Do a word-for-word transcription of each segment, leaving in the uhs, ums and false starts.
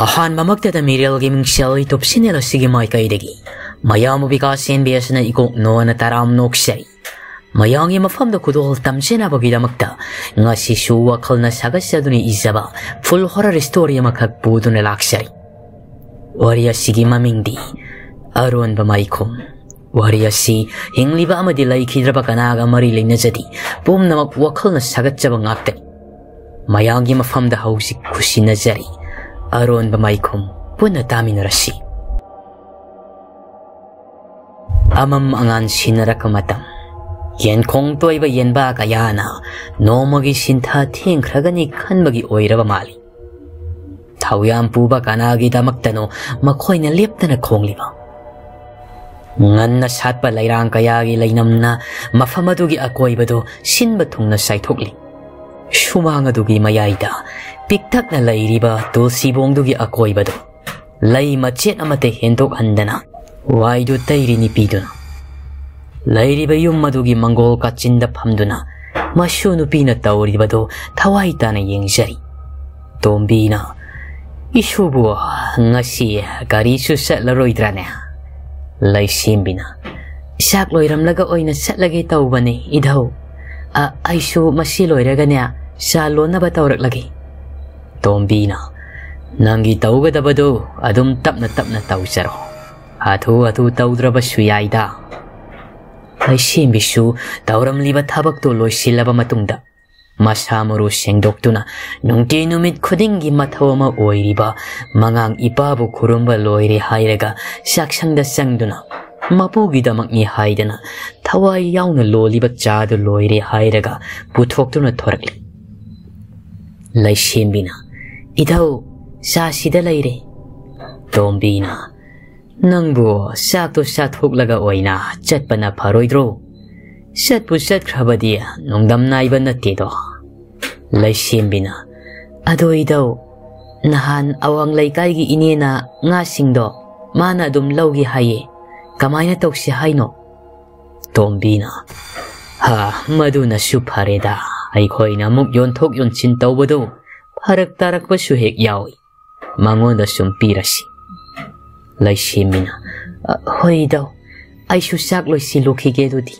ꯑꯍꯥꯟꯕꯃꯛꯇꯗ ꯃꯤꯔꯦꯜꯒꯤ ꯃꯤꯡꯁꯦꯜ YouTube channel ꯑꯁꯤꯒꯤ ꯃꯥꯏꯀꯩꯗꯒꯤ ꯃꯌꯥꯝꯕꯨ ꯕꯤꯀꯥꯁ ꯑꯦꯟ ꯕꯤ ꯑꯦꯁꯅ ꯏꯀꯣꯛ ꯅꯣꯟꯅ ꯇꯔꯥꯝ ꯅꯣꯛꯆꯔꯤ꯫ ꯃꯌꯥꯝꯒꯤ ꯃꯐꯝꯗ ꯈꯨꯗꯣꯜ ꯇꯝꯖꯅꯕꯒꯤꯗꯃꯛꯇ ꯉꯁꯤꯁꯨ ꯋꯥꯈꯜꯅ ꯁꯥꯒꯠꯆꯗꯨꯅ ꯏꯖꯕ full horror story ꯑꯃꯈꯛ ꯄꯨꯗꯨꯅ ꯂꯥꯛꯆꯔꯤ꯫ ꯋꯥꯔꯤ ꯑꯁꯤꯒꯤ ꯃꯃꯤꯡꯗꯤ ꯑꯔꯣꯟꯕ ꯃꯥꯏꯈꯨꯝ꯫ ꯋꯥꯔꯤ ꯑꯁꯤ ꯍꯤꯡꯂꯤꯕ ꯑꯃꯗꯤ ꯂꯩꯈꯤꯗ꯭ꯔꯕ ꯀꯅꯥꯒ ꯃꯔꯤ ꯂꯩꯅꯖꯗꯦ꯫ ꯄꯨꯝꯅꯃꯛ ꯋꯥꯈꯜꯅ ꯁꯥꯒꯠꯆꯕ ꯉꯥꯛꯇꯅꯤ꯫ ꯃꯌꯥꯝꯒꯤ ꯃꯐꯝꯗ ꯍꯧꯖꯤꯛ ꯈꯨꯁꯤꯟꯅꯖꯔꯤ꯫ ꯑꯔꯣꯟꯕ ꯃꯥꯏꯈꯨꯝ ꯄꯨꯟꯅ ꯇꯥꯃꯤꯟꯅꯔꯁꯤ꯫ ꯑꯃꯝ ꯑꯉꯥꯟ ꯁꯤꯟꯅꯔꯛꯄ ꯃꯇꯝ꯫ ꯌꯦꯟꯈꯣꯡ ꯇꯣꯏꯕ ꯌꯦꯟꯕꯥ ꯀꯌꯥꯅ ꯅꯣꯡꯃꯒꯤ ꯁꯤꯟꯊꯥ ꯊꯦꯡꯈ꯭ꯔꯒꯅꯤ ꯈꯟꯕꯒꯤ ꯑꯣꯏꯔꯕ ꯃꯥꯜꯂꯤ꯫ ꯊꯧꯌꯥꯝ ꯄꯨꯕ ꯀꯅꯥꯒꯤꯗꯃꯛꯇꯅꯣ ꯃꯈꯣꯏꯅ ꯂꯦꯞꯇꯅ ꯈꯣꯡꯂꯤꯕ? ꯉꯟꯅ ꯁꯥꯠꯄ ꯂꯩꯔꯥꯡ ꯀꯌꯥꯒꯤ ꯂꯩꯅꯝꯅ ꯃꯐꯝ ꯑꯗꯨꯒꯤ ꯑꯀꯣꯏꯕꯗꯨ ꯁꯤꯟꯕ ꯊꯨꯡꯅ ꯆꯥꯏꯊꯣꯛꯂꯤ꯫ ꯁꯨꯃꯥꯡ ꯑꯗꯨꯒꯤ ꯃꯌꯥꯏꯗ ꯄꯤꯛꯇꯛꯅ ꯂꯩꯔꯤꯕ ꯇꯨꯜꯁꯤꯕꯣꯡꯗꯨꯒꯤ ꯑꯀꯣꯏꯕꯗꯨ ꯂꯩ ꯃꯆꯦꯠ ꯑꯃꯠꯇ ꯍꯦꯟꯗꯣꯛꯍꯟꯗꯅ ꯋꯥꯏꯗꯨ ꯇꯩꯔꯤ ꯅꯨꯄꯤꯗꯨꯅ꯫ ꯂꯩꯔꯤꯕ ꯌꯨꯝ ꯑꯗꯨꯒꯤ ꯃꯪꯒꯣꯜ ꯀꯥꯆꯤꯟꯗ ꯐꯝꯗꯨꯅ ꯃꯁꯨ ꯅꯨꯄꯤꯅ ꯇꯧꯔꯤꯕꯗꯨ ꯊꯋꯥꯏ ꯇꯥꯅ ꯌꯦꯡꯖꯔꯤ꯫ ꯇꯣꯝꯕꯤꯅ, "ꯏꯁꯨꯕꯨ, ꯉꯁꯤ ꯒꯥꯔꯤꯁꯨ ꯆꯠꯂꯔꯣꯏꯗ꯭ꯔꯥꯅꯦ?" ꯂꯩꯁꯦꯝꯕꯤꯅ, "ꯆꯥꯛ ꯂꯣꯏꯔꯝꯂꯒ ꯑꯣꯏꯅ ꯆꯠꯂꯒꯦ ꯇꯧꯕꯅꯦ, ꯏꯙꯧ꯫ ꯑ, ꯑꯩꯁꯨ ꯃꯁꯤ ꯂꯣꯏꯔꯒꯅꯦ, ꯆꯥ ꯂꯣꯟꯅꯕ ꯇꯧꯔꯛꯂꯒꯦ꯫" ꯇꯣꯝꯕꯤꯅ, "ꯅꯪꯒꯤ ꯇꯧꯒꯗꯕꯗꯨ ꯑꯗꯨꯝ ꯇꯞꯅ ꯇꯞꯅ ꯇꯧꯖꯔꯣ꯫ ꯍꯥꯊꯨ ꯍꯥꯊꯨ ꯇꯧꯗ꯭ꯔꯕꯁꯨ ꯌꯥꯏꯗ꯫" ꯂꯩꯁꯦꯝꯕꯤꯁꯨ ꯇꯧꯔꯝꯂꯤꯕ ꯊꯕꯛꯇꯨ ꯂꯣꯏꯁꯤꯜꯂꯕ ꯃꯇꯨꯡꯗ, ꯃꯁꯥ ꯃꯔꯨ ꯁꯦꯡꯗꯣꯛꯇꯨꯅ ꯅꯨꯡꯇꯤ ꯅꯨꯃꯤꯠ ꯈꯨꯗꯤꯡꯒꯤ ꯃꯊꯧ ꯑꯃ ꯑꯣꯏꯔꯤꯕ ꯃꯉꯥꯡ ꯏꯄꯥꯕꯨ ꯈꯨꯔꯨꯝꯕ ꯂꯣꯏꯔꯦ ꯍꯥꯏꯔꯒ ꯆꯥꯛꯁꯪꯗ ꯆꯪꯗꯨꯅ ꯃꯄꯨꯒꯤꯗꯃꯛꯅꯤ ꯍꯥꯏꯗꯅ ꯊꯋꯥꯏ ꯌꯥꯎꯅ ꯂꯣꯜꯂꯤꯕ ꯆꯥꯗꯨ ꯂꯣꯏꯔꯦ ꯍꯥꯏꯔꯒ ꯄꯨꯊꯣꯛꯇꯨꯅ ꯊꯣꯔꯛꯂꯤ꯫ ꯂꯩꯁꯦꯝꯕꯤꯅ, "ꯏꯙꯧ, ꯆꯥ ꯁꯤꯗ ꯂꯩꯔꯦ꯫" ꯇꯣꯝꯕꯤꯅ, "ꯅꯪꯕꯨ ꯆꯥꯛꯇꯣ ꯆꯥꯊꯣꯛꯂꯒ ꯑꯣꯏꯅ ꯆꯠꯄꯅ ꯐꯔꯣꯏꯗ꯭ꯔꯣ? ꯆꯠꯄꯨ ꯆꯠꯈ꯭ꯔꯕꯗꯤ ꯅꯨꯡꯗꯝ ꯅꯥꯏꯕ ꯅꯠꯇꯦꯗꯣ꯫" ꯂꯩꯁꯦꯝꯕꯤꯅ, "ꯑꯗꯣ ꯏꯙꯧ, ꯅꯍꯥꯟ ꯑꯋꯥꯡ ꯂꯩꯀꯥꯏꯒꯤ ꯏꯅꯦꯅ ꯉꯥꯁꯤꯡꯗꯣ ꯃꯥꯅ ꯑꯗꯨꯝ ꯂꯧꯒꯦ ꯍꯥꯏꯌꯦ꯫ ꯀꯃꯥꯏꯅ ꯇꯧꯁꯤ ꯍꯥꯏꯅꯣ?" ꯇꯣꯝꯕꯤꯅ, "ꯍꯥ, ꯃꯗꯨꯅꯁꯨ ꯐꯔꯦꯗ꯫ ꯑꯩꯈꯣꯏꯅ ꯑꯃꯨꯛ ꯌꯣꯟꯊꯣꯛ ꯌꯣꯟꯁꯤꯟ ꯇꯧꯕꯗꯨ ꯐꯔꯛ ꯇꯥꯔꯛꯄꯁꯨ ꯍꯦꯛ ꯌꯥꯎꯏ꯫ ꯃꯉꯣꯟꯗ ꯁꯨꯝ ꯄꯤꯔꯁꯤ꯫ ꯂꯩꯁꯦꯝꯕꯤꯅ, "ꯑ, ꯍꯣꯏ ꯏꯙꯧ, ꯑꯩꯁꯨ ꯆꯥꯛ ꯂꯣꯏꯁꯤꯜꯂꯨꯈꯤꯒꯦ ꯑꯗꯨꯗꯤ"꯫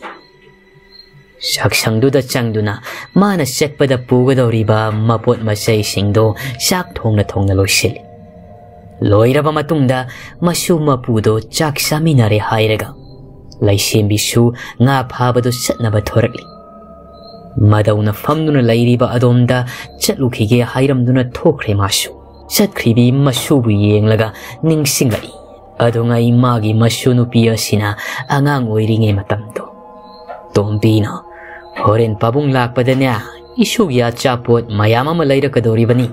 ꯆꯥꯛꯁꯪꯗꯨꯗ ꯆꯪꯗꯨꯅ ꯃꯥꯅ ꯆꯠꯄꯗ ꯄꯨꯒꯗꯧꯔꯤꯕ ꯃꯄꯣꯠ ꯃꯆꯩꯁꯤꯡꯗꯣ ꯆꯥꯛ ꯊꯣꯡꯅ ꯊꯣꯡꯅ ꯂꯣꯏꯁꯤꯜꯂꯤ꯫ ꯂꯣꯏꯔꯕ ꯃꯇꯨꯡꯗ ꯃꯁꯨ ꯃꯄꯨꯗꯣ ꯆꯥꯛ ꯆꯥꯃꯤꯟꯅꯔꯦ ꯍꯥꯏꯔꯒ ꯂꯩꯁꯦꯝꯕꯤꯁꯨ ꯉꯥ ꯐꯥꯕꯗꯨ ꯆꯠꯅꯕ ꯊꯣꯔꯛꯂꯤ꯫ ꯃꯗꯧꯅ ꯐꯝꯗꯨꯅ ꯂꯩꯔꯤꯕ ꯑꯗꯣꯝꯗ ꯆꯠꯂꯨꯈꯤꯒꯦ ꯍꯥꯏꯔꯝꯗꯨꯅ ꯊꯣꯛꯈ꯭ꯔꯦ ꯃꯥꯁꯨ꯫ ꯆꯠꯈ꯭ꯔꯤꯕꯤ ꯃꯁꯨꯕꯨ ꯌꯦꯡꯂꯒ ꯅꯤꯡꯁꯤꯡꯂꯛꯏ꯫ ꯑꯗꯨꯉꯩ ꯃꯥꯒꯤ ꯃꯁꯨ ꯅꯨꯄꯤ ꯑꯁꯤꯅ ꯑꯉꯥꯡ ꯑꯣꯏꯔꯤꯉꯩ ꯃꯇꯝꯗꯣ꯫ ꯇꯣꯝꯕꯤꯅ, "ꯍꯣꯔꯦꯟ ꯄꯥꯕꯨꯡ ꯂꯥꯛꯄꯗꯅꯦ, ꯏꯁꯨꯒꯤ ꯑꯆꯥꯄꯣꯠ ꯃꯌꯥꯝ ꯑꯃ ꯂꯩꯔꯛꯀꯗꯧꯔꯤꯕꯅꯤ"꯫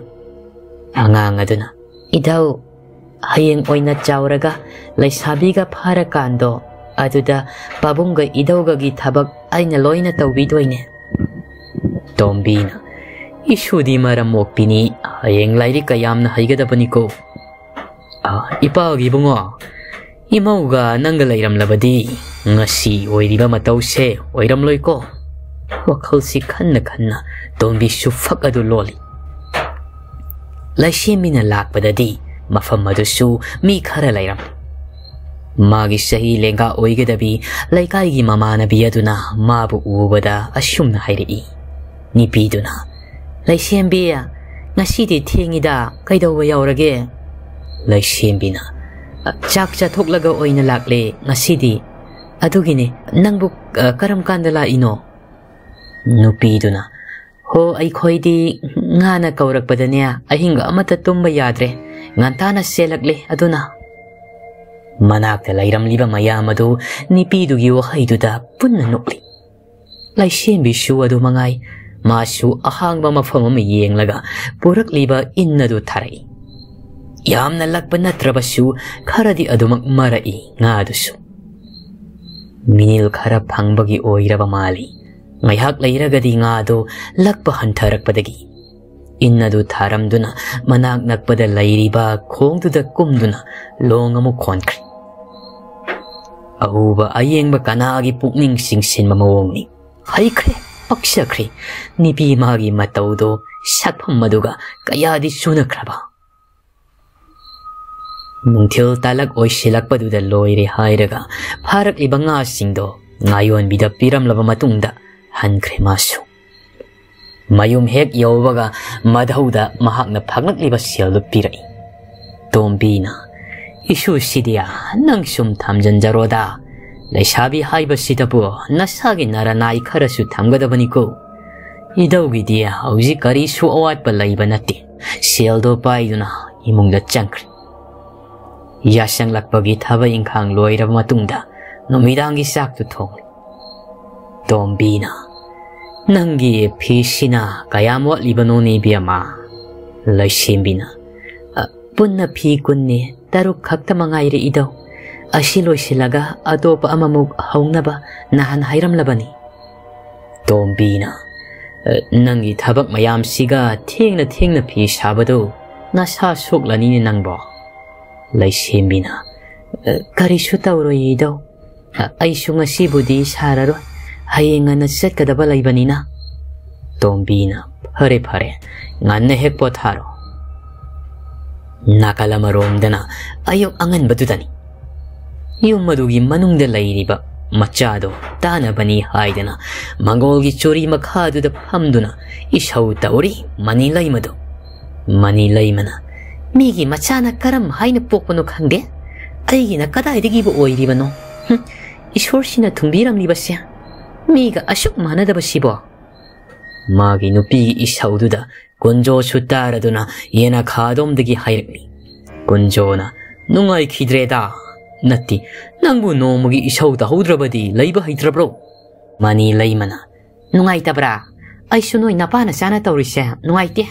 ꯑꯉꯥꯡ ꯑꯗꯨꯅ, "ꯏꯙꯧ, ꯍꯌꯦꯡ ꯑꯣꯏꯅ ꯆꯥꯎꯔꯒ ꯂꯩꯁꯥꯕꯤꯒ ꯐꯥꯔꯀꯥꯟꯗꯣ, ꯑꯗꯨꯗ ꯄꯥꯕꯨꯡꯒ ꯏꯙꯧꯒꯒꯤ ꯊꯕꯛ ꯑꯩꯅ ꯂꯣꯏꯅ ꯇꯧꯕꯤꯗꯣꯏꯅꯦ"꯫ ꯇꯣꯝꯕꯤꯅ, "ꯏꯁꯨꯗꯤ ꯃꯔꯝ ꯃꯣꯛꯄꯤꯅꯤ, ꯍꯌꯦꯡ ꯂꯥꯏꯔꯤꯛ ꯀꯌꯥꯝꯅ ꯍꯩꯒꯗꯕꯅꯤꯀꯣ"꯫ "ꯑ, ꯏꯄꯥꯒꯤ ꯏꯕꯨꯡꯉꯣ, ꯏꯃꯧꯒ ꯅꯪꯒ ꯂꯩꯔꯝꯂꯕꯗꯤ ꯉꯁꯤ ꯑꯣꯏꯔꯤꯕ ꯃꯇꯧꯁꯦ ꯑꯣꯏꯔꯝꯂꯣꯏꯀꯣ"꯫ ꯋꯥꯈꯜꯁꯤ ꯈꯟꯅ ꯈꯟꯅ ꯇꯣꯝꯕꯤꯁꯨ ꯐꯛ ꯑꯗꯨ ꯂꯣꯜꯂꯤ꯫ ꯂꯩꯁꯦꯝꯕꯤꯅ ꯂꯥꯛꯄꯗꯗꯤ ꯃꯐꯝ ꯑꯗꯨꯁꯨ ꯃꯤ ꯈꯔ ꯂꯩꯔꯝꯃꯤ꯫ ꯃꯥꯒꯤ ꯆꯍꯤ ꯂꯦꯡꯒꯥ ꯑꯣꯏꯒꯗꯕꯤ ꯂꯩꯀꯥꯏꯒꯤ ꯃꯃꯥꯟꯅꯕꯤ ꯑꯗꯨꯅ ꯃꯥꯕꯨ ꯎꯕꯗ ꯑꯁꯨꯝꯅ ꯍꯥꯏꯔꯛꯏ꯫ ꯅꯨꯄꯤꯗꯨꯅ, "ꯂꯩꯁꯦꯝꯕꯤ, ꯉꯁꯤꯗꯤ ꯊꯦꯡꯉꯤꯗ, ꯀꯩꯗꯧꯕ ꯌꯥꯎꯔꯒꯦ?" ꯂꯩꯁꯦꯝꯕꯤꯅ, "ꯆꯥꯛ ꯆꯥꯊꯣꯛꯂꯒ ꯑꯣꯏꯅ ꯂꯥꯛꯂꯦ ꯉꯁꯤꯗꯤ꯫ ꯑꯗꯨꯒꯤꯅꯦ, ꯅꯪꯕꯨ, ꯑ, ꯀꯔꯝ ꯀꯥꯟꯗ ꯂꯥꯛꯏꯅꯣ?" ꯅꯨꯄꯤꯗꯨꯅ, "ꯍꯣ, ꯑꯩꯈꯣꯏꯗꯤ ꯉꯥꯅ ꯀꯧꯔꯛꯄꯗꯅꯦ, ꯑꯍꯤꯡꯒ ꯑꯃꯠꯇ ꯇꯨꯝꯕ ꯌꯥꯗ꯭ꯔꯦ, ꯉꯟꯇꯥꯅ ꯆꯦꯜꯂꯛꯂꯦ ꯑꯗꯨꯅ"꯫ ꯃꯅꯥꯛꯇ ꯂꯩꯔꯝꯂꯤꯕ ꯃꯌꯥꯝ ꯑꯗꯨ ꯅꯨꯄꯤꯗꯨꯒꯤ ꯋꯥꯍꯩꯗꯨꯗ ꯄꯨꯟꯅ ꯅꯣꯛꯂꯤ꯫ ꯂꯩꯁꯦꯝꯕꯤꯁꯨ ꯑꯗꯨ ꯃꯉꯥꯏ, ꯃꯥꯁꯨ ꯑꯍꯥꯡꯕ ꯃꯐꯝ ꯑꯃ ꯌꯦꯡꯂꯒ ꯄꯨꯔꯛꯂꯤꯕ ꯏꯟ ꯑꯗꯨ ꯊꯥꯔꯛꯏ꯫ ꯌꯥꯝꯅ ꯂꯛꯄ ꯅꯠꯇ꯭ꯔꯕꯁꯨ ꯈꯔꯗꯤ ꯑꯗꯨꯃꯛ ꯃꯔꯛꯏ ꯉꯥꯗꯨꯁꯨ꯫ ꯃꯤꯅꯤꯜ ꯈꯔ ꯐꯪꯕꯒꯤ ꯑꯣꯏꯔꯕ ꯃꯥꯜꯂꯤ꯫ ꯉꯥꯏꯍꯥꯛ ꯂꯩꯔꯒꯗꯤ ꯉꯥꯗꯨ ꯂꯛꯄ ꯍꯟꯊꯔꯛꯄꯗꯒꯤ ꯏꯟ ꯑꯗꯨ ꯊꯥꯔꯝꯗꯨꯅ ꯃꯅꯥꯛ ꯅꯛꯄꯗ ꯂꯩꯔꯤꯕ ꯈꯣꯡꯗꯨꯗ ꯀꯨꯝꯗꯨꯅ ꯂꯣꯡ ꯑꯃꯨꯛ ꯈꯣꯟꯈ꯭ꯔꯦ꯫ ꯑꯎꯕ ꯑꯌꯦꯡꯕ ꯀꯅꯥꯒꯤ ꯄꯨꯛꯅꯤꯡ ꯆꯤꯡꯁꯤꯟꯕ ꯃꯑꯣꯡꯅꯤ꯫ ꯍꯩꯈ꯭ꯔꯦ, ꯄꯛꯆꯈ꯭ꯔꯦ꯫ ꯅꯨꯄꯤ ꯃꯥꯒꯤ ꯃꯇꯧꯗꯣ, ꯁꯛꯐꯝ ꯑꯗꯨꯒ ꯀꯌꯥꯗꯤ ꯆꯨꯅꯈ꯭ꯔꯕ꯫ ꯅꯨꯡꯊꯤꯜ ꯇꯥꯂꯛ ꯑꯣꯏꯁꯤꯜꯂꯛꯄꯗꯨꯗ ꯂꯣꯏꯔꯦ ꯍꯥꯏꯔꯒ ꯐꯥꯔꯛꯂꯤꯕ ꯉꯥꯁꯤꯡꯗꯣ ꯉꯥꯌꯣꯟꯕꯤꯗ ꯄꯤꯔꯝꯂꯕ ꯃꯇꯨꯡꯗ ꯍꯟꯈ꯭ꯔꯦ ꯃꯥꯁꯨ꯫ ꯃꯌꯨꯝ ꯍꯦꯛ ꯌꯧꯕꯒ ꯃꯙꯧꯗ ꯃꯍꯥꯛꯅ ꯐꯪꯂꯛꯂꯤꯕ ꯁꯦꯜꯗꯨ ꯄꯤꯔꯛꯏ꯫ ꯇꯣꯝꯕꯤꯅ, "ꯏꯁꯨ ꯁꯤꯗꯤꯌꯥ, ꯅꯪ ꯁꯨꯝ ꯊꯝꯖꯟꯖꯔꯣꯗ꯫ ꯂꯩꯁꯥꯕꯤ ꯍꯥꯏꯕꯁꯤꯗꯕꯨ ꯅꯁꯥꯒꯤ ꯅꯔꯅꯥꯏ ꯈꯔꯁꯨ ꯊꯝꯒꯗꯕꯅꯤꯀꯣ꯫ ꯏꯙꯧꯒꯤꯗꯤ ꯍꯧꯖꯤꯛ ꯀꯔꯤꯁꯨ ꯑꯋꯥꯠꯄ ꯂꯩꯕ ꯅꯠꯇꯦ"꯫ ꯁꯦꯜꯗꯣ ꯄꯥꯏꯗꯨꯅ ꯏꯃꯨꯡꯗ ꯆꯪꯈ꯭ꯔꯦ꯫ ꯌꯥꯁꯪꯂꯛꯄꯒꯤ ꯊꯕꯛ ꯏꯪꯈꯥꯡ ꯂꯣꯏꯔꯕ ꯃꯇꯨꯡꯗ ꯅꯨꯃꯤꯗꯥꯡꯒꯤ ꯆꯥꯛꯇꯨ ꯊꯣꯡꯂꯤ꯫ ꯇꯣꯝꯕꯤꯅ, "ꯅꯪꯒꯤ ꯐꯤꯁꯤꯅ ꯀꯌꯥꯝ ꯋꯥꯠꯂꯤꯕꯅꯣꯅꯦ, ꯏꯕꯦꯝꯃ?" ꯂꯩꯁꯦꯝꯕꯤꯅ, "ꯑ, ꯄꯨꯟꯅ ꯐꯤ ꯀꯨꯟꯅꯤ, ꯇꯔꯨꯛ ꯈꯛꯇ ꯃꯉꯥꯏꯔꯦ ꯏꯙꯧ꯫ ꯑꯁꯤ ꯂꯣꯏꯁꯤꯜꯂꯒ ꯑꯇꯣꯞꯄ ꯑꯃꯃꯨꯛ ꯍꯧꯅꯕ ꯅꯍꯥꯟ ꯍꯥꯏꯔꯝꯂꯕꯅꯤ"꯫ ꯇꯣꯝꯕꯤꯅ, "ꯑ, ꯅꯪꯒꯤ ꯊꯕꯛ ꯃꯌꯥꯝꯁꯤꯒ ꯊꯦꯡꯅ ꯊꯦꯡꯅ ꯐꯤ ꯁꯥꯕꯗꯨ ꯅꯁꯥ ꯁꯣꯛꯂꯅꯤꯅꯦ ꯅꯪꯕꯣ"꯫ ꯂꯩꯁꯦꯝꯕꯤꯅ, "ꯑ, ꯀꯔꯤꯁꯨ ꯇꯧꯔꯣꯏ ꯏꯙꯧ꯫ ꯑ, ꯑꯩꯁꯨ ꯉꯁꯤꯕꯨꯗꯤ ꯁꯥꯔꯔꯣꯏ꯫ ꯍꯌꯦꯡ ꯉꯟꯅ ꯆꯠꯀꯗꯕ ꯂꯩꯕꯅꯤꯅ"꯫ ꯇꯣꯝꯕꯤꯅ, "ꯐꯔꯦ, ꯐꯔꯦ, ꯉꯟꯅ ꯍꯦꯛ ꯄꯣꯊꯥꯔꯣ"꯫ ꯅꯥꯀꯜ ꯑꯃꯔꯣꯝꯗꯅ ꯑꯌꯨꯛ ꯑꯉꯟꯕꯗꯨꯗꯅꯤ꯫ ꯌꯨꯝ ꯑꯗꯨꯒꯤ ꯃꯅꯨꯡꯗ ꯂꯩꯔꯤꯕ ꯃꯆꯥꯗꯣ ꯇꯥꯅꯕꯅꯤ ꯍꯥꯏꯗꯅ ꯃꯪꯒꯣꯜꯒꯤ ꯆꯨꯔꯤ ꯃꯈꯥꯗꯨꯗ ꯐꯝꯗꯨꯅ ꯏꯁꯧ ꯇꯧꯔꯤ ꯃꯅꯤ ꯂꯩꯃꯗꯣ꯫ ꯃꯅꯤ ꯂꯩꯃꯅ, "ꯃꯤꯒꯤ ꯃꯆꯥꯅ ꯀꯔꯝ ꯍꯥꯏꯅ ꯄꯣꯛꯄꯅꯣ ꯈꯪꯗꯦ, ꯑꯩꯒꯤꯅ ꯀꯗꯥꯏꯗꯒꯤꯕꯨ ꯑꯣꯏꯔꯤꯕꯅꯣ? ꯍꯨꯝ, ꯏꯁꯣꯔꯁꯤꯅ ꯊꯨꯡꯕꯤꯔꯝꯂꯤꯕꯁꯦ ꯃꯤꯒ ꯑꯁꯨꯛ ꯃꯥꯟꯅꯗꯕꯁꯤꯕꯣ?" ꯃꯥꯒꯤ ꯅꯨꯄꯤꯒꯤ ꯏꯁꯧꯗꯨꯗ ꯀꯨꯟꯖꯣꯁꯨ ꯇꯥꯔꯗꯨꯅ ꯌꯦꯅꯈꯥꯗꯣꯝꯗꯒꯤ ꯍꯥꯏꯔꯛꯂꯤ꯫ ꯀꯨꯟꯖꯣꯅ, "ꯅꯨꯡꯉꯥꯏꯈꯤꯗ꯭ꯔꯦꯗ꯫ ꯅꯠꯇꯦ, ꯅꯪꯕꯨ ꯅꯣꯡꯃꯒꯤ ꯏꯁꯧ ꯇꯧꯍꯧꯗ꯭ꯔꯕꯗꯤ ꯂꯩꯕ ꯍꯩꯇ꯭ꯔꯕ꯭ꯔꯣ?" ꯃꯅꯤ ꯂꯩꯃꯅ, "ꯅꯨꯡꯉꯥꯏꯇꯕ꯭ꯔꯥ? ꯑꯩꯁꯨ ꯅꯣꯏ ꯅꯄꯥꯅ ꯆꯥꯅ ꯇꯧꯔꯤꯁꯦ ꯅꯨꯡꯉꯥꯏꯇꯦ"꯫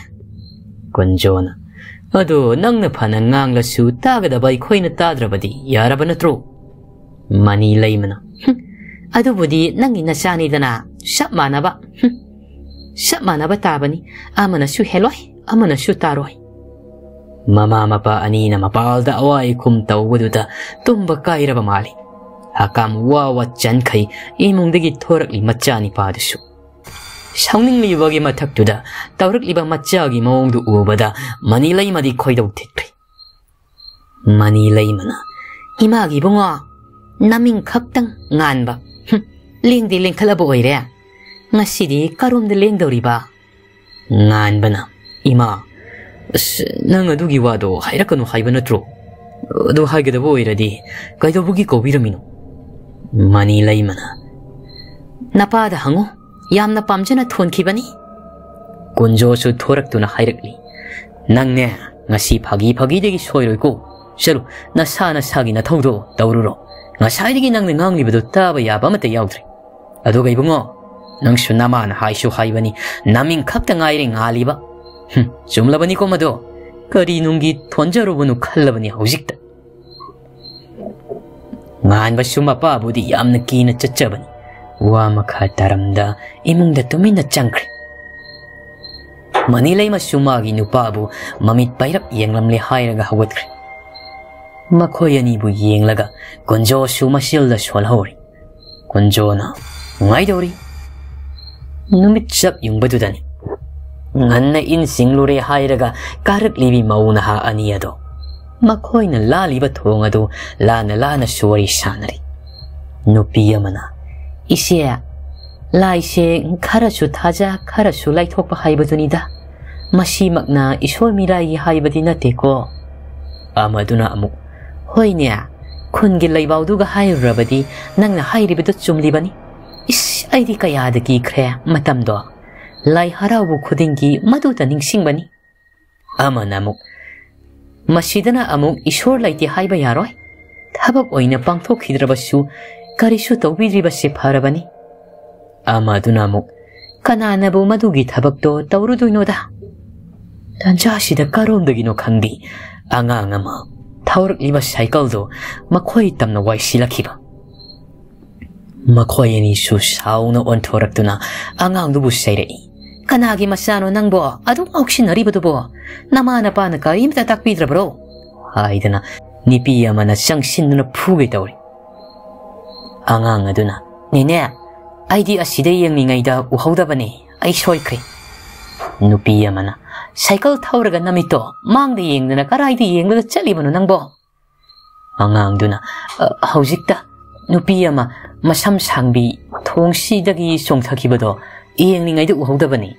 ꯀꯨꯟꯖꯣꯅ, "ꯑꯗꯣ ꯅꯪꯅ ꯐꯅ ꯉꯥꯡꯂꯁꯨ ꯇꯥꯒꯗꯕ ꯑꯩꯈꯣꯏꯅ ꯇꯥꯗ꯭ꯔꯕꯗꯤ ꯌꯥꯔꯕ ꯅꯠꯇ꯭ꯔꯣ?" ꯃꯅꯤ ꯂꯩꯃꯅ, "ꯍꯨꯝ, ꯑꯗꯨꯕꯨꯗꯤ ꯅꯪꯒꯤ ꯅꯆꯥꯅꯤꯗꯅ, ꯆꯞ ꯃꯥꯟꯅꯕ, ꯍꯨꯝ, ꯆꯞ ꯃꯥꯟꯅꯕ ꯇꯥꯕꯅꯤ, ꯑꯃꯅꯁꯨ ꯍꯦꯜꯂꯣꯏ, ꯑꯃꯅꯁꯨ ꯇꯥꯔꯣꯏ"꯫ ꯃꯃꯥ ꯃꯄꯥ ꯑꯅꯤꯅ ꯃꯄꯥꯜꯗ ꯑꯋꯥꯏ ꯑꯈꯨꯝ ꯇꯧꯕꯗꯨꯗ ꯇꯨꯝꯕ ꯀꯥꯏꯔꯕ ꯃꯥꯜꯂꯤ꯫ ꯍꯀꯥꯝ ꯋꯥ ꯋꯥ ꯆꯟꯈꯩ ꯏꯃꯨꯡꯗꯒꯤ ꯊꯣꯔꯛꯂꯤ ꯃꯆꯥꯅꯤꯄꯥꯗꯨꯁꯨ꯫ ꯁꯥꯎꯅꯤꯡꯂꯤꯕꯒꯤ ꯃꯊꯛꯇꯨꯗ ꯇꯧꯔꯛꯂꯤꯕ ꯃꯆꯥꯒꯤ ꯃꯑꯣꯡꯗꯨ ꯎꯕꯗ ꯃꯅꯤ ꯂꯩꯃꯗꯤ ꯈꯣꯏꯗꯧ ꯊꯤꯠꯈ꯭ꯔꯦ꯫ ꯃꯅꯤ ꯂꯩꯃꯅ, "ꯏꯃꯥꯒꯤ ꯏꯕꯨꯡꯉꯣ, ꯅꯃꯤꯡ ꯈꯛꯇꯪ ꯉꯥꯟꯕ꯫ ꯍꯨꯝ, ꯂꯦꯡꯗꯤ ꯂꯦꯡꯈꯠꯂꯕ ꯑꯣꯏꯔꯦ꯫ ꯉꯁꯤꯗꯤ ꯀꯔꯣꯝꯗ ꯂꯦꯡꯗꯧꯔꯤꯕ?" ꯉꯥꯟꯕꯅ, "ꯏꯃꯥ, ꯑꯁ, ꯅꯪ ꯑꯗꯨꯒꯤ ꯋꯥꯗꯣ ꯍꯥꯏꯔꯛꯀꯅꯨ ꯍꯥꯏꯕ ꯅꯠꯇ꯭ꯔꯣ? ꯑꯗꯨ ꯍꯥꯏꯒꯗꯕ ꯑꯣꯏꯔꯗꯤ ꯀꯩꯗꯧꯕꯒꯤ ꯀꯧꯕꯤꯔꯝꯃꯤꯅꯣ?" ꯃꯅꯤ ꯂꯩꯃꯅ, "ꯅꯄꯥꯗ ꯍꯪꯉꯨ, ꯌꯥꯝꯅ ꯄꯥꯝꯖꯅ ꯊꯣꯟꯈꯤꯕꯅꯤ꯫" ꯀꯨꯟꯖꯣꯁꯨ ꯊꯣꯔꯛꯇꯨꯅ ꯍꯥꯏꯔꯛꯂꯤ, "ꯅꯪꯅꯦ, ꯉꯁꯤ ꯐꯥꯒꯤ ꯐꯥꯒꯤꯗꯒꯤ ꯁꯣꯏꯔꯣꯏꯀꯣ꯫ ꯆꯠꯂꯨ, ꯅꯁꯥ ꯅꯁꯥꯒꯤ ꯅꯊꯧꯗꯣ ꯇꯧꯔꯨꯔꯣ꯫ ꯉꯁꯥꯏꯗꯒꯤ ꯅꯪꯅ ꯉꯥꯡꯂꯤꯕꯗꯣ ꯇꯥꯕ ꯌꯥꯕ ꯑꯃꯠꯇ ꯌꯥꯎꯗ꯭ꯔꯦ꯫ ꯑꯗꯨꯒ ꯏꯕꯨꯡꯉꯣ, ꯅꯪꯁꯨ ꯅꯃꯥꯅ ꯍꯥꯏꯁꯨ ꯍꯥꯏꯕꯅꯤ, ꯅꯃꯤꯡ ꯈꯛꯇ ꯉꯥꯏꯔꯦ ꯉꯥꯜꯂꯤꯕ꯫ ꯍꯨꯝ, ꯆꯨꯝꯂꯕꯅꯤꯀꯣ ꯃꯗꯣ꯫ ꯀꯔꯤ ꯅꯨꯡꯒꯤ ꯊꯣꯟꯖꯔꯨꯕꯅꯣ ꯈꯜꯂꯕꯅꯤ ꯍꯧꯖꯤꯛꯇ꯫" ꯉꯥꯟꯕꯁꯨ ꯃꯄꯥꯕꯨꯗꯤ ꯌꯥꯝꯅ ꯀꯤꯅ ꯆꯠꯆꯕꯅꯤ꯫ ꯋꯥ ꯃꯈꯥ ꯇꯥꯔꯝꯗ ꯏꯃꯨꯡꯗ ꯇꯨꯃꯤꯟꯅ ꯆꯪꯈ꯭ꯔꯦ꯫ ꯃꯅꯤ ꯂꯩꯃꯁꯨ ꯃꯥꯒꯤ ꯅꯨꯄꯥꯕꯨ ꯃꯃꯤꯠ ꯄꯩꯔꯞ ꯌꯦꯡꯂꯝꯂꯦ ꯍꯥꯏꯔꯒ ꯍꯧꯒꯠꯈ꯭ꯔꯦ꯫ ꯃꯈꯣꯏ ꯑꯅꯤꯕꯨ ꯌꯦꯡꯂꯒ ꯀꯨꯟꯖꯣꯁꯨ ꯃꯁꯤꯜꯗ ꯁꯣꯜꯍꯧꯔꯤ꯫ ꯀꯨꯟꯖꯣꯅ ꯅꯨꯡꯉꯥꯏꯗꯧꯔꯤ꯫ ꯅꯨꯃꯤꯠ ꯆꯞ ꯌꯨꯡꯕꯗꯨꯗꯅꯤ꯫ ꯉꯟꯅ ꯏꯟ ꯆꯤꯡꯂꯨꯔꯦ ꯍꯥꯏꯔꯒ ꯀꯥꯔꯛꯂꯤꯕꯤ ꯃꯧ ꯅꯍꯥ ꯑꯅꯤ ꯑꯗꯣ꯫ ꯃꯈꯣꯏꯅ ꯂꯥꯜꯂꯤꯕ ꯊꯣꯡ ꯑꯗꯨ ꯂꯥꯟꯅ ꯂꯥꯟꯅꯁꯨ ꯋꯥꯔꯤ ꯁꯥꯟꯅꯔꯤ꯫ ꯅꯨꯄꯤ ꯑꯃꯅ, "ꯏꯆꯦ, ꯂꯥꯏꯁꯦ ꯈꯔꯁꯨ ꯊꯥꯖ, ꯈꯔꯁꯨ ꯂꯥꯏꯊꯣꯛꯄ ꯍꯥꯏꯕꯗꯨꯅꯤꯗ꯫ ꯃꯁꯤꯃꯛꯅ ꯏꯁꯣꯔ ꯃꯤꯔꯥꯏꯒꯤ ꯍꯥꯏꯕꯗꯤ ꯅꯠꯇꯦꯀꯣ꯫" ꯑꯃꯗꯨꯅ ꯑꯃꯨꯛ, "ꯍꯣꯏꯅꯦ, ꯈꯨꯟꯒꯤ ꯂꯩꯕꯥꯎꯗꯨꯒ ꯍꯥꯏꯔꯨꯔꯕꯗꯤ ꯅꯪꯅ ꯍꯥꯏꯔꯤꯕꯗꯨ ꯆꯨꯝꯂꯤꯕꯅꯤ꯫ ꯏꯁ, ꯑꯩꯗꯤ ꯀꯌꯥꯗ ꯀꯤꯈ꯭ꯔꯦ ꯃꯇꯝꯗꯣ꯫ ꯂꯥꯏ ꯍꯔꯥꯎꯕ ꯈꯨꯗꯤꯡꯒꯤ ꯃꯗꯨꯇ ꯅꯤꯡꯁꯤꯡꯕꯅꯤ꯫" ꯑꯃꯅ ꯑꯃꯨꯛ, "ꯃꯁꯤꯗꯅ ꯑꯃꯨꯛ ꯏꯁꯣꯔ ꯂꯩꯇꯦ ꯍꯥꯏꯕ ꯌꯥꯔꯣꯏ꯫ ꯊꯕꯛ ꯑꯣꯏꯅ ꯄꯥꯡꯊꯣꯛꯈꯤꯗ꯭ꯔꯕꯁꯨ ꯀꯔꯤꯁꯨ ꯇꯧꯕꯤꯗ꯭ꯔꯤꯕꯁꯦ ꯐꯔꯕꯅꯤ꯫" ꯑꯃꯗꯨꯅ ꯑꯃꯨꯛ, "ꯀꯅꯥꯅꯕꯨ ꯃꯗꯨꯒꯤ ꯊꯕꯛꯇꯣ ꯇꯧꯔꯨꯗꯣꯏꯅꯣꯗ?" ꯇꯥꯟꯖꯥꯁꯤꯗ ꯀꯔꯣꯝꯗꯒꯤꯅꯣ ꯈꯪꯗꯦ, ꯑꯉꯥꯡ ꯑꯃ ꯊꯧꯔꯛꯂꯤꯕ ꯁꯥꯏꯀꯜꯗꯣ ꯃꯈꯣꯏ ꯇꯝꯅ ꯋꯥꯏꯁꯤꯜꯂꯛꯈꯤꯕ꯫ ꯃꯈꯣꯏ ꯑꯅꯤꯁꯨ ꯁꯥꯎꯅ ꯑꯣꯟꯊꯣꯔꯛꯇꯨꯅ ꯑꯉꯥꯡꯗꯨꯕꯨ ꯆꯩꯔꯛꯏ꯫ "ꯀꯅꯥꯒꯤ ꯃꯆꯥꯅꯣ ꯅꯪꯕꯣ ꯑꯗꯨꯛ ꯉꯥꯎꯁꯤꯟꯅꯔꯤꯕꯗꯨꯕꯣ? ꯅꯃꯥ ꯅꯄꯥꯅ ꯀꯔꯤꯝꯇ ꯇꯥꯛꯄꯤꯗ꯭ꯔꯕ꯭ꯔꯣ?" ꯍꯥꯏꯗꯅ ꯅꯨꯄꯤ ꯑꯃꯅ ꯆꯪꯁꯤꯟꯗꯨꯅ ꯐꯨꯒꯦ ꯇꯧꯔꯤ꯫ ꯑꯉꯥꯡ ꯑꯗꯨꯅ, "ꯅꯦꯅꯦ, ꯑꯩꯗꯤ ꯑꯁꯤꯗ ꯌꯦꯡꯂꯤꯉꯩꯗ ꯎꯍꯧꯗꯕꯅꯦ, ꯑꯩ ꯁꯣꯏꯈ꯭ꯔꯦ꯫" ꯅꯨꯄꯤ ꯑꯃꯅ, "ꯁꯥꯏꯀꯜ ꯊꯧꯔꯒ ꯅꯃꯤꯠꯇꯣ ꯃꯥꯡꯗ ꯌꯦꯡꯗꯅ ꯀꯔꯥꯏꯗ ꯌꯦꯡꯂꯒ ꯆꯠꯂꯤꯕꯅꯣ ꯅꯪꯕꯣ? ꯑꯉꯥꯡꯗꯨꯅ, "ꯑ, ꯍꯧꯖꯤꯛꯇ ꯅꯨꯄꯤ ꯑꯃ ꯃꯁꯝ ꯁꯥꯡꯕꯤ ꯊꯣꯡꯁꯤꯗꯒꯤ ꯆꯣꯡꯊꯈꯤꯕꯗꯣ ꯌꯦꯡꯂꯤꯉꯩꯗ ꯎꯍꯧꯗꯕꯅꯤ?"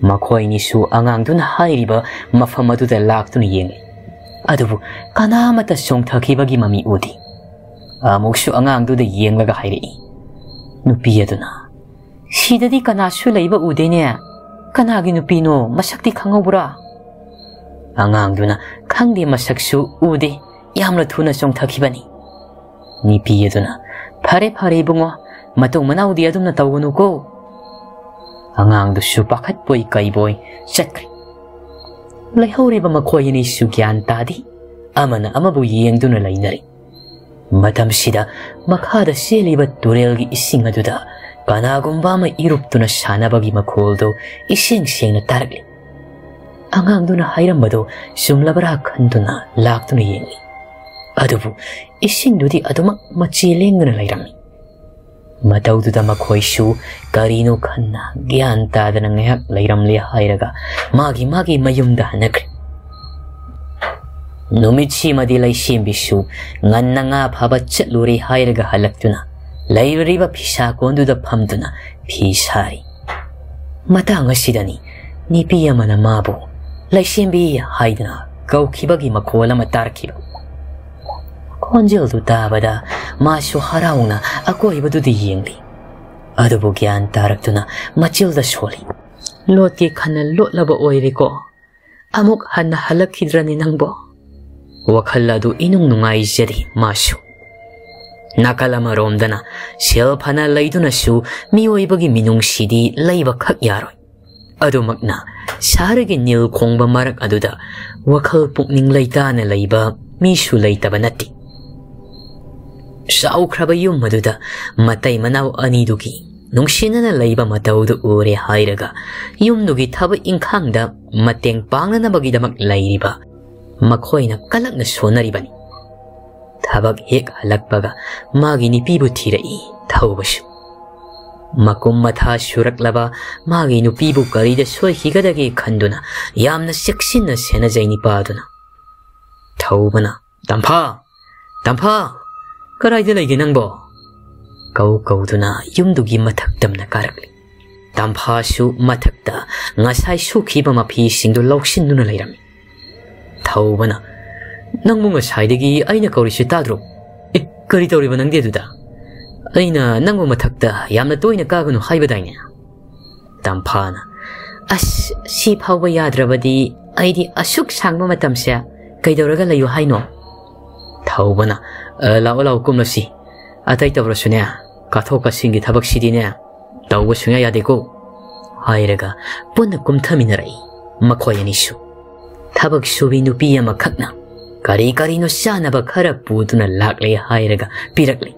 ꯃꯈꯣꯏꯅꯤꯁꯨ ꯑꯉꯥꯡꯗꯨꯅ ꯍꯥꯏꯔꯤꯕ ꯃꯐꯝ ꯑꯗꯨꯗ ꯂꯥꯛꯇꯨꯅ ꯌꯦꯡꯂꯤ꯫ ꯑꯗꯨꯕꯨ ꯀꯅꯥ ꯑꯃꯠꯇ ꯆꯣꯡꯊꯈꯤꯕꯒꯤ ꯃꯃꯤ ꯎꯗꯦ꯫ ꯑꯃꯨꯛꯁꯨ ꯑꯉꯥꯡꯗꯨꯗ ꯌꯦꯡꯂꯒ ꯍꯥꯏꯔꯛꯏ, ꯅꯨꯄꯤ ꯑꯗꯨꯅ, "ꯁꯤꯗꯗꯤ ꯀꯅꯥꯁꯨ ꯂꯩꯕ ꯎꯗꯦꯅꯦ꯫ ꯀꯅꯥꯒꯤ ꯅꯨꯄꯤꯅꯣ? ꯃꯁꯛꯇꯤ ꯈꯪꯍꯧꯕ꯭ꯔꯥ?" ꯑꯉꯥꯡꯗꯨꯅ, "ꯈꯪꯗꯦ, ꯃꯁꯛꯁꯨ ꯎꯗꯦ, ꯌꯥꯝꯅ ꯊꯨꯅ ꯆꯣꯡꯊꯈꯤꯕꯅꯤ꯫" ꯅꯨꯄꯤ ꯑꯗꯨꯅ, "ꯐꯔꯦ, ꯐꯔꯦ ꯏꯕꯨꯡꯉꯣ, ꯃꯇꯨꯡ ꯃꯅꯥꯎꯗꯤ ꯑꯗꯨꯝꯅ ꯇꯧꯒꯅꯨꯀꯣ꯫" ꯑꯉꯥꯡꯗꯨꯁꯨ ꯄꯥꯈꯠꯄꯣꯏ ꯀꯩꯕꯣꯏ ꯆꯠꯈ꯭ꯔꯦ꯫ ꯂꯩꯍꯧꯔꯤꯕ ꯃꯈꯣꯏ ꯑꯅꯤꯁꯨ ꯒ꯭ꯌꯥꯟ ꯇꯥꯗꯦ, ꯑꯃꯅ ꯑꯃꯕꯨ ꯌꯦꯡꯗꯨꯅ ꯂꯩꯅꯔꯤ꯫ ꯃꯇꯝꯁꯤꯗ ꯃꯈꯥꯗ ꯆꯦꯜꯂꯤꯕ ꯇꯨꯔꯦꯜꯒꯤ ꯏꯁꯤꯡ ꯑꯗꯨꯗ ꯀꯅꯥꯒꯨꯝꯕ ꯑꯃ ꯏꯔꯨꯞꯇꯨꯅ ꯁꯥꯟꯅꯕꯒꯤ ꯃꯈꯣꯜꯗꯨ ꯏꯁꯦꯡ ꯁꯦꯡꯅ ꯇꯥꯔꯛꯂꯤ꯫ ꯑꯉꯥꯡꯗꯨꯅ ꯍꯥꯏꯔꯝꯕꯗꯨ ꯆꯨꯝꯂꯕ꯭ꯔꯥ ꯈꯟꯗꯨꯅ ꯂꯥꯛꯇꯨꯅ ꯌꯦꯡꯂꯤ꯫ ꯑꯗꯨꯕꯨ ꯏꯁꯤꯡꯗꯨꯗꯤ ꯑꯗꯨꯃꯛ ꯃꯆꯤ ꯂꯦꯡꯗꯅ ꯂꯩꯔꯝꯃꯤ꯫ ꯃꯇꯧꯗꯨꯗ ꯃꯈꯣꯏꯁꯨ ꯀꯔꯤꯅꯣ ꯈꯟꯅ ꯒ꯭ꯌꯥꯟ ꯇꯥꯗꯅ ꯉꯥꯏꯍꯥꯛ ꯂꯩꯔꯝꯂꯦ ꯍꯥꯏꯔꯒ ꯃꯥꯒꯤ ꯃꯥꯒꯤ ꯃꯌꯨꯝꯗ ꯍꯟꯅꯈ꯭ꯔꯦ꯫ ꯅꯨꯃꯤꯠꯁꯤꯃꯗꯤ ꯂꯩꯁꯦꯝꯕꯤꯁꯨ ꯉꯟꯅ ꯉꯥ ꯐꯥꯕ ꯆꯠꯂꯨꯔꯦ ꯍꯥꯏꯔꯒ ꯍꯜꯂꯛꯇꯨꯅ ꯂꯩꯔꯤꯕ ꯐꯤꯁꯥ ꯀꯣꯟꯗꯨꯗ ꯐꯝꯗꯨꯅ ꯐꯤ ꯁꯥꯔꯤ꯫ ꯃꯇꯥꯡ ꯑꯁꯤꯗꯅꯤ ꯅꯨꯄꯤ ꯑꯃꯅ ꯃꯥꯕꯨ "ꯂꯩꯁꯦꯝꯕꯤ" ꯍꯥꯏꯗꯨꯅ ꯀꯧꯈꯤꯕꯒꯤ ꯃꯈꯣꯜ ꯑꯃ ꯇꯥꯔꯛꯈꯤꯕ꯫ ꯈꯣꯟꯖꯦꯜꯗꯨ ꯇꯥꯕꯗ ꯃꯥꯁꯨ ꯍꯔꯥꯎꯅ ꯑꯀꯣꯏꯕꯗꯨꯗ ꯌꯦꯡꯂꯤ꯫ ꯑꯗꯨꯕꯨ ꯒ꯭ꯌꯥꯟ ꯇꯥꯔꯛꯇꯨꯅ ꯃꯆꯤꯜꯗ ꯁꯣꯜꯂꯤ꯫ ꯂꯣꯠꯀꯦ ꯈꯟꯅ ꯂꯣꯠꯂꯕ ꯑꯣꯏꯔꯦꯀꯣ꯫ ꯑꯃꯨꯛ ꯍꯟꯅ ꯍꯜꯂꯛꯈꯤꯗ꯭ꯔꯅꯤ ꯅꯪꯕꯣ? ꯋꯥꯈꯜ ꯑꯗꯨ ꯏꯅꯨꯡ ꯅꯨꯡꯉꯥꯏꯖꯔꯤ ꯃꯥꯁꯨ꯫ ꯅꯥꯀꯜ ꯑꯃꯔꯣꯝꯗꯅ ꯁꯦꯜ ꯐꯅ ꯂꯩꯗꯨꯅꯁꯨ ꯃꯤꯑꯣꯏꯕꯒꯤ ꯃꯤꯅꯨꯡꯁꯤꯗꯤ ꯂꯩꯕꯈꯛ ꯌꯥꯔꯣꯏ꯫ ꯑꯗꯨꯃꯛꯅ ꯁꯍꯔꯒꯤ ꯅꯤꯜ ꯈꯣꯡꯕ ꯃꯔꯛ ꯑꯗꯨꯗ ꯋꯥꯈꯜ ꯄꯨꯛꯅꯤꯡ ꯂꯩꯇꯥꯅ ꯂꯩꯕ ꯃꯤꯁꯨ ꯂꯩꯇꯕ ꯅꯠꯇꯦ꯫ ꯆꯥꯎꯈ꯭ꯔꯕ ꯌꯨꯝ ꯑꯗꯨꯗ ꯃꯇꯩ ꯃꯅꯥꯎ ꯑꯅꯤꯗꯨꯒꯤ ꯅꯨꯡꯁꯤꯅꯅ ꯂꯩꯕ ꯃꯇꯧꯗꯨ ꯎꯔꯦ ꯍꯥꯏꯔꯒ ꯌꯨꯝꯗꯨꯒꯤ ꯊꯕꯛ ꯏꯪꯈꯥꯡꯗ ꯃꯇꯦꯡ ꯄꯥꯡꯅꯅꯕꯒꯤꯗꯃꯛ ꯂꯩꯔꯤꯕ ꯃꯈꯣꯏꯅ ꯀꯂꯛꯅ ꯁꯣꯟꯅꯔꯤꯕꯅꯤ꯫ ꯊꯕꯛ ꯍꯦꯛ ꯍꯜꯂꯛꯄꯒ ꯃꯥꯒꯤ ꯅꯨꯄꯤꯕꯨ ꯊꯤꯔꯛꯏ ꯊꯧꯕꯁꯨ꯫ ꯃꯀꯨꯝ ꯃꯊꯥ ꯁꯨꯔꯛꯂꯕ ꯃꯥꯒꯤ ꯅꯨꯄꯤꯕꯨ ꯀꯔꯤꯗ ꯁꯣꯏꯈꯤꯒꯗꯒꯦ ꯈꯟꯗꯨꯅ ꯌꯥꯝꯅ ꯆꯦꯛꯁꯤꯟꯅ ꯁꯦꯟꯅꯖꯩ ꯅꯤꯄꯥꯗꯨꯅ꯫ ꯊꯧꯕꯅ "ꯇꯝꯐꯥ! ꯇꯝꯐꯥ! ꯀꯗꯥꯏꯗ ꯂꯩꯒꯦ ꯅꯪꯕꯣ?" ꯀꯧ ꯀꯧꯗꯨꯅ ꯌꯨꯝꯗꯨꯒꯤ ꯃꯊꯛ ꯇꯝꯅ ꯀꯥꯔꯛꯂꯤ꯫ ꯇꯝꯐꯥꯁꯨ ꯃꯊꯛꯇ ꯉꯁꯥꯏ ꯁꯨꯈꯤꯕ ꯃꯐꯤꯁꯤꯡꯗꯨ ꯂꯧꯁꯤꯟꯗꯨꯅ ꯂꯩꯔꯝꯃꯤ꯫ ꯊꯧꯕꯅ, "ꯅꯪꯕꯨ ꯉꯁꯥꯏꯗꯒꯤ ꯑꯩꯅ ꯀꯧꯔꯤꯁꯤ ꯇꯥꯗ꯭ꯔꯣ? ꯑꯦ, ꯀꯔꯤ ꯇꯧꯔꯤꯕ ꯅꯪꯗꯤ ꯑꯗꯨꯗ? ꯑꯩꯅ ꯅꯪꯕꯨ ꯃꯊꯛꯇ ꯌꯥꯝꯅ ꯇꯣꯏꯅ ꯀꯥꯒꯅꯨ ꯍꯥꯏꯕꯗꯥꯏꯅꯦ?" ꯇꯝꯐꯥꯅ, "ꯑꯁ, ꯁꯤ ꯐꯥꯎꯕ ꯌꯥꯗ꯭ꯔꯕꯗꯤ ꯑꯩꯗꯤ ꯑꯁꯨꯛ ꯁꯥꯡꯕ ꯃꯇꯝꯁꯦ ꯀꯩꯗꯧꯔꯒ ꯂꯩꯌꯨ ꯍꯥꯏꯅꯣ?" ꯊꯧꯕꯅ, "ꯑ, ꯂꯥꯛꯑꯣ, ꯂꯥꯛꯑꯣ, ꯀꯨꯝꯂꯁꯤ꯫ ꯑꯇꯩ ꯇꯧꯔꯁꯨꯅꯦ, ꯀꯥꯊꯣꯛ ꯀꯥꯁꯤꯟꯒꯤ ꯊꯕꯛꯁꯤꯗꯤꯅꯦ, ꯇꯧꯕ ꯁꯨꯡꯌꯥ ꯌꯥꯗꯦꯀꯣ," ꯍꯥꯏꯔꯒ ꯄꯨꯟꯅ ꯀꯨꯝꯊꯃꯤꯟꯅꯔꯛꯏ ꯃꯈꯣꯏ ꯑꯅꯤꯁꯨ꯫ ꯊꯕꯛ ꯁꯨꯕꯤ ꯅꯨꯄꯤ ꯑꯃꯈꯛꯅ ꯀꯔꯤ ꯀꯔꯤꯅꯣ ꯆꯥꯅꯕ ꯈꯔ ꯄꯨꯗꯨꯅ ꯂꯥꯛꯂꯦ ꯍꯥꯏꯔꯒ ꯄꯤꯔꯛꯂꯤ꯫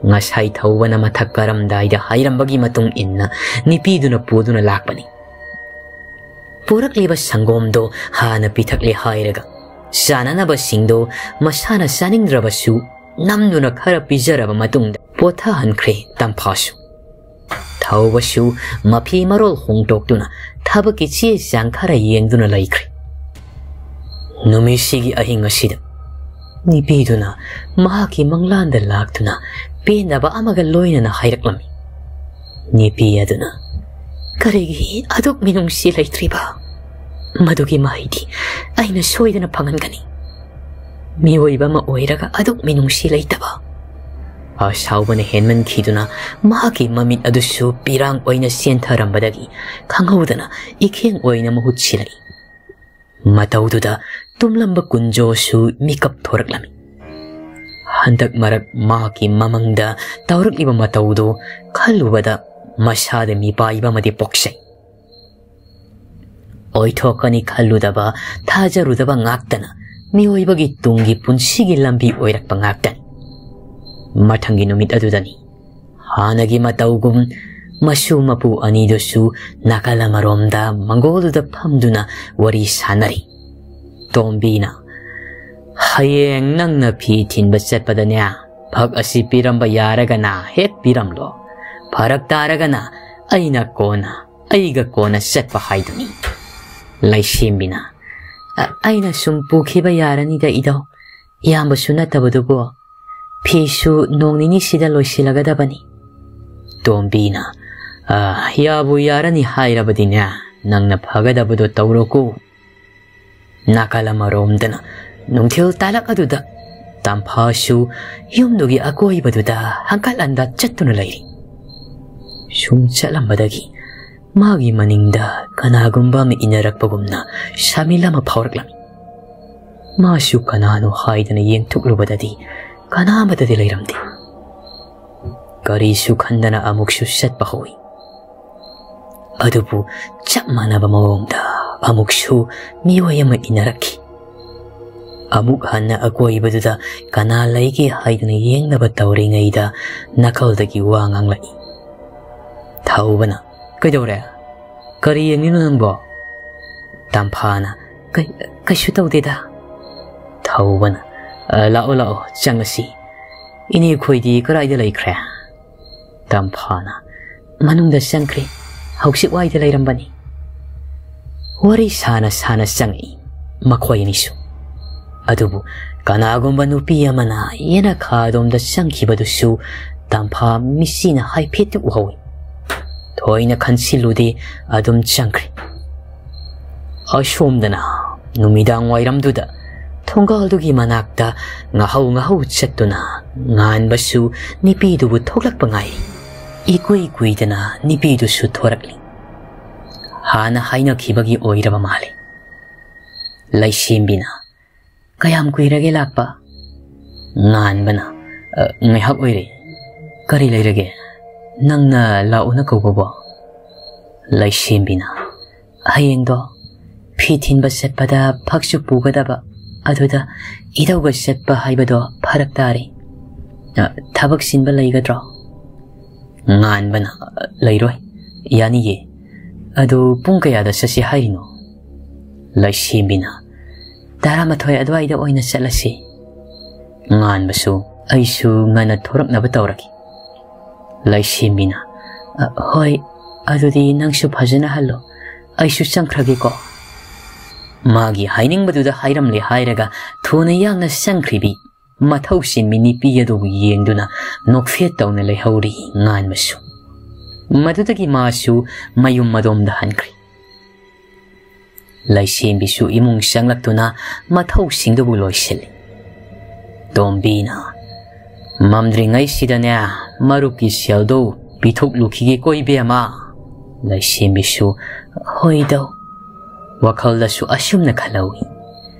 ꯉꯁꯥꯏ ꯊꯧꯕꯅ ꯃꯊꯛ ꯀꯥꯔꯝꯗꯥꯏꯗ ꯍꯥꯏꯔꯝꯕꯒꯤ ꯃꯇꯨꯡ ꯏꯟꯅ ꯅꯨꯄꯤꯗꯨꯅ ꯄꯨꯗꯨꯅ ꯂꯥꯛꯄꯅꯤ꯫ ꯄꯨꯔꯛꯂꯤꯕ ꯁꯪꯒꯣꯝꯗꯣ ꯍꯥꯟꯅ ꯄꯤꯊꯛꯂꯦ ꯍꯥꯏꯔꯒ ꯆꯥꯅꯅꯕꯁꯤꯡꯗꯣ ꯃꯁꯥꯅ ꯆꯥꯅꯤꯡꯗ꯭ꯔꯕꯁꯨ ꯅꯝꯗꯨꯅ ꯈꯔ ꯄꯤꯖꯔꯕ ꯃꯇꯨꯡꯗ ꯄꯣꯊꯥꯍꯟꯈ꯭ꯔꯦ ꯇꯝꯐꯥꯁꯨ꯫ ꯊꯧꯕꯁꯨ ꯃꯐꯤ ꯃꯔꯣꯜ ꯍꯣꯡꯗꯣꯛꯇꯨꯅ ꯊꯕꯛꯀꯤ ꯆꯦ ꯆꯥꯡ ꯈꯔ ꯌꯦꯡꯗꯨꯅ ꯂꯩꯈ꯭ꯔꯦ꯫ ꯅꯨꯃꯤꯠꯁꯤꯒꯤ ꯑꯍꯤꯡ ꯑꯁꯤꯗ ꯅꯨꯄꯤꯗꯨꯅ ꯃꯍꯥꯛꯀꯤ ꯃꯪꯂꯥꯟꯗ ꯂꯥꯛꯇꯨꯅ ꯄꯦꯟꯗꯕ ꯑꯃꯒ ꯂꯣꯏꯅꯅ ꯍꯥꯏꯔꯛꯂꯝꯃꯤ꯫ ꯅꯨꯄꯤ ꯑꯗꯨꯅ, "ꯀꯔꯤꯒꯤ ꯑꯗꯨꯛ ꯃꯤꯅꯨꯡꯁꯤ ꯂꯩꯇ꯭ꯔꯤꯕ? ꯃꯗꯨꯒꯤ ꯃꯍꯩꯗꯤ ꯑꯩꯅ ꯁꯣꯏꯗꯅ ꯐꯪꯍꯟꯒꯅꯤ꯫ ꯃꯤꯑꯣꯏꯕ ꯑꯃ ꯑꯣꯏꯔꯒ ꯑꯗꯨꯛ ꯃꯤꯅꯨꯡꯁꯤ ꯂꯩꯇꯕ!" ꯑꯁꯥꯎꯕꯅ ꯍꯦꯟꯃꯟꯈꯤꯗꯨꯅ ꯃꯍꯥꯛꯀꯤ ꯃꯃꯤꯠ ꯑꯗꯨꯁꯨ ꯄꯤꯔꯥꯡ ꯑꯣꯏꯅ ꯆꯦꯟꯊꯔꯝꯕꯗꯒꯤ ꯈꯪꯍꯧꯗꯅ ꯏꯈꯦꯡ ꯑꯣꯏꯅ ꯃꯍꯨꯠ ꯁꯤꯜꯂꯛꯏ꯫ ꯃꯇꯧꯗꯨꯗ ꯇꯨꯝꯂꯝꯕ ꯀꯨꯟꯖꯣꯁꯨ ꯃꯤꯀꯞ ꯊꯣꯔꯛꯂꯝꯃꯤ꯫ ꯍꯟꯗꯛ ꯃꯔꯛ ꯃꯍꯥꯛꯀꯤ ꯃꯃꯪꯗ ꯇꯧꯔꯛꯂꯤꯕ ꯃꯇꯧꯗꯨ ꯈꯜꯂꯨꯕꯗ ꯃꯁꯥꯗ ꯃꯤꯄꯥꯏꯕ ꯑꯃꯗꯤ ꯄꯣꯛꯆꯩ꯫ ꯑꯣꯏꯊꯣꯛꯀꯅꯤ ꯈꯜꯂꯨꯗꯕ, ꯊꯥꯖꯔꯨꯗꯕ ꯉꯥꯛꯇꯅ ꯃꯤꯑꯣꯏꯕꯒꯤ ꯇꯨꯡꯒꯤ ꯄꯨꯟꯁꯤꯒꯤ ꯂꯝꯕꯤ ꯑꯣꯏꯔꯛꯄ ꯉꯥꯛꯇꯅꯤ꯫ ꯃꯊꯪꯒꯤ ꯅꯨꯃꯤꯠ ꯑꯗꯨꯗꯅꯤ ꯍꯥꯟꯅꯒꯤ ꯃꯇꯧꯒꯨꯝ ꯃꯁꯨ ꯃꯄꯨ ꯑꯅꯤꯗꯨꯁꯨ ꯅꯥꯀꯜ ꯑꯃꯔꯣꯝꯗ ꯃꯪꯒꯣꯜꯗꯨꯗ ꯐꯝꯗꯨꯅ ꯋꯥꯔꯤ ꯁꯥꯟꯅꯔꯤ꯫ ꯇꯣꯝꯕꯤꯅ, "ꯍꯌꯦꯡ ꯅꯪꯅ ꯐꯤ ꯊꯤꯟꯕ ꯆꯠꯄꯗꯅꯦ, ꯐꯛ ꯑꯁꯤ ꯄꯤꯔꯝꯕ ꯌꯥꯔꯒꯅ ꯍꯦꯛ ꯄꯤꯔꯝꯂꯣ, ꯐꯔꯛ ꯇꯥꯔꯒꯅ ꯑꯩꯅ ꯀꯣꯟꯅ, ꯑꯩꯒ ꯀꯣꯟꯅ ꯆꯠꯄ ꯍꯥꯏꯗꯨꯅꯤ꯫" ꯂꯩꯁꯦꯝꯕꯤꯅ, "ꯑ-, ꯑꯩꯅ ꯁꯨꯝ ꯄꯨꯈꯤꯕ ꯌꯥꯔꯅꯤꯗ ꯏꯙꯧ, ꯏꯌꯥꯝꯕꯁꯨ ꯅꯠꯇꯕꯗꯨꯕꯨ꯫ ꯐꯤꯁꯨ ꯅꯣꯡ ꯅꯤꯅꯤꯁꯤꯗ ꯂꯣꯏꯁꯤꯜꯂꯒꯗꯕꯅꯤ꯫ ꯇꯣꯝꯕꯤꯅ, "ꯑ, ꯌꯥꯕꯨ ꯌꯥꯔꯅꯤ ꯍꯥꯏꯔꯕꯗꯤꯅꯦ, ꯅꯪꯅ ꯐꯒꯗꯕꯗꯣ ꯇꯧꯔꯣꯀꯣ"꯫ ꯅꯥꯀꯜ ꯑꯃꯔꯣꯝꯗꯅ ꯅꯨꯡꯊꯤꯜ ꯇꯥꯂꯛ ꯑꯗꯨꯗ ꯇꯝꯐꯥꯁꯨ ꯌꯨꯝꯗꯨꯒꯤ ꯑꯀꯣꯏꯕꯗꯨꯗ ꯍꯪꯀꯠ ꯍꯟꯗ ꯆꯠꯇꯨꯅ ꯂꯩꯔꯤ꯫ ꯁꯨꯝ ꯆꯠꯂꯝꯕꯗꯒꯤ ꯃꯥꯒꯤ ꯃꯅꯤꯡꯗ ꯀꯅꯥꯒꯨꯝꯕ ꯑꯃ ꯏꯟꯅꯔꯛꯄꯒꯨꯝꯅ ꯁꯥꯃꯤꯜ ꯑꯃ ꯐꯥꯎꯔꯛꯂꯝꯃꯤ꯫ ꯃꯥꯁꯨ ꯀꯅꯥꯅꯣ ꯍꯥꯏꯗꯅ ꯌꯦꯡꯊꯣꯛꯂꯨꯕꯗꯗꯤ ꯀꯅꯥ ꯑꯃꯠꯇꯗꯤ ꯂꯩꯔꯝꯗꯦ꯫ ꯀꯔꯤꯁꯨ ꯈꯟꯗꯅ ꯑꯃꯨꯛꯁꯨ ꯆꯠꯄ ꯍꯧꯏ꯫ ꯑꯗꯨꯕꯨ ꯆꯞ ꯃꯥꯟꯅꯕ ꯃꯑꯣꯡꯗ ꯑꯃꯨꯛꯁꯨ ꯃꯤꯑꯣꯏ ꯑꯃ ꯏꯟꯅꯔꯛꯈꯤ꯫ ꯑꯃꯨꯛ ꯍꯟꯅ ꯑꯀꯣꯏꯕꯗꯨꯗ ꯀꯅꯥ ꯂꯩꯒꯦ ꯍꯥꯏꯗꯅ ꯌꯦꯡꯅꯕ ꯇꯧꯔꯤꯉꯩꯗ ꯅꯥꯀꯜꯗꯒꯤ ꯋꯥ ꯉꯥꯡꯂꯛꯏ꯫ ꯊꯧꯕꯅ, "ꯀꯩꯗꯧꯔꯦ? ꯀꯔꯤ ꯌꯦꯡꯂꯤꯅꯣ ꯅꯪꯕꯣ?" ꯇꯝꯐꯥꯅ, "ꯀꯩ-, ꯀꯩꯁꯨ ꯇꯧꯗꯦꯗ"꯫ ꯊꯧꯕꯅ, "ꯑ, ꯂꯥꯛꯑꯣ, ꯂꯥꯛꯑꯣ, ꯆꯪꯉꯁꯤ꯫ ꯏꯅꯦꯈꯣꯏꯗꯤ ꯀꯗꯥꯏꯗ ꯂꯩꯈ꯭ꯔꯦ?" ꯇꯝꯐꯥꯅ, "ꯃꯅꯨꯡꯗ ꯆꯪꯈ꯭ꯔꯦ, ꯍꯧꯖꯤꯛ ꯋꯥꯏꯗ ꯂꯩꯔꯝꯕꯅꯤ"꯫ ꯋꯥꯔꯤ ꯁꯥꯅ ꯁꯥꯅ ꯆꯪꯉꯛꯏ ꯃꯈꯣꯏ ꯑꯅꯤꯁꯨ꯫ ꯑꯗꯨꯕꯨ ꯀꯅꯥꯒꯨꯝꯕ ꯅꯨꯄꯤ ꯑꯃꯅ ꯌꯦꯅꯈꯥ ꯑꯗꯣꯝꯗ ꯆꯪꯈꯤꯕꯗꯨꯁꯨ ꯇꯝꯐꯥ ꯃꯤꯠꯁꯤꯅ ꯍꯥꯏꯐꯦꯠꯇꯤ ꯎꯍꯧꯏ꯫ ꯊꯣꯏꯅ ꯈꯟꯁꯤꯜꯂꯨꯗꯦ, ꯑꯗꯨꯝ ꯆꯪꯈ꯭ꯔꯦ꯫ ꯑꯁꯣꯝꯗꯅ ꯅꯨꯃꯤꯗꯥꯡ ꯋꯥꯏꯔꯝꯗꯨꯗ ꯊꯣꯡꯒꯥꯜꯗꯨꯒꯤ ꯃꯅꯥꯛꯇ ꯉꯥꯍꯧ ꯉꯥꯍꯧ ꯆꯠꯇꯨꯅ ꯉꯥꯟꯕꯁꯨ ꯅꯨꯄꯤꯗꯨꯕꯨ ꯊꯣꯛꯂꯛꯄ ꯉꯥꯏꯔꯤ꯫ ꯏꯀꯨꯏ ꯀꯨꯏꯗꯅ ꯅꯨꯄꯤꯗꯨꯁꯨ ꯊꯣꯔꯛꯂꯤ꯫ ꯍꯥꯟꯅ ꯍꯥꯏꯅꯈꯤꯕꯒꯤ ꯑꯣꯏꯔꯕ ꯃꯥꯜꯂꯤ꯫ ꯂꯩꯁꯦꯝꯕꯤꯅ, "ꯀꯌꯥꯝ ꯀꯨꯏꯔꯒꯦ ꯂꯥꯛꯄ?" ꯉꯥꯟꯕꯅ, "ꯑ, ꯉꯥꯏꯍꯥꯛ ꯑꯣꯏꯔꯦ꯫ ꯀꯔꯤ ꯂꯩꯔꯒꯦ? ꯅꯪꯅ ꯂꯥꯛꯎꯅ ꯀꯧꯕꯕꯣ?" ꯂꯩꯁꯦꯝꯕꯤꯅ, "ꯍꯌꯦꯡꯗꯣ ꯐꯤ ꯊꯤꯟꯕ ꯆꯠꯄꯗ ꯐꯛꯁꯨ ꯄꯨꯒꯗꯕ, ꯑꯗꯨꯗ ꯏꯙꯧꯒ ꯆꯠꯄ ꯍꯥꯏꯕꯗꯣ ꯐꯔꯛ ꯇꯥꯔꯦ꯫ ꯑ, ꯊꯕꯛ ꯆꯤꯟꯕ ꯂꯩꯒꯗ꯭ꯔꯣ?" ꯉꯥꯟꯕꯅ, "ꯂꯩꯔꯣꯏ, ꯌꯥꯅꯤꯌꯦ꯫ ꯑꯗꯨ ꯄꯨꯡ ꯀꯌꯥꯗ ꯆꯠꯁꯤ ꯍꯥꯏꯔꯤꯅꯣ?" ꯂꯩꯁꯦꯝꯕꯤꯅ, "ꯇꯔꯥꯃꯥꯊꯣꯏ ꯑꯗꯨꯋꯥꯏꯗ ꯑꯣꯏꯅ ꯆꯠꯂꯁꯤ"꯫ ꯉꯥꯟꯕꯁꯨ, "ꯑꯩꯁꯨ ꯉꯟꯅ ꯊꯣꯔꯛꯅꯕ ꯇꯧꯔꯒꯦ"꯫ ꯂꯩꯁꯦꯝꯕꯤꯅ, "ꯑ, ꯍꯣꯏ, ꯑꯗꯨꯗꯤ ꯅꯪꯁꯨ ꯐꯖꯅ ꯍꯜꯂꯣ, ꯑꯩꯁꯨ ꯆꯪꯈ꯭ꯔꯒꯦꯀꯣ"꯫ ꯃꯥꯒꯤ ꯍꯥꯏꯅꯤꯡꯕꯗꯨꯗ ꯍꯥꯏꯔꯝꯂꯦ ꯍꯥꯏꯔꯒ ꯊꯨꯅ ꯌꯥꯡꯅ ꯆꯪꯈ꯭ꯔꯤꯕꯤ ꯃꯊꯧ ꯆꯤꯟꯕꯤ ꯅꯨꯄꯤ ꯑꯗꯨꯕꯨ ꯌꯦꯡꯗꯨꯅ ꯅꯣꯛꯐꯦꯠ ꯇꯧꯅ ꯂꯩꯍꯧꯔꯤ ꯉꯥꯟꯕꯁꯨ꯫ ꯃꯗꯨꯗꯒꯤ ꯃꯥꯁꯨ ꯃꯌꯨꯝ ꯃꯗꯣꯝꯗ ꯍꯟꯈ꯭ꯔꯦ꯫ ꯂꯩꯁꯦꯝꯕꯤꯁꯨ ꯏꯃꯨꯡ ꯆꯪꯂꯛꯇꯨꯅ ꯃꯊꯧꯁꯤꯡꯗꯨꯕꯨ ꯂꯣꯏꯁꯤꯜꯂꯤ꯫ ꯇꯣꯝꯕꯤꯅ, "ꯃꯝꯗ꯭ꯔꯤꯉꯩꯁꯤꯗꯅꯦ, ꯃꯔꯨꯞꯀꯤ ꯁꯦꯜꯗꯨ ꯄꯤꯊꯣꯛꯂꯨꯈꯤꯒꯦꯀꯣ ꯏꯕꯦꯝꯃ?" ꯂꯩꯁꯦꯝꯕꯤꯁꯨ, "ꯍꯣꯏꯗꯧ"꯫ ꯋꯥꯈꯜꯗꯁꯨ ꯑꯁꯨꯝꯅ ꯈꯜꯍꯧꯏ,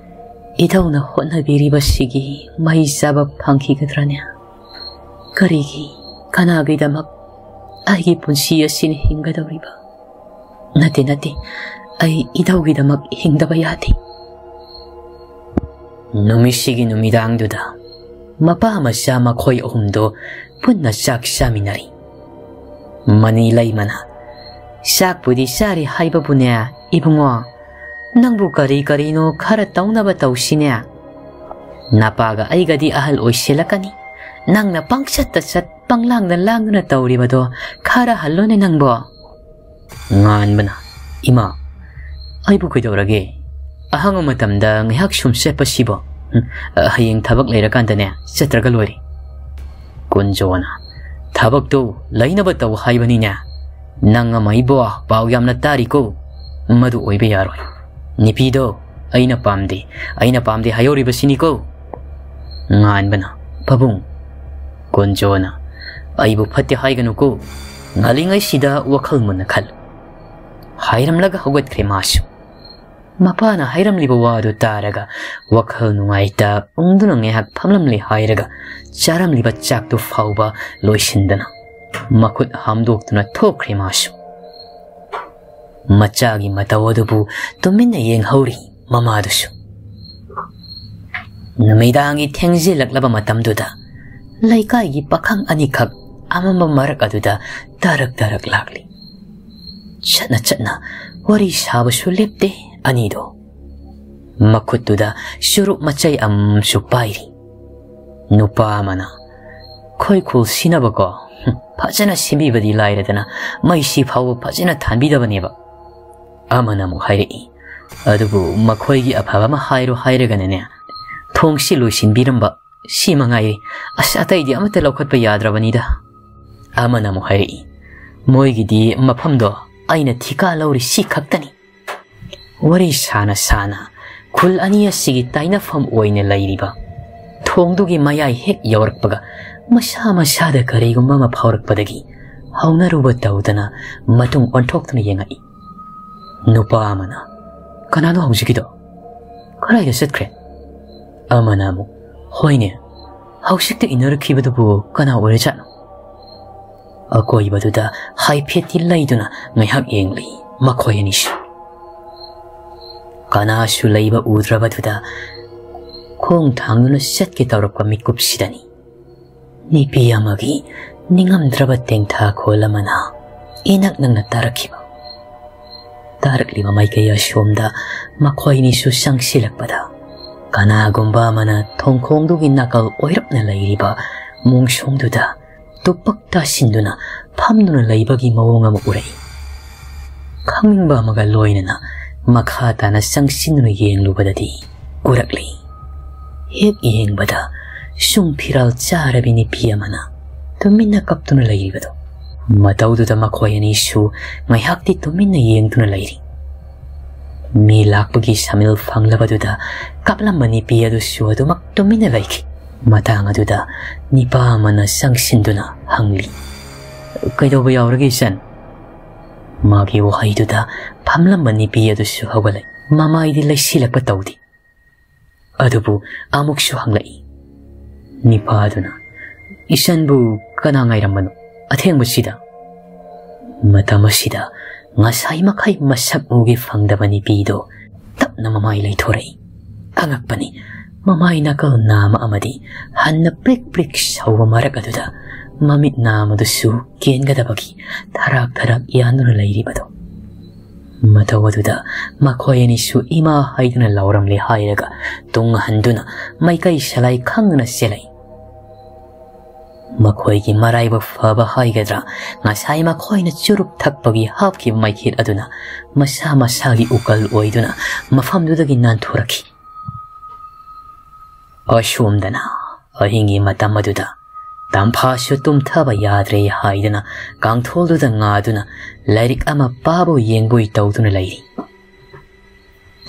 "ꯏꯙꯧꯅ ꯍꯣꯠꯅꯕꯤꯔꯤꯕꯁꯤꯒꯤ ꯃꯍꯩ ꯆꯥꯕ ꯐꯪꯈꯤꯒꯗ꯭ꯔꯅꯦ? ꯀꯔꯤꯒꯤ, ꯀꯅꯥꯒꯤꯗꯃꯛ ꯑꯩꯒꯤ ꯄꯨꯟꯁꯤ ꯑꯁꯤꯅ ꯍꯤꯡꯒꯗꯧꯔꯤꯕ? ꯅꯠꯇꯦ, ꯅꯠꯇꯦ, ꯑꯩ ꯏꯙꯧꯒꯤꯗꯃꯛ ꯍꯤꯡꯗꯕ ꯌꯥꯗꯦ"꯫ ꯅꯨꯃꯤꯠꯁꯤꯒꯤ ꯅꯨꯃꯤꯗꯥꯡꯗꯨꯗ ꯃꯄꯥ ꯃꯆꯥ ꯃꯈꯣꯏ ꯑꯍꯨꯝꯗꯣ ꯄꯨꯟꯅ ꯆꯥꯛ ꯆꯥꯃꯤꯟꯅꯔꯤ꯫ ꯃꯅꯤ ꯂꯩꯃꯅ, "ꯆꯥꯛꯄꯨꯗꯤ ꯆꯥꯔꯤ ꯍꯥꯏꯕꯕꯨꯅꯦ, ꯏꯕꯨꯡꯉꯣ, ꯅꯪꯕꯨ ꯀꯔꯤ ꯀꯔꯤꯅꯣ ꯈꯔ ꯇꯧꯅꯕ ꯇꯧꯁꯤꯅꯦ꯫ ꯅꯄꯥꯒ ꯑꯩꯒꯗꯤ ꯑꯍꯜ ꯑꯣꯏꯁꯤꯜꯂꯛꯀꯅꯤ꯫ ꯅꯪꯅ ꯄꯪꯆꯠꯇ ꯆꯠ, ꯄꯪꯂꯥꯡꯗ ꯂꯥꯡꯗꯨꯅ ꯇꯧꯔꯤꯕꯗꯣ ꯈꯔ ꯍꯜꯂꯣꯅꯦ ꯅꯪꯕꯣ"꯫ ꯉꯥꯟꯕꯅ, "ꯏꯃꯥ, ꯑꯩꯕꯨ ꯀꯩꯗꯧꯔꯒꯦ? ꯑꯍꯥꯡꯕ ꯃꯇꯝꯗ ꯉꯥꯏꯍꯥꯛ ꯁꯨꯝ ꯆꯠꯄꯁꯤꯕꯣ? ꯎꯝ, ꯍꯌꯦꯡ ꯊꯕꯛ ꯂꯩꯔꯀꯥꯟꯗꯅꯦ ꯆꯠꯇ꯭ꯔꯒ ꯂꯣꯏꯔꯦ"꯫ ꯀꯨꯟꯖꯣꯅ, "ꯊꯕꯛꯇꯨ ꯂꯩꯅꯕ ꯇꯧ ꯍꯥꯏꯕꯅꯤꯅꯦ꯫ ꯅꯪ ꯑꯃ ꯑꯩꯕꯨ ꯄꯥꯎ ꯌꯥꯝꯅ ꯇꯥꯔꯤꯀꯣ꯫ ꯃꯗꯨ ꯑꯣꯏꯕ ꯌꯥꯔꯣꯏ꯫ ꯅꯨꯄꯤꯗꯣ ꯑꯩꯅ ꯄꯥꯝꯗꯦ, ꯑꯩꯅ ꯄꯥꯝꯗꯦ ꯍꯥꯏꯍꯧꯔꯤꯕꯁꯤꯅꯤꯀꯣ"꯫ ꯉꯥꯟꯕꯅ, "ꯄꯥꯕꯨꯡ"꯫ ꯀꯨꯟꯖꯣꯅ, "ꯑꯩꯕꯨ ꯐꯠꯇꯦ ꯍꯥꯏꯒꯅꯨꯀꯣ꯫ ꯉꯥꯜꯂꯤꯉꯩꯁꯤꯗ ꯋꯥꯈꯜ ꯃꯨꯟꯅ ꯈꯜꯂꯨ"꯫ ꯍꯥꯏꯔꯝꯂꯒ ꯍꯧꯒꯠꯈ꯭ꯔꯦ ꯃꯥꯁꯨ꯫ ꯃꯄꯥꯅ ꯍꯥꯏꯔꯝꯂꯤꯕ ꯋꯥꯗꯨ ꯇꯥꯔꯒ ꯋꯥꯈꯜ ꯅꯨꯡꯉꯥꯏꯇ ꯎꯪꯗꯨꯅ ꯉꯥꯏꯍꯥꯛ ꯐꯝꯂꯝꯂꯦ ꯍꯥꯏꯔꯒ ꯆꯥꯔꯝꯂꯤꯕ ꯆꯥꯛꯇꯨ ꯐꯥꯎꯕ ꯂꯣꯏꯁꯤꯟꯗꯅ ꯃꯈꯨꯠ ꯍꯥꯝꯗꯣꯛꯇꯨꯅ ꯊꯣꯛꯈ꯭ꯔꯦ ꯃꯥꯁꯨ꯫ ꯃꯆꯥꯒꯤ ꯃꯇꯧ ꯑꯗꯨꯕꯨ ꯇꯨꯃꯤꯟꯅ ꯌꯦꯡꯍꯧꯔꯤ ꯃꯃꯥꯗꯨꯁꯨ꯫ ꯅꯨꯃꯤꯗꯥꯡꯒꯤ ꯊꯦꯡꯖꯤꯜꯂꯛꯂꯕ ꯃꯇꯝꯗꯨꯗ ꯂꯩꯀꯥꯏꯒꯤ ꯄꯥꯈꯪ ꯑꯅꯤꯈꯛ ꯑꯃꯝꯕ ꯃꯔꯛ ꯑꯗꯨꯗ ꯇꯔꯛ ꯇꯔꯛ ꯂꯥꯛꯂꯤ꯫ ꯆꯠꯅ ꯆꯠꯅ ꯋꯥꯔꯤ ꯁꯥꯕꯁꯨ ꯂꯦꯞꯇꯦ ꯑꯅꯤꯗꯣ꯫ ꯃꯈꯨꯠꯇꯨꯗ ꯆꯨꯔꯨꯞ ꯃꯆꯩ ꯑꯃꯁꯨ ꯄꯥꯏꯔꯤ꯫ ꯅꯨꯄꯥ ꯑꯃꯅ, "ꯈꯣꯏ ꯈꯨꯜ ꯁꯤꯅꯕꯀꯣ, ꯍꯨꯝ, ꯐꯖꯅ ꯁꯦꯝꯕꯤꯕꯗꯤ ꯂꯥꯏꯔꯗꯅ ꯃꯩꯁꯤ ꯐꯥꯎꯕ ꯐꯖꯅ ꯊꯥꯟꯕꯤꯗꯕꯅꯦꯕ"꯫ ꯑꯃꯅ ꯑꯃꯨꯛ ꯍꯥꯏꯔꯛꯏ, ꯑꯗꯨꯕꯨ ꯃꯈꯣꯏꯒꯤ ꯑꯐꯕ ꯑꯃ ꯍꯥꯏꯔꯣ ꯍꯥꯏꯔꯒꯅꯅꯦ, ꯊꯣꯡꯁꯤ ꯂꯣꯏꯁꯤꯟꯕꯤꯔꯝꯕ ꯁꯤ ꯃꯉꯥꯏꯔꯦ꯫ ꯑꯁ, ꯑꯇꯩꯗꯤ ꯑꯃꯠꯇ ꯂꯧꯈꯠꯄ ꯌꯥꯗ꯭ꯔꯕꯅꯤꯗ꯫ ꯑꯃꯅ ꯑꯃꯨꯛ ꯍꯥꯏꯔꯛꯏ, "ꯃꯣꯏꯒꯤꯗꯤ ꯃꯐꯝꯗꯣ ꯑꯩꯅ ꯊꯤꯀꯥ ꯂꯧꯔꯤ ꯁꯤ ꯈꯛꯇꯅꯤ"꯫ ꯋꯥꯔꯤ ꯁꯥꯅ ꯁꯥꯅ ꯈꯨꯜ ꯑꯅꯤ ꯑꯁꯤꯒꯤ ꯇꯥꯏꯅꯐꯝ ꯑꯣꯏꯅ ꯂꯩꯔꯤꯕ ꯊꯣꯡꯗꯨꯒꯤ ꯃꯌꯥꯏ ꯍꯦꯛ ꯌꯧꯔꯛꯄꯒ, ꯃꯁꯥ ꯃꯁꯥꯗ ꯀꯔꯤꯒꯨꯝꯕ ꯑꯃ ꯐꯥꯎꯔꯛꯄꯗꯒꯤ ꯍꯧꯅꯔꯨꯕ ꯇꯧꯗꯅ ꯃꯇꯨꯡ ꯑꯣꯟꯊꯣꯛꯇꯨꯅ ꯌꯦꯡꯉꯛꯏ꯫ ꯅꯨꯄꯥ ꯑꯃꯅ, "ꯀꯅꯥꯅꯣ ꯍꯧꯖꯤꯛꯀꯤꯗꯣ? ꯀꯗꯥꯏꯗ ꯆꯠꯈ꯭ꯔꯦ?" ꯑꯃꯅ ꯑꯃꯨꯛ, "ꯍꯣꯏꯅꯦ, ꯍꯧꯖꯤꯛꯇ ꯏꯟꯅꯔꯛꯈꯤꯕꯗꯨꯕꯨ ꯀꯅꯥ ꯑꯣꯏꯔꯖꯥꯠꯅꯣ?" ꯑꯀꯣꯏꯕꯗꯨꯗ ꯍꯥꯏꯐꯦꯠꯇꯤ ꯂꯩꯗꯨꯅ ꯉꯥꯏꯍꯥꯛ ꯌꯦꯡꯂꯤ ꯃꯈꯣꯏ ꯑꯅꯤꯁꯨ꯫ ꯀꯅꯥꯁꯨ ꯂꯩꯕ ꯎꯗ꯭ꯔꯕꯗꯨꯗ ꯈꯣꯡ ꯊꯥꯡꯗꯨꯅ ꯆꯠꯀꯦ ꯇꯧꯔꯛꯄ ꯃꯤꯀꯨꯞꯁꯤꯗꯅꯤ ꯅꯨꯄꯤ ꯑꯃꯒꯤ ꯅꯤꯡꯉꯝꯗ꯭ꯔꯕ ꯇꯦꯡꯊꯥ ꯈꯣꯜ ꯑꯃꯅ ꯏꯅꯛ ꯅꯛꯅ ꯇꯥꯔꯛꯈꯤꯕ꯫ ꯇꯥꯔꯛꯂꯤꯕ ꯃꯥꯏꯀꯩ ꯑꯁꯣꯝꯗ ꯃꯈꯣꯏꯅꯤꯁꯨ ꯆꯪꯁꯤꯜꯂꯛꯄꯗ, ꯀꯅꯥꯒꯨꯝꯕ ꯑꯃꯅ ꯊꯣꯡꯈꯣꯡꯗꯨꯒꯤ ꯅꯥꯀꯜ ꯑꯣꯏꯔꯞꯅ ꯂꯩꯔꯤꯕ ꯃꯣꯡꯁꯣꯡꯗꯨꯗ ꯇꯨꯄꯛ ꯇꯥꯁꯤꯟꯗꯨꯅ ꯐꯝꯗꯨꯅ ꯂꯩꯕꯒꯤ ꯃꯑꯣꯡ ꯑꯃ ꯎꯔꯛꯏ꯫ ꯈꯪꯅꯤꯡꯕ ꯑꯃꯒ ꯂꯣꯏꯅꯅ ꯃꯈꯥ ꯇꯥꯅ ꯆꯪꯁꯤꯟꯗꯨꯅ ꯌꯦꯡꯂꯨꯕꯗꯗꯤ ꯎꯔꯛꯂꯤ꯫ ꯍꯦꯛ ꯌꯦꯡꯕꯗ ꯁꯨꯝ ꯐꯤꯔꯥꯜ ꯆꯥꯔꯕꯤ ꯅꯨꯄꯤ ꯑꯃꯅ ꯇꯨꯃꯤꯟꯅ ꯀꯞꯇꯨꯅ ꯂꯩꯔꯤꯕꯗꯣ꯫ ꯃꯇꯧꯗꯨꯗ ꯃꯈꯣꯏ ꯑꯅꯤꯁꯨ ꯉꯥꯏꯍꯥꯛꯇꯤ ꯇꯨꯃꯤꯟꯅ ꯌꯦꯡꯗꯨꯅ ꯂꯩꯔꯤ꯫ ꯃꯤ ꯂꯥꯛꯄꯒꯤ ꯁꯃꯤꯜ ꯐꯪꯂꯕꯗꯨꯗ ꯀꯞꯂꯝꯕ ꯅꯨꯄꯤ ꯑꯗꯨꯁꯨ ꯑꯗꯨꯃꯛ ꯇꯨꯃꯤꯟꯅ ꯂꯩꯈꯤ꯫ ꯃꯇꯥꯡ ꯑꯗꯨꯗ ꯅꯨꯄꯥ ꯑꯃꯅ ꯆꯪꯁꯤꯟꯗꯨꯅ ꯍꯪꯂꯤ, "ꯀꯩꯗꯧꯕ ꯌꯥꯎꯔꯒꯦ, ꯏꯆꯟ?" ꯃꯥꯒꯤ ꯋꯥꯍꯩꯗꯨꯗ ꯐꯝꯂꯝꯕ ꯅꯨꯄꯤ ꯑꯗꯨꯁꯨ ꯍꯧꯒꯠꯂꯛꯏ꯫ ꯃꯃꯥꯏꯗꯤ ꯂꯩꯁꯤꯜꯂꯛꯄ ꯇꯧꯗꯦ꯫ ꯑꯗꯨꯕꯨ ꯑꯃꯨꯛꯁꯨ ꯍꯪꯂꯛꯏ꯫ ꯅꯨꯄꯥꯗꯨꯅ, "ꯏꯆꯟꯕꯨ ꯀꯅꯥ ꯉꯥꯏꯔꯝꯕꯅꯣ ꯑꯊꯦꯡꯕꯁꯤꯗ?" ꯃꯇꯝ ꯑꯁꯤꯗ ꯉꯁꯥꯏ ꯃꯈꯩ ꯃꯁꯛ ꯎꯒꯦ ꯐꯪꯗꯕ ꯅꯨꯄꯤꯗꯣ ꯇꯞꯅ ꯃꯃꯥꯏ ꯂꯩꯊꯣꯔꯛꯏ꯫ ꯑꯉꯛꯄꯅꯤ, ꯃꯃꯥꯏ ꯅꯥꯀꯜ ꯅꯥꯝꯃ ꯑꯃꯗꯤ ꯍꯟꯅ ꯄ꯭ꯔꯤꯛ ꯄ꯭ꯔꯤꯛ ꯁꯧꯕ ꯃꯔꯛ ꯑꯗꯨꯗ ꯃꯃꯤꯠ ꯅꯥꯝꯃꯗꯨꯁꯨ ꯀꯦꯟꯒꯗꯕꯒꯤ ꯊꯔꯥꯛ ꯊꯔꯥꯛ ꯌꯥꯟꯗꯨꯅ ꯂꯩꯔꯤꯕꯗꯣ꯫ ꯃꯇꯧ ꯑꯗꯨꯗ ꯃꯈꯣꯏ ꯑꯅꯤꯁꯨ ꯏꯃꯥ ꯍꯥꯏꯗꯨꯅ ꯂꯥꯎꯔꯝꯂꯦ ꯍꯥꯏꯔꯒ ꯇꯨꯡ ꯍꯟꯗꯨꯅ ꯃꯥꯏꯀꯩ ꯁꯂꯥꯏ ꯈꯪꯗꯅ ꯆꯦꯜꯂꯛꯏ꯫ ꯃꯈꯣꯏꯒꯤ ꯃꯔꯥꯏꯕꯛ ꯐꯕ ꯍꯥꯏꯒꯗ꯭ꯔꯥ, ꯉꯁꯥꯏ ꯃꯈꯣꯏꯅ ꯆꯨꯔꯨꯞ ꯊꯛꯄꯒꯤ ꯍꯥꯞꯈꯤꯕ ꯃꯩꯈꯦꯠ ꯑꯗꯨꯅ ꯃꯁꯥ ꯃꯁꯥꯒꯤ ꯎꯀꯜ ꯑꯣꯏꯗꯨꯅ ꯃꯐꯝꯗꯨꯗꯒꯤ ꯅꯥꯟꯊꯣꯔꯛꯈꯤ꯫ ꯑꯁꯣꯝꯗꯅ ꯑꯍꯤꯡꯒꯤ ꯃꯇꯝ ꯑꯗꯨꯗ ꯇꯝꯐꯥꯁꯨ ꯇꯨꯝꯊꯕ ꯌꯥꯗ꯭ꯔꯦ ꯍꯥꯏꯗꯨꯅ ꯀꯥꯡꯊꯣꯜꯗꯨꯗ ꯉꯥꯗꯨꯅ ꯂꯥꯏꯔꯤꯛ ꯑꯃ ꯄꯥꯕꯣꯏ ꯌꯦꯡꯕꯣꯏ ꯇꯧꯗꯨꯅ ꯂꯩꯔꯤ꯫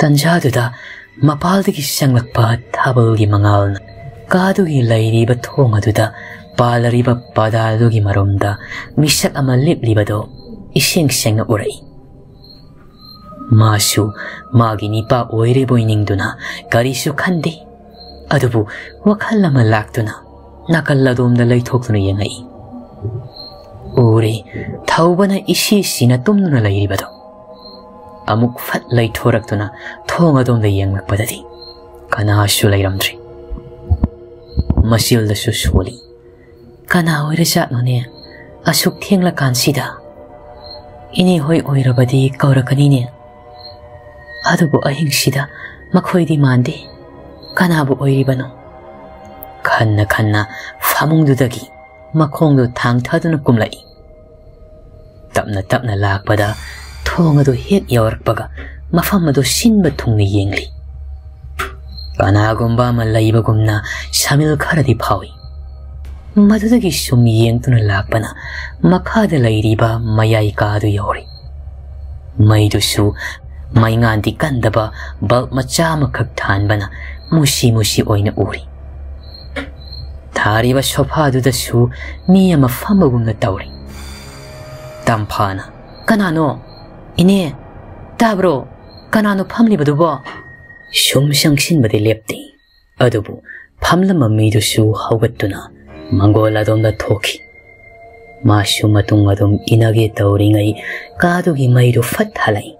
ꯇꯟꯖꯥꯗꯨꯗ ꯃꯄꯥꯜꯗꯒꯤ ꯆꯪꯂꯛꯄ ꯊꯥꯕꯜꯒꯤ ꯃꯉꯥꯜꯅ ꯀꯥꯗꯨꯒꯤ ꯂꯩꯔꯤꯕ ꯊꯣꯡ ꯑꯗꯨꯗ ꯄꯥꯜꯂꯔꯤꯕ ꯄꯥꯗꯥꯜꯗꯨꯒꯤ ꯃꯔꯨꯝꯗ ꯃꯤꯁꯛ ꯑꯃ ꯂꯦꯞꯂꯤꯕꯗꯨ ꯏꯁꯦꯡ ꯁꯦꯡꯅ ꯎꯔꯛꯏ꯫ ꯃꯥꯁꯨ ꯃꯥꯒꯤ ꯅꯤꯄꯥ ꯑꯣꯏꯔꯤꯕꯣꯏ ꯅꯤꯡꯗꯨꯅ ꯀꯔꯤꯁꯨ ꯈꯟꯗꯦ꯫ ꯑꯗꯨꯕꯨ ꯋꯥꯈꯜ ꯑꯃ ꯂꯥꯛꯇꯨꯅ ꯅꯥꯀꯜ ꯑꯗꯣꯝꯗ ꯂꯩꯊꯣꯛꯇꯨꯅ ꯌꯦꯡꯉꯛꯏ꯫ ꯎꯔꯦ, ꯊꯧꯕꯅ ꯏꯁꯤ ꯁꯤꯅ ꯇꯨꯝꯗꯨꯅ ꯂꯩꯔꯤꯕꯗꯣ꯫ ꯑꯃꯨꯛ ꯐꯠ ꯂꯩꯊꯣꯔꯛꯇꯨꯅ ꯊꯣꯡ ꯑꯗꯣꯝꯗ ꯌꯦꯡꯂꯛꯄꯗꯗꯤ ꯀꯅꯥꯁꯨ ꯂꯩꯔꯝꯗ꯭ꯔꯦ꯫ ꯃꯆꯤꯜꯗꯁꯨ ꯁꯣꯜꯂꯤ꯫ "ꯀꯅꯥ ꯑꯣꯏꯔꯖꯥꯠꯅꯣꯅꯦ ꯑꯁꯨꯛ ꯊꯦꯡꯂꯀꯥꯟꯁꯤꯗ? ꯏꯅꯦ ꯍꯣꯏ ꯑꯣꯏꯔꯕꯗꯤ ꯀꯧꯔꯛꯀꯅꯤꯅꯦ꯫ ꯑꯗꯨꯕꯨ ꯑꯍꯤꯡꯁꯤꯗ ꯃꯈꯣꯏꯗꯤ ꯃꯥꯟꯗꯦ꯫ ꯀꯅꯥꯕꯨ ꯑꯣꯏꯔꯤꯕꯅꯣ?" ꯈꯟꯅ ꯈꯟꯅ ꯐꯃꯨꯡꯗꯨꯗꯒꯤ ꯃꯈꯣꯡꯗꯨ ꯊꯥꯡꯊꯗꯨꯅ ꯀꯨꯝꯂꯛꯏ꯫ ꯇꯞꯅ ꯇꯞꯅ ꯂꯥꯛꯄꯗ ꯊꯣꯡ ꯑꯗꯨ ꯍꯦꯛ ꯌꯧꯔꯛꯄꯒ ꯃꯐꯝ ꯑꯗꯨ ꯁꯤꯟꯕ ꯊꯨꯡꯅ ꯌꯦꯡꯂꯤ꯫ ꯀꯅꯥꯒꯨꯝꯕ ꯑꯃ ꯂꯩꯕꯒꯨꯝꯅ ꯁꯃꯤꯜ ꯈꯔꯗꯤ ꯐꯥꯎꯏ꯫ ꯃꯗꯨꯗꯒꯤ ꯁꯨꯝ ꯌꯦꯡꯗꯨꯅ ꯂꯥꯛꯄꯅ ꯃꯈꯥꯗ ꯂꯩꯔꯤꯕ ꯃꯌꯥꯏ ꯀꯥꯗꯨ ꯌꯧꯔꯦ꯫ ꯃꯩꯗꯨꯁꯨ ꯃꯩꯉꯥꯟꯗꯤ ꯀꯟꯗꯕ ꯕꯜꯕ ꯃꯆꯥ ꯑꯃꯈꯛ ꯊꯥꯟꯕꯅ ꯃꯨꯁꯤ ꯃꯨꯁꯤ ꯑꯣꯏꯅ ꯎꯔꯤ꯫ ꯊꯥꯔꯤꯕ ꯁꯣꯐꯥꯗꯨꯗꯁꯨ ꯃꯤ ꯑꯃ ꯐꯝꯕꯒꯨꯝꯅ ꯇꯧꯔꯤ꯫ ꯇꯝꯐꯥꯅ, "ꯀꯅꯥꯅꯣ? ꯏꯅꯦ, ꯇꯥꯕ꯭ꯔꯣ? ꯀꯅꯥꯅꯣ ꯐꯝꯂꯤꯕꯗꯨꯕꯣ?" ꯁꯨꯝ ꯆꯪꯁꯤꯟꯕꯗꯤ ꯂꯦꯞꯇꯦ꯫ ꯑꯗꯨꯕꯨ ꯐꯝꯂꯝꯕ ꯃꯤꯗꯨꯁꯨ ꯍꯧꯒꯠꯇꯨꯅ ꯃꯪꯒꯣꯜ ꯑꯗꯣꯝꯗ ꯊꯣꯛꯈꯤ꯫ ꯃꯥꯁꯨ ꯃꯇꯨꯡ ꯑꯗꯨꯝ ꯏꯅꯒꯦ ꯇꯧꯔꯤꯉꯩ ꯀꯥꯗꯨꯒꯤ ꯃꯩꯗꯨ ꯐꯠ ꯍꯜꯂꯛꯏ꯫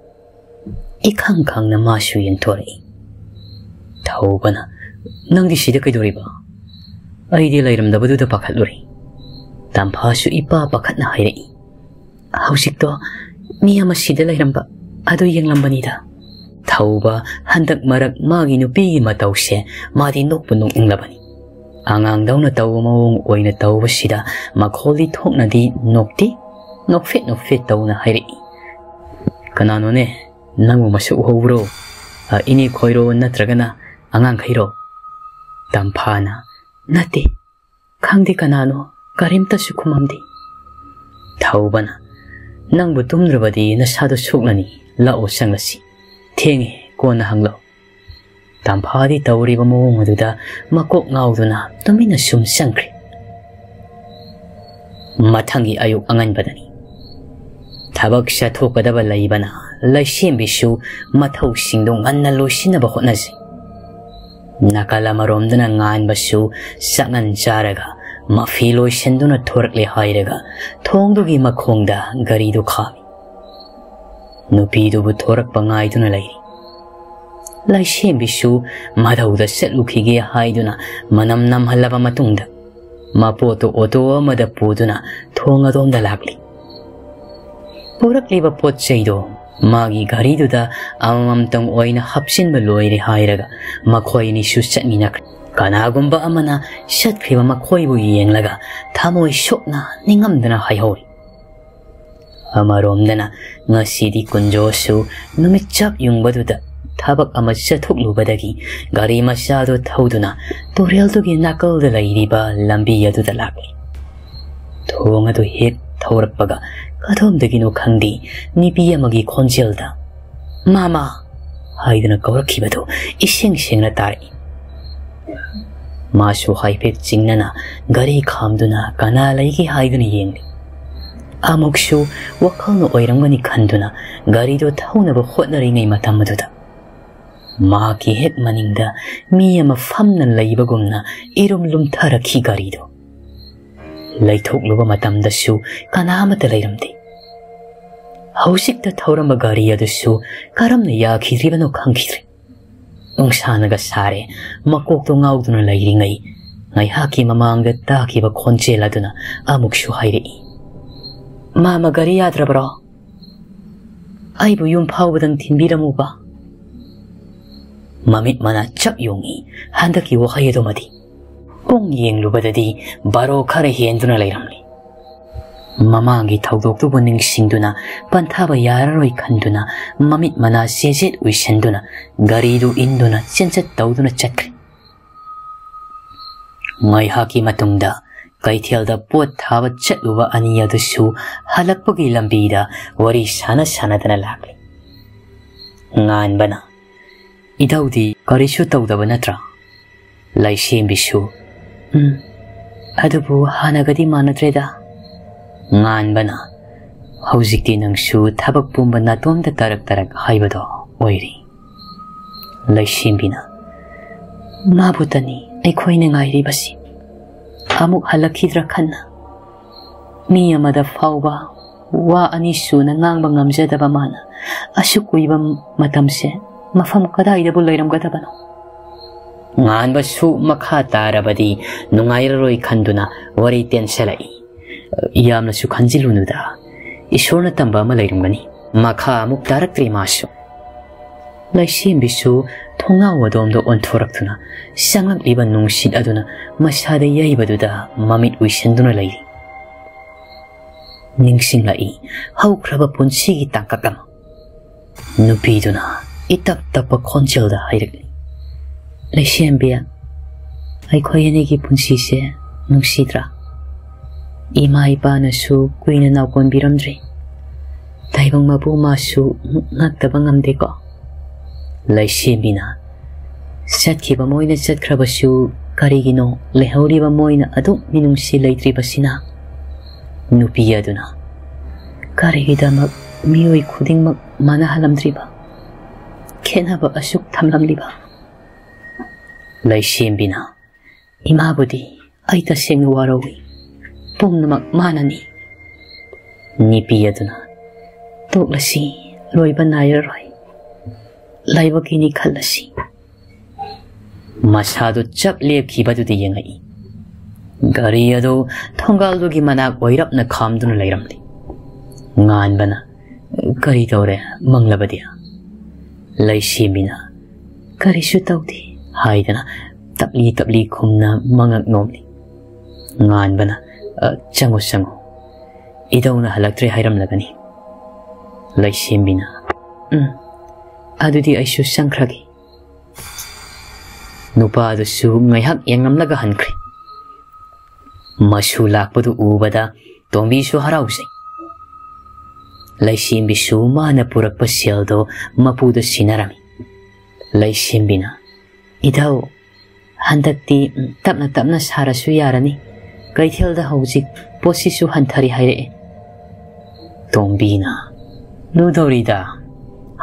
ꯏꯈꯪ ꯈꯪꯅ ꯃꯥꯁꯨ ꯌꯦꯡꯊꯣꯔꯛꯏ꯫ ꯊꯧꯕꯅ, "ꯅꯪꯗꯤ ꯁꯤꯗ ꯀꯩꯗꯧꯔꯤꯕ?" "ꯑꯩꯗꯤ ꯂꯩꯔꯝꯗꯕꯗꯨꯗ ꯄꯥꯈꯠꯂꯨꯔꯦ꯫" ꯇꯝꯐꯥꯁꯨ ꯏꯄꯥ ꯄꯥꯈꯠꯅ ꯍꯥꯏꯔꯛꯏ꯫ "ꯍꯧꯖꯤꯛꯇꯣ ꯃꯤ ꯑꯃ ꯁꯤꯗ ꯂꯩꯔꯝꯕ, ꯑꯗꯨ ꯌꯦꯡꯂꯝꯕꯅꯤꯗ꯫" ꯊꯧꯕ ꯍꯟꯗꯛ ꯃꯔꯛ ꯃꯥꯒꯤ ꯅꯨꯄꯤꯒꯤ ꯃꯇꯧꯁꯦ ꯃꯥꯗꯤ ꯅꯣꯛꯄꯨ ꯅꯣꯛꯅꯤꯡꯂꯕꯅꯤ꯫ ꯑꯉꯥꯡꯗꯧꯅ ꯇꯧꯕ ꯃꯑꯣꯡ ꯑꯣꯏꯅ ꯇꯧꯕꯁꯤꯗ ꯃꯈꯣꯜꯗꯤ ꯊꯣꯛꯅꯗꯤ ꯅꯣꯛꯇꯤ ꯅꯣꯛꯐꯦꯠ ꯅꯣꯛꯐꯦꯠ ꯇꯧꯅ ꯍꯥꯏꯔꯛꯏ, "ꯀꯅꯥꯅꯣꯅꯦ? ꯅꯪꯕꯨ ꯃꯁꯛ ꯎꯍꯧꯕ꯭ꯔꯣ? ꯑ, ꯏꯅꯦ ꯈꯣꯏꯔꯣ ꯅꯠꯇ꯭ꯔꯒꯅ ꯑꯉꯥꯡꯈꯩꯔꯣ?" ꯇꯝꯐꯥꯅ, "ꯅꯠꯇꯦ, ꯈꯪꯗꯦ ꯀꯅꯥꯅꯣ, ꯀꯔꯤꯝꯇꯁꯨ ꯈꯨꯝꯃꯝꯗꯦ꯫" ꯊꯧꯕꯅ, "ꯅꯪꯕꯨ ꯇꯨꯝꯗ꯭ꯔꯕꯗꯤ ꯅꯁꯥꯗꯣ ꯁꯣꯛꯂꯅꯤ, ꯂꯥꯛꯑꯣ ꯆꯪꯂꯁꯤ, ꯊꯦꯡꯉꯦ, ꯀꯣꯟꯅ ꯍꯪꯂꯣ꯫" ꯇꯝꯐꯥꯗꯤ ꯇꯧꯔꯤꯕ ꯃꯑꯣꯡ ꯑꯗꯨꯗ ꯃꯀꯣꯛ ꯉꯥꯎꯗꯨꯅ ꯇꯨꯃꯤꯟꯅ ꯁꯨꯝ ꯆꯪꯈ꯭ꯔꯦ꯫ ꯃꯊꯪꯒꯤ ꯑꯌꯨꯛ ꯑꯉꯟꯕꯗꯅꯤ꯫ ꯊꯕꯛ ꯆꯠꯊꯣꯛꯀꯗꯕ ꯂꯩꯕꯅ ꯂꯩꯁꯦꯝꯕꯤꯁꯨ ꯃꯊꯧꯁꯤꯡꯗꯨ ꯉꯟꯅ ꯂꯣꯏꯁꯤꯟꯅꯕ ꯍꯣꯠꯅꯖꯩ꯫ ꯅꯥꯀꯜ ꯑꯃꯔꯣꯝꯗꯅ ꯉꯥꯟꯕꯁꯨ ꯆꯥꯛꯉꯟ ꯆꯥꯔꯒ ꯃꯐꯤ ꯂꯣꯏꯁꯤꯟꯗꯨꯅ ꯊꯣꯔꯛꯂꯦ ꯍꯥꯏꯔꯒ ꯊꯣꯡꯗꯨꯒꯤ ꯃꯈꯣꯡꯗ ꯒꯥꯔꯤꯗꯨ ꯈꯥꯝꯃꯤ꯫ ꯅꯨꯄꯤꯗꯨꯕꯨ ꯊꯣꯔꯛꯄ ꯉꯥꯏꯗꯨꯅ ꯂꯩꯔꯤ꯫ ꯂꯩꯁꯦꯝꯕꯤꯁꯨ ꯃꯙꯧꯗ ꯆꯠꯂꯨꯈꯤꯒꯦ ꯍꯥꯏꯗꯨꯅ ꯃꯅꯝ ꯅꯝꯍꯜꯂꯕ ꯃꯇꯨꯡꯗ ꯃꯄꯣꯠꯇꯨ ꯑꯣꯇꯣ ꯑꯃꯗ ꯄꯨꯗꯨꯅ ꯊꯣꯡ ꯑꯗꯣꯝꯗ ꯂꯥꯛꯂꯤ꯫ ꯄꯨꯔꯛꯂꯤꯕ ꯄꯣꯠ ꯆꯩꯗꯣ ꯃꯥꯒꯤ ꯒꯥꯔꯤꯗꯨꯗ ꯑꯃꯃꯝꯇꯪ ꯑꯣꯏꯅ ꯍꯥꯞꯆꯤꯟꯕ ꯂꯣꯏꯔꯦ ꯍꯥꯏꯔꯒ ꯃꯈꯣꯏ ꯑꯅꯤꯁꯨ ꯆꯠꯃꯤꯟꯅꯈ꯭ꯔꯦ꯫ ꯀꯅꯥꯒꯨꯝꯕ ꯑꯃꯅ ꯆꯠꯈ꯭ꯔꯤꯕ ꯃꯈꯣꯏꯕꯨ ꯌꯦꯡꯂꯒ ꯊꯃꯣꯏ ꯁꯣꯛꯅ ꯅꯤꯡꯉꯝꯗꯅ ꯍꯥꯏꯍꯧꯔꯤ꯫ ꯑꯃꯔꯣꯝꯗꯅ ꯉꯁꯤꯗꯤ ꯀꯨꯟꯖꯣꯁꯨ ꯅꯨꯃꯤꯠ ꯆꯞ ꯌꯨꯡꯕꯗꯨꯗ ꯊꯕꯛ ꯑꯃ ꯆꯠꯊꯣꯛꯂꯨꯕꯗꯒꯤ ꯒꯥꯔꯤ ꯃꯆꯥꯗꯨ ꯊꯧꯗꯨꯅ ꯇꯨꯔꯦꯜꯗꯨꯒꯤ ꯅꯥꯀꯜꯗ ꯂꯩꯔꯤꯕ ꯂꯝꯕꯤ ꯑꯗꯨꯗ ꯂꯥꯛꯂꯤ꯫ ꯊꯣꯡ ꯑꯗꯨ ꯍꯦꯛ ꯊꯧꯔꯛꯄꯒ ꯀꯗꯣꯝꯗꯒꯤꯅꯣ ꯈꯪꯗꯦ, ꯅꯨꯄꯤ ꯑꯃꯒꯤ ꯈꯣꯟꯖꯦꯜꯗ, "ꯃꯥꯃꯥ!" ꯍꯥꯏꯗꯨꯅ ꯀꯧꯔꯛꯈꯤꯕꯗꯨ ꯏꯁꯦꯡ ꯁꯦꯡꯅ ꯇꯥꯔꯛꯏ꯫ ꯃꯥꯁꯨ ꯍꯥꯏꯐꯦꯠ ꯆꯤꯡꯅꯅ ꯒꯥꯔꯤ ꯈꯥꯝꯗꯨꯅ ꯀꯅꯥ ꯂꯩꯒꯦ ꯍꯥꯏꯗꯨꯅ ꯌꯦꯡꯂꯤ꯫ ꯑꯃꯨꯛꯁꯨ ꯋꯥꯈꯜꯅ ꯑꯣꯏꯔꯝꯒꯅꯤ ꯈꯟꯗꯨꯅ ꯒꯥꯔꯤꯗꯨ ꯊꯧꯅꯕ ꯍꯣꯠꯅꯔꯤꯉꯩ ꯃꯇꯝ ꯑꯗꯨꯗ ꯃꯍꯥꯛꯀꯤ ꯍꯦꯛ ꯃꯅꯤꯡꯗ ꯃꯤ ꯑꯃ ꯐꯝꯅ ꯂꯩꯕꯒꯨꯝꯅ ꯏꯔꯨꯝ ꯂꯨꯝꯊꯔꯛꯈꯤ ꯒꯥꯔꯤꯗꯨ꯫ ꯂꯩꯊꯣꯛꯂꯨꯕ ꯃꯇꯝꯗꯁꯨ ꯀꯅꯥ ꯑꯃꯠꯇ ꯂꯩꯔꯝꯗꯦ꯫ ꯍꯧꯖꯤꯛꯇ ꯊꯧꯔꯝꯕ ꯒꯥꯔꯤ ꯑꯗꯨꯁꯨ ꯀꯔꯝꯅ ꯌꯥꯈꯤꯗ꯭ꯔꯤꯕꯅꯣ ꯈꯪꯈꯤꯗ꯭ꯔꯦ꯫ ꯅꯨꯡꯁꯥꯅꯒ ꯁꯥꯔꯦ꯫ ꯃꯀꯣꯛꯇꯣ ꯉꯥꯎꯗꯨꯅ ꯂꯩꯔꯤꯉꯩ ꯉꯥꯏꯍꯥꯛꯀꯤ ꯃꯃꯥꯡꯗ ꯇꯥꯈꯤꯕ ꯈꯣꯟꯖꯦꯜ ꯑꯗꯨꯅ ꯑꯃꯨꯛꯁꯨ ꯍꯥꯏꯔꯛꯏ, "ꯃꯥꯃ, ꯒꯥꯔꯤ ꯌꯥꯗ꯭ꯔꯕ꯭ꯔꯣ? ꯑꯩꯕꯨ ꯌꯨꯝ ꯐꯥꯎꯕꯗꯪ ꯊꯤꯟꯕꯤꯔꯝꯃꯨꯕ꯫" ꯃꯃꯤꯠ ꯃꯅꯥ ꯆꯞ ꯌꯣꯡꯉꯤ ꯍꯟꯗꯛꯀꯤ ꯋꯥꯍꯩ ꯑꯗꯨꯃꯗꯤ꯫ ꯄꯨꯡ ꯌꯦꯡꯂꯨꯕꯗꯗꯤ ꯕꯥꯔꯣ ꯈꯔ ꯍꯦꯟꯗꯨꯅ ꯂꯩꯔꯝꯂꯤ꯫ ꯃꯃꯥꯡꯒꯤ ꯊꯧꯗꯣꯛꯇꯨꯕꯨ ꯅꯤꯡꯁꯤꯡꯗꯨꯅ ꯄꯟꯊꯥꯕ ꯌꯥꯔꯔꯣꯏ ꯈꯟꯗꯨꯅ ꯃꯃꯤꯠ ꯃꯅꯥ ꯆꯦꯖꯦꯠ ꯎꯏꯁꯟꯗꯨꯅ ꯒꯥꯔꯤꯗꯨ ꯏꯟꯗꯨꯅ ꯆꯦꯟꯆꯠ ꯇꯧꯗꯨꯅ ꯆꯠꯈ꯭ꯔꯦ꯫ ꯉꯥꯏꯍꯥꯛꯀꯤ ꯃꯇꯨꯡꯗ ꯀꯩꯊꯦꯜꯗ ꯄꯣꯠ ꯊꯥꯕ ꯆꯠꯂꯨꯕ ꯑꯅꯤ ꯑꯗꯨꯁꯨ ꯍꯜꯂꯛꯄꯒꯤ ꯂꯝꯕꯤꯗ ꯋꯥꯔꯤ ꯁꯥꯟꯅ ꯁꯥꯟꯅꯗꯅ ꯂꯥꯛꯂꯤ꯫ ꯉꯥꯟꯕꯅ, "ꯏꯙꯧꯗꯤ ꯀꯔꯤꯁꯨ ꯇꯧꯗꯕ ꯅꯠꯇ꯭ꯔꯥ?" ꯂꯩꯁꯦꯝꯕꯤꯁꯨ, "ꯎꯝ, ꯑꯗꯨꯕꯨ ꯍꯥꯟꯅꯒꯗꯤ ꯃꯥꯟꯅꯗ꯭ꯔꯦꯗ꯫" ꯉꯥꯟꯕꯅ, "ꯍꯧꯖꯤꯛꯇꯤ ꯅꯪꯁꯨ ꯊꯕꯛ ꯄꯨꯝꯕ ꯅꯥꯇꯣꯝꯗ ꯇꯔꯛ ꯇꯔꯛ ꯍꯥꯏꯕꯗꯣ ꯑꯣꯏꯔꯤ꯫" ꯂꯩꯁꯦꯝꯕꯤꯅ, "ꯃꯥꯕꯨꯇꯅꯤ ꯑꯩꯈꯣꯏꯅ ꯉꯥꯏꯔꯤꯕꯁꯤ꯫ ꯑꯃꯨꯛ ꯍꯜꯂꯛꯈꯤꯗ꯭ꯔꯥ ꯈꯟꯅ꯫ ꯃꯤ ꯑꯃꯗ ꯐꯥꯎꯕ ꯋꯥ ꯑꯅꯤ ꯁꯨꯅ ꯉꯥꯡꯕ ꯉꯝꯖꯗꯕ ꯃꯥꯅ ꯑꯁꯨꯛ ꯀꯨꯏꯕ ꯃꯇꯝꯁꯦ ꯃꯐꯝ ꯀꯗꯥꯏꯗꯕꯨ ꯂꯩꯔꯝꯒꯗꯕꯅꯣ?" ꯉꯥꯟꯕꯁꯨ ꯃꯈꯥ ꯇꯥꯔꯕꯗꯤ ꯅꯨꯡꯉꯥꯏꯔꯔꯣꯏ ꯈꯟꯗꯨꯅ ꯋꯥꯔꯤ ꯇꯦꯟꯁꯜꯂꯛꯏ꯫ "ꯌꯥꯝꯅꯁꯨ ꯈꯟꯖꯤꯜꯂꯨꯅꯨꯗ, ꯏꯁꯣꯔꯅ ꯇꯝꯕ ꯑꯃ ꯂꯩꯔꯝꯒꯅꯤ꯫" ꯃꯈꯥ ꯑꯃꯨꯛ ꯇꯥꯔꯛꯇ꯭ꯔꯤ ꯃꯥꯁꯨ꯫ ꯂꯩꯁꯦꯝꯕꯤꯁꯨ ꯊꯣꯡꯅꯥꯎ ꯑꯗꯣꯝꯗ ꯑꯣꯟꯊꯣꯔꯛꯇꯨꯅ ꯆꯪꯂꯛꯂꯤꯕ ꯅꯨꯡꯁꯤꯠ ꯑꯗꯨꯅ ꯃꯁꯥꯗ ꯌꯩꯕꯗꯨꯗ ꯃꯃꯤꯠ ꯎꯏꯁꯤꯟꯗꯨꯅ ꯂꯩꯔꯤ꯫ ꯅꯤꯡꯁꯤꯡꯂꯛꯏ ꯍꯧꯈ꯭ꯔꯕ ꯄꯨꯟꯁꯤꯒꯤ ꯇꯥꯡꯀꯛ ꯑꯃ꯫ ꯅꯨꯄꯤꯗꯨꯅ ꯏꯇꯞ ꯇꯞꯄ ꯈꯣꯟꯖꯦꯜꯗ ꯍꯥꯏꯔꯛꯂꯤ, "ꯂꯩꯁꯦꯝꯕꯤ, ꯑꯩꯈꯣꯏ ꯑꯅꯤꯒꯤ ꯄꯨꯟꯁꯤꯁꯦ ꯅꯨꯡꯁꯤꯗ꯭ꯔꯥ? ꯏꯃꯥ ꯏꯄꯥꯅꯁꯨ ꯀꯨꯏꯅ ꯅꯥꯎꯀꯣꯟꯕꯤꯔꯝꯗ꯭ꯔꯤ꯫ ꯇꯥꯏꯕꯪ ꯃꯄꯨ ꯃꯥꯁꯨ ꯉꯛꯇꯕ ꯉꯝꯗꯦꯀꯣ?" ꯂꯩꯁꯦꯝꯕꯤꯅ, "ꯆꯠꯈꯤꯕ ꯃꯣꯏꯅ ꯆꯠꯈ꯭ꯔꯕꯁꯨ ꯀꯔꯤꯒꯤꯅꯣ ꯂꯩꯍꯧꯔꯤꯕ ꯃꯣꯏꯅ ꯑꯗꯨꯛ ꯃꯤꯅꯨꯡꯁꯤ ꯂꯩꯇ꯭ꯔꯤꯕꯁꯤꯅ?" ꯅꯨꯄꯤ ꯑꯗꯨꯅ, "ꯀꯔꯤꯒꯤꯗꯃꯛ ꯃꯤꯑꯣꯏ ꯈꯨꯗꯤꯡꯃꯛ ꯃꯥꯟꯅꯍꯜꯂꯝꯗ꯭ꯔꯤꯕ? ꯈꯦꯠꯅꯕ ꯑꯁꯨꯛ ꯊꯝꯂꯝꯂꯤꯕ?" ꯂꯩꯁꯦꯝꯕꯤꯅ, "ꯏꯃꯥꯕꯨꯗꯤ ꯑꯩ ꯇꯁꯦꯡꯅ ꯋꯥꯔꯧꯏ꯫ ꯄꯨꯝꯅꯃꯛ ꯃꯥꯅꯅꯤ꯫" ꯅꯨꯄꯤ ꯑꯗꯨꯅ, "ꯇꯣꯛꯂꯁꯤ, ꯂꯣꯏꯕ ꯅꯥꯏꯔꯔꯣꯏ꯫ ꯂꯥꯏꯕꯛꯀꯤꯅꯤ ꯈꯜꯂꯁꯤ꯫" ꯃꯁꯥꯗꯨ ꯆꯞ ꯂꯦꯞꯈꯤꯕꯗꯨꯗ ꯌꯦꯡꯉꯛꯏ꯫ ꯒꯥꯔꯤ ꯑꯗꯨ ꯊꯣꯡꯒꯥꯜꯗꯨꯒꯤ ꯃꯅꯥꯛ ꯑꯣꯏꯔꯞꯅ ꯈꯥꯝꯗꯨꯅ ꯂꯩꯔꯝꯂꯤ꯫ ꯉꯥꯟꯕꯅ, "ꯀꯔꯤ ꯇꯧꯔꯦ, ꯃꯪꯂꯕꯗꯤ?" ꯂꯩꯁꯦꯝꯕꯤꯅ, "ꯀꯔꯤꯁꯨ ꯇꯧꯗꯦ" ꯍꯥꯏꯗꯅ ꯇꯞꯂꯤ ꯇꯞꯂꯤ ꯈꯨꯝꯅ ꯃꯉꯛ ꯅꯣꯝꯂꯤ꯫ ꯉꯥꯟꯕꯅ, "ꯑ, ꯆꯪꯉꯨ, ꯆꯪꯉꯨ꯫ ꯏꯙꯧꯅ ꯍꯜꯂꯛꯇ꯭ꯔꯦ ꯍꯥꯏꯔꯝꯂꯒꯅꯤ꯫" ꯂꯩꯁꯦꯝꯕꯤꯅ, "ꯎꯝ, ꯑꯗꯨꯗꯤ ꯑꯩꯁꯨ ꯆꯪꯈ꯭ꯔꯒꯦ꯫" ꯅꯨꯄꯥꯗꯨꯁꯨ ꯉꯥꯏꯍꯥꯛ ꯌꯦꯡꯉꯝꯂꯒ ꯍꯟꯈ꯭ꯔꯦ꯫ ꯃꯁꯨ ꯂꯥꯛꯄꯗꯨ ꯎꯕꯗ ꯇꯣꯝꯕꯤꯁꯨ ꯍꯔꯥꯎꯖꯩ꯫ ꯂꯩꯁꯦꯝꯕꯤꯁꯨ ꯃꯥꯅ ꯄꯨꯔꯛꯄ ꯁꯦꯜꯗꯣ ꯃꯄꯨꯗ ꯁꯤꯟꯅꯔꯝꯃꯤ꯫ ꯂꯩꯁꯦꯝꯕꯤꯅ, "ꯏꯙꯧ, ꯍꯟꯗꯛꯇꯤ ꯇꯞꯅ ꯇꯞꯅ ꯁꯥꯔꯁꯨ ꯌꯥꯔꯅꯤ꯫ ꯀꯩꯊꯦꯜꯗ ꯍꯧꯖꯤꯛ ꯄꯣꯠꯁꯤꯁꯨ ꯍꯟꯊꯔꯦ ꯍꯥꯏꯔꯛꯑꯦ꯫" ꯇꯣꯝꯕꯤꯅ, "ꯂꯨꯗꯧꯔꯤꯗ,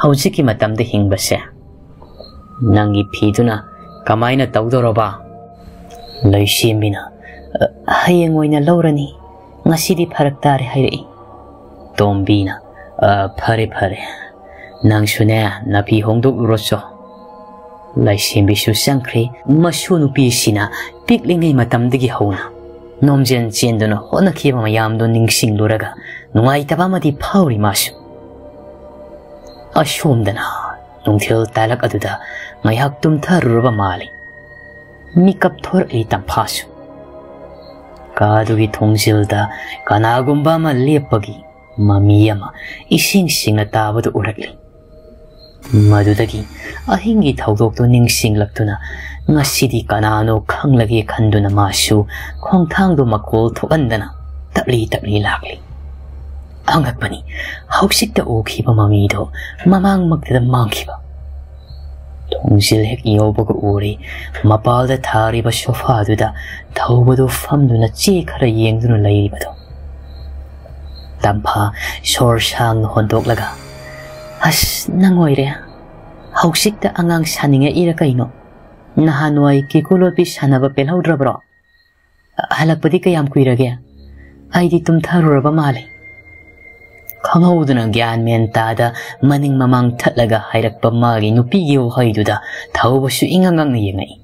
ꯍꯧꯖꯤꯛꯀꯤ ꯃꯇꯝꯗ ꯍꯤꯡꯕꯁꯦ꯫ ꯅꯪꯒꯤ ꯐꯤꯗꯨꯅ ꯀꯃꯥꯏꯅ ꯇꯧꯗꯧꯔꯕ?" ꯂꯩꯁꯦꯝꯕꯤꯅ, "ꯑ, ꯍꯌꯦꯡ ꯑꯣꯏꯅ ꯂꯧꯔꯅꯤ꯫ ꯉꯁꯤꯗꯤ ꯐꯔꯛ ꯇꯥꯔꯦ ꯍꯥꯏꯔꯛꯏ꯫" ꯇꯣꯝꯕꯤꯅ, "ꯑ, ꯐꯔꯦ, ꯐꯔꯦ꯫ ꯅꯪꯁꯨꯅꯦ, ꯅꯥꯄꯤ ꯍꯣꯡꯗꯣꯛꯂꯨꯔꯣꯆꯣ꯫" ꯂꯩꯁꯦꯝꯕꯤꯁꯨ ꯆꯪꯈ꯭ꯔꯦ꯫ ꯃꯁꯨ ꯅꯨꯄꯤꯁꯤꯅ ꯄꯤꯛꯂꯤꯉꯩ ꯃꯇꯝꯗꯒꯤ ꯍꯧꯅ ꯅꯣꯝꯖꯦꯟ ꯆꯦꯟꯗꯨꯅ ꯍꯣꯠꯅꯈꯤꯕ ꯃꯌꯥꯝꯗꯣ ꯅꯤꯡꯁꯤꯡꯂꯨꯔꯒ ꯅꯨꯡꯉꯥꯏꯇꯕ ꯑꯃꯗꯤ ꯐꯥꯎꯔꯤ ꯃꯥꯁꯨ꯫ ꯑꯁꯣꯝꯗꯅ ꯅꯨꯡꯊꯤꯜ ꯇꯥꯂꯛ ꯑꯗꯨꯗ ꯉꯥꯏꯍꯥꯛ ꯇꯨꯝꯊꯔꯨꯔꯕ ꯃꯥꯜꯂꯤ꯫ ꯃꯤꯀꯞ ꯊꯣꯔꯛꯂꯤ ꯇꯝꯐꯥꯁꯨ꯫ ꯀꯥꯗꯨꯒꯤ ꯊꯣꯡꯖꯤꯜꯗ ꯀꯅꯥꯒꯨꯝꯕ ꯑꯃ ꯂꯦꯞꯄꯒꯤ ꯃꯃꯤ ꯑꯃ ꯏꯁꯤꯡ ꯁꯤꯡꯅ ꯇꯥꯕꯗꯨ ꯎꯔꯛꯂꯤ꯫ ꯃꯗꯨꯗꯒꯤ ꯑꯍꯤꯡꯒꯤ ꯊꯧꯗꯣꯛꯇꯨ ꯅꯤꯡꯁꯤꯡꯂꯛꯇꯨꯅ ꯉꯁꯤꯗꯤ ꯀꯅꯥꯅꯣ ꯈꯪꯂꯒꯦ ꯈꯟꯗꯨꯅ ꯃꯥꯁꯨ ꯈꯣꯡꯊꯥꯡꯗꯨ ꯃꯀꯣꯜ ꯊꯣꯛꯍꯟꯗꯅ ꯇꯞꯂꯤ ꯇꯞꯂꯤ ꯂꯥꯛꯂꯤ꯫ ꯑꯉꯛꯄꯅꯤ, ꯍꯧꯖꯤꯛꯇ ꯎꯈꯤꯕ ꯃꯃꯤꯗꯣ ꯃꯃꯥꯡꯃꯛꯇꯗ ꯃꯥꯡꯈꯤꯕ꯫ ꯊꯣꯡꯖꯤꯜ ꯍꯦꯛ ꯌꯧꯕꯒ ꯎꯔꯦ, ꯃꯄꯥꯜꯗ ꯊꯥꯔꯤꯕ ꯁꯣꯐꯥꯗꯨꯗ ꯊꯧꯕꯗꯨ ꯐꯝꯗꯨꯅ ꯆꯦ ꯈꯔ ꯌꯦꯡꯗꯨꯅ ꯂꯩꯔꯤꯕꯗꯣ꯫ ꯇꯝꯐꯥ ꯁꯣꯔ ꯁꯥꯡꯅ ꯍꯣꯟꯗꯣꯛꯂꯒ, "ꯑꯁ, ꯅꯪ ꯑꯣꯏꯔꯦ꯫ ꯍꯧꯖꯤꯛꯇ ꯑꯉꯥꯡ ꯁꯥꯅꯤꯡꯉꯛꯏꯔ ꯀꯩꯅꯣ? ꯅꯍꯥꯟꯋꯥꯏ ꯀꯦꯀꯨ ꯂꯣꯠꯄꯤ ꯁꯥꯟꯅꯕ ꯄꯦꯜꯍꯧꯗ꯭ꯔꯕ꯭ꯔꯣ? ꯍꯜꯂꯛꯄꯗꯤ ꯀꯌꯥꯝ ꯀꯨꯏꯔꯒꯦ? ꯑꯩꯗꯤ ꯇꯨꯝꯊꯔꯨꯔꯕ ꯃꯥꯜꯂꯦ꯫" ꯈꯪꯍꯧꯗꯅ ꯒ꯭ꯌꯥꯟ ꯃꯦꯟ ꯇꯥꯗ ꯃꯅꯤꯡ ꯃꯃꯥꯡ ꯊꯠꯂꯒ ꯍꯥꯏꯔꯛꯄ ꯃꯥꯒꯤ ꯅꯨꯄꯤꯒꯤ ꯋꯥꯍꯩꯗꯨꯗ ꯊꯧꯕꯁꯨ ꯏꯉꯛ ꯉꯛꯅ ꯌꯦꯡꯉꯛꯏ꯫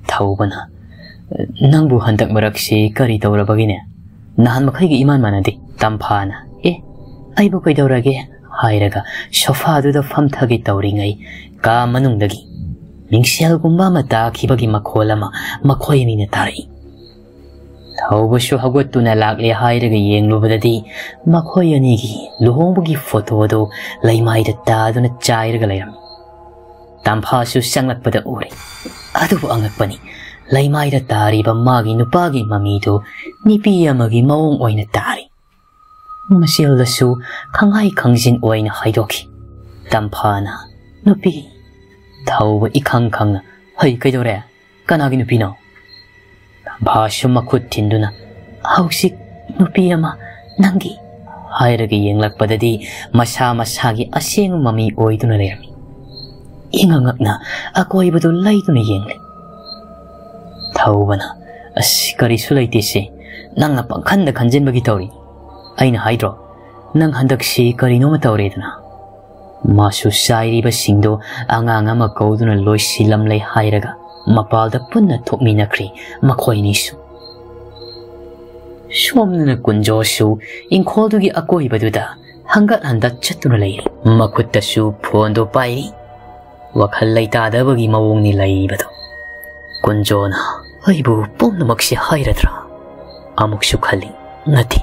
ꯊꯧꯕꯅ, "ꯅꯪꯕꯨ ꯍꯟꯗꯛ ꯃꯔꯛꯁꯤ ꯀꯔꯤ ꯇꯧꯔꯕꯒꯤꯅꯦ? ꯅꯍꯥꯟ ꯃꯈꯩꯒ ꯏꯃꯥꯟ ꯃꯥꯟꯅꯗꯦ꯫" ꯇꯝꯐꯥꯅ, "ꯑꯦ, ꯑꯩꯕꯨ ꯀꯩꯗꯧꯔꯒꯦ?" ꯍꯥꯏꯔꯒ ꯁꯣꯐꯥꯗꯨꯗ ꯐꯝꯊꯒꯦ ꯇꯧꯔꯤꯉꯩ ꯀꯥ ꯃꯅꯨꯡꯗꯒꯤ, ꯃꯤꯡꯁꯦꯜꯒꯨꯝꯕ ꯑꯃ ꯇꯥꯈꯤꯕꯒꯤ ꯃꯈꯣꯜ ꯑꯃ ꯃꯈꯣꯏ ꯑꯅꯤꯅ ꯇꯥꯔꯛꯏ꯫ ꯊꯧꯕꯁꯨ ꯍꯧꯒꯠꯇꯨꯅ ꯂꯥꯛꯂꯦ ꯍꯥꯏꯔꯒ ꯌꯦꯡꯂꯨꯕꯗꯗꯤ ꯃꯈꯣꯏ ꯑꯅꯤꯒꯤ ꯂꯨꯍꯣꯡꯕꯒꯤ ꯐꯣꯇꯣꯗꯨ ꯂꯩꯃꯥꯏꯗ ꯇꯥꯗꯨꯅ ꯆꯥꯏꯔꯒ ꯂꯩꯔꯝꯃꯤ꯫ ꯇꯝꯐꯥꯁꯨ ꯆꯪꯂꯛꯄꯗ ꯎꯔꯦ꯫ ꯑꯗꯨꯕꯨ ꯑꯉꯛꯄꯅꯤ, ꯂꯩꯃꯥꯏꯗ ꯇꯥꯔꯤꯕ ꯃꯥꯒꯤ ꯅꯨꯄꯥꯒꯤ ꯃꯃꯤꯗꯨ ꯅꯨꯄꯤ ꯑꯃꯒꯤ ꯃꯑꯣꯡ ꯑꯣꯏꯅ ꯇꯥꯔꯤ꯫ ꯃꯆꯤꯜꯗꯁꯨ ꯈꯪꯍꯥꯏ ꯈꯪꯖꯤꯟ ꯑꯣꯏꯅ ꯍꯥꯏꯗꯣꯛꯈꯤ꯫ ꯇꯝꯐꯥꯅ, "ꯅꯨꯄꯤ?" ꯊꯧꯕ ꯏꯈꯪ ꯈꯪꯅ, "ꯍꯩ, ꯀꯩꯗꯧꯔꯦ? ꯀꯅꯥꯒꯤ ꯅꯨꯄꯤꯅꯣ?" ꯇꯝꯐꯥꯁꯨ ꯃꯈꯨꯠ ꯊꯤꯟꯗꯨꯅ, "ꯍꯧꯖꯤꯛ ꯅꯨꯄꯤ ꯑꯃ ꯅꯪꯒꯤ" ꯍꯥꯏꯔꯒ ꯌꯦꯡꯂꯛꯄꯗꯗꯤ ꯃꯁꯥ ꯃꯁꯥꯒꯤ ꯑꯁꯦꯡꯕ ꯃꯃꯤ ꯑꯣꯏꯗꯨꯅ ꯂꯩꯔꯝꯃꯤ꯫ ꯏꯉꯛ ꯉꯛꯅ ꯑꯀꯣꯏꯕꯗꯨ ꯂꯩꯗꯨꯅ ꯌꯦꯡꯂꯤ꯫ ꯊꯧꯕꯅ, "ꯑꯁ, ꯀꯔꯤꯁꯨ ꯂꯩꯇꯦꯁꯦ, ꯅꯪꯅ ꯄꯪꯈꯟꯗ ꯈꯟꯖꯤꯟꯕꯒꯤ ꯇꯧꯔꯤ꯫ ꯑꯩꯅ ꯍꯥꯏꯗ꯭ꯔꯣ, ꯅꯪ ꯍꯟꯗꯛꯁꯤ ꯀꯔꯤꯅꯣꯃ ꯇꯧꯔꯦꯗꯅ?" ꯃꯥꯁꯨ ꯆꯥꯏꯔꯤꯕꯁꯤꯡꯗꯣ ꯑꯉꯥꯡ ꯑꯃ ꯀꯧꯗꯨꯅ ꯂꯣꯏꯁꯤꯜꯂꯝꯂꯦ ꯍꯥꯏꯔꯒ ꯃꯄꯥꯜꯗ ꯄꯨꯟꯅ ꯊꯣꯛꯃꯤꯟꯅꯈ꯭ꯔꯤ ꯃꯈꯣꯏꯅꯤꯁꯨ꯫ ꯁꯣꯝꯗꯅ ꯀꯨꯟꯖꯣꯁꯨ ꯏꯪꯈꯣꯜꯗꯨꯒꯤ ꯑꯀꯣꯏꯕꯗꯨꯗ ꯍꯪꯒꯠ ꯍꯟꯗ ꯆꯠꯇꯨꯅ ꯂꯩꯔꯤ꯫ ꯃꯈꯨꯠꯇꯁꯨ ꯐꯣꯟꯗꯣ ꯄꯥꯏꯔꯤ꯫ ꯋꯥꯈꯜ ꯂꯩꯇꯥꯗꯕꯒꯤ ꯃꯑꯣꯡꯅꯤ ꯂꯩꯔꯤꯕꯗꯣ꯫ ꯀꯨꯟꯖꯣꯅ ꯑꯩꯕꯨ ꯄꯨꯝꯅꯃꯛꯁꯤ ꯍꯥꯏꯔꯗ꯭ꯔꯥ? ꯑꯃꯨꯛꯁꯨ ꯈꯜꯂꯤ, ꯅꯠꯇꯦ,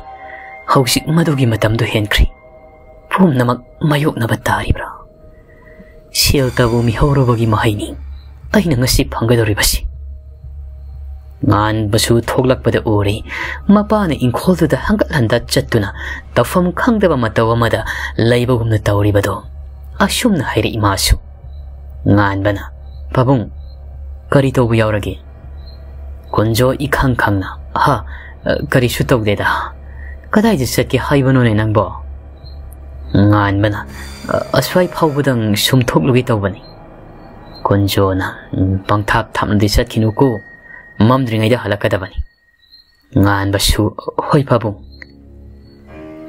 ꯍꯧꯖꯤꯛ ꯃꯗꯨꯒꯤ ꯃꯇꯝꯗꯨ ꯍꯦꯟꯈ꯭ꯔꯦ꯫ ꯄꯨꯝꯅꯃꯛ ꯃꯥꯌꯣꯛꯅꯕ ꯇꯥꯔꯤꯕ꯭ꯔꯥ? ꯁꯦꯜ ꯇꯥꯕꯨ ꯃꯤꯍꯧꯔꯕꯒꯤ ꯃꯍꯩꯅꯤ ꯑꯩꯅ ꯉꯁꯤ ꯐꯪꯒꯗꯧꯔꯤꯕꯁꯤ꯫ ꯉꯥꯟꯕꯁꯨ ꯊꯣꯛꯂꯛꯄꯗ ꯎꯔꯦ꯫ ꯃꯄꯥꯅ ꯏꯪꯈꯣꯜꯗꯨꯗ ꯍꯪꯒꯠ ꯍꯟꯗ ꯆꯠꯇꯨꯅ ꯇꯧꯐꯝ ꯈꯪꯗꯕ ꯃꯇꯧ ꯑꯃꯗ ꯂꯩꯕꯒꯨꯝꯅ ꯇꯧꯔꯤꯕꯗꯣ꯫ ꯑꯁꯨꯝꯅ ꯍꯥꯏꯔꯛꯏ ꯃꯥꯁꯨ꯫ ꯉꯥꯟꯕꯅ, "ꯄꯥꯕꯨꯡ, ꯀꯔꯤ ꯇꯧꯕ ꯌꯥꯎꯔꯒꯦ?" ꯀꯨꯟꯖꯣ ꯏꯈꯪ ꯈꯪꯅ, "ꯍꯥ, ꯀꯔꯤꯁꯨ ꯇꯧꯗꯦꯗ꯫ ꯀꯗꯥꯏꯗ ꯆꯠꯀꯦ ꯍꯥꯏꯕꯅꯣꯅꯦ ꯅꯪꯕꯣ?" ꯉꯥꯟꯕꯅ, "ꯑꯁ꯭ꯋꯥꯏ ꯐꯥꯎꯕꯗꯪ ꯁꯨꯝ ꯊꯣꯛꯂꯨꯒꯦ ꯇꯧꯕꯅꯤ꯫" ꯀꯨꯟꯖꯣꯅ, "ꯄꯪꯊꯥꯞ ꯊꯥꯞꯅꯗꯤ ꯆꯠꯈꯤꯅꯨꯀꯣ, ꯃꯝꯗ꯭ꯔꯤꯉꯩꯗ ꯍꯜꯂꯛꯀꯗꯕꯅꯤ꯫" ꯉꯥꯟꯕꯁꯨ, "ꯍꯣꯏ ꯄꯥꯕꯨꯡ꯫"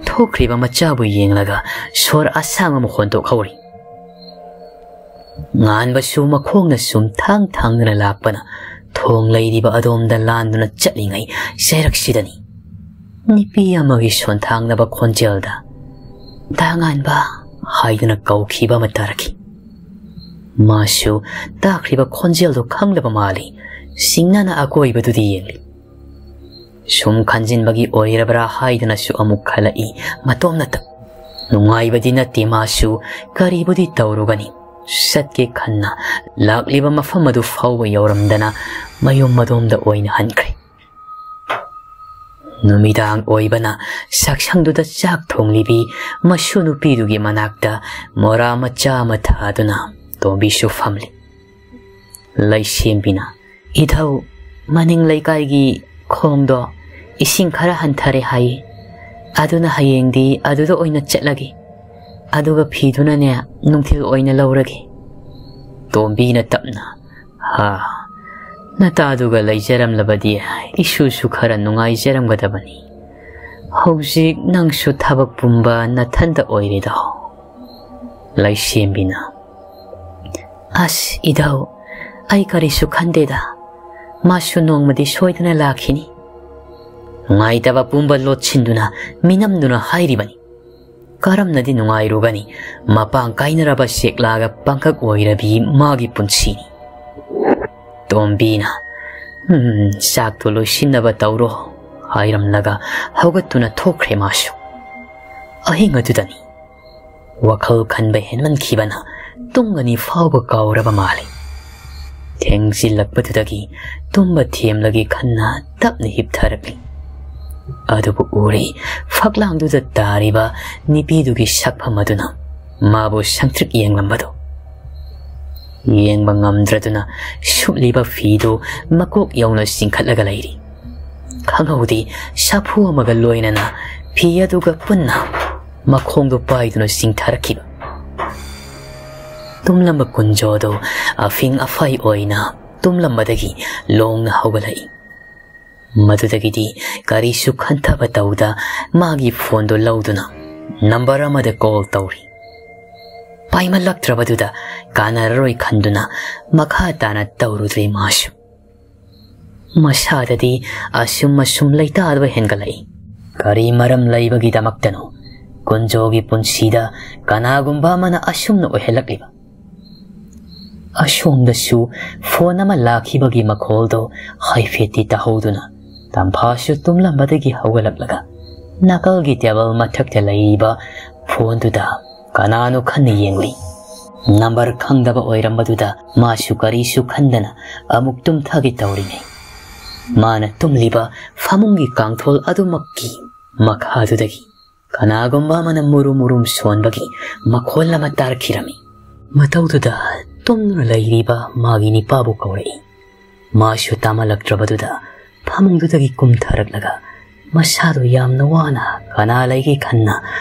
ꯊꯣꯛꯈ꯭ꯔꯤꯕ ꯃꯆꯥꯕꯨ ꯌꯦꯡꯂꯒ ꯁꯣꯔ ꯑꯁꯥꯡ ꯑꯃ ꯍꯣꯟꯗꯣꯛꯍꯧꯔꯤ꯫ ꯉꯥꯟꯕꯁꯨ ꯃꯈꯣꯡꯅ ꯁꯨꯝ ꯊꯥꯡ ꯊꯥꯡꯗꯨꯅ ꯂꯥꯛꯄꯅ ꯊꯣꯡ ꯂꯩꯔꯤꯕ ꯑꯗꯣꯝꯗ ꯂꯥꯟꯗꯨꯅ ꯆꯠꯂꯤꯉꯩ ꯆꯩꯔꯛꯁꯤꯗꯅꯤ ꯅꯨꯄꯤ ꯑꯃꯒꯤ ꯁꯣꯟꯊꯥꯡꯅꯕ ꯈꯣꯟꯖꯦꯜꯗ "ꯗꯥ ꯉꯥꯟꯕ" ꯍꯥꯏꯗꯨꯅ ꯀꯧꯈꯤꯕ ꯑꯃ ꯇꯥꯔꯛꯈꯤ꯫ ꯃꯥꯁꯨ ꯇꯥꯈ꯭ꯔꯤꯕ ꯈꯣꯟꯖꯦꯜꯗꯨ ꯈꯪꯂꯕ ꯃꯥꯜꯂꯤ꯫ ꯁꯤꯡꯅꯅ ꯑꯀꯣꯏꯕꯗꯨꯗ ꯌꯦꯡꯂꯤ꯫ ꯁꯨꯝ ꯈꯟꯖꯤꯟꯕꯒꯤ ꯑꯣꯏꯔꯕ꯭ꯔꯥ ꯍꯥꯏꯗꯨꯅꯁꯨ ꯑꯃꯨꯛ ꯈꯜꯂꯛꯏ ꯃꯇꯣꯝꯅꯇ꯫ ꯅꯨꯡꯉꯥꯏꯕꯗꯤ ꯅꯠꯇꯦ ꯃꯥꯁꯨ, ꯀꯔꯤꯕꯨꯗꯤ ꯇꯧꯔꯨꯒꯅꯤ? ꯆꯠꯀꯦ ꯈꯟꯅ ꯂꯥꯛꯂꯤꯕ ꯃꯐꯝ ꯑꯗꯨ ꯐꯥꯎꯕ ꯌꯧꯔꯝꯗꯅ ꯃꯌꯨꯝ ꯃꯗꯣꯝꯗ ꯑꯣꯏꯅ ꯍꯟꯈ꯭ꯔꯦ꯫ ꯅꯨꯃꯤꯗꯥꯡ ꯑꯣꯏꯕꯅ ꯆꯥꯛꯁꯪꯗꯨꯗ ꯆꯥꯛ ꯊꯣꯡꯂꯤꯕꯤ ꯃꯁꯨ ꯅꯨꯄꯤꯗꯨꯒꯤ ꯃꯅꯥꯛꯇ ꯃꯣꯔꯥ ꯃꯆꯥ ꯑꯃ ꯊꯥꯗꯨꯅ ꯇꯣꯝꯕꯤꯁꯨ ꯐꯝꯂꯤ꯫ ꯂꯩꯁꯦꯝꯕꯤꯅ, "ꯏꯙꯧ, ꯃꯅꯤꯡ ꯂꯩꯀꯥꯏꯒꯤ ꯈꯣꯡꯗꯣ ꯏꯁꯤꯡ ꯈꯔ ꯍꯟꯊꯔꯦ ꯍꯥꯏꯌꯦ, ꯑꯗꯨꯅ ꯍꯌꯦꯡꯗꯤ ꯑꯗꯨꯗ ꯑꯣꯏꯅ ꯆꯠꯂꯒꯦ, ꯑꯗꯨꯒ ꯐꯤꯗꯨꯅꯅꯦ ꯅꯨꯡꯊꯤꯜ ꯑꯣꯏꯅ ꯂꯧꯔꯒꯦ꯫" ꯇꯣꯝꯕꯤꯅ ꯇꯞꯅ, "ꯍꯥ, ꯅꯇꯥꯗꯨꯒ ꯂꯩꯖꯔꯝꯂꯕꯗꯤ ꯏꯁꯨꯁꯨ ꯈꯔ ꯅꯨꯡꯉꯥꯏꯖꯔꯝꯒꯗꯕꯅꯤ꯫ ꯍꯧꯖꯤꯛ ꯅꯪꯁꯨ ꯊꯕꯛ ꯄꯨꯝꯕ ꯅꯊꯟꯇ ꯑꯣꯏꯔꯦꯗꯣ꯫" ꯂꯩꯁꯦꯝꯕꯤꯅ, "ꯑꯁ ꯏꯙꯧ, ꯑꯩ ꯀꯔꯤꯁꯨ ꯈꯟꯗꯦꯗ꯫ ꯃꯥꯁꯨ ꯅꯣꯡꯃꯗꯤ ꯁꯣꯏꯗꯅ ꯂꯥꯛꯈꯤꯅꯤ꯫" ꯅꯨꯡꯉꯥꯏꯇꯕ ꯄꯨꯝꯕ ꯂꯣꯠꯁꯤꯟꯗꯨꯅ ꯃꯤꯅꯝꯗꯨꯅ ꯍꯥꯏꯔꯤꯕꯅꯤ꯫ ꯀꯔꯝꯅꯗꯤ ꯅꯨꯡꯉꯥꯏꯔꯨꯒꯅꯤ? ꯃꯄꯥꯡ ꯀꯥꯏꯅꯔꯕ ꯆꯦꯛꯂꯥꯒ ꯄꯪꯀꯛ ꯑꯣꯏꯔꯕꯤ ꯃꯥꯒꯤ ꯄꯨꯟꯁꯤꯅꯤ꯫ ꯇꯣꯝꯕꯤꯅ, "ꯎꯝ, ꯆꯥꯛꯇꯨ ꯂꯣꯏꯁꯤꯟꯅꯕ ꯇꯧꯔꯣ" ꯍꯥꯏꯔꯝꯂꯒ ꯍꯧꯒꯠꯇꯨꯅ ꯊꯣꯛꯈ꯭ꯔꯦ ꯃꯥꯁꯨ꯫ ꯑꯍꯤꯡ ꯑꯗꯨꯗꯅꯤ ꯋꯥꯈꯜ ꯈꯟꯕ ꯍꯦꯟꯃꯟꯈꯤꯕꯅ ꯇꯨꯝꯒꯅꯤ ꯐꯥꯎꯕ ꯀꯥꯎꯔꯕ ꯃꯥꯜꯂꯤ꯫ ꯊꯦꯡꯖꯤꯜꯂꯛꯄꯗꯨꯗꯒꯤ ꯇꯨꯝꯕ ꯊꯦꯝꯂꯒꯦ ꯈꯟꯅ ꯇꯞꯅ ꯍꯤꯞꯊꯔꯛꯂꯤ꯫ ꯑꯗꯨꯕꯨ ꯎꯔꯦ, ꯐꯛꯂꯥꯡꯗꯨꯗ ꯇꯥꯔꯤꯕ ꯅꯨꯄꯤꯗꯨꯒꯤ ꯁꯛꯐꯝ ꯑꯗꯨꯅ ꯃꯥꯕꯨ ꯁꯪꯇ꯭ꯔꯤꯛ ꯌꯦꯡꯂꯝꯕꯗꯨ꯫ ꯌꯦꯡꯕ ꯉꯝꯗ꯭ꯔꯗꯨꯅ ꯁꯨꯞꯂꯤꯕ ꯐꯤꯗꯨ ꯃꯀꯣꯛ ꯌꯧꯅ ꯆꯤꯡꯈꯠꯂꯒ ꯂꯩꯔꯤ꯫ ꯈꯪꯍꯧꯗꯦ, ꯁꯥꯐꯨ ꯑꯃꯒ ꯂꯣꯏꯅꯅ ꯐꯤ ꯑꯗꯨꯒ ꯄꯨꯟꯅ ꯃꯈꯣꯡꯗꯨ ꯄꯥꯏꯗꯨꯅ ꯆꯤꯡꯊꯔꯛꯈꯤꯕ꯫ ꯇꯨꯝꯂꯝꯕ ꯀꯨꯟꯖꯣꯗꯨ ꯑꯐꯤꯡ ꯑꯐꯥꯏ ꯑꯣꯏꯅ ꯇꯨꯝꯂꯝꯕꯗꯒꯤ ꯂꯣꯡꯅ ꯍꯧꯒꯠꯂꯛꯏ꯫ ꯃꯗꯨꯗꯒꯤꯗꯤ ꯀꯔꯤꯁꯨ ꯈꯟꯊꯕ ꯇꯧꯗ ꯃꯥꯒꯤ ꯐꯣꯟꯗꯨ ꯂꯧꯗꯨꯅ ꯅꯝꯕꯔ ꯑꯃꯗ ꯀꯣꯜ ꯇꯧꯔꯤ꯫ ꯄꯥꯏꯃꯜꯂꯛꯇ꯭ꯔꯕꯗꯨꯗ ꯀꯥꯟꯅꯔꯔꯣꯏ ꯈꯟꯗꯨꯅ ꯃꯈꯥ ꯇꯥꯅ ꯇꯧꯔꯨꯗ꯭ꯔꯦ ꯃꯥꯁꯨ꯫ ꯃꯁꯥꯗꯗꯤ ꯑꯁꯨꯝ ꯑꯁꯨꯝ ꯂꯩꯇꯥꯗꯕ ꯍꯦꯟꯒꯠꯂꯛꯏ꯫ ꯀꯔꯤ ꯃꯔꯝ ꯂꯩꯕꯒꯤꯗꯃꯛꯇꯅꯣ ꯀꯨꯟꯖꯣꯒꯤ ꯄꯨꯟꯁꯤꯗ ꯀꯅꯥꯒꯨꯝꯕ ꯑꯃꯅ ꯑꯁꯨꯝꯅ ꯑꯣꯏꯍꯜꯂꯛꯂꯤꯕ? ꯑꯁꯣꯝꯗꯁꯨ ꯐꯣꯟ ꯑꯃ ꯂꯥꯛꯈꯤꯕꯒꯤ ꯃꯈꯣꯜꯗꯣ ꯍꯥꯏꯐꯦꯠꯇꯤ ꯇꯥꯍꯧꯗꯨꯅ ꯇꯝꯐꯥꯁꯨ ꯇꯨꯝꯂꯝꯕꯗꯒꯤ ꯍꯧꯒꯠꯂꯛꯂꯒ ꯅꯥꯀꯜꯒꯤ ꯇꯦꯕꯜ ꯃꯊꯛꯇ ꯂꯩꯔꯤꯕ ꯐꯣꯟꯗꯨꯗ ꯀꯅꯥꯅꯣ ꯈꯟꯅ ꯌꯦꯡꯂꯤ꯫ ꯅꯝꯕꯔ ꯈꯪꯗꯕ ꯑꯣꯏꯔꯝꯕꯗꯨꯗ ꯃꯥꯁꯨ ꯀꯔꯤꯁꯨ ꯈꯟꯗꯅ ꯑꯃꯨꯛ ꯇꯨꯝꯊꯒꯦ ꯇꯧꯔꯤꯉꯩ, ꯃꯥꯅ ꯇꯨꯝꯂꯤꯕ ꯐꯃꯨꯡꯒꯤ ꯀꯥꯡꯊꯣꯜ ꯑꯗꯨꯃꯛꯀꯤ ꯃꯈꯥꯗꯨꯗꯒꯤ ꯀꯅꯥꯒꯨꯝꯕ ꯑꯃꯅ ꯃꯨꯔꯨꯝ ꯃꯨꯔꯨꯝ ꯁꯣꯟꯕꯒꯤ ꯃꯈꯣꯜ ꯑꯃ ꯇꯥꯔꯛꯈꯤꯔꯝꯃꯤ꯫ ꯃꯇꯧꯗꯨꯗ ꯇꯨꯝꯗꯨꯅ ꯂꯩꯔꯤꯕ ꯃꯥꯒꯤ ꯅꯤꯄꯥꯕꯨ ꯀꯧꯔꯛꯏ꯫ ꯃꯥꯁꯨ ꯇꯥꯃꯜꯂꯛꯇ꯭ꯔꯕꯗꯨꯗ ꯐꯃꯨꯡꯗꯨꯗꯒꯤ ꯀꯨꯝꯊꯔꯛꯂꯒ ꯃꯁꯥꯗꯨ ꯌꯥꯝꯅ ꯋꯥꯅ ꯀꯅꯥ ꯂꯩꯒꯦ ꯈꯟꯅ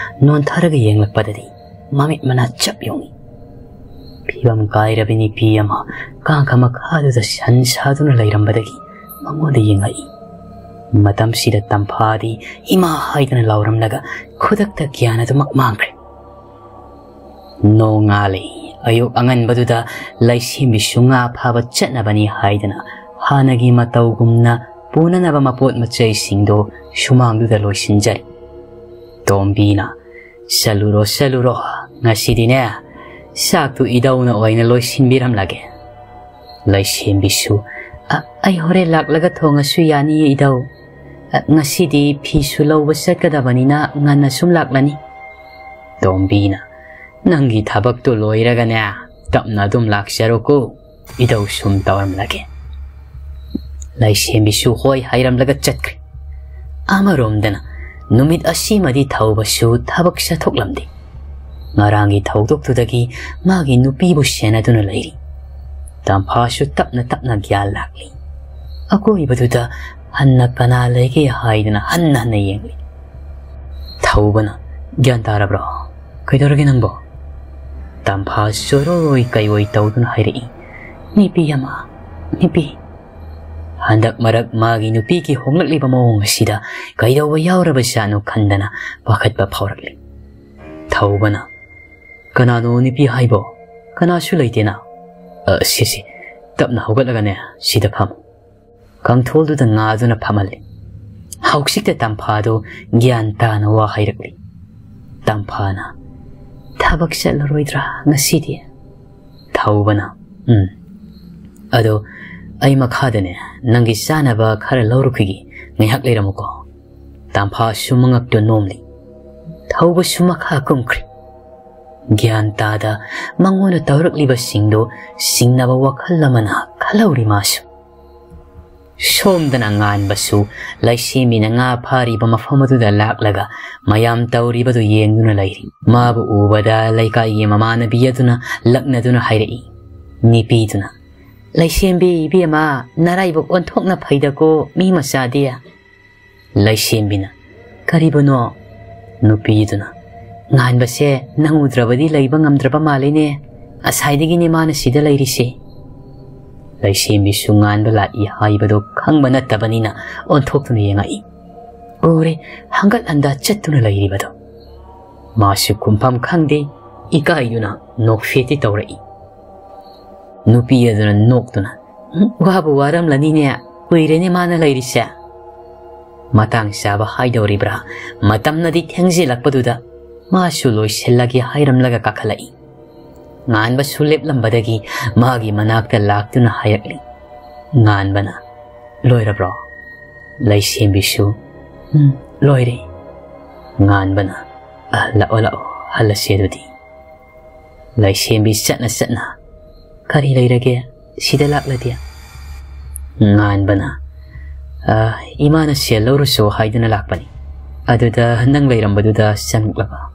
ꯅꯣꯟꯊꯔꯒ ꯌꯦꯡꯂꯛꯄꯗꯗꯤ ꯃꯃꯤꯠ ꯃꯅꯥ ꯆꯞ ꯌꯨꯡꯏ꯫ ꯐꯤꯕꯝ ꯀꯥꯏꯔꯕꯤ ꯅꯨꯄꯤ ꯑꯃ ꯀꯥꯡꯈ ꯃꯈꯥꯗꯨꯗ ꯁꯟ ꯁꯥꯗꯨꯅ ꯂꯩꯔꯝꯕꯗꯒꯤ ꯃꯉꯣꯟꯗ ꯌꯦꯡꯂꯛꯏ꯫ ꯃꯇꯝꯁꯤꯗ ꯇꯝꯐꯥꯗꯤ ꯏꯃꯥ ꯍꯥꯏꯗꯅ ꯂꯥꯎꯔꯝꯂꯒ ꯈꯨꯗꯛꯇ ꯒ꯭ꯌꯥꯟ ꯑꯗꯨꯃꯛ ꯃꯥꯡꯈ꯭ꯔꯦ꯫ ꯅꯣꯡꯉꯥꯜꯂꯤ꯫ ꯑꯌꯨꯛ ꯑꯉꯟꯕꯗꯨꯗ ꯂꯩꯁꯦꯝꯕꯤꯁꯨ ꯉꯥ ꯐꯥꯕ ꯆꯠꯅꯕꯅꯤ ꯍꯥꯏꯗꯅ ꯍꯥꯟꯅꯒꯤ ꯃꯇꯧꯒꯨꯝꯅ ꯄꯨꯅꯅꯕ ꯃꯄꯣꯠ ꯃꯆꯩꯁꯤꯡꯗꯣ ꯁꯨꯃꯥꯡꯗꯨꯗ ꯂꯣꯏꯁꯤꯟꯖꯔꯤ꯫ ꯇꯣꯝꯕꯤꯅ, "ꯆꯠꯂꯨꯔꯣ, ꯆꯠꯂꯨꯔꯣ, ꯉꯁꯤꯗꯤꯅꯦ ꯆꯥꯛꯇꯨ ꯏꯙꯧꯅ ꯑꯣꯏꯅ ꯂꯣꯏꯁꯤꯟꯕꯤꯔꯝꯂꯒꯦ꯫" ꯂꯩꯁꯦꯝꯕꯤꯁꯨ, "ꯑ, ꯑꯩ ꯍꯣꯔꯦꯟ ꯂꯥꯛꯂꯒ ꯊꯣꯡꯉꯁꯨ ꯌꯥꯅꯤꯌꯦ ꯏꯙꯧ꯫ ꯑ, ꯉꯁꯤꯗꯤ ꯐꯤꯁꯨ ꯂꯧꯕ ꯆꯠꯀꯗꯕꯅꯤꯅ ꯉꯟꯅ ꯁꯨꯝ ꯂꯥꯛꯂꯅꯤ꯫" ꯇꯣꯝꯕꯤꯅ, "ꯅꯪꯒꯤ ꯊꯕꯛꯇꯨ ꯂꯣꯏꯔꯒꯅꯦ ꯇꯞꯅ ꯑꯗꯨꯝ ꯂꯥꯛꯆꯔꯣꯀꯣ, ꯏꯙꯧ ꯁꯨꯝ ꯇꯧꯔꯝꯂꯒꯦ꯫" ꯂꯩꯁꯦꯝꯕꯤꯁꯨ ꯍꯣꯏ ꯍꯥꯏꯔꯝꯂꯒ ꯆꯠꯈ꯭ꯔꯦ꯫ ꯑꯃꯔꯣꯝꯗꯅ ꯅꯨꯃꯤꯠ ꯑꯁꯤꯃꯗꯤ ꯊꯧꯕꯁꯨ ꯊꯕꯛ ꯆꯠꯊꯣꯛꯂꯝꯗꯦ꯫ ꯉꯔꯥꯡꯒꯤ ꯊꯧꯗꯣꯛꯇꯨꯗꯒꯤ ꯃꯥꯒꯤ ꯅꯨꯄꯤꯕꯨ ꯁꯦꯟꯅꯗꯨꯅ ꯂꯩꯔꯤ꯫ ꯇꯝꯐꯥꯁꯨ ꯇꯞꯅ ꯇꯞꯅ ꯒ꯭ꯌꯥꯟ ꯂꯥꯛꯂꯤ꯫ ꯑꯀꯣꯏꯕꯗꯨꯗ ꯍꯟꯅ ꯀꯅꯥ ꯂꯩꯒꯦ ꯍꯥꯏꯗꯅ ꯍꯟꯅ ꯍꯟꯅ ꯌꯦꯡꯂꯤ꯫ ꯊꯧꯕꯅ, "ꯒ꯭ꯌꯥꯟ ꯇꯥꯔꯕ꯭ꯔꯣ? ꯀꯩꯗꯧꯔꯒꯦ ꯅꯪꯕꯣ?" ꯇꯝꯐꯥ ꯆꯣꯔꯣꯏ ꯀꯩꯑꯣꯏ ꯇꯧꯗꯨꯅ ꯍꯥꯏꯔꯛꯏ, "ꯅꯨꯄꯤ ꯑꯃ, ꯅꯨꯄꯤ꯫" ꯍꯟꯗꯛ ꯃꯔꯛ ꯃꯥꯒꯤ ꯅꯨꯄꯤꯒꯤ ꯍꯣꯡꯂꯛꯂꯤꯕ ꯃꯑꯣꯡ ꯑꯁꯤꯗ ꯀꯩꯗꯧꯕ ꯌꯥꯎꯔꯕꯖꯥꯠꯅꯣ ꯈꯟꯗꯅ ꯄꯥꯈꯠꯄ ꯐꯥꯎꯔꯛꯂꯤ꯫ ꯊꯧꯕꯅ, "ꯀꯅꯥꯅꯣ ꯅꯨꯄꯤ ꯍꯥꯏꯕꯣ? ꯀꯅꯥꯁꯨ ꯂꯩꯇꯦꯅ꯫ ꯑ, ꯁꯤ, ꯁꯤ, ꯇꯞꯅ ꯍꯧꯒꯠꯂꯒꯅꯦ ꯁꯤꯗ ꯐꯝꯃꯨ꯫" ꯀꯥꯡꯊꯣꯜꯗꯨꯗ ꯉꯥꯗꯨꯅ ꯐꯝꯍꯜꯂꯤ꯫ ꯍꯧꯖꯤꯛꯇ ꯇꯝꯐꯥꯗꯨ ꯒ꯭ꯌꯥꯟ ꯇꯥꯅ ꯋꯥ ꯍꯥꯏꯔꯛꯂꯤ꯫ ꯇꯝꯐꯥꯅ, "ꯊꯕꯛ ꯆꯠꯂꯔꯣꯏꯗ꯭ꯔꯥ ꯉꯁꯤꯗꯤ?" ꯊꯧꯕꯅ, "ꯎꯝ, ꯑꯗꯣ ꯑꯩ ꯃꯈꯥꯗꯅꯦ ꯅꯪꯒꯤ ꯆꯥꯅꯕ ꯈꯔ ꯂꯧꯔꯨꯈꯤꯒꯦ, ꯉꯥꯏꯍꯥꯛ ꯂꯩꯔꯝꯃꯨꯀꯣ꯫" ꯇꯥꯝꯐꯥꯁꯨ ꯃꯉꯛꯇꯨ ꯅꯣꯝꯂꯤ꯫ ꯊꯧꯕꯁꯨ ꯃꯈꯥ ꯀꯨꯝꯈ꯭ꯔꯦ꯫ ꯒ꯭ꯌꯥꯟ ꯇꯥꯗ ꯃꯉꯣꯟꯗ ꯇꯧꯔꯛꯂꯤꯕꯁꯤꯡꯗꯨ ꯆꯤꯡꯅꯕ ꯋꯥꯈꯜ ꯑꯃꯅ ꯈꯜꯍꯧꯔꯤ ꯃꯥꯁꯨ꯫ ꯁꯣꯝꯗꯅ ꯉꯥꯟꯕꯁꯨ ꯂꯩꯁꯦꯝꯕꯤꯅ ꯉꯥ ꯐꯥꯔꯤꯕ ꯃꯐꯝ ꯑꯗꯨꯗ ꯂꯥꯛꯂꯒ ꯃꯌꯥꯝ ꯇꯧꯔꯤꯕꯗꯨ ꯌꯦꯡꯗꯨꯅ ꯂꯩꯔꯤ꯫ ꯃꯥꯕꯨ ꯎꯕꯗ ꯂꯩꯀꯥꯏꯒꯤ ꯃꯃꯥꯟꯅꯕꯤ ꯑꯗꯨꯅ ꯂꯛꯅꯗꯨꯅ ꯍꯥꯏꯔꯛꯏ, ꯅꯤꯄꯤꯗꯨꯅ, "ꯂꯩꯁꯦꯝꯕꯤ ꯏꯕꯦꯝꯃ, ꯅꯔꯥꯏꯕꯛ ꯑꯣꯟꯊꯣꯛꯅ ꯐꯩꯗꯀꯣ ꯃꯤ ꯃꯆꯥꯗꯤ꯫" ꯂꯩꯁꯦꯝꯕꯤꯅ, "ꯀꯔꯤꯕꯨꯅꯣ?" ꯅꯨꯄꯤꯗꯨꯅ, "ꯉꯥꯟꯕꯁꯦ ꯅꯪ ꯎꯗ꯭ꯔꯕꯗꯤ ꯂꯩꯕ ꯉꯝꯗ꯭ꯔꯕ ꯃꯥꯜꯂꯤꯅꯦ꯫ ꯑꯁꯥꯏꯗꯒꯤꯅꯦ ꯃꯥꯅ ꯁꯤꯗ ꯂꯩꯔꯤꯁꯦ꯫" ꯂꯩꯁꯦꯝꯕꯤꯁꯨ ꯉꯥꯟꯕ ꯂꯥꯛꯏ ꯍꯥꯏꯕꯗꯣ ꯈꯪꯕ ꯅꯠꯇꯕꯅꯤꯅ ꯑꯣꯟꯊꯣꯛꯇꯨꯅ ꯌꯦꯡꯉꯛꯏ꯫ ꯎꯔꯦ, ꯍꯪꯒꯠ ꯍꯟꯗ ꯆꯠꯇꯨꯅ ꯂꯩꯔꯤꯕꯗꯣ꯫ ꯃꯥꯁꯨ ꯈꯨꯝꯐꯝ ꯈꯪꯗꯦ, ꯏꯀꯥꯏꯗꯨꯅ ꯅꯣꯛꯐꯦꯠꯇꯤ ꯇꯧꯔꯛꯏ꯫ ꯅꯨꯄꯤ ꯑꯗꯨꯅ ꯅꯣꯛꯇꯨꯅ, "ꯎꯝ, ꯋꯥꯕꯨ ꯋꯥꯔꯝꯂꯅꯤꯅꯦ, ꯀꯨꯏꯔꯦꯅꯦ ꯃꯥꯅ ꯂꯩꯔꯤꯁꯦ꯫" ꯃꯇꯥꯡ ꯆꯥꯕ ꯍꯥꯏꯗꯧꯔꯤꯕ꯭ꯔꯥ, ꯃꯇꯝꯅꯗꯤ ꯊꯦꯡꯖꯤꯜꯂꯛꯄꯗꯨꯗ ꯃꯥꯁꯨ ꯂꯣꯏꯁꯤꯜꯂꯒꯦ ꯍꯥꯏꯔꯝꯂꯒ ꯀꯥꯈꯠꯂꯛꯏ꯫ ꯉꯥꯟꯕꯁꯨ ꯂꯦꯞꯂꯝꯕꯗꯒꯤ ꯃꯥꯒꯤ ꯃꯅꯥꯛꯇ ꯂꯥꯛꯇꯨꯅ ꯍꯥꯏꯔꯛꯂꯤ꯫ ꯉꯥꯟꯕꯅ, "ꯂꯣꯏꯔꯕ꯭ꯔꯣ?" ꯂꯩꯁꯦꯝꯕꯤꯁꯨ, "ꯎꯝ, ꯂꯣꯏꯔꯦ꯫" ꯉꯥꯟꯕꯅ, "ꯑ, ꯂꯥꯛꯑꯣ, ꯂꯥꯛꯑꯣ, ꯍꯜꯂꯁꯤ ꯑꯗꯨꯗꯤ꯫" ꯂꯩꯁꯦꯝꯕꯤ ꯆꯠꯅ ꯆꯠꯅ, "ꯀꯔꯤ ꯂꯩꯔꯒꯦ ꯁꯤꯗ ꯂꯥꯛꯂꯗꯤ?" ꯉꯥꯟꯕꯅ, "ꯑ, ꯏꯃꯥꯅ ꯁꯦꯜ ꯂꯧꯔꯨꯁꯣ ꯍꯥꯏꯗꯨꯅ ꯂꯥꯛꯄꯅꯤ꯫ ꯑꯗꯨꯗ ꯅꯪ ꯂꯩꯔꯝꯕꯗꯨꯗ ꯆꯪꯂꯛꯂꯕ꯫"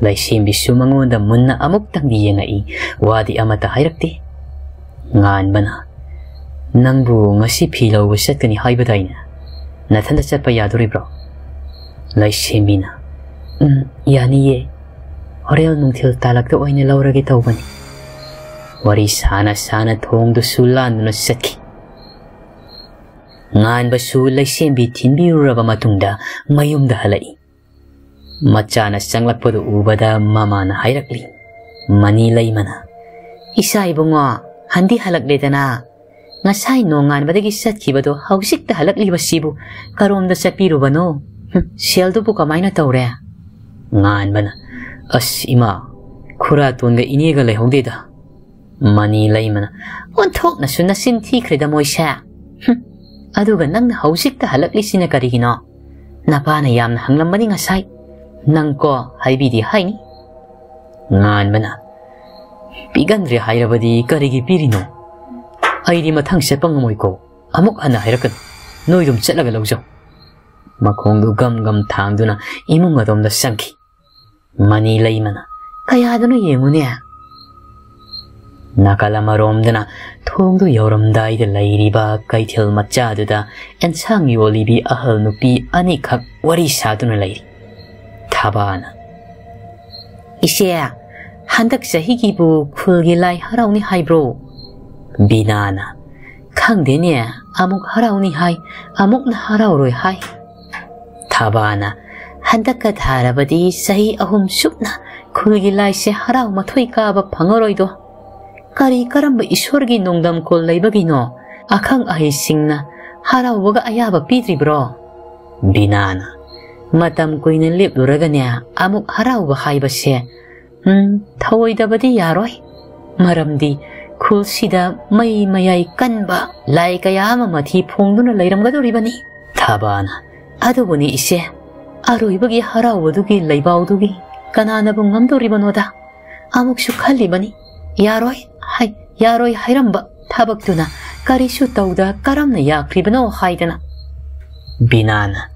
ꯂꯩꯁꯦꯝꯕꯤꯁꯨ ꯃꯉꯣꯟꯗ ꯃꯨꯟꯅ ꯑꯃꯨꯛꯇꯪꯗꯤ ꯌꯦꯡꯉꯛꯏ, ꯋꯥꯗꯤ ꯑꯃꯠꯇ ꯍꯥꯏꯔꯛꯇꯦ꯫ ꯉꯥꯟꯕꯅ, "ꯅꯪꯕꯨ ꯉꯁꯤ ꯐꯤ ꯂꯧꯕ ꯆꯠꯀꯅꯤ ꯍꯥꯏꯕꯗꯥꯏꯅꯦ? ꯅꯊꯟꯇ ꯆꯠꯄ ꯌꯥꯗꯣꯔꯤꯕ꯭ꯔꯣ?" ꯂꯩꯁꯦꯝꯕꯤꯅ, "ꯎꯝ, ꯌꯥꯅꯤꯌꯦ꯫ ꯍꯣꯔꯦꯟ ꯅꯨꯡꯊꯤꯜ ꯇꯥꯂꯛꯇ ꯑꯣꯏꯅ ꯂꯧꯔꯒꯦ ꯇꯧꯕꯅꯤ꯫" ꯋꯥꯔꯤ ꯁꯥꯅ ꯁꯥꯅ ꯊꯣꯡꯗꯨꯁꯨ ꯂꯥꯟꯗꯨꯅ ꯆꯠꯈꯤ꯫ ꯉꯥꯟꯕꯁꯨ ꯂꯩꯁꯦꯝꯕꯤ ꯊꯤꯟꯕꯤꯔꯨꯔꯕ ꯃꯇꯨꯡꯗ ꯃꯌꯨꯝꯗ ꯍꯜꯂꯛꯏ꯫ ꯃꯆꯥꯅ ꯆꯪꯂꯛꯄꯗꯨ ꯎꯕꯗ ꯃꯃꯥꯅ ꯍꯥꯏꯔꯛꯂꯤ, ꯃꯅꯤ ꯂꯩꯃꯅ, "ꯏꯆꯥ ꯏꯕꯨꯡꯉꯣ, ꯍꯟꯗꯤ ꯍꯜꯂꯛꯂꯦꯗꯅ? ꯉꯁꯥꯏ ꯅꯣꯡꯉꯥꯟꯕꯗꯒꯤ ꯆꯠꯈꯤꯕꯗꯣ ꯍꯧꯖꯤꯛꯇ ꯍꯜꯂꯛꯂꯤꯕꯁꯤꯕꯨ ꯀꯔꯣꯝꯗ ꯆꯠꯄꯤꯔꯨꯕꯅꯣ? ꯍꯨꯝ, ꯁꯦꯜꯗꯨꯕꯨ ꯀꯃꯥꯏꯅ ꯇꯧꯔꯦ?" ꯉꯥꯟꯕꯅ, "ꯑꯁ ꯏꯃꯥ, ꯈꯨꯔꯥꯇꯣꯟꯒ ꯏꯅꯦꯒ ꯂꯩꯍꯧꯗꯦꯗ꯫ ꯃꯅꯤ ꯂꯩꯃꯅ, "ꯑꯣꯟꯊꯣꯛꯅꯁꯨ ꯅꯆꯤꯟ ꯊꯤꯈ꯭ꯔꯦꯗ ꯃꯣꯏꯁꯦ꯫ ꯍꯨꯝ, ꯑꯗꯨꯒ ꯅꯪꯅ ꯍꯧꯖꯤꯛꯇ ꯍꯜꯂꯛꯂꯤꯁꯤꯅ ꯀꯔꯤꯒꯤꯅꯣ? ꯅꯄꯥꯅ ꯌꯥꯝꯅ ꯍꯪꯂꯝꯕꯅꯤ ꯉꯁꯥꯏ꯫ ꯅꯪ ꯀꯣ ꯍꯥꯏꯕꯤꯗꯦ ꯍꯥꯏꯅꯤ?" ꯉꯥꯟꯕꯅ, "ꯄꯤꯒꯟꯗ꯭ꯔꯦ ꯍꯥꯏꯔꯕꯗꯤ ꯀꯔꯤꯒꯤ ꯄꯤꯔꯤꯅꯣ? ꯑꯩꯗꯤ ꯃꯊꯪ ꯆꯠꯄ ꯉꯝꯃꯣꯏꯀꯣ꯫ ꯑꯃꯨꯛ ꯍꯟꯅ ꯍꯥꯏꯔꯛꯀꯅꯨ꯫ ꯅꯣꯏꯗꯨꯝ ꯆꯠꯂꯒ ꯂꯧꯖꯧ꯫" ꯃꯈꯣꯡꯗꯨ ꯒꯝ ꯒꯝ ꯊꯥꯡꯗꯨꯅ ꯏꯃꯨꯡ ꯑꯗꯣꯝꯗ ꯆꯪꯈꯤ꯫ ꯃꯅꯤ ꯂꯩꯃꯅ, "ꯀꯌꯥꯗꯅꯣ ꯌꯦꯡꯉꯨꯅꯦ꯫" ꯅꯥꯀꯜ ꯑꯃꯔꯣꯝꯗꯅ ꯊꯣꯡꯗꯨ ꯌꯧꯔꯝꯗꯥꯏꯗ ꯂꯩꯔꯤꯕ ꯀꯩꯊꯦꯜ ꯃꯆꯥꯗꯨꯗ ꯑꯦꯟꯁꯥꯡ ꯌꯣꯜꯂꯤꯕꯤ ꯑꯍꯜ ꯅꯨꯄꯤ ꯑꯅꯤꯈꯛ ꯋꯥꯔꯤ ꯁꯥꯗꯨꯅ ꯂꯩꯔꯤ꯫ ꯊꯕꯥꯅ, "ꯏꯆꯦ, ꯍꯟꯗꯛ ꯆꯍꯤꯒꯤꯕꯨ ꯈꯨꯜꯒꯤ ꯂꯥꯏ ꯍꯔꯥꯎꯅꯤ ꯍꯥꯏꯕ꯭ꯔꯣ?" ꯕꯤꯅꯥꯅ, "ꯈꯪꯗꯦꯅꯦ, ꯑꯃꯨꯛ ꯍꯔꯥꯎꯅꯤ ꯍꯥꯏ, ꯑꯃꯨꯛꯅ ꯍꯔꯥꯎꯔꯣꯏ ꯍꯥꯏ꯫" ꯊꯕꯥꯅ, "ꯍꯟꯗꯛꯀ ꯊꯥꯔꯕꯗꯤ ꯆꯍꯤ ꯑꯍꯨꯝ ꯆꯨꯞꯅ ꯈꯨꯜꯒꯤ ꯂꯥꯏꯁꯦ ꯍꯔꯥꯎ ꯃꯊꯣꯏ ꯀꯥꯕ ꯐꯪꯉꯔꯣꯏꯗꯣ꯫ ꯀꯔꯤ ꯀꯔꯝꯕ ꯏꯁꯣꯔꯒꯤ ꯅꯣꯡꯗꯝ ꯀꯣꯜ ꯂꯩꯕꯒꯤꯅꯣ? ꯑꯈꯪ ꯑꯍꯩꯁꯤꯡꯅ ꯍꯔꯥꯎꯕꯒ ꯑꯌꯥꯕ ꯄꯤꯗ꯭ꯔꯤꯕ꯭ꯔꯣ?" ꯕꯤꯅꯥꯅ, "ꯃꯇꯝ ꯀꯨꯏꯅ ꯂꯦꯞꯂꯨꯔꯒꯅꯦ ꯑꯃꯨꯛ ꯍꯔꯥꯎꯕ ꯍꯥꯏꯕꯁꯦ, ꯎꯝ, ꯊꯧꯑꯣꯏꯗꯕꯗꯤ ꯌꯥꯔꯣꯏ꯫ ꯃꯔꯝꯗꯤ ꯈꯨꯜꯁꯤꯗ ꯃꯩ ꯃꯌꯥꯏ ꯀꯟꯕ ꯂꯥꯏ ꯀꯌꯥ ꯑꯃ ꯃꯊꯤ ꯐꯣꯡꯗꯨꯅ ꯂꯩꯔꯝꯒꯗꯧꯔꯤꯕꯅꯤ꯫" ꯊꯕꯥꯅ, "ꯑꯗꯨꯕꯨꯅꯤ ꯏꯆꯦ, ꯑꯔꯣꯏꯕꯒꯤ ꯍꯔꯥꯎꯕꯗꯨꯒꯤ ꯂꯩꯕꯥꯎꯗꯨꯒꯤ ꯀꯅꯥꯅꯕꯨ ꯉꯝꯗꯧꯔꯤꯕꯅꯣꯗ? ꯑꯃꯨꯛꯁꯨ ꯈꯜꯂꯤꯕꯅꯤ, ꯌꯥꯔꯣꯏ ꯍꯥꯏ, ꯌꯥꯔꯣꯏ ꯍꯥꯏꯔꯝꯕ ꯊꯕꯛꯇꯨꯅ ꯀꯔꯤꯁꯨ ꯇꯧꯗ ꯀꯔꯝꯅ ꯌꯥꯈ꯭ꯔꯤꯕꯅꯣ ꯍꯥꯏꯗꯅ꯫" ꯕꯤꯅꯥꯅ,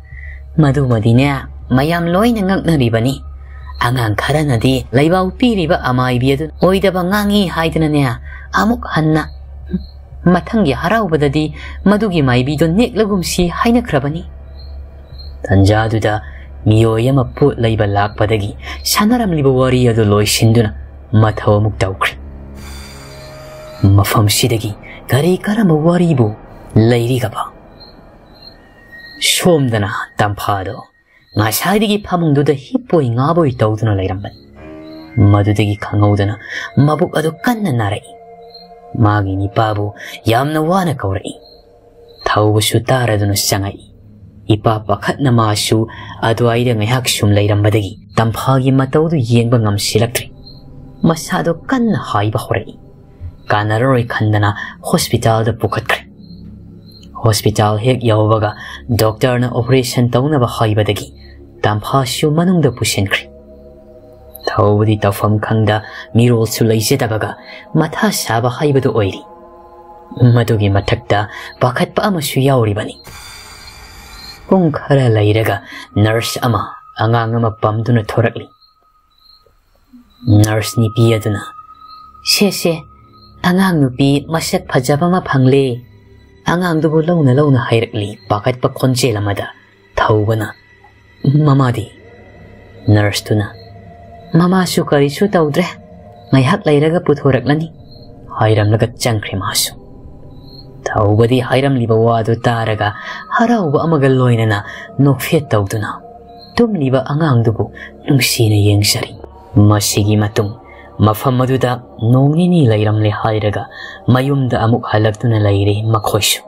"ꯃꯗꯨꯃꯗꯤꯅꯦ, ꯃꯌꯥꯝ ꯂꯣꯏꯅ ꯉꯛꯅꯔꯤꯕꯅꯤ꯫ ꯑꯉꯥꯡ ꯈꯔꯅꯗꯤ ꯂꯩꯕꯥꯎ ꯄꯤꯔꯤꯕ ꯑꯃꯥꯏꯕꯤ ꯑꯗꯨ ꯑꯣꯏꯗꯕ ꯉꯥꯡꯉꯤ ꯍꯥꯏꯗꯅꯅꯦ, ꯑꯃꯨꯛ ꯍꯟꯅ ꯃꯊꯪꯒꯤ ꯍꯔꯥꯎꯕꯗꯗꯤ ꯃꯗꯨꯒꯤ ꯃꯥꯏꯕꯤꯗꯣ ꯅꯦꯛꯂꯒꯨꯝꯁꯤ ꯍꯥꯏꯅꯈ꯭ꯔꯕꯅꯤ꯫" ꯇꯟꯖꯥꯗꯨꯗ ꯃꯤꯑꯣꯏ ꯑꯃ ꯄꯣꯠ ꯂꯩꯕ ꯂꯥꯛꯄꯗꯒꯤ ꯁꯥꯟꯅꯔꯝꯂꯤꯕ ꯋꯥꯔꯤ ꯑꯗꯨ ꯂꯣꯏꯁꯤꯟꯗꯨꯅ ꯃꯊꯧ ꯑꯃꯨꯛ ꯇꯧꯈ꯭ꯔꯦ꯫ ꯃꯐꯝꯁꯤꯗꯒꯤ ꯀꯔꯤ ꯀꯔꯝꯕ ꯋꯥꯔꯤꯕꯨ ꯂꯩꯔꯤꯒꯕ? ꯁꯣꯝꯗꯅ ꯇꯝꯐꯥꯗꯣ ꯉꯁꯥꯏꯗꯒꯤ ꯐꯃꯨꯡꯗꯨꯗ ꯍꯤꯞꯄꯣꯏ ꯉꯥꯕꯣꯏ ꯇꯧꯗꯨꯅ ꯂꯩꯔꯝꯕꯅꯤ꯫ ꯃꯗꯨꯗꯒꯤ ꯈꯪꯍꯧꯗꯅ ꯃꯕꯨꯛ ꯑꯗꯨ ꯀꯟꯅ ꯅꯥꯔꯛꯏ꯫ ꯃꯥꯒꯤ ꯅꯤꯄꯥꯕꯨ ꯌꯥꯝꯅ ꯋꯥꯅ ꯀꯧꯔꯛꯏ꯫ ꯊꯧꯕꯁꯨ ꯇꯥꯔꯗꯨꯅ ꯆꯪꯉꯛꯏ꯫ ꯏꯄꯥ ꯄꯥꯈꯠꯅ ꯃꯥꯁꯨ ꯑꯗꯨꯋꯥꯏꯗ ꯉꯥꯏꯍꯥꯛ ꯁꯨꯝ ꯂꯩꯔꯝꯕꯗꯒꯤ ꯇꯝꯐꯥꯒꯤ ꯃꯇꯧꯗꯨ ꯌꯦꯡꯕ ꯉꯝꯁꯤꯜꯂꯛꯇ꯭ꯔꯦ꯫ ꯃꯁꯥꯗꯣ ꯀꯟꯅ ꯍꯥꯏꯕ ꯍꯧꯔꯛꯏ꯫ ꯀꯥꯟꯅꯔꯔꯣꯏ ꯈꯟꯗꯅ ꯍꯣꯁꯄꯤꯇꯥꯜꯗ ꯄꯨꯈꯠꯈ꯭ꯔꯦ꯫ ꯍꯣꯁꯄꯤꯇꯥꯜ ꯍꯦꯛ ꯌꯧꯕꯒ ꯗꯣꯛꯇꯔꯅ ꯑꯣꯄꯔꯦꯁꯟ ꯇꯧꯅꯕ ꯍꯥꯏꯕꯗꯒꯤ ꯇꯥꯝꯐꯥꯁꯨ ꯃꯅꯨꯡꯗ ꯄꯨꯁꯤꯟꯈ꯭ꯔꯦ꯫ ꯊꯧꯕꯗꯤ ꯇꯧꯐꯝ ꯈꯪꯗ ꯃꯤꯔꯣꯜꯁꯨ ꯂꯩꯖꯗꯕꯒ ꯃꯊꯥ ꯁꯥꯕ ꯍꯥꯏꯕꯗꯨ ꯑꯣꯏꯔꯤ꯫ ꯃꯗꯨꯒꯤ ꯃꯊꯛꯇ ꯄꯥꯈꯠꯄ ꯑꯃꯁꯨ ꯌꯥꯎꯔꯤꯕꯅꯤ꯫ ꯄꯨꯡ ꯈꯔ ꯂꯩꯔꯒ ꯅꯔꯁ ꯑꯃ ꯑꯉꯥꯡ ꯑꯃ ꯄꯝꯗꯨꯅ ꯊꯣꯔꯛꯂꯤ꯫ ꯅꯔꯁ ꯅꯨꯄꯤ ꯑꯗꯨꯅ, "ꯁꯦ, ꯁꯦ, ꯑꯉꯥꯡ ꯅꯨꯄꯤ ꯃꯁꯛ ꯐꯖꯕ ꯑꯃ ꯐꯪꯂꯦ꯫" ꯑꯉꯥꯡꯗꯨꯕꯨ ꯂꯧꯅ ꯂꯧꯅ ꯍꯥꯏꯔꯛꯂꯤ ꯄꯥꯈꯠꯄ ꯈꯣꯟꯖꯦꯜ ꯑꯃꯗ꯫ ꯊꯧꯕꯅ, "ꯃꯃꯥꯗꯤ?" ꯅꯔꯁꯇꯨꯅ, "ꯃꯃꯥꯁꯨ ꯀꯔꯤꯁꯨ ꯇꯧꯗ꯭ꯔꯦ, ꯉꯥꯏꯍꯥꯛ ꯂꯩꯔꯒ ꯄꯨꯊꯣꯔꯛꯂꯅꯤ" ꯍꯥꯏꯔꯝꯂꯒ ꯆꯪꯈ꯭ꯔꯦ ꯃꯥꯁꯨ꯫ ꯊꯧꯕꯗꯤ ꯍꯥꯏꯔꯝꯂꯤꯕ ꯋꯥꯗꯨ ꯇꯥꯔꯒ ꯍꯔꯥꯎꯕ ꯑꯃꯒ ꯂꯣꯏꯅꯅ ꯅꯣꯛꯐꯦꯠ ꯇꯧꯗꯨꯅ ꯇꯨꯝꯂꯤꯕ ꯑꯉꯥꯡꯗꯨꯕꯨ ꯅꯨꯡꯁꯤꯅ ꯌꯦꯡꯖꯔꯤ꯫ ꯃꯁꯤꯒꯤ ꯃꯇꯨꯡ ꯃꯐꯝ ꯑꯗꯨꯗ ꯅꯣꯡ ꯅꯤꯅꯤ ꯂꯩꯔꯝꯂꯦ ꯍꯥꯏꯔꯒ ꯃꯌꯨꯝꯗ ꯑꯃꯨꯛ ꯍꯜꯂꯛꯇꯨꯅ ꯂꯩꯔꯦ ꯃꯈꯣꯏꯁꯨ꯫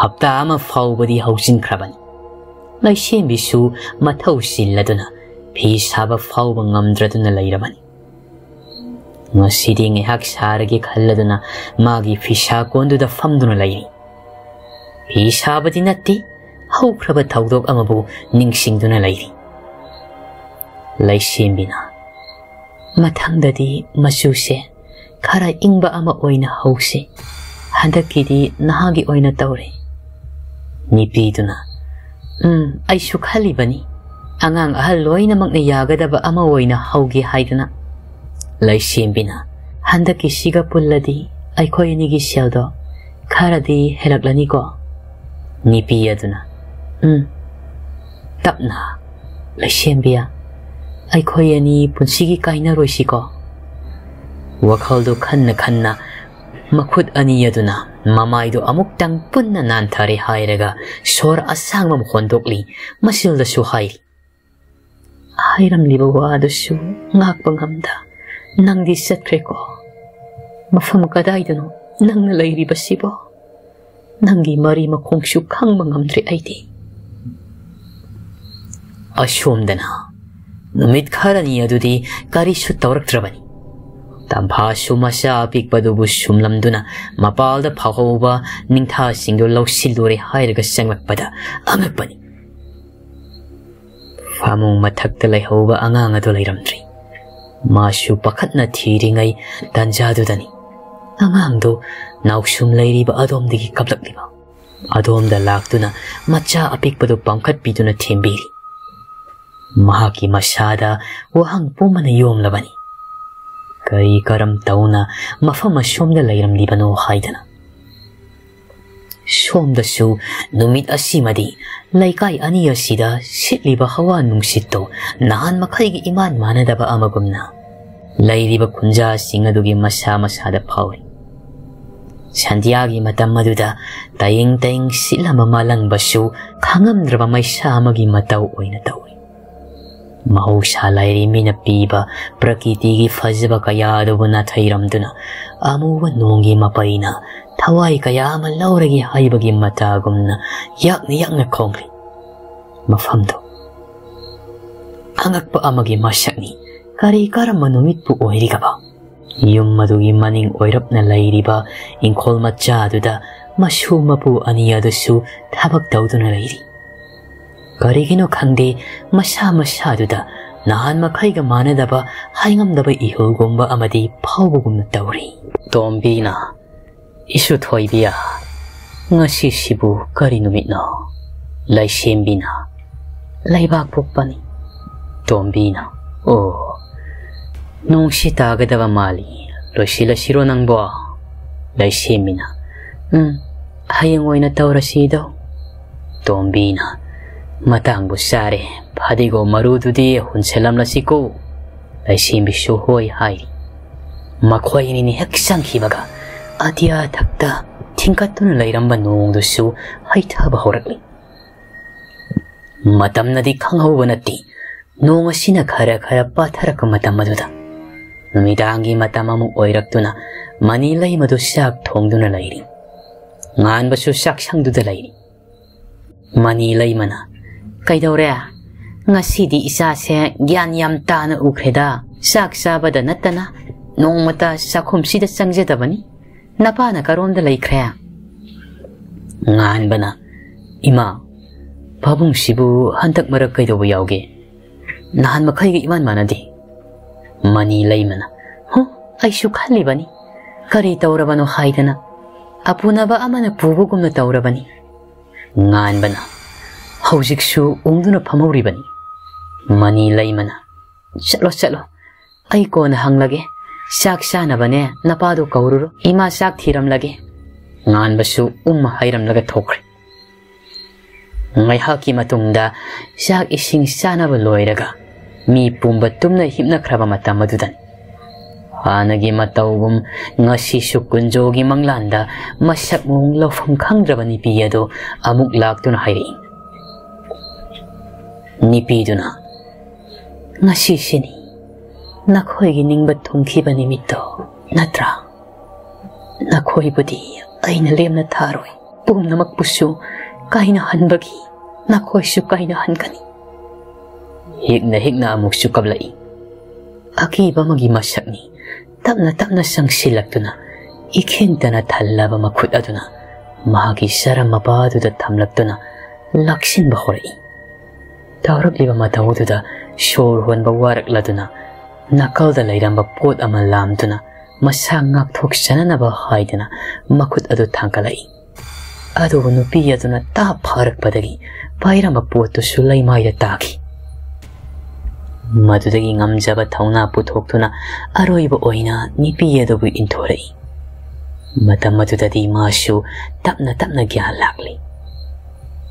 ꯍꯞꯇꯥ ꯑꯃ ꯐꯥꯎꯕꯗꯤ ꯍꯧꯖꯤꯟꯈ꯭ꯔꯕꯅꯤ꯫ ꯂꯩꯁꯦꯝꯕꯤꯁꯨ ꯃꯊꯧ ꯆꯤꯜꯂꯗꯨꯅ ꯐꯤ ꯁꯥꯕ ꯐꯥꯎꯕ ꯉꯝꯗ꯭ꯔꯗꯨꯅ ꯂꯩꯔꯕꯅꯤ꯫ ꯉꯁꯤꯗꯤ ꯉꯥꯏꯍꯥꯛ ꯁꯥꯔꯒꯦ ꯈꯜꯂꯗꯨꯅ ꯃꯥꯒꯤ ꯐꯤꯁꯥ ꯀꯣꯟꯗꯨꯗ ꯐꯝꯗꯨꯅ ꯂꯩꯔꯤ꯫ ꯐꯤ ꯁꯥꯕꯗꯤ ꯅꯠꯇꯦ, ꯍꯧꯈ꯭ꯔꯕ ꯊꯧꯗꯣꯛ ꯑꯃꯕꯨ ꯅꯤꯡꯁꯤꯡꯗꯨꯅ ꯂꯩꯔꯤ꯫ ꯂꯩꯁꯦꯝꯕꯤꯅ, "ꯃꯊꯪꯗꯗꯤ ꯃꯆꯨꯁꯦ ꯈꯔ ꯏꯪꯕ ꯑꯃ ꯑꯣꯏꯅ ꯍꯧꯁꯤ꯫ ꯍꯟꯗꯛꯀꯤꯗꯤ ꯅꯍꯥꯒꯤ ꯑꯣꯏꯅ ꯇꯧꯔꯦ꯫" ꯅꯨꯄꯤꯗꯨꯅ, "ꯎꯝ, ꯑꯩꯁꯨ ꯈꯜꯂꯤꯕꯅꯤ, ꯑꯉꯥꯡ ꯑꯍꯜ ꯂꯣꯏꯅꯃꯛꯅ ꯌꯥꯒꯗꯕ ꯑꯃ ꯑꯣꯏꯅ ꯍꯧꯒꯦ ꯍꯥꯏꯗꯅ꯫" ꯂꯩꯁꯦꯝꯕꯤꯅ, "ꯍꯟꯗꯛꯀꯤꯁꯤꯒ ꯄꯨꯜꯂꯗꯤ ꯑꯩꯈꯣꯏ ꯑꯅꯤꯒꯤ ꯁꯦꯜꯗꯣ ꯈꯔꯗꯤ ꯍꯦꯜꯂꯛꯂꯅꯤꯀꯣ?" ꯅꯨꯄꯤ ꯑꯗꯨꯅ, "ꯎꯝ, ꯇꯞꯅ, ꯂꯩꯁꯦꯝꯕꯤ, ꯑꯩꯈꯣꯏ ꯑꯅꯤ ꯄꯨꯟꯁꯤꯒꯤ ꯀꯥꯏꯅꯔꯣꯏꯁꯤꯀꯣ?" ꯋꯥꯈꯜꯗꯨ ꯈꯟꯅ ꯈꯟꯅ ꯃꯈꯨꯠ ꯑꯅꯤ ꯑꯗꯨꯅ ꯃꯃꯥꯏꯗꯨ ꯑꯃꯨꯛꯇꯪ ꯄꯨꯟꯅ ꯅꯥꯟꯊꯔꯦ ꯍꯥꯏꯔꯒ ꯁꯣꯔ ꯑꯁꯥꯡꯕ ꯑꯃ ꯍꯣꯟꯗꯣꯛꯂꯤ, ꯃꯆꯤꯜꯗꯁꯨ ꯍꯥꯏꯔꯤ, "ꯍꯥꯏꯔꯝꯂꯤꯕ ꯋꯥꯗꯨꯁꯨ ꯉꯥꯛꯄ ꯉꯝꯗ ꯅꯪꯗꯤ ꯆꯠꯈ꯭ꯔꯦꯀꯣ꯫ ꯃꯐꯝ ꯀꯗꯥꯏꯗꯅꯣ ꯅꯪꯅ ꯂꯩꯔꯤꯕꯁꯤꯕꯣ? ꯅꯪꯒꯤ ꯃꯔꯤ ꯃꯈꯣꯡꯁꯨ ꯈꯪꯕ ꯉꯝꯗ꯭ꯔꯦ ꯑꯩꯗꯤ꯫" ꯑꯁꯣꯝꯗꯅ ꯅꯨꯃꯤꯠ ꯈꯔꯅꯤ ꯑꯗꯨꯗꯤ ꯀꯔꯤꯁꯨ ꯇꯧꯔꯛꯇ꯭ꯔꯕꯅꯤ꯫ ꯇꯝꯐꯥꯁꯨ ꯃꯆꯥ ꯑꯄꯤꯛꯄꯗꯨꯕꯨ ꯁꯨꯝꯂꯝꯗꯨꯅ ꯃꯄꯥꯜꯗ ꯐꯥꯎꯍꯧꯕ ꯅꯤꯡꯊꯥꯁꯤꯡꯗꯨ ꯂꯧꯁꯤꯜꯂꯨꯔꯦ ꯍꯥꯏꯔꯒ ꯆꯪꯂꯛꯄꯗ ꯑꯉꯛꯄꯅꯤ꯫ ꯐꯃꯨꯡ ꯃꯊꯛꯇ ꯂꯩꯍꯧꯕ ꯑꯉꯥꯡ ꯑꯗꯨ ꯂꯩꯔꯝꯗ꯭ꯔꯤ꯫ ꯃꯥꯁꯨ ꯄꯥꯈꯠꯅ ꯊꯤꯔꯤꯉꯩ ꯇꯥꯟꯖꯥꯗꯨꯗꯅꯤ ꯑꯉꯥꯡꯗꯨ ꯅꯥꯎꯁꯨꯝ ꯂꯩꯔꯤꯕ ꯑꯗꯣꯝꯗꯒꯤ ꯀꯞꯂꯛꯂꯤꯕ꯫ ꯑꯗꯣꯝꯗ ꯂꯥꯛꯇꯨꯅ ꯃꯆꯥ ꯑꯄꯤꯛꯄꯗꯨ ꯄꯥꯡꯈꯠꯄꯤꯗꯨꯅ ꯊꯦꯝꯕꯤꯔꯤ꯫ ꯃꯍꯥꯛꯀꯤ ꯃꯁꯥꯗ ꯋꯥꯍꯪ ꯄꯨꯝꯕꯅ ꯌꯣꯝꯂꯕꯅꯤ꯫ ꯀꯔꯤ ꯀꯔꯝ ꯇꯧꯅ ꯃꯐꯝ ꯑꯁꯣꯝꯗ ꯂꯩꯔꯝꯂꯤꯕꯅꯣ ꯍꯥꯏꯗꯅ꯫ ꯁꯣꯝꯗꯁꯨ ꯅꯨꯃꯤꯠ ꯑꯁꯤꯃꯗꯤ ꯂꯩꯀꯥꯏ ꯑꯅꯤ ꯑꯁꯤꯗ ꯁꯤꯠꯂꯤꯕ ꯍꯋꯥ ꯅꯨꯡꯁꯤꯠꯇꯣ ꯅꯍꯥꯟ ꯃꯈꯩꯒꯤ ꯏꯃꯥꯟ ꯃꯥꯟꯅꯗꯕ ꯑꯃꯒꯨꯝꯅ ꯂꯩꯔꯤꯕ ꯈꯨꯟꯖꯥꯁꯤꯡ ꯑꯗꯨꯒꯤ ꯃꯁꯥ ꯃꯁꯥꯗ ꯐꯥꯎꯔꯤ꯫ ꯁꯟꯙ꯭ꯌꯥꯒꯤ ꯃꯇꯝ ꯑꯗꯨꯗ ꯇꯌꯦꯡ ꯇꯌꯦꯡ ꯁꯤꯠꯂꯝꯕ ꯃꯥꯂꯪꯕꯁꯨ ꯈꯪꯉꯝꯗ꯭ꯔꯕ ꯃꯩꯁꯥ ꯑꯃꯒꯤ ꯃꯇꯧ ꯑꯣꯏꯅ ꯇꯧꯔꯤ꯫ ꯃꯍꯧꯁꯥ ꯂꯥꯏꯔꯦꯝꯕꯤꯅ ꯄꯤꯕ ꯄ꯭ꯔꯀꯤꯇꯤꯒꯤ ꯐꯖꯕ ꯀꯌꯥ ꯑꯗꯨꯕꯨ ꯅꯥꯊꯩꯔꯝꯗꯨꯅ ꯑꯃꯨꯕ ꯅꯣꯡꯒꯤ ꯃꯄꯩꯅ ꯊꯋꯥꯏ ꯀꯌꯥ ꯑꯃ ꯂꯧꯔꯒꯦ ꯍꯥꯏꯕꯒꯤ ꯃꯇꯥꯒꯨꯝꯅ ꯌꯥꯛꯅ ꯌꯥꯛꯅ ꯈꯣꯡꯂꯤ꯫ ꯃꯐꯝꯗꯨ ꯑꯉꯛꯄ ꯑꯃꯒꯤ ꯃꯁꯛꯅꯤ꯫ ꯀꯔꯤ ꯀꯔꯝꯕ ꯅꯨꯃꯤꯠꯄꯨ ꯑꯣꯏꯔꯤꯒꯕ? ꯌꯨꯝ ꯑꯗꯨꯒꯤ ꯃꯅꯤꯡ ꯑꯣꯏꯔꯞꯅ ꯂꯩꯔꯤꯕ ꯏꯪꯈꯣꯜ ꯃꯆꯥ ꯑꯗꯨꯗ ꯃꯁꯨ ꯃꯄꯨ ꯑꯅꯤ ꯑꯗꯨꯁꯨ ꯊꯕꯛ ꯇꯧꯗꯨꯅ ꯂꯩꯔꯤ꯫ ꯀꯔꯤꯒꯤꯅꯣ ꯈꯪꯗꯦ, ꯃꯁꯥ ꯃꯁꯥꯗꯨꯗ ꯅꯍꯥꯟ ꯃꯈꯩꯒ ꯃꯥꯟꯅꯗꯕ ꯍꯥꯏꯉꯝꯗꯕ ꯏꯍꯨꯜꯒꯨꯝꯕ ꯑꯃꯗꯤ ꯐꯥꯎꯕꯒꯨꯝꯅ ꯇꯧꯔꯤ꯫ ꯇꯣꯝꯕꯤꯅ, "ꯏꯁꯨ ꯊꯣꯏꯕꯤꯌꯥ, ꯉꯁꯤꯁꯤꯕꯨ ꯀꯔꯤ ꯅꯨꯃꯤꯠꯅꯣ?" ꯂꯩꯁꯦꯝꯕꯤꯅ, "ꯂꯩꯕꯥꯛ ꯄꯣꯛꯄꯅꯤ꯫" ꯇꯣꯝꯕꯤꯅ, "ꯑꯣ, ꯅꯣꯡꯁꯤ ꯇꯥꯒꯗꯕ ꯃꯥꯜꯂꯤ, ꯂꯣꯏꯁꯤꯜꯂꯁꯤꯔꯣ ꯅꯪꯕꯣ?" ꯂꯩꯁꯦꯝꯕꯤꯅ, "ꯎꯝ, ꯍꯌꯦꯡ ꯑꯣꯏꯅ ꯇꯧꯔꯁꯤꯗꯣ꯫" ꯇꯣꯝꯕꯤꯅ, "ꯃꯇꯥꯡꯕꯨ ꯆꯥꯔꯦ, ꯐꯗꯤꯒꯣꯝ ꯃꯔꯨꯗꯨꯗꯤ ꯍꯨꯟꯁꯤꯜꯂꯝꯂꯁꯤꯀꯣ꯫" ꯂꯩꯁꯦꯝꯕꯤꯁꯨ ꯍꯣꯏ ꯍꯥꯏꯔꯤ꯫ ꯃꯈꯣꯏ ꯑꯅꯤꯅꯤ ꯍꯦꯛ ꯆꯪꯈꯤꯕꯒ ꯑꯇꯤꯌꯥ ꯊꯛꯇ ꯊꯤꯡꯀꯠꯇꯨꯅ ꯂꯩꯔꯝꯕ ꯅꯣꯡꯗꯨꯁꯨ ꯍꯩꯊꯕ ꯍꯧꯔꯛꯂꯤ꯫ ꯃꯇꯝꯅꯗꯤ ꯈꯪꯍꯧꯕ ꯅꯠꯇꯦ, ꯅꯣꯡ ꯑꯁꯤꯅ ꯈꯔ ꯈꯔ ꯄꯥꯊꯔꯛꯄ ꯃꯇꯝ ꯑꯗꯨꯗ꯫ ꯅꯨꯃꯤꯗꯥꯡꯒꯤ ꯃꯇꯝ ꯑꯃꯨꯛ ꯑꯣꯏꯔꯛꯇꯨꯅ ꯃꯅꯤ ꯂꯩꯃꯗꯨ ꯆꯥꯛ ꯊꯣꯡꯗꯨꯅ ꯂꯩꯔꯤ꯫ ꯉꯥꯟꯕꯁꯨ ꯆꯥꯛꯁꯪꯗꯨꯗ ꯂꯩꯔꯤ꯫ ꯃꯅꯤ ꯂꯩꯃꯅ, "ꯀꯩꯗꯧꯔꯦ? ꯉꯁꯤꯗꯤ ꯏꯆꯥꯁꯦ ꯒ꯭ꯌꯥꯟ ꯌꯥꯝ ꯇꯥꯅ ꯎꯈ꯭ꯔꯦꯗ, ꯆꯥꯛ ꯆꯥꯕꯗ ꯅꯠꯇꯅ꯫" ꯅꯣꯡꯃꯇ ꯆꯥꯛꯈꯨꯝꯁꯤꯗ ꯆꯪꯖꯗꯕꯅꯤ꯫ ꯅꯄꯥꯅ ꯀꯔꯣꯝꯗ ꯂꯩꯈ꯭ꯔꯦ?" ꯉꯥꯟꯕꯅ, "ꯏꯃꯥ, ꯄꯥꯕꯨꯡꯁꯤꯕꯨ ꯍꯟꯗꯛ ꯃꯔꯛ ꯀꯩꯗꯧꯕ ꯌꯥꯎꯒꯦ? ꯅꯍꯥꯟ ꯃꯈꯩꯒ ꯏꯃꯥꯟ ꯃꯥꯟꯅꯗꯦ꯫" ꯃꯅꯤ ꯂꯩꯃꯅ, "ꯍꯨ, ꯑꯩꯁꯨ ꯈꯜꯂꯤꯕꯅꯤ, ꯀꯔꯤ ꯇꯧꯔꯕꯅꯣ ꯍꯥꯏꯗꯅ꯫ ꯑꯄꯨꯅꯕ ꯑꯃꯅ ꯄꯨꯕꯒꯨꯝꯅ ꯇꯧꯔꯕꯅꯤ꯫" ꯉꯥꯟꯕꯅ, "ꯍꯧꯖꯤꯛꯁꯨ ꯎꯪꯗꯨꯅ ꯐꯝꯍꯧꯔꯤꯕꯅꯤ꯫" ꯃꯅꯤ ꯂꯩꯃꯅ, "ꯆꯠꯂꯣ, ꯆꯠꯂꯣ, ꯑꯩ ꯀꯣꯟꯅ ꯍꯪꯂꯒꯦ꯫ ꯆꯥꯛ ꯆꯥꯅꯕꯅꯦ ꯅꯄꯥꯗꯨ ꯀꯧꯔꯨꯔꯣ꯫ ꯏꯃꯥ ꯆꯥꯛ ꯊꯤꯔꯝꯂꯒꯦ꯫" ꯉꯥꯟꯕꯁꯨ ꯎꯝ ꯍꯥꯏꯔꯝꯂꯒ ꯊꯣꯛꯈ꯭ꯔꯦ꯫ ꯉꯥꯏꯍꯥꯛꯀꯤ ꯃꯇꯨꯡꯗ ꯆꯥꯛ ꯏꯁꯤꯡ ꯆꯥꯅꯕ ꯂꯣꯏꯔꯒ ꯃꯤ ꯄꯨꯝꯕ ꯇꯨꯝꯅ ꯍꯤꯞꯅꯈ꯭ꯔꯕ ꯃꯇꯝ ꯑꯗꯨꯗꯅꯤ꯫ ꯍꯥꯟꯅꯒꯤ ꯃꯇꯧꯒꯨꯝ ꯉꯁꯤꯁꯨ ꯀꯨꯟꯖꯣꯒꯤ ꯃꯪꯂꯥꯟꯗ ꯃꯁꯛ ꯃꯑꯣꯡ ꯂꯧꯐꯝ ꯈꯪꯗ꯭ꯔꯕ ꯅꯨꯄꯤ ꯑꯗꯨ ꯑꯃꯨꯛ ꯂꯥꯛꯇꯨꯅ ꯍꯥꯏꯔꯛꯏ꯫ ꯅꯨꯄꯤꯗꯨꯅ, "ꯉꯁꯤꯁꯤꯅꯤ ꯅꯈꯣꯏꯒꯤ ꯅꯤꯡꯕ ꯊꯨꯡꯈꯤꯕ ꯅꯨꯃꯤꯠꯇꯣ ꯅꯠꯇ꯭ꯔꯥ? ꯅꯈꯣꯏꯕꯨꯗꯤ ꯑꯩꯅ ꯂꯦꯝꯅ ꯊꯥꯔꯣꯏ꯫ ꯄꯨꯝꯅꯃꯛꯄꯨꯁꯨ ꯀꯥꯏꯅꯍꯟꯕꯒꯤ ꯅꯈꯣꯏꯁꯨ ꯀꯥꯏꯅꯍꯟꯒꯅꯤ꯫" ꯍꯤꯛꯅ ꯍꯤꯛꯅ ꯑꯃꯨꯛꯁꯨ ꯀꯞꯂꯛꯏ꯫ ꯑꯀꯤꯕ ꯑꯃꯒꯤ ꯃꯁꯛꯅꯤ꯫ ꯇꯞꯅ ꯇꯞꯅ ꯆꯪꯁꯤꯜꯂꯛꯇꯨꯅ ꯏꯈꯤꯟꯇꯅ ꯊꯜꯂꯕ ꯃꯈꯨꯠ ꯑꯗꯨꯅ ꯃꯍꯥꯛꯀꯤ ꯆꯔꯝ ꯃꯄꯥꯗꯨꯗ ꯊꯝꯂꯛꯇꯨꯅ ꯂꯥꯛꯁꯤꯟꯕ ꯍꯧꯔꯛꯏ꯫ ꯇꯧꯔꯛꯂꯤꯕ ꯃꯇꯧꯗꯨꯗ ꯁꯣꯔ ꯍꯣꯟꯕ ꯋꯥꯔꯛꯂꯗꯨꯅ ꯅꯥꯀꯜꯗ ꯂꯩꯔꯝꯕ ꯄꯣꯠ ꯑꯃ ꯂꯥꯝꯗꯨꯅ ꯃꯁꯥ ꯉꯥꯛꯊꯣꯛꯆꯅꯅꯕ ꯍꯥꯏꯗꯅ ꯃꯈꯨꯠ ꯑꯗꯨ ꯊꯥꯡꯒꯠꯂꯛꯏ꯫ ꯑꯗꯨꯕꯨ ꯅꯨꯄꯤ ꯑꯗꯨꯅ ꯇꯥꯞ ꯐꯥꯔꯛꯄꯗꯒꯤ ꯄꯥꯏꯔꯝꯕ ꯄꯣꯠꯇꯨꯁꯨ ꯂꯩꯃꯥꯏꯗ ꯇꯥꯈꯤ꯫ ꯃꯗꯨꯗꯒꯤ ꯉꯝꯖꯕ ꯊꯧꯅꯥ ꯄꯨꯊꯣꯛꯇꯨꯅ ꯑꯔꯣꯏꯕ ꯑꯣꯏꯅ ꯅꯨꯄꯤ ꯑꯗꯨꯕꯨ ꯏꯟꯊꯣꯔꯛꯏ꯫ ꯃꯇꯝ ꯑꯗꯨꯗꯗꯤ ꯃꯥꯁꯨ ꯇꯞꯅ ꯇꯞꯅ ꯒ꯭ꯌꯥꯟ ꯂꯥꯛꯂꯤ꯫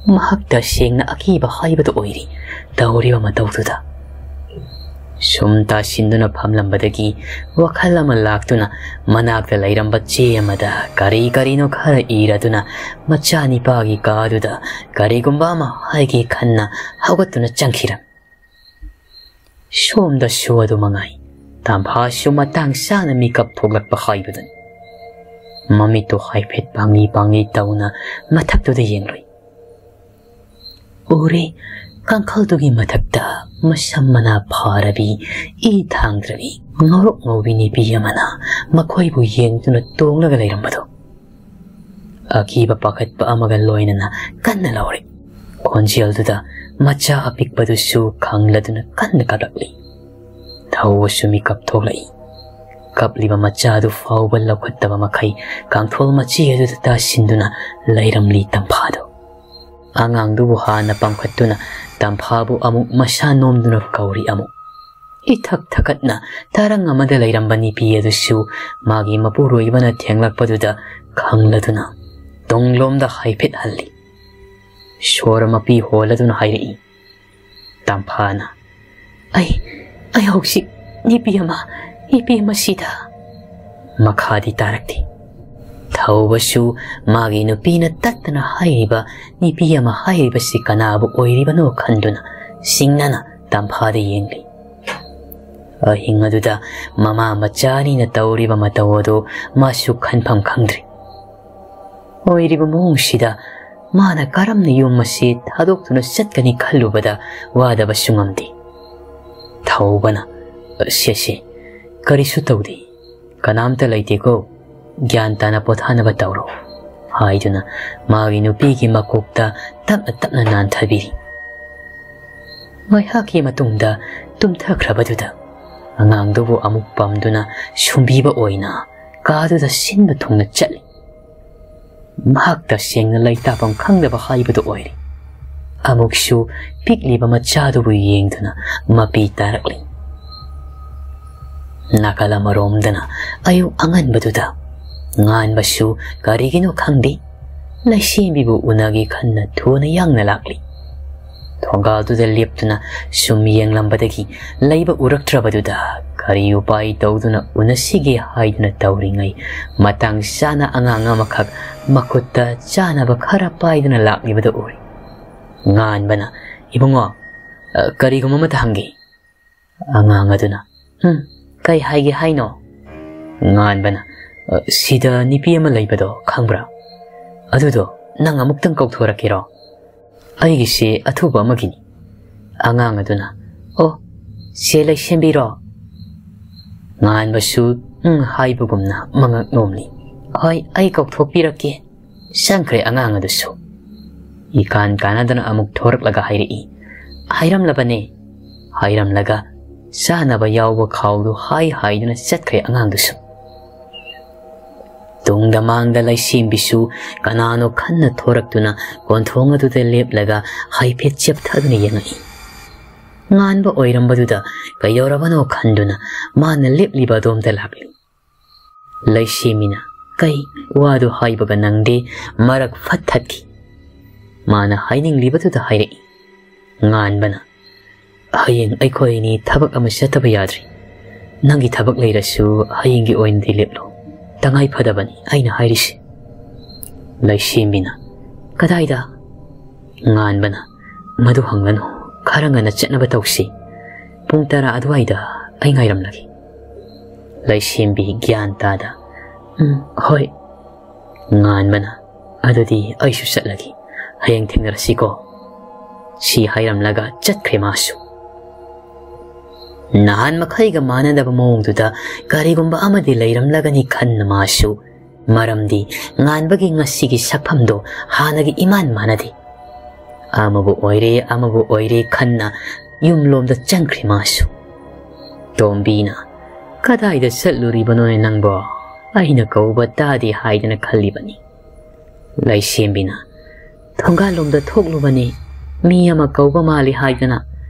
ꯃꯍꯥꯛ ꯇꯁꯦꯡꯅ ꯑꯀꯤꯕ ꯍꯥꯏꯕꯗꯨ ꯑꯣꯏꯔꯤ ꯇꯧꯔꯤꯕ ꯃꯇꯧꯗꯨꯗ꯫ ꯁꯨꯝ ꯇꯥꯁꯤꯟꯗꯨꯅ ꯐꯝꯂꯝꯕꯗꯒꯤ ꯋꯥꯈꯜ ꯑꯃ ꯂꯥꯛꯇꯨꯅ ꯃꯅꯥꯛꯇ ꯂꯩꯔꯝꯕ ꯆꯦ ꯑꯃꯗ ꯀꯔꯤ ꯀꯔꯤꯅꯣ ꯈꯔ ꯏꯔꯗꯨꯅ ꯃꯆꯥꯅꯤꯄꯥꯒꯤ ꯀꯥꯗꯨꯗ ꯀꯔꯤꯒꯨꯝꯕ ꯑꯃ ꯍꯥꯏꯒꯦ ꯈꯟꯅ ꯍꯧꯒꯠꯇꯨꯅ ꯆꯪꯈꯤꯔꯝꯃꯤ꯫ ꯁꯣꯝꯗꯁꯨ ꯑꯗꯨ ꯃꯉꯥꯏ, ꯇꯝꯐꯥꯁꯨ ꯃꯇꯥꯡ ꯆꯥꯅ ꯃꯤꯀꯞ ꯊꯣꯛꯂꯛꯄ ꯍꯥꯏꯕꯗꯨꯅꯤ꯫ ꯃꯃꯤꯠꯇꯨ ꯍꯥꯏꯐꯦꯠ ꯄꯥꯡꯂꯤ ꯄꯥꯡꯂꯤ ꯇꯧꯅ ꯃꯊꯛꯇꯨꯗ ꯌꯦꯡꯂꯨꯏ꯫ ꯎꯔꯦ, ꯀꯥꯡꯈꯜꯗꯨꯒꯤ ꯃꯊꯛꯇ ꯃꯁꯝ ꯃꯅꯥ ꯐꯥꯔꯕꯤ, ꯏ ꯊꯥꯡꯗ꯭ꯔꯕꯤ, ꯉꯧꯔꯣꯛ ꯉꯧꯕꯤ ꯅꯨꯄꯤ ꯑꯃꯅ ꯃꯈꯣꯏꯕꯨ ꯌꯦꯡꯗꯨꯅ ꯇꯣꯡꯂꯒ ꯂꯩꯔꯝꯕꯗꯣ꯫ ꯑꯀꯤꯕ ꯄꯥꯈꯠꯄ ꯑꯃꯒ ꯂꯣꯏꯅꯅ ꯀꯟꯅ ꯂꯥꯎꯔꯛꯏ꯫ ꯈꯣꯟꯖꯦꯜꯗꯨꯗ ꯃꯆꯥ ꯑꯄꯤꯛꯄꯗꯨꯁꯨ ꯈꯪꯂꯗꯨꯅ ꯀꯟꯅ ꯀꯞꯂꯛꯂꯤ꯫ ꯊꯧꯕꯁꯨ ꯃꯤꯀꯞ ꯊꯣꯛꯂꯛꯏ꯫ ꯀꯞꯂꯤꯕ ꯃꯆꯥꯗꯨ ꯐꯥꯎꯕ ꯂꯧꯈꯠꯇꯕ ꯃꯈꯩ ꯀꯥꯡꯊꯣꯜ ꯃꯆꯤ ꯑꯗꯨꯗ ꯇꯥꯁꯤꯟꯗꯨꯅ ꯂꯩꯔꯝꯂꯤ ꯇꯝꯐꯥꯗꯨ꯫ ꯑꯉꯥꯡꯗꯨꯕꯨ ꯍꯥꯟꯅ ꯄꯥꯡꯈꯠꯇꯨꯅ ꯇꯝꯐꯥꯕꯨ ꯑꯃꯨꯛ ꯃꯁꯥ ꯅꯣꯝꯗꯨꯅ ꯀꯧꯔꯤ ꯑꯃꯨꯛ꯫ ꯏꯊꯛ ꯊꯀꯠꯅ ꯇꯔꯪ ꯑꯃꯗ ꯂꯩꯔꯝꯕ ꯅꯨꯄꯤ ꯑꯗꯨꯁꯨ ꯃꯥꯒꯤ ꯃꯄꯨꯔꯣꯏꯕꯅ ꯊꯦꯡꯂꯛꯄꯗꯨꯗ ꯈꯪꯂꯗꯨꯅ ꯇꯨꯡꯂꯣꯝꯗ ꯍꯥꯏꯐꯦꯠ ꯍꯜꯂꯤ꯫ ꯁꯣꯔ ꯃꯄꯤ ꯍꯣꯜꯂꯗꯨꯅ ꯍꯥꯏꯔꯛꯏ ꯇꯝꯐꯥꯅ, "ꯑꯩ, ꯑꯩ ꯍꯧꯖꯤꯛ ꯅꯨꯄꯤ ꯑꯃ, ꯅꯨꯄꯤ ꯑꯃ ꯁꯤꯗ꯫" ꯃꯈꯥꯗꯤ ꯇꯥꯔꯛꯇꯦ꯫ ꯊꯧꯕꯁꯨ ꯃꯥꯒꯤ ꯅꯨꯄꯤꯅ ꯇꯠꯇꯅ ꯍꯥꯏꯔꯤꯕ ꯅꯨꯄꯤ ꯑꯃ ꯍꯥꯏꯔꯤꯕꯁꯤ ꯀꯅꯥꯕꯨ ꯑꯣꯏꯔꯤꯕꯅꯣ ꯈꯟꯗꯨꯅ ꯁꯤꯡꯅꯅ ꯇꯝꯐꯥꯗ ꯌꯦꯡꯂꯤ꯫ ꯑꯍꯤꯡ ꯑꯗꯨꯗ ꯃꯃꯥ ꯃꯆꯥ ꯑꯅꯤꯅ ꯇꯧꯔꯤꯕ ꯃꯇꯧ ꯑꯗꯨ ꯃꯥꯁꯨ ꯈꯟꯐꯝ ꯈꯪꯗ꯭ꯔꯤ꯫ ꯑꯣꯏꯔꯤꯕ ꯃꯑꯣꯡꯁꯤꯗ ꯃꯥꯅ ꯀꯔꯝꯅ ꯌꯨꯝ ꯑꯁꯤ ꯊꯥꯗꯣꯛꯇꯨꯅ ꯆꯠꯀꯅꯤ ꯈꯜꯂꯨꯕꯗ ꯋꯥꯗꯕꯁꯨ ꯉꯝꯗꯦ꯫ ꯊꯧꯕꯅ, "ꯁꯦ, ꯁꯦ, ꯀꯔꯤꯁꯨ ꯇꯧꯗꯦ, ꯀꯅꯥꯝꯇ ꯂꯩꯇꯦꯀꯣ, ꯒ꯭ꯌꯥꯟ ꯇꯥꯅ ꯄꯣꯊꯥꯅꯕ ꯇꯧꯔꯣ" ꯍꯥꯏꯗꯨꯅ ꯃꯥꯒꯤ ꯅꯨꯄꯤꯒꯤ ꯃꯀꯣꯛꯇ ꯇꯞꯅ ꯇꯞꯅ ꯅꯥꯟꯊꯕꯤꯔꯤ꯫ ꯉꯥꯏꯍꯥꯛꯀꯤ ꯃꯇꯨꯡꯗ ꯇꯨꯝꯊꯈ꯭ꯔꯕꯗꯨꯗ ꯑꯉꯥꯡꯗꯨꯕꯨ ꯑꯃꯨꯛ ꯄꯝꯗꯨꯅ ꯁꯨꯝꯕꯤꯕ ꯑꯣꯏꯅ ꯀꯥꯗꯨꯗ ꯁꯤꯟꯕ ꯊꯨꯡꯅ ꯆꯠꯂꯤ꯫ ꯃꯍꯥꯛ ꯇꯁꯦꯡꯅ ꯂꯩꯇꯥꯐꯝ ꯈꯪꯗꯕ ꯍꯥꯏꯕꯗꯨ ꯑꯣꯏꯔꯦ꯫ ꯑꯃꯨꯛꯁꯨ ꯄꯤꯛꯂꯤꯕ ꯃꯆꯥꯗꯨꯕꯨ ꯌꯦꯡꯗꯨꯅ ꯃꯄꯤ ꯇꯥꯔꯛꯂꯤ꯫ ꯅꯥꯀꯜ ꯑꯃꯔꯣꯝꯗꯅ ꯑꯌꯨꯛ ꯑꯉꯟꯕꯗꯨꯗ ꯉꯥꯟꯕꯁꯨ ꯀꯔꯤꯒꯤꯅꯣ ꯈꯪꯗꯦ, ꯂꯩꯁꯦꯝꯕꯤꯕꯨ ꯎꯅꯒꯦ ꯈꯟꯅ ꯊꯨꯅ ꯌꯥꯡꯅ ꯂꯥꯛꯂꯤ꯫ ꯊꯣꯡꯒꯥꯜꯗꯨꯗ ꯂꯦꯞꯇꯨꯅ ꯁꯨꯝ ꯌꯦꯡꯂꯝꯕꯗꯒꯤ ꯂꯩꯕ ꯎꯔꯛꯇ꯭ꯔꯕꯗꯨꯗ ꯀꯔꯤ ꯎꯄꯥꯏ ꯇꯧꯗꯨꯅ ꯎꯅꯁꯤꯒꯦ ꯍꯥꯏꯗꯨꯅ ꯇꯧꯔꯤꯉꯩ, ꯃꯇꯥꯡ ꯆꯥꯅ ꯑꯉꯥꯡ ꯑꯃꯈꯛ ꯃꯈꯨꯠꯇ ꯆꯥꯅꯕ ꯈꯔ ꯄꯥꯏꯗꯨꯅ ꯂꯥꯛꯂꯤꯕꯗꯨ ꯎꯔꯦ꯫ ꯉꯥꯟꯕꯅ, "ꯏꯕꯨꯡꯉꯣ, ꯑ, ꯀꯔꯤꯒꯨꯝꯕ ꯑꯃꯇ ꯍꯪꯒꯦ?" ꯑꯉꯥꯡ ꯑꯗꯨꯅ, "ꯎꯝ, ꯀꯩ ꯍꯥꯏꯒꯦ ꯍꯥꯏꯅꯣ?" ꯉꯥꯟꯕꯅ, "ꯑ, ꯁꯤꯗ ꯅꯨꯄꯤ ꯑꯃ ꯂꯩꯕꯗꯣ ꯈꯪꯕ꯭ꯔꯥ? ꯑꯗꯨꯗꯣ ꯅꯪ ꯑꯃꯨꯛꯇꯪ ꯀꯧꯊꯣꯔꯛꯀꯦꯔꯣ? ꯑꯩꯒꯤꯁꯦ ꯑꯊꯨꯕ ꯑꯃꯒꯤꯅꯤ꯫ ꯑꯉꯥꯡ ꯑꯗꯨꯅ, "ꯑꯣ, ꯆꯦ ꯂꯩꯁꯦꯝꯕꯤꯔꯣ?" ꯉꯥꯟꯕꯁꯨ ꯎꯝ ꯍꯥꯏꯕꯒꯨꯝꯅ ꯃꯉꯛ ꯅꯣꯝꯂꯤ꯫ "ꯍꯣꯏ, ꯑꯩ ꯀꯧꯊꯣꯛꯄꯤꯔꯛꯀꯦ꯫ ꯆꯪꯈ꯭ꯔꯦ ꯑꯉꯥꯡ ꯑꯗꯨꯁꯨ꯫" ꯏꯀꯥꯟ ꯀꯥꯟꯅꯗꯅ ꯑꯃꯨꯛ ꯊꯣꯔꯛꯂꯒ ꯍꯥꯏꯔꯛꯏ, "ꯍꯥꯏꯔꯝꯂꯕꯅꯦ꯫" ꯍꯥꯏꯔꯝꯂꯒ ꯆꯥꯅꯕ ꯌꯥꯎꯕ ꯈꯥꯎꯗꯨ ꯍꯥꯏ ꯍꯥꯏꯗꯨꯅ ꯆꯠꯈ꯭ꯔꯦ ꯑꯉꯥꯡꯗꯨꯁꯨ꯫ ꯇꯨꯡꯗ ꯃꯥꯡꯗ ꯂꯩꯁꯦꯝꯕꯤꯁꯨ ꯀꯅꯥꯅꯣ ꯈꯟꯅ ꯊꯣꯔꯛꯇꯨꯅ ꯀꯣꯟꯊꯣꯡ ꯑꯗꯨꯗ ꯂꯦꯞꯂꯒ ꯍꯥꯏꯐꯦꯠ ꯆꯦꯞꯊꯗꯨꯅ ꯌꯦꯡꯉꯛꯏ꯫ ꯉꯥꯟꯕ ꯑꯣꯏꯔꯝꯕꯗꯨꯗ ꯀꯩꯗꯧꯔꯕꯅꯣ ꯈꯟꯗꯨꯅ ꯃꯥꯅ ꯂꯦꯞꯂꯤꯕ ꯑꯗꯣꯝꯗ ꯂꯥꯛꯂꯤ꯫ ꯂꯩꯁꯦꯝꯕꯤꯅ, "ꯀꯩ?" ꯋꯥꯗꯨ ꯍꯥꯏꯕꯒ ꯅꯪꯗꯦ, ꯃꯔꯛ ꯐꯠ ꯊꯠꯈꯤ꯫ ꯃꯥꯅ ꯍꯥꯏꯅꯤꯡꯂꯤꯕꯗꯨꯗ ꯍꯥꯏꯔꯛꯏ꯫ ꯉꯥꯟꯕꯅ, "ꯍꯌꯦꯡ ꯑꯩꯈꯣꯏ ꯑꯅꯤ ꯊꯕꯛ ꯑꯃ ꯆꯠꯇꯕ ꯌꯥꯗ꯭ꯔꯤ꯫ ꯅꯪꯒꯤ ꯊꯕꯛ ꯂꯩꯔꯁꯨ ꯍꯌꯦꯡꯒꯤ ꯑꯣꯏꯅꯗꯤ ꯂꯦꯞꯂꯣ꯫ ꯇꯉꯥꯏ ꯐꯗꯕꯅꯤ ꯑꯩꯅ ꯍꯥꯏꯔꯤꯁꯦ꯫" ꯂꯩꯁꯦꯝꯕꯤꯅ, "ꯀꯗꯥꯏꯗ?" ꯉꯥꯟꯕꯅ, "ꯃꯗꯨ ꯍꯪꯒꯅꯨ, ꯈꯔ ꯉꯟꯅ ꯆꯠꯅꯕ ꯇꯧꯁꯤ꯫ ꯄꯨꯡ ꯇꯔꯥ ꯑꯗꯨꯋꯥꯏꯗ ꯑꯩ ꯉꯥꯏꯔꯝꯂꯒꯦ꯫" ꯂꯩꯁꯦꯝꯕꯤ ꯒ꯭ꯌꯥꯟ ꯇꯥꯗ, "ꯎꯝ, ꯍꯣꯏ꯫" ꯉꯥꯟꯕꯅ, "ꯑꯗꯨꯗꯤ ꯑꯩꯁꯨ ꯆꯠꯂꯒꯦ, ꯍꯌꯦꯡ ꯊꯦꯡꯅꯔꯁꯤꯀꯣ꯫" ꯁꯤ ꯍꯥꯏꯔꯝꯂꯒ ꯆꯠꯈ꯭ꯔꯦ ꯃꯥꯁꯨ꯫ ꯅꯍꯥꯟ ꯃꯈꯩꯒ ꯃꯥꯟꯅꯗꯕ ꯃꯑꯣꯡꯗꯨꯗ ꯀꯔꯤꯒꯨꯝꯕ ꯑꯃꯗꯤ ꯂꯩꯔꯝꯂꯒꯅꯤ ꯈꯟꯅ ꯃꯥꯁꯨ, ꯃꯔꯝꯗꯤ ꯉꯥꯟꯕꯒꯤ ꯉꯁꯤꯒꯤ ꯁꯛꯐꯝꯗꯣ ꯍꯥꯟꯅꯒꯤ ꯏꯃꯥꯟ ꯃꯥꯟꯅꯗꯦ꯫ ꯑꯃꯕꯨ ꯑꯣꯏꯔꯦ, ꯑꯃꯕꯨ ꯑꯣꯏꯔꯦ ꯈꯟꯅ ꯌꯨꯝꯂꯣꯝꯗ ꯆꯪꯈ꯭ꯔꯦ ꯃꯥꯁꯨ꯫ ꯇꯣꯝꯕꯤꯅ, "ꯀꯗꯥꯏꯗ ꯆꯠꯂꯨꯔꯤꯕꯅꯣꯅꯦ ꯅꯪꯕꯣ? ꯑꯩꯅ ꯀꯧꯕ ꯇꯥꯗꯦ ꯍꯥꯏꯗꯅ ꯈꯜꯂꯤꯕꯅꯤ꯫" ꯂꯩꯁꯦꯝꯕꯤꯅ, "ꯊꯣꯡꯒꯥꯜꯂꯣꯝꯗ ꯊꯣꯛꯂꯨꯕꯅꯤ, ꯃꯤ ꯑꯃ ꯀꯧꯕ ꯃꯥꯜꯂꯤ ꯍꯥꯏꯗꯅ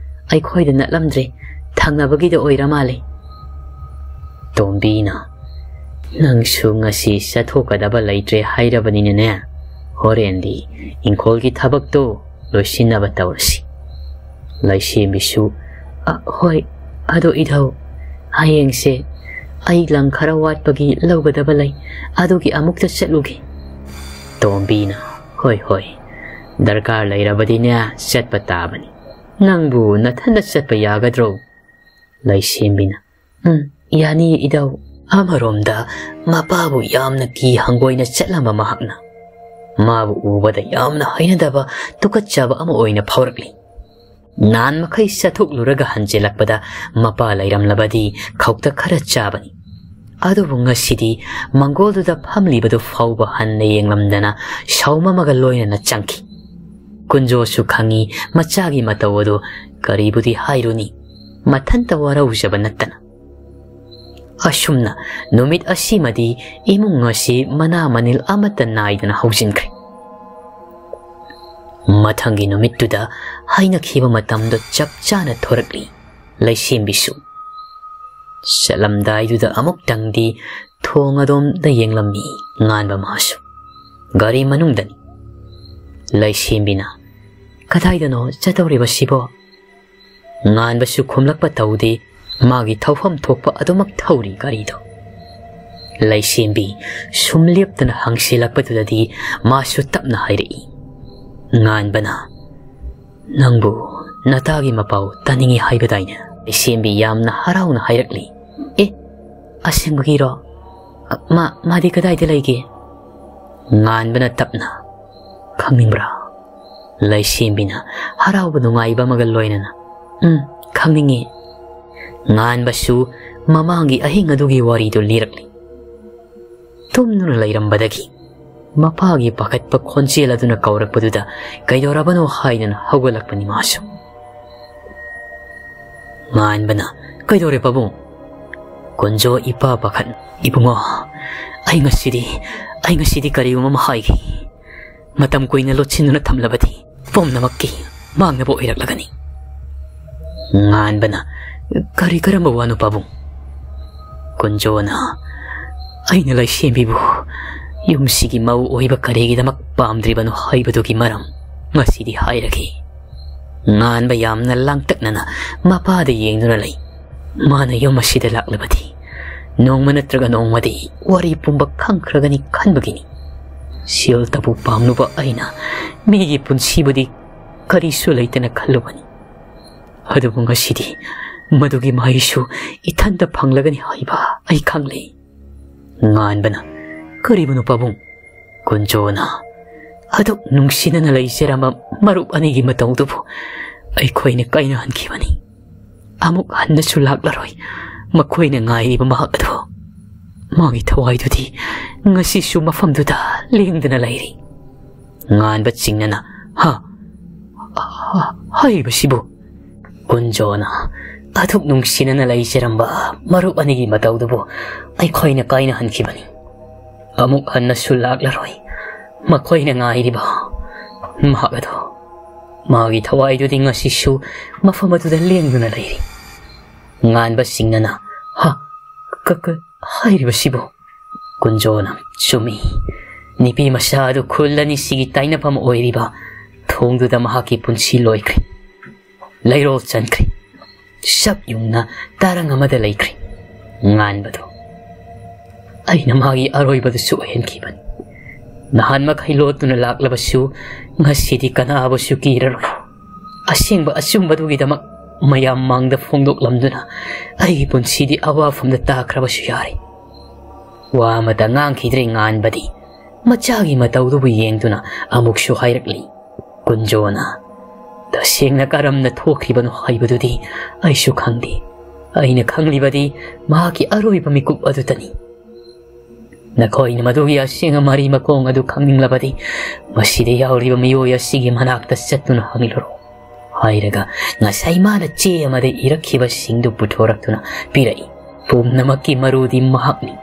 ꯑꯩꯈꯣꯏꯗ ꯅꯠꯂꯝꯗ꯭ꯔꯦ, ꯊꯪꯅꯕꯒꯤꯗ ꯑꯣꯏꯔ ꯃꯥꯜꯂꯤ꯫" ꯇꯣꯝꯕꯤꯅ, "ꯅꯪꯁꯨ ꯉꯁꯤ ꯆꯠꯊꯣꯛꯀꯗꯕ ꯂꯩꯇ꯭ꯔꯦ ꯍꯥꯏꯔꯕꯅꯤꯅꯅꯦ, ꯍꯣꯔꯦꯟꯗꯤ ꯏꯪꯈꯣꯜꯒꯤ ꯊꯕꯛꯇꯣ ꯂꯣꯏꯁꯤꯟꯅꯕ ꯇꯧꯔꯁꯤ꯫" ꯂꯩꯁꯦꯝꯕꯤꯁꯨ, "ꯑ, ꯍꯣꯏ, ꯑꯗꯣ ꯏꯙꯧ, ꯍꯌꯦꯡꯁꯦ ꯑꯩ ꯂꯪ ꯈꯔ ꯋꯥꯠꯄꯒꯤ ꯂꯧꯒꯗꯕ ꯂꯩ, ꯑꯗꯨꯒꯤ ꯑꯃꯨꯛꯇ ꯆꯠꯂꯨꯒꯦ꯫" ꯇꯣꯝꯕꯤꯅ, "ꯍꯣꯏ, ꯍꯣꯏ, ꯗꯔꯀꯥꯔ ꯂꯩꯔꯕꯗꯤꯅꯦ ꯆꯠꯄ ꯇꯥꯕꯅꯤ꯫ ꯅꯪꯕꯨ ꯅꯊꯟꯗ ꯆꯠꯄ ꯌꯥꯒꯗ꯭ꯔꯣ?" ꯂꯩꯁꯦꯝꯕꯤꯅ, "ꯎꯝ, ꯌꯥꯅꯤꯌꯦ ꯏꯙꯧ꯫" ꯑꯃꯔꯣꯝꯗ ꯃꯄꯥꯕꯨ ꯌꯥꯝꯅ ꯀꯤ ꯍꯪꯒꯣꯏꯅ ꯆꯠꯂꯝꯕ ꯃꯍꯥꯛꯅ ꯃꯥꯕꯨ ꯎꯕꯗ ꯌꯥꯝꯅ ꯍꯩꯅꯗꯕ, ꯇꯨꯀꯠꯆꯕ ꯑꯃ ꯑꯣꯏꯅ ꯐꯥꯎꯔꯛꯂꯤ꯫ ꯅꯍꯥꯟ ꯃꯈꯩ ꯆꯠꯊꯣꯛꯂꯨꯔꯒ ꯍꯟꯖꯤꯜꯂꯛꯄꯗ ꯃꯄꯥ ꯂꯩꯔꯝꯂꯕꯗꯤ ꯈꯧꯇꯛ ꯈꯔ ꯆꯥꯕꯅꯤ꯫ ꯑꯗꯨꯕꯨ ꯉꯁꯤꯗꯤ ꯃꯪꯒꯣꯜꯗꯨꯗ ꯐꯝꯂꯤꯕꯗꯨ ꯐꯥꯎꯕ ꯍꯟꯅ ꯌꯦꯡꯂꯝꯗꯅ ꯁꯥꯎꯃꯃꯒ ꯂꯣꯏꯅꯅ ꯆꯪꯈꯤ꯫ ꯀꯨꯟꯖꯣꯁꯨ ꯈꯪꯏ ꯃꯆꯥꯒꯤ ꯃꯇꯧ ꯑꯗꯨ꯫ ꯀꯔꯤꯕꯨꯗꯤ ꯍꯥꯏꯔꯨꯅꯤ, ꯃꯊꯟꯇ ꯋꯥꯔꯧꯖꯕ ꯅꯠꯇꯅ꯫ ꯑꯁꯨꯝꯅ ꯅꯨꯃꯤꯠ ꯑꯁꯤꯃꯗꯤ ꯏꯃꯨꯡ ꯑꯁꯤ ꯃꯅꯥ ꯃꯅꯤꯜ ꯑꯃꯠꯇ ꯅꯥꯏꯗꯅ ꯍꯧꯖꯤꯟꯈ꯭ꯔꯦ꯫ ꯃꯊꯪꯒꯤ ꯅꯨꯃꯤꯠꯇꯨꯗ ꯍꯥꯏꯅꯈꯤꯕ ꯃꯇꯝꯗ ꯆꯞ ꯆꯥꯅ ꯊꯣꯔꯛꯂꯤ꯫ ꯂꯩꯁꯦꯝꯕꯤꯁꯨ ꯆꯠꯂꯝꯗꯥꯏꯗꯨꯗ ꯑꯃꯨꯛꯇꯪꯗꯤ ꯊꯣꯡ ꯑꯗꯣꯝꯗ ꯌꯦꯡꯂꯝꯃꯤ꯫ ꯉꯥꯟꯕ ꯃꯥꯁꯨ꯫ ꯒꯥꯔꯤ ꯃꯅꯨꯡꯗꯅꯤ꯫ ꯂꯩꯁꯦꯝꯕꯤꯅ, "ꯀꯗꯥꯏꯗꯅꯣ ꯆꯠꯇꯧꯔꯤꯕꯁꯤꯕꯣ?" ꯉꯥꯟꯕꯁꯨ ꯈꯨꯝꯂꯛꯄ ꯇꯧꯗꯦ꯫ ꯃꯥꯒꯤ ꯊꯧꯐꯝ ꯊꯣꯛꯄ ꯑꯗꯨꯃꯛ ꯊꯧꯔꯤ ꯒꯥꯔꯤꯗꯣ꯫ ꯂꯩꯁꯦꯝꯕꯤ ꯁꯨꯝ ꯂꯦꯞꯇꯅ ꯍꯪꯁꯤꯜꯂꯛꯄꯗꯨꯗꯗꯤ ꯃꯥꯁꯨ ꯇꯞꯅ ꯍꯥꯏꯔꯛꯏ꯫ ꯉꯥꯟꯕꯅ, "ꯅꯪꯕꯨ ꯅꯇꯥꯒꯤ ꯃꯄꯥꯎ ꯇꯥꯅꯤꯡꯏ ꯍꯥꯏꯕꯗꯥꯏꯅꯦ?" ꯂꯩꯁꯦꯝꯕꯤ ꯌꯥꯝꯅ ꯍꯔꯥꯎꯅ ꯍꯥꯏꯔꯛꯂꯤ꯫ "ꯑꯦ, ꯑꯁꯦꯡꯕꯒꯤꯔꯣ? ꯃꯥ, ꯃꯥꯗꯤ ꯀꯗꯥꯏꯗ ꯂꯩꯒꯦ?" ꯉꯥꯟꯕꯅ ꯇꯞꯅ, "ꯈꯪꯅꯤꯡꯕ꯭ꯔꯥ?" ꯂꯩꯁꯦꯝꯕꯤꯅ ꯍꯔꯥꯎꯕ ꯅꯨꯡꯉꯥꯏꯕ ꯑꯃꯒ ꯂꯣꯏꯅꯅ, "ꯎꯝ, ꯈꯪꯅꯤꯡꯉꯤ꯫" ꯉꯥꯟꯕꯁꯨ ꯃꯃꯥꯡꯒꯤ ꯑꯍꯤꯡ ꯑꯗꯨꯒꯤ ꯋꯥꯔꯤꯗꯨ ꯂꯤꯔꯛꯂꯤ꯫ ꯇꯨꯝꯗꯨꯅ ꯂꯩꯔꯝꯕꯗꯒꯤ ꯃꯄꯥꯒꯤ ꯄꯥꯈꯠꯄ ꯈꯣꯟꯖꯦꯜ ꯑꯗꯨꯅ ꯀꯧꯔꯛꯄꯗꯨꯗ ꯀꯩꯗꯧꯔꯕꯅꯣ ꯍꯥꯏꯗꯨꯅ ꯍꯧꯒꯠꯂꯛꯄꯅꯤ ꯃꯥꯁꯨ꯫ ꯉꯥꯟꯕꯅ, "ꯀꯩꯗꯧꯔꯦ ꯄꯥꯕꯨꯡ?" ꯀꯨꯟꯖꯣ ꯏꯄꯥ ꯄꯥꯈꯠ, "ꯏꯕꯨꯡꯉꯣ, ꯑꯩ ꯉꯁꯤꯗꯤ, ꯑꯩ ꯉꯁꯤꯗꯤ ꯀꯔꯤꯒꯨꯝꯕ ꯑꯃ ꯍꯥꯏꯒꯦ꯫ ꯃꯇꯝ ꯀꯨꯏꯅ ꯂꯣꯠꯁꯤꯟꯗꯨꯅ ꯊꯝꯂꯕꯗꯤ ꯄꯨꯝꯅꯃꯛꯀꯤ ꯃꯥꯡꯅꯕ ꯑꯣꯏꯔꯛꯂꯒꯅꯤ꯫" ꯉꯥꯟꯕꯅ, "ꯀꯔꯤ ꯀꯔꯝꯕ ꯋꯥꯅꯣ ꯄꯥꯕꯨꯡ?" ꯀꯨꯟꯖꯣꯅ, "ꯑꯩꯅ ꯂꯩꯁꯦꯝꯕꯤꯕꯨ ꯌꯨꯝꯁꯤꯒꯤ ꯃꯧ ꯑꯣꯏꯕ ꯀꯔꯤꯒꯤꯗꯃꯛ ꯄꯥꯝꯗ꯭ꯔꯤꯕꯅꯣ ꯍꯥꯏꯕꯗꯨꯒꯤ ꯃꯔꯝ ꯉꯁꯤꯗꯤ ꯍꯥꯏꯔꯒꯦ꯫" ꯉꯥꯟꯕ ꯌꯥꯝꯅ ꯂꯥꯡꯇꯛꯅꯅ ꯃꯄꯥꯗ ꯌꯦꯡꯗꯨꯅ ꯂꯩ꯫ ꯃꯥꯅ ꯌꯨꯝ ꯑꯁꯤꯗ ꯂꯥꯛꯂꯕꯗꯤ ꯅꯣꯡꯃ ꯅꯠꯇ꯭ꯔꯒ ꯅꯣꯡꯃꯗꯤ ꯋꯥꯔꯤ ꯄꯨꯝꯕ ꯈꯪꯈ꯭ꯔꯒꯅꯤ ꯈꯟꯕꯒꯤꯅꯤ꯫ ꯁꯦꯜ ꯇꯕꯨ ꯄꯥꯝꯂꯨꯕ ꯑꯩꯅ ꯃꯤꯒꯤ ꯄꯨꯟꯁꯤꯕꯨꯗꯤ ꯀꯔꯤꯁꯨ ꯂꯩꯇꯅ ꯈꯜꯂꯨꯕꯅꯤ꯫ ꯑꯗꯨꯕꯨ ꯉꯁꯤꯗꯤ ꯃꯗꯨꯒꯤ ꯃꯍꯩꯁꯨ ꯏꯊꯟꯇ ꯐꯪꯂꯒꯅꯤ ꯍꯥꯏꯕ ꯑꯩ ꯈꯪꯂꯦ꯫ ꯉꯥꯟꯕꯅ, "ꯀꯔꯤꯕꯨꯅꯣ ꯄꯥꯕꯨꯡ?" ꯀꯨꯟꯖꯣꯅ, "ꯑꯗꯨꯛ ꯅꯨꯡꯁꯤꯅꯅ ꯂꯩꯖꯔꯝꯕ ꯃꯔꯨꯞ ꯑꯅꯤꯒꯤ ꯃꯇꯧꯗꯨꯕꯨ ꯑꯩꯈꯣꯏꯅ ꯀꯥꯏꯅꯍꯟꯈꯤꯕꯅꯤ꯫ ꯑꯃꯨꯛ ꯍꯟꯅꯁꯨ ꯂꯥꯛꯂꯔꯣꯏ꯫ ꯃꯈꯣꯏꯅ ꯉꯥꯏꯔꯤꯕ ꯃꯍꯥꯛ ꯑꯗꯨ, ꯃꯥꯒꯤ ꯊꯋꯥꯏꯗꯨꯗꯤ ꯉꯁꯤꯁꯨ ꯃꯐꯝꯗꯨꯗ ꯂꯦꯡꯗꯨꯅ ꯂꯩꯔꯤ꯫ ꯉꯥꯟꯕ ꯆꯤꯡꯅꯅ, "ꯍꯥ? ꯍꯥ? ꯍꯥꯏꯔꯤꯕꯁꯤꯕꯨ?" ꯀꯨꯟꯖꯣꯅ, "ꯑꯗꯨꯛ ꯅꯨꯡꯁꯤꯅꯅ ꯂꯩꯖꯔꯝꯕ ꯃꯔꯨꯞ ꯑꯅꯤꯒꯤ ꯃꯇꯧꯗꯨꯕꯨ ꯑꯩꯈꯣꯏꯅ ꯀꯥꯏꯅꯍꯟꯈꯤꯕꯅꯤ꯫ ꯑꯃꯨꯛ ꯍꯟꯅꯁꯨ ꯂꯥꯛꯂꯔꯣꯏ꯫ ꯃꯈꯣꯏꯅ ꯉꯥꯏꯔꯤꯕ ꯃꯍꯥꯛ ꯑꯗꯣ, ꯃꯥꯒꯤ ꯊꯋꯥꯏꯗꯨꯗꯤ ꯉꯁꯤꯁꯨ ꯃꯐꯝ ꯑꯗꯨꯗ ꯂꯦꯡꯗꯨꯅ ꯂꯩꯔꯤ꯫" ꯉꯥꯟꯕ ꯁꯤꯡꯅꯅ, "ꯍꯥ? ꯀ-, ꯀ-, ꯍꯥꯏꯔꯤꯕꯁꯤꯕꯨ?" ꯀꯨꯟꯖꯣꯅ, "ꯆꯨꯝꯃꯤ꯫ ꯅꯨꯄꯤ ꯃꯆꯥ ꯑꯗꯨ ꯈꯨꯜ ꯑꯅꯤꯁꯤꯒꯤ ꯇꯥꯏꯅꯐꯝ ꯑꯣꯏꯔꯤꯕ ꯊꯣꯡꯗꯨꯗ ꯃꯍꯥꯛꯀꯤ ꯄꯨꯟꯁꯤ ꯂꯣꯏꯈ꯭ꯔꯦ꯫ ꯂꯩꯔꯣꯜ ꯆꯟꯈ꯭ꯔꯦ꯫ ꯁꯛ ꯌꯨꯡꯅ ꯇꯥꯔꯪ ꯑꯃꯗ ꯂꯩꯈ꯭ꯔꯦ꯫" ꯉꯥꯟꯕꯗꯣ, "ꯑꯩꯅ ꯃꯥꯒꯤ ꯑꯔꯣꯏꯕꯗꯨꯁꯨ ꯑꯣꯏꯍꯟꯈꯤꯕꯅꯤ꯫ ꯅꯍꯥꯟ ꯃꯈꯩ ꯂꯣꯠꯇꯨꯅ ꯂꯥꯛꯂꯕꯁꯨ, ꯉꯁꯤꯗꯤ ꯀꯅꯥꯕꯨꯁꯨ ꯀꯤꯔꯔꯣꯏ꯫ ꯑꯁꯦꯡꯕ ꯑꯆꯨꯝꯕꯗꯨꯒꯤꯗꯃꯛ ꯃꯌꯥꯝ ꯃꯥꯡꯗ ꯐꯣꯡꯗꯣꯛꯂꯝꯗꯨꯅ ꯑꯩꯒꯤ ꯄꯨꯟꯁꯤꯗꯤ ꯑꯋꯥꯐꯝꯗ ꯇꯥꯈ꯭ꯔꯕꯁꯨ ꯌꯥꯔꯦ꯫" ꯋꯥ ꯑꯃꯇ ꯉꯥꯡꯈꯤꯗ꯭ꯔꯦ ꯉꯥꯟꯕꯗꯤ꯫ ꯃꯆꯥꯒꯤ ꯃꯇꯧꯗꯨꯕꯨ ꯌꯦꯡꯗꯨꯅ ꯑꯃꯨꯛꯁꯨ ꯍꯥꯏꯔꯛꯂꯤ꯫ ꯀꯨꯟꯖꯣꯅ, "ꯇꯁꯦꯡꯅ ꯀꯔꯝꯅ ꯊꯣꯛꯈ꯭ꯔꯤꯕꯅꯣ ꯍꯥꯏꯕꯗꯨꯗꯤ ꯑꯩꯁꯨ ꯈꯪꯗꯦ꯫ ꯑꯩꯅ ꯈꯪꯂꯤꯕꯗꯤ ꯃꯍꯥꯛꯀꯤ ꯑꯔꯣꯏꯕ ꯃꯤꯀꯨꯞ ꯑꯗꯨꯇꯅꯤ꯫ ꯅꯈꯣꯏꯅ ꯃꯗꯨꯒꯤ ꯑꯁꯦꯡꯕ ꯃꯔꯤ ꯃꯈꯣꯡ ꯑꯗꯨ ꯈꯪꯅꯤꯡꯂꯕꯗꯤ ꯃꯁꯤꯗ ꯌꯥꯎꯔꯤꯕ ꯃꯤꯑꯣꯏ ꯑꯁꯤꯒꯤ ꯃꯅꯥꯛꯇ ꯆꯠꯇꯨꯅ ꯍꯪꯂꯨꯔꯣ" ꯍꯥꯏꯔꯒ ꯉꯁꯥꯏ ꯃꯥꯅ ꯆꯦ ꯑꯃꯗ ꯏꯔꯛꯈꯤꯕꯁꯤꯡꯗꯨ ꯄꯨꯊꯣꯔꯛꯇꯨꯅ ꯄꯤꯔꯛꯏ꯫ "ꯄꯨꯝꯅꯃꯛꯀꯤ ꯃꯔꯨꯗꯤ ꯃꯍꯥꯛꯅꯤ꯫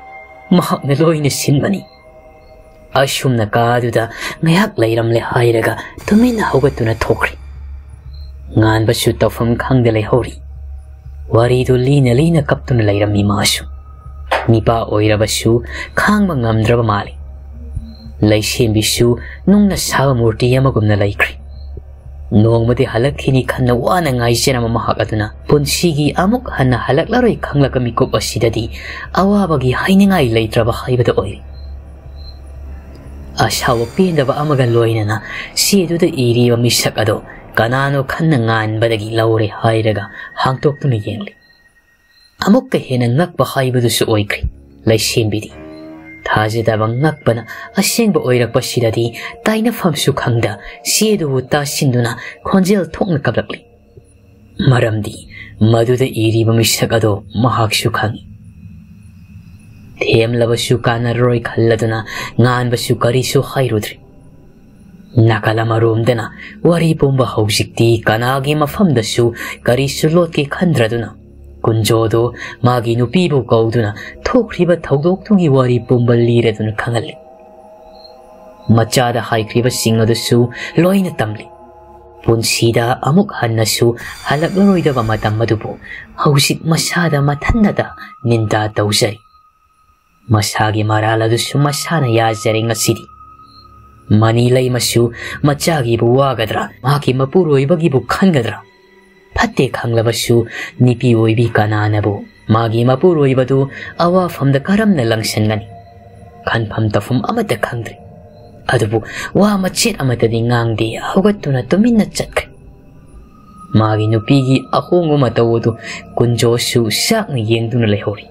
ꯃꯍꯥꯛꯅ ꯂꯣꯏꯅ ꯁꯤꯟꯕꯅꯤ꯫" ꯑꯁꯨꯝꯅ ꯀꯥꯗꯨꯗ ꯉꯥꯏꯍꯥꯛ ꯂꯩꯔꯝꯂꯦ ꯍꯥꯏꯔꯒ ꯇꯨꯃꯤꯟꯅ ꯍꯧꯒꯠꯇꯨꯅ ꯊꯣꯛꯈ꯭ꯔꯦ꯫ ꯉꯥꯟꯕꯁꯨ ꯇꯧꯐꯝ ꯈꯪꯗ ꯂꯩꯍꯧꯔꯤ꯫ ꯋꯥꯔꯤꯗꯨ ꯂꯤꯅ ꯂꯤꯅ ꯀꯞꯇꯨꯅ ꯂꯩꯔꯝꯃꯤ ꯃꯥꯁꯨ꯫ ꯅꯤꯄꯥ ꯑꯣꯏꯔꯕꯁꯨ ꯈꯥꯡꯕ ꯉꯝꯗ꯭ꯔꯕ ꯃꯥꯜꯂꯤ꯫ ꯂꯩꯁꯦꯝꯕꯤꯁꯨ ꯅꯨꯡꯅ ꯁꯥꯕ ꯃꯨꯔꯇꯤ ꯑꯃꯒꯨꯝꯅ ꯂꯩꯈ꯭ꯔꯦ꯫ ꯅꯣꯡꯃꯗꯤ ꯍꯜꯂꯛꯈꯤꯅꯤ ꯈꯟꯅ ꯋꯥꯅ ꯉꯥꯏꯖꯔꯝꯕ ꯃꯍꯥꯛ ꯑꯗꯨꯅ ꯄꯨꯟꯁꯤꯒꯤ ꯑꯃꯨꯛ ꯍꯟꯅ ꯍꯜꯂꯛꯂꯔꯣꯏ ꯈꯪꯂꯛꯄ ꯃꯤꯀꯨꯞ ꯑꯁꯤꯗꯗꯤ ꯑꯋꯥꯕꯒꯤ ꯍꯥꯏꯅꯤꯡꯉꯥꯏ ꯂꯩꯇ꯭ꯔꯕ ꯍꯥꯏꯕꯗꯨ ꯑꯣꯏꯔꯦ꯫ ꯑꯁꯥꯎꯕ ꯄꯦꯟꯗꯕ ꯑꯃꯒ ꯂꯣꯏꯅꯅ ꯆꯦꯗꯨꯗ ꯏꯔꯤꯕ ꯃꯤꯁꯛ ꯑꯗꯣ ꯀꯅꯥꯅꯣ ꯈꯟꯅ ꯉꯥꯟꯕꯗꯒꯤ ꯂꯧꯔꯦ ꯍꯥꯏꯔꯒ ꯍꯥꯡꯇꯣꯛꯇꯨꯅ ꯌꯦꯡꯂꯤ꯫ ꯑꯃꯨꯛꯀ ꯍꯦꯟꯅ ꯉꯛꯄ ꯍꯥꯏꯕꯗꯨꯁꯨ ꯑꯣꯏꯈ꯭ꯔꯦ ꯂꯩꯁꯦꯝꯕꯤꯗꯤ꯫ ꯊꯥꯖꯗꯕ ꯉꯛꯄꯅ ꯑꯁꯦꯡꯕ ꯑꯣꯏꯔꯛꯄꯁꯤꯗꯗꯤ ꯇꯥꯏꯅꯐꯝꯁꯨ ꯈꯪꯗ ꯆꯦꯗꯨꯕꯨ ꯇꯥꯁꯤꯟꯗꯨꯅ ꯈꯣꯟꯖꯦꯜ ꯊꯣꯛꯅ ꯀꯞꯂꯛꯂꯤ꯫ ꯃꯔꯝꯗꯤ ꯃꯗꯨꯗ ꯏꯔꯤꯕ ꯃꯤꯁꯛ ꯑꯗꯣ ꯃꯍꯥꯛꯁꯨ ꯈꯪꯏ꯫ ꯊꯦꯝꯂꯕꯁꯨ ꯀꯥꯟꯅꯔꯔꯣꯏ ꯈꯜꯂꯗꯨꯅ ꯉꯥꯟꯕꯁꯨ ꯀꯔꯤꯁꯨ ꯍꯥꯏꯔꯨꯗ꯭ꯔꯦ꯫ ꯅꯥꯀꯜ ꯑꯃꯔꯣꯝꯗꯅ ꯋꯥꯔꯤ ꯄꯨꯝꯕ ꯍꯧꯖꯤꯛꯇꯤ ꯀꯅꯥꯒꯤ ꯃꯐꯝꯗꯁꯨ ꯀꯔꯤꯁꯨ ꯂꯣꯠꯀꯦ ꯈꯟꯗ꯭ꯔꯗꯨꯅ ꯀꯨꯟꯖꯣꯗꯣ ꯃꯥꯒꯤ ꯅꯨꯄꯤꯕꯨ ꯀꯧꯗꯨꯅ ꯊꯣꯛꯈ꯭ꯔꯤꯕ ꯊꯧꯗꯣꯛꯇꯨꯒꯤ ꯋꯥꯔꯤ ꯄꯨꯝꯕ ꯂꯤꯔꯗꯨꯅ ꯈꯪꯍꯜꯂꯤ꯫ ꯃꯆꯥꯗ ꯍꯥꯏꯈ꯭ꯔꯤꯕꯁꯤꯡ ꯑꯗꯨꯁꯨ ꯂꯣꯏꯅ ꯇꯝꯂꯤ꯫ ꯄꯨꯟꯁꯤꯗ ꯑꯃꯨꯛ ꯍꯟꯅꯁꯨ ꯍꯜꯂꯛꯂꯔꯣꯏꯗꯕ ꯃꯇꯝ ꯑꯗꯨꯕꯨ ꯍꯧꯖꯤꯛ ꯃꯁꯥꯗ ꯃꯊꯟꯅꯗ ꯅꯤꯟꯗꯥ ꯇꯧꯖꯔꯤ꯫ ꯃꯁꯥꯒꯤ ꯃꯔꯥꯜ ꯑꯗꯨꯁꯨ ꯃꯁꯥꯅ ꯌꯥꯖꯔꯦ ꯉꯁꯤꯗꯤ꯫ ꯃꯅꯤ ꯂꯩꯃꯁꯨ ꯃꯆꯥꯒꯤꯕꯨ ꯋꯥꯒꯗ꯭ꯔꯥ, ꯃꯍꯥꯛꯀꯤ ꯃꯄꯨꯔꯣꯏꯕꯒꯤꯕꯨ ꯈꯟꯒꯗ꯭ꯔꯥ? ꯐꯠꯇꯦ ꯈꯪꯂꯕꯁꯨ ꯅꯨꯄꯤ ꯑꯣꯏꯕꯤ ꯀꯅꯥꯅꯕꯨ ꯃꯥꯒꯤ ꯃꯄꯨꯔꯣꯏꯕꯗꯨ ꯑꯋꯥꯐꯝꯗ ꯀꯔꯝꯅ ꯂꯪꯁꯟꯒꯅꯤ? ꯈꯟꯐꯝ ꯇꯧꯐꯝ ꯑꯃꯠꯇ ꯈꯪꯗ꯭ꯔꯦ꯫ ꯑꯗꯨꯕꯨ ꯋꯥ ꯃꯆꯦꯠ ꯑꯃꯠꯇꯗꯤ ꯉꯥꯡꯗꯦ, ꯍꯧꯒꯠꯇꯨꯅ ꯇꯨꯃꯤꯟꯅ ꯆꯠꯈ꯭ꯔꯦ꯫ ꯃꯥꯒꯤ ꯅꯨꯄꯤꯒꯤ ꯑꯍꯣꯡꯕ ꯃꯇꯧ ꯑꯗꯨ ꯀꯨꯟꯖꯣꯁꯨ ꯆꯥꯛꯅ ꯌꯦꯡꯗꯨꯅ ꯂꯩꯍꯧꯔꯤ꯫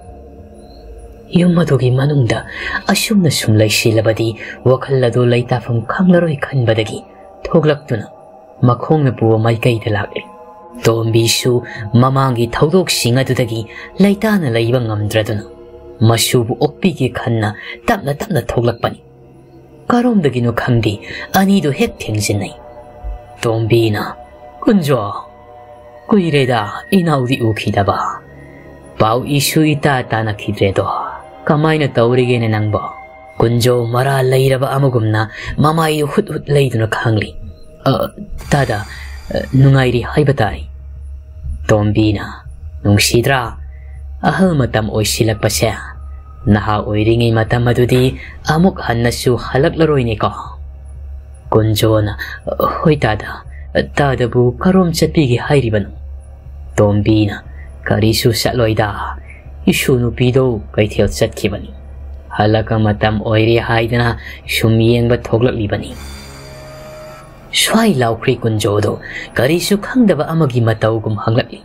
ꯌꯨꯝ ꯑꯗꯨꯒꯤ ꯃꯅꯨꯡꯗ ꯑꯁꯨꯝꯅ ꯁꯨꯝ ꯂꯩꯁꯤꯜꯂꯕꯗꯤ ꯋꯥꯈꯜ ꯑꯗꯨ ꯂꯩꯇꯥꯐꯝ ꯈꯪꯂꯔꯣꯏ ꯈꯟꯕꯗꯒꯤ ꯊꯣꯛꯂꯛꯇꯨꯅ ꯃꯈꯣꯡꯅ ꯄꯨꯕ ꯃꯥꯏꯀꯩꯗ ꯂꯥꯛꯂꯤ꯫ ꯇꯣꯝꯕꯤꯁꯨ ꯃꯃꯥꯡꯒꯤ ꯊꯧꯗꯣꯛꯁꯤꯡ ꯑꯗꯨꯗꯒꯤ ꯂꯩꯇꯥꯅ ꯂꯩꯕ ꯉꯝꯗ꯭ꯔꯗꯨꯅ ꯃꯁꯨꯕꯨ ꯑꯣꯛꯄꯤꯒꯦ ꯈꯟꯅ ꯇꯞꯅ ꯇꯞꯅ ꯊꯣꯛꯂꯛꯄꯅꯤ꯫ ꯀꯔꯣꯝꯗꯒꯤꯅꯣ ꯈꯪꯗꯦ, ꯑꯅꯤꯗꯨ ꯍꯦꯛ ꯊꯦꯡꯖꯤꯟꯅꯩ꯫ ꯇꯣꯝꯕꯤꯅ, "ꯀꯨꯟꯖꯣ, ꯀꯨꯏꯔꯦꯗ ꯏꯅꯥꯎꯗꯤ ꯎꯈꯤꯗꯕ꯫ ꯄꯥꯎ ꯏꯁꯨ ꯏꯇꯥ ꯇꯥꯅꯈꯤꯗ꯭ꯔꯦꯗꯣ꯫ ꯀꯃꯥꯏꯅ ꯇꯧꯔꯤꯒꯦꯅꯦ ꯅꯪꯕꯣ?" ꯀꯨꯟꯖꯣ ꯃꯔꯥ ꯂꯩꯔꯕ ꯑꯃꯒꯨꯝꯅ ꯃꯃꯥꯏꯗꯨ ꯍꯨꯠ ꯍꯨꯠ ꯂꯩꯗꯨꯅ ꯈꯥꯡꯂꯤ꯫ "ꯑ, ꯇꯥꯗ, ꯑ, ꯅꯨꯡꯉꯥꯏꯔꯤ ꯍꯥꯏꯕ ꯇꯥꯏ꯫" ꯇꯣꯝꯕꯤꯅ, "ꯅꯨꯡꯁꯤꯗ꯭ꯔꯥ? ꯑꯍꯜ ꯃꯇꯝ ꯑꯣꯏꯁꯤꯜꯂꯛꯄꯁꯦ꯫ ꯅꯍꯥ ꯑꯣꯏꯔꯤꯉꯩ ꯃꯇꯝ ꯑꯗꯨꯗꯤ ꯑꯃꯨꯛ ꯍꯟꯅꯁꯨ ꯍꯜꯂꯛꯂꯔꯣꯏꯅꯦꯀꯣ?" ꯀꯨꯟꯖꯣꯅ, "ꯍꯣꯏ ꯇꯥꯗ, ꯇꯥꯗꯕꯨ ꯀꯔꯣꯝ ꯆꯠꯄꯤꯒꯦ ꯍꯥꯏꯔꯤꯕꯅꯣ?" ꯇꯣꯝꯕꯤꯅ, "ꯀꯔꯤꯁꯨ ꯆꯠꯂꯣꯏꯗ, ꯏꯁꯨ ꯅꯨꯄꯤꯗꯣ ꯀꯩꯊꯦꯜ ꯆꯠꯈꯤꯕꯅꯤ꯫ ꯍꯜꯂꯛꯄ ꯃꯇꯝ ꯑꯣꯏꯔꯦ ꯍꯥꯏꯗꯅ ꯁꯨꯝ ꯌꯦꯡꯕ ꯊꯣꯛꯂꯛꯂꯤꯕꯅꯤ꯫" ꯁ꯭ꯋꯥꯏ ꯂꯥꯎꯈ꯭ꯔꯦ ꯀꯨꯟꯖꯣꯗꯣ ꯀꯔꯤꯁꯨ ꯈꯪꯗꯕ ꯑꯃꯒꯤ ꯃꯇꯧꯒꯨꯝ ꯍꯪꯂꯛꯂꯤ꯫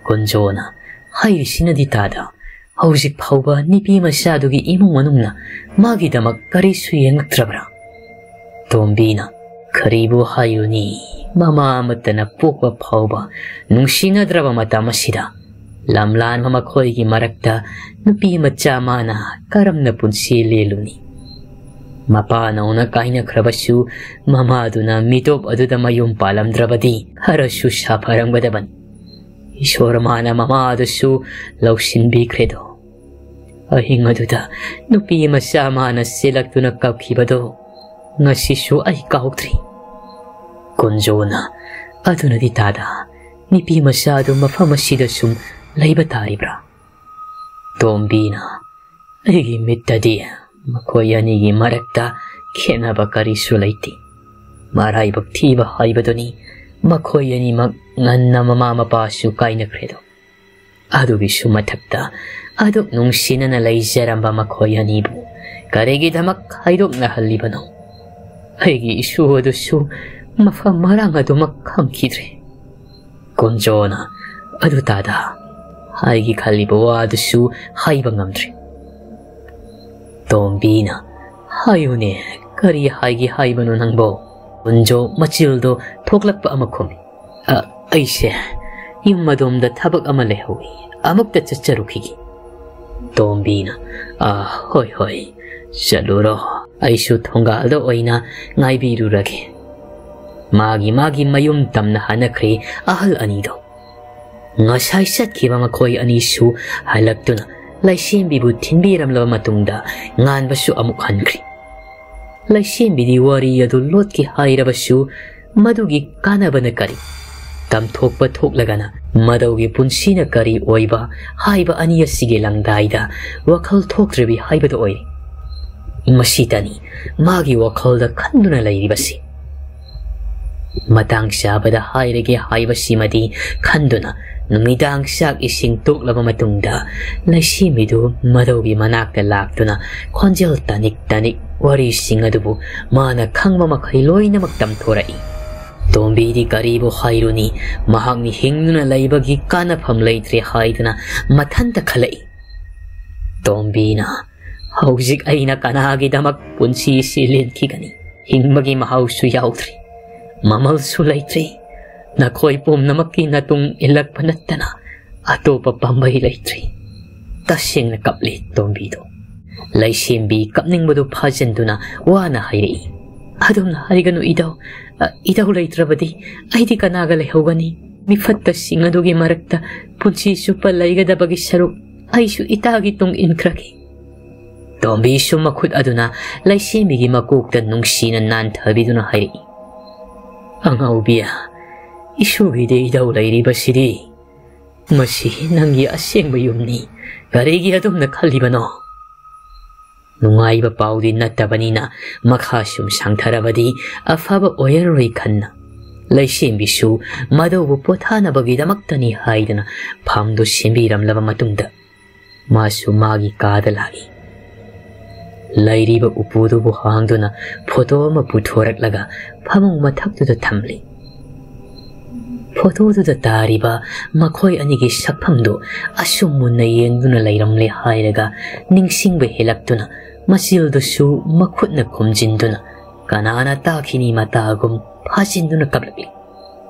ꯀꯨꯟꯖꯣꯅ, "ꯍꯥꯏꯔꯤꯁꯤꯅꯗꯤ ꯇꯥꯗ, ꯍꯧꯖꯤꯛ ꯐꯥꯎꯕ ꯅꯨꯄꯤ ꯃꯆꯥꯗꯨꯒꯤ ꯏꯃꯨꯡ ꯃꯅꯨꯡꯅ ꯃꯥꯒꯤꯗꯃꯛ ꯀꯔꯤꯁꯨ ꯌꯦꯡꯉꯛꯇ꯭ꯔꯕ꯭ꯔꯥ? ꯇꯣꯝꯕꯤꯅ, "ꯀꯔꯤꯕꯨ ꯍꯥꯏꯔꯨꯅꯤ, ꯃꯃꯥ ꯑꯃꯠꯇꯅ ꯄꯣꯛꯄ ꯐꯥꯎꯕ ꯅꯨꯡꯁꯤꯅꯗ꯭ꯔꯕ ꯃꯇꯝ ꯑꯁꯤꯗ ꯂꯝꯂꯥꯟꯕ ꯃꯈꯣꯏꯒꯤ ꯃꯔꯛꯇ ꯅꯨꯄꯤ ꯃꯆꯥ ꯃꯥꯅ ꯀꯔꯝꯅ ꯄꯨꯟꯁꯤ ꯂꯦꯜꯂꯨꯅꯤ?" ꯃꯄꯥ ꯅꯧꯅ ꯀꯥꯏꯅꯈ꯭ꯔꯕꯁꯨ ꯃꯃꯥꯗꯨꯅ ꯃꯤꯇꯣꯞ ꯑꯗꯨꯗ ꯃꯌꯨꯝ ꯄꯥꯜꯂꯝꯗ꯭ꯔꯕꯗꯤ ꯈꯔꯁꯨ ꯁꯥꯐꯔꯝꯒꯗꯕꯅꯤ꯫ ꯏꯁꯣꯔ ꯃꯥꯅ ꯃꯃꯥ ꯑꯗꯨꯁꯨ ꯂꯧꯁꯤꯟꯕꯤꯈ꯭ꯔꯦꯗꯣ꯫ ꯑꯍꯤꯡ ꯑꯗꯨꯗ ꯅꯨꯄꯤ ꯃꯆꯥ ꯃꯥꯅ ꯆꯦꯜꯂꯛꯇꯨꯅ ꯀꯞꯈꯤꯕꯗꯣ ꯉꯁꯤꯁꯨ ꯑꯩ ꯀꯥꯎꯗ꯭ꯔꯤ꯫ ꯀꯨꯟꯖꯣꯅ, "ꯑꯗꯨꯅꯗꯤ ꯇꯥꯗ, ꯅꯨꯄꯤ ꯃꯆꯥ ꯑꯗꯨ ꯃꯐꯝ ꯑꯁꯤꯗ ꯁꯨꯝ ꯂꯩꯕ ꯇꯥꯔꯤꯕ꯭ꯔꯥ?" ꯇꯣꯝꯕꯤꯅ, "ꯑꯩꯒꯤ ꯃꯤꯠꯇꯗꯤ ꯃꯈꯣꯏ ꯑꯅꯤꯒꯤ ꯃꯔꯛꯇ ꯈꯦꯠꯅꯕ ꯀꯔꯤꯁꯨ ꯂꯩꯇꯦ꯫ ꯃꯔꯥꯏꯕꯛ ꯊꯤꯕ ꯍꯥꯏꯕꯗꯨꯅꯤ, ꯃꯈꯣꯏ ꯑꯅꯤꯃꯛ ꯉꯟꯅ ꯃꯃꯥ ꯃꯄꯥꯁꯨ ꯀꯥꯏꯅꯈ꯭ꯔꯦꯗꯣ꯫ ꯑꯗꯨꯒꯤꯁꯨ ꯃꯊꯛꯇ ꯑꯗꯨꯛ ꯅꯨꯡꯁꯤꯅꯅ ꯂꯩꯖꯔꯝꯕ ꯃꯈꯣꯏ ꯑꯅꯤꯕꯨ ꯀꯔꯤꯒꯤꯗꯃꯛ ꯈꯥꯏꯗꯣꯛꯅꯍꯜꯂꯤꯕꯅꯣ? ꯑꯩꯒꯤ ꯏꯁꯨ ꯑꯗꯨꯁꯨ ꯃꯐꯝ ꯃꯔꯥꯡ ꯑꯗꯨꯃꯛ ꯈꯪꯈꯤꯗ꯭ꯔꯦ꯫" ꯀꯨꯟꯖꯣꯅ, "ꯑꯗꯨ ꯇꯥꯗ, ꯑꯩꯒꯤ ꯈꯜꯂꯤꯕ ꯋꯥꯗꯨꯁꯨ ꯍꯥꯏꯕ ꯉꯝꯗ꯭ꯔꯦ꯫" ꯇꯣꯝꯕꯤꯅ, "ꯍꯥꯏꯌꯨꯅꯦ, ꯀꯔꯤ ꯍꯥꯏꯒꯦ ꯍꯥꯏꯕꯅꯣ ꯅꯪꯕꯣ?" ꯀꯨꯟꯖꯣ ꯃꯆꯤꯜꯗꯣ ꯊꯣꯛꯂꯛꯄ ꯑꯃ ꯈꯨꯝꯃꯤ꯫ "ꯑ, ꯑꯩꯁꯦ ꯌꯨꯝ ꯑꯗꯣꯝꯗ ꯊꯕꯛ ꯑꯃ ꯂꯩꯍꯧꯏ, ꯑꯃꯨꯛꯇ ꯆꯠꯆꯔꯨꯈꯤꯒꯦ꯫" ꯇꯣꯝꯕꯤꯅ, "ꯑ, ꯍꯣꯏ, ꯍꯣꯏ, ꯆꯠꯂꯨꯔꯣ꯫ ꯑꯩꯁꯨ ꯊꯣꯡꯒꯥꯜꯗ ꯑꯣꯏꯅ ꯉꯥꯏꯕꯤꯔꯨꯔꯒꯦ꯫" ꯃꯥꯒꯤ ꯃꯥꯒꯤ ꯃꯌꯨꯝ ꯇꯝꯅ ꯍꯟꯅꯈ꯭ꯔꯦ ꯑꯍꯜ ꯑꯅꯤꯗꯣ꯫ ꯉꯁꯥꯏ ꯆꯠꯈꯤꯕ ꯃꯈꯣꯏ ꯑꯅꯤꯁꯨ ꯍꯜꯂꯛꯇꯨꯅ ꯂꯩꯁꯦꯝꯕꯤꯕꯨ ꯊꯤꯟꯕꯤꯔꯝꯂꯕ ꯃꯇꯨꯡꯗ ꯉꯥꯟꯕꯁꯨ ꯑꯃꯨꯛ ꯍꯟꯈ꯭ꯔꯦ꯫ ꯂꯩꯁꯦꯝꯕꯤꯗꯤ ꯋꯥꯔꯤ ꯑꯗꯨ ꯂꯣꯠꯀꯦ ꯍꯥꯏꯔꯕꯁꯨ ꯃꯗꯨꯒꯤ ꯀꯥꯟꯅꯕꯅ ꯀꯔꯤ? ꯇꯝꯊꯣꯛꯄ ꯊꯣꯛꯂꯒꯅ ꯃꯗꯧꯒꯤ ꯄꯨꯟꯁꯤꯅ ꯀꯔꯤ ꯑꯣꯏꯕ ꯍꯥꯏꯕ ꯑꯅꯤ ꯑꯁꯤꯒꯤ ꯂꯪꯗꯥꯏꯗ ꯋꯥꯈꯜ ꯊꯣꯛꯇ꯭ꯔꯕꯤ ꯍꯥꯏꯕꯗꯨ ꯑꯣꯏꯔꯦ꯫ ꯃꯁꯤꯇꯅꯤ ꯃꯥꯒꯤ ꯋꯥꯈꯜꯗ ꯈꯟꯗꯨꯅ ꯂꯩꯔꯤꯕꯁꯤ꯫ ꯃꯇꯥꯡ ꯆꯥꯕꯗ ꯍꯥꯏꯔꯒꯦ ꯍꯥꯏꯕꯁꯤꯃꯗꯤ ꯈꯟꯗꯨꯅ ꯅꯨꯃꯤꯗꯥꯡ ꯆꯥꯛ ꯏꯁꯤꯡ ꯇꯣꯛꯂꯕ ꯃꯇꯨꯡꯗ ꯂꯩꯁꯦꯝꯕꯤꯗꯨ ꯃꯗꯧꯒꯤ ꯃꯅꯥꯛꯇ ꯂꯥꯛꯇꯨꯅ ꯈꯣꯟꯖꯦꯜ ꯇꯥꯅꯤꯛ ꯇꯥꯅꯤꯛ ꯋꯥꯔꯤꯁꯤꯡ ꯑꯗꯨꯕꯨ ꯃꯥꯅ ꯈꯪꯕ ꯃꯈꯩ ꯂꯣꯏꯅꯃꯛ ꯇꯝꯊꯣꯔꯛꯏ꯫ ꯇꯣꯝꯕꯤꯗꯤ ꯀꯔꯤꯕꯨ ꯍꯥꯏꯔꯨꯅꯤ, ꯃꯍꯥꯛꯅꯤ ꯍꯤꯡꯗꯨꯅ ꯂꯩꯕꯒꯤ ꯀꯥꯟꯅꯐꯝ ꯂꯩꯇ꯭ꯔꯦ ꯍꯥꯏꯗꯨꯅ ꯃꯊꯟꯇ ꯈꯜꯂꯛꯏ꯫ ꯇꯣꯝꯕꯤꯅ, "ꯍꯧꯖꯤꯛ ꯑꯩꯅ ꯀꯅꯥꯒꯤꯗꯃꯛ ꯄꯨꯟꯁꯤꯁꯤ ꯂꯦꯟꯈꯤꯒꯅꯤ? ꯍꯤꯡꯕꯒꯤ ꯃꯍꯥꯎꯁꯨ ꯌꯥꯎꯗ꯭ꯔꯤ, ꯃꯃꯜꯁꯨ ꯂꯩꯇ꯭ꯔꯤ꯫ ꯅꯈꯣꯏ ꯄꯨꯝꯅꯃꯛꯀꯤ ꯅꯇꯨꯡ ꯏꯜꯂꯛꯄ ꯅꯠꯇꯅ ꯑꯇꯣꯞꯄ ꯄꯥꯝꯕꯩ ꯂꯩꯇ꯭ꯔꯤ"꯫ ꯇꯁꯦꯡꯅ ꯀꯞꯂꯤ ꯇꯣꯝꯕꯤꯗꯣ꯫ ꯂꯩꯁꯦꯝꯕꯤ ꯀꯞꯅꯤꯡꯕꯗꯨ ꯐꯥꯖꯤꯟꯗꯨꯅ ꯋꯥꯅ ꯍꯥꯏꯔꯛꯏ, "ꯑꯗꯨꯝꯅ ꯍꯥꯏꯒꯅꯨ ꯏꯙꯧ꯫ ꯑ, ꯏꯙꯧ ꯂꯩꯇ꯭ꯔꯕꯗꯤ ꯑꯩꯗꯤ ꯀꯅꯥꯒ ꯂꯩꯍꯧꯒꯅꯤ? ꯃꯤꯐꯠꯇꯁꯤꯡ ꯑꯗꯨꯒꯤ ꯃꯔꯛꯇ ꯄꯨꯟꯁꯤ ꯆꯨꯞꯄ ꯂꯩꯒꯗꯕꯒꯤ ꯁꯔꯨꯛ ꯑꯩꯁꯨ ꯏꯇꯥꯒꯤ ꯇꯨꯡ ꯏꯟꯈ꯭ꯔꯒꯦ"꯫ ꯇꯣꯝꯕꯤꯁꯨ ꯃꯈꯨꯠ ꯑꯗꯨꯅ ꯂꯩꯁꯦꯝꯕꯤꯒꯤ ꯃꯀꯣꯛꯇ ꯅꯨꯡꯁꯤꯅ ꯅꯥꯟꯊꯕꯤꯗꯨꯅ ꯍꯥꯏꯔꯛꯏ, "ꯑꯉꯥꯎꯕꯤ, ꯏꯁꯨꯒꯤꯗꯤ ꯏꯙꯧ ꯂꯩꯔꯤꯕꯁꯤꯗꯤ꯫ ꯃꯁꯤ ꯅꯪꯒꯤ ꯑꯁꯦꯡꯕ ꯌꯨꯝꯅꯤ꯫ ꯀꯔꯤꯒꯤ ꯑꯗꯨꯝꯅ ꯈꯜꯂꯤꯕꯅꯣ?" ꯅꯨꯡꯉꯥꯏꯕ ꯄꯥꯎꯗꯤ ꯅꯠꯇꯕꯅꯤꯅ ꯃꯈꯥ ꯁꯨꯝ ꯁꯥꯡꯊꯔꯕꯗꯤ ꯑꯐꯕ ꯑꯣꯏꯔꯔꯣꯏ ꯈꯟꯅ, ꯂꯩꯁꯦꯝꯕꯤꯁꯨ ꯃꯗꯧꯕꯨ ꯄꯣꯊꯥꯅꯕꯒꯤꯗꯃꯛꯇꯅꯤ ꯍꯥꯏꯗꯨꯅ ꯐꯝꯗꯨ ꯁꯦꯝꯕꯤꯔꯝꯂꯕ ꯃꯇꯨꯡꯗ, ꯃꯥꯁꯨ ꯃꯥꯒꯤ ꯀꯥꯗ ꯂꯥꯛꯏ꯫ ꯂꯩꯔꯤꯕ ꯎꯄꯨꯗꯨꯕꯨ ꯍꯥꯡꯗꯨꯅ ꯐꯣꯇꯣ ꯑꯃ ꯄꯨꯊꯣꯔꯛꯂꯒ ꯐꯃꯨꯡ ꯃꯊꯛꯇꯨꯗ ꯊꯝꯂꯤ꯫ ꯐꯣꯇꯣꯗꯨꯗ ꯇꯥꯔꯤꯕ ꯃꯈꯣꯏ ꯑꯅꯤꯒꯤ ꯁꯛꯐꯝꯗꯨ ꯑꯁꯨꯝ ꯃꯨꯟꯅ ꯌꯦꯡꯗꯨꯅ ꯂꯩꯔꯝꯂꯦ ꯍꯥꯏꯔꯒ ꯅꯤꯡꯁꯤꯡꯕ ꯍꯦꯜꯂꯛꯇꯨꯅ ꯃꯆꯤꯜꯗꯨꯁꯨ ꯃꯈꯨꯠꯅ ꯈꯨꯝꯖꯤꯟꯗꯨꯅ ꯀꯅꯥꯅ ꯇꯥꯈꯤꯅꯤ ꯃꯇꯥꯒꯨꯝ ꯐꯥꯖꯤꯟꯗꯨꯅ ꯀꯞꯂꯛꯂꯤ꯫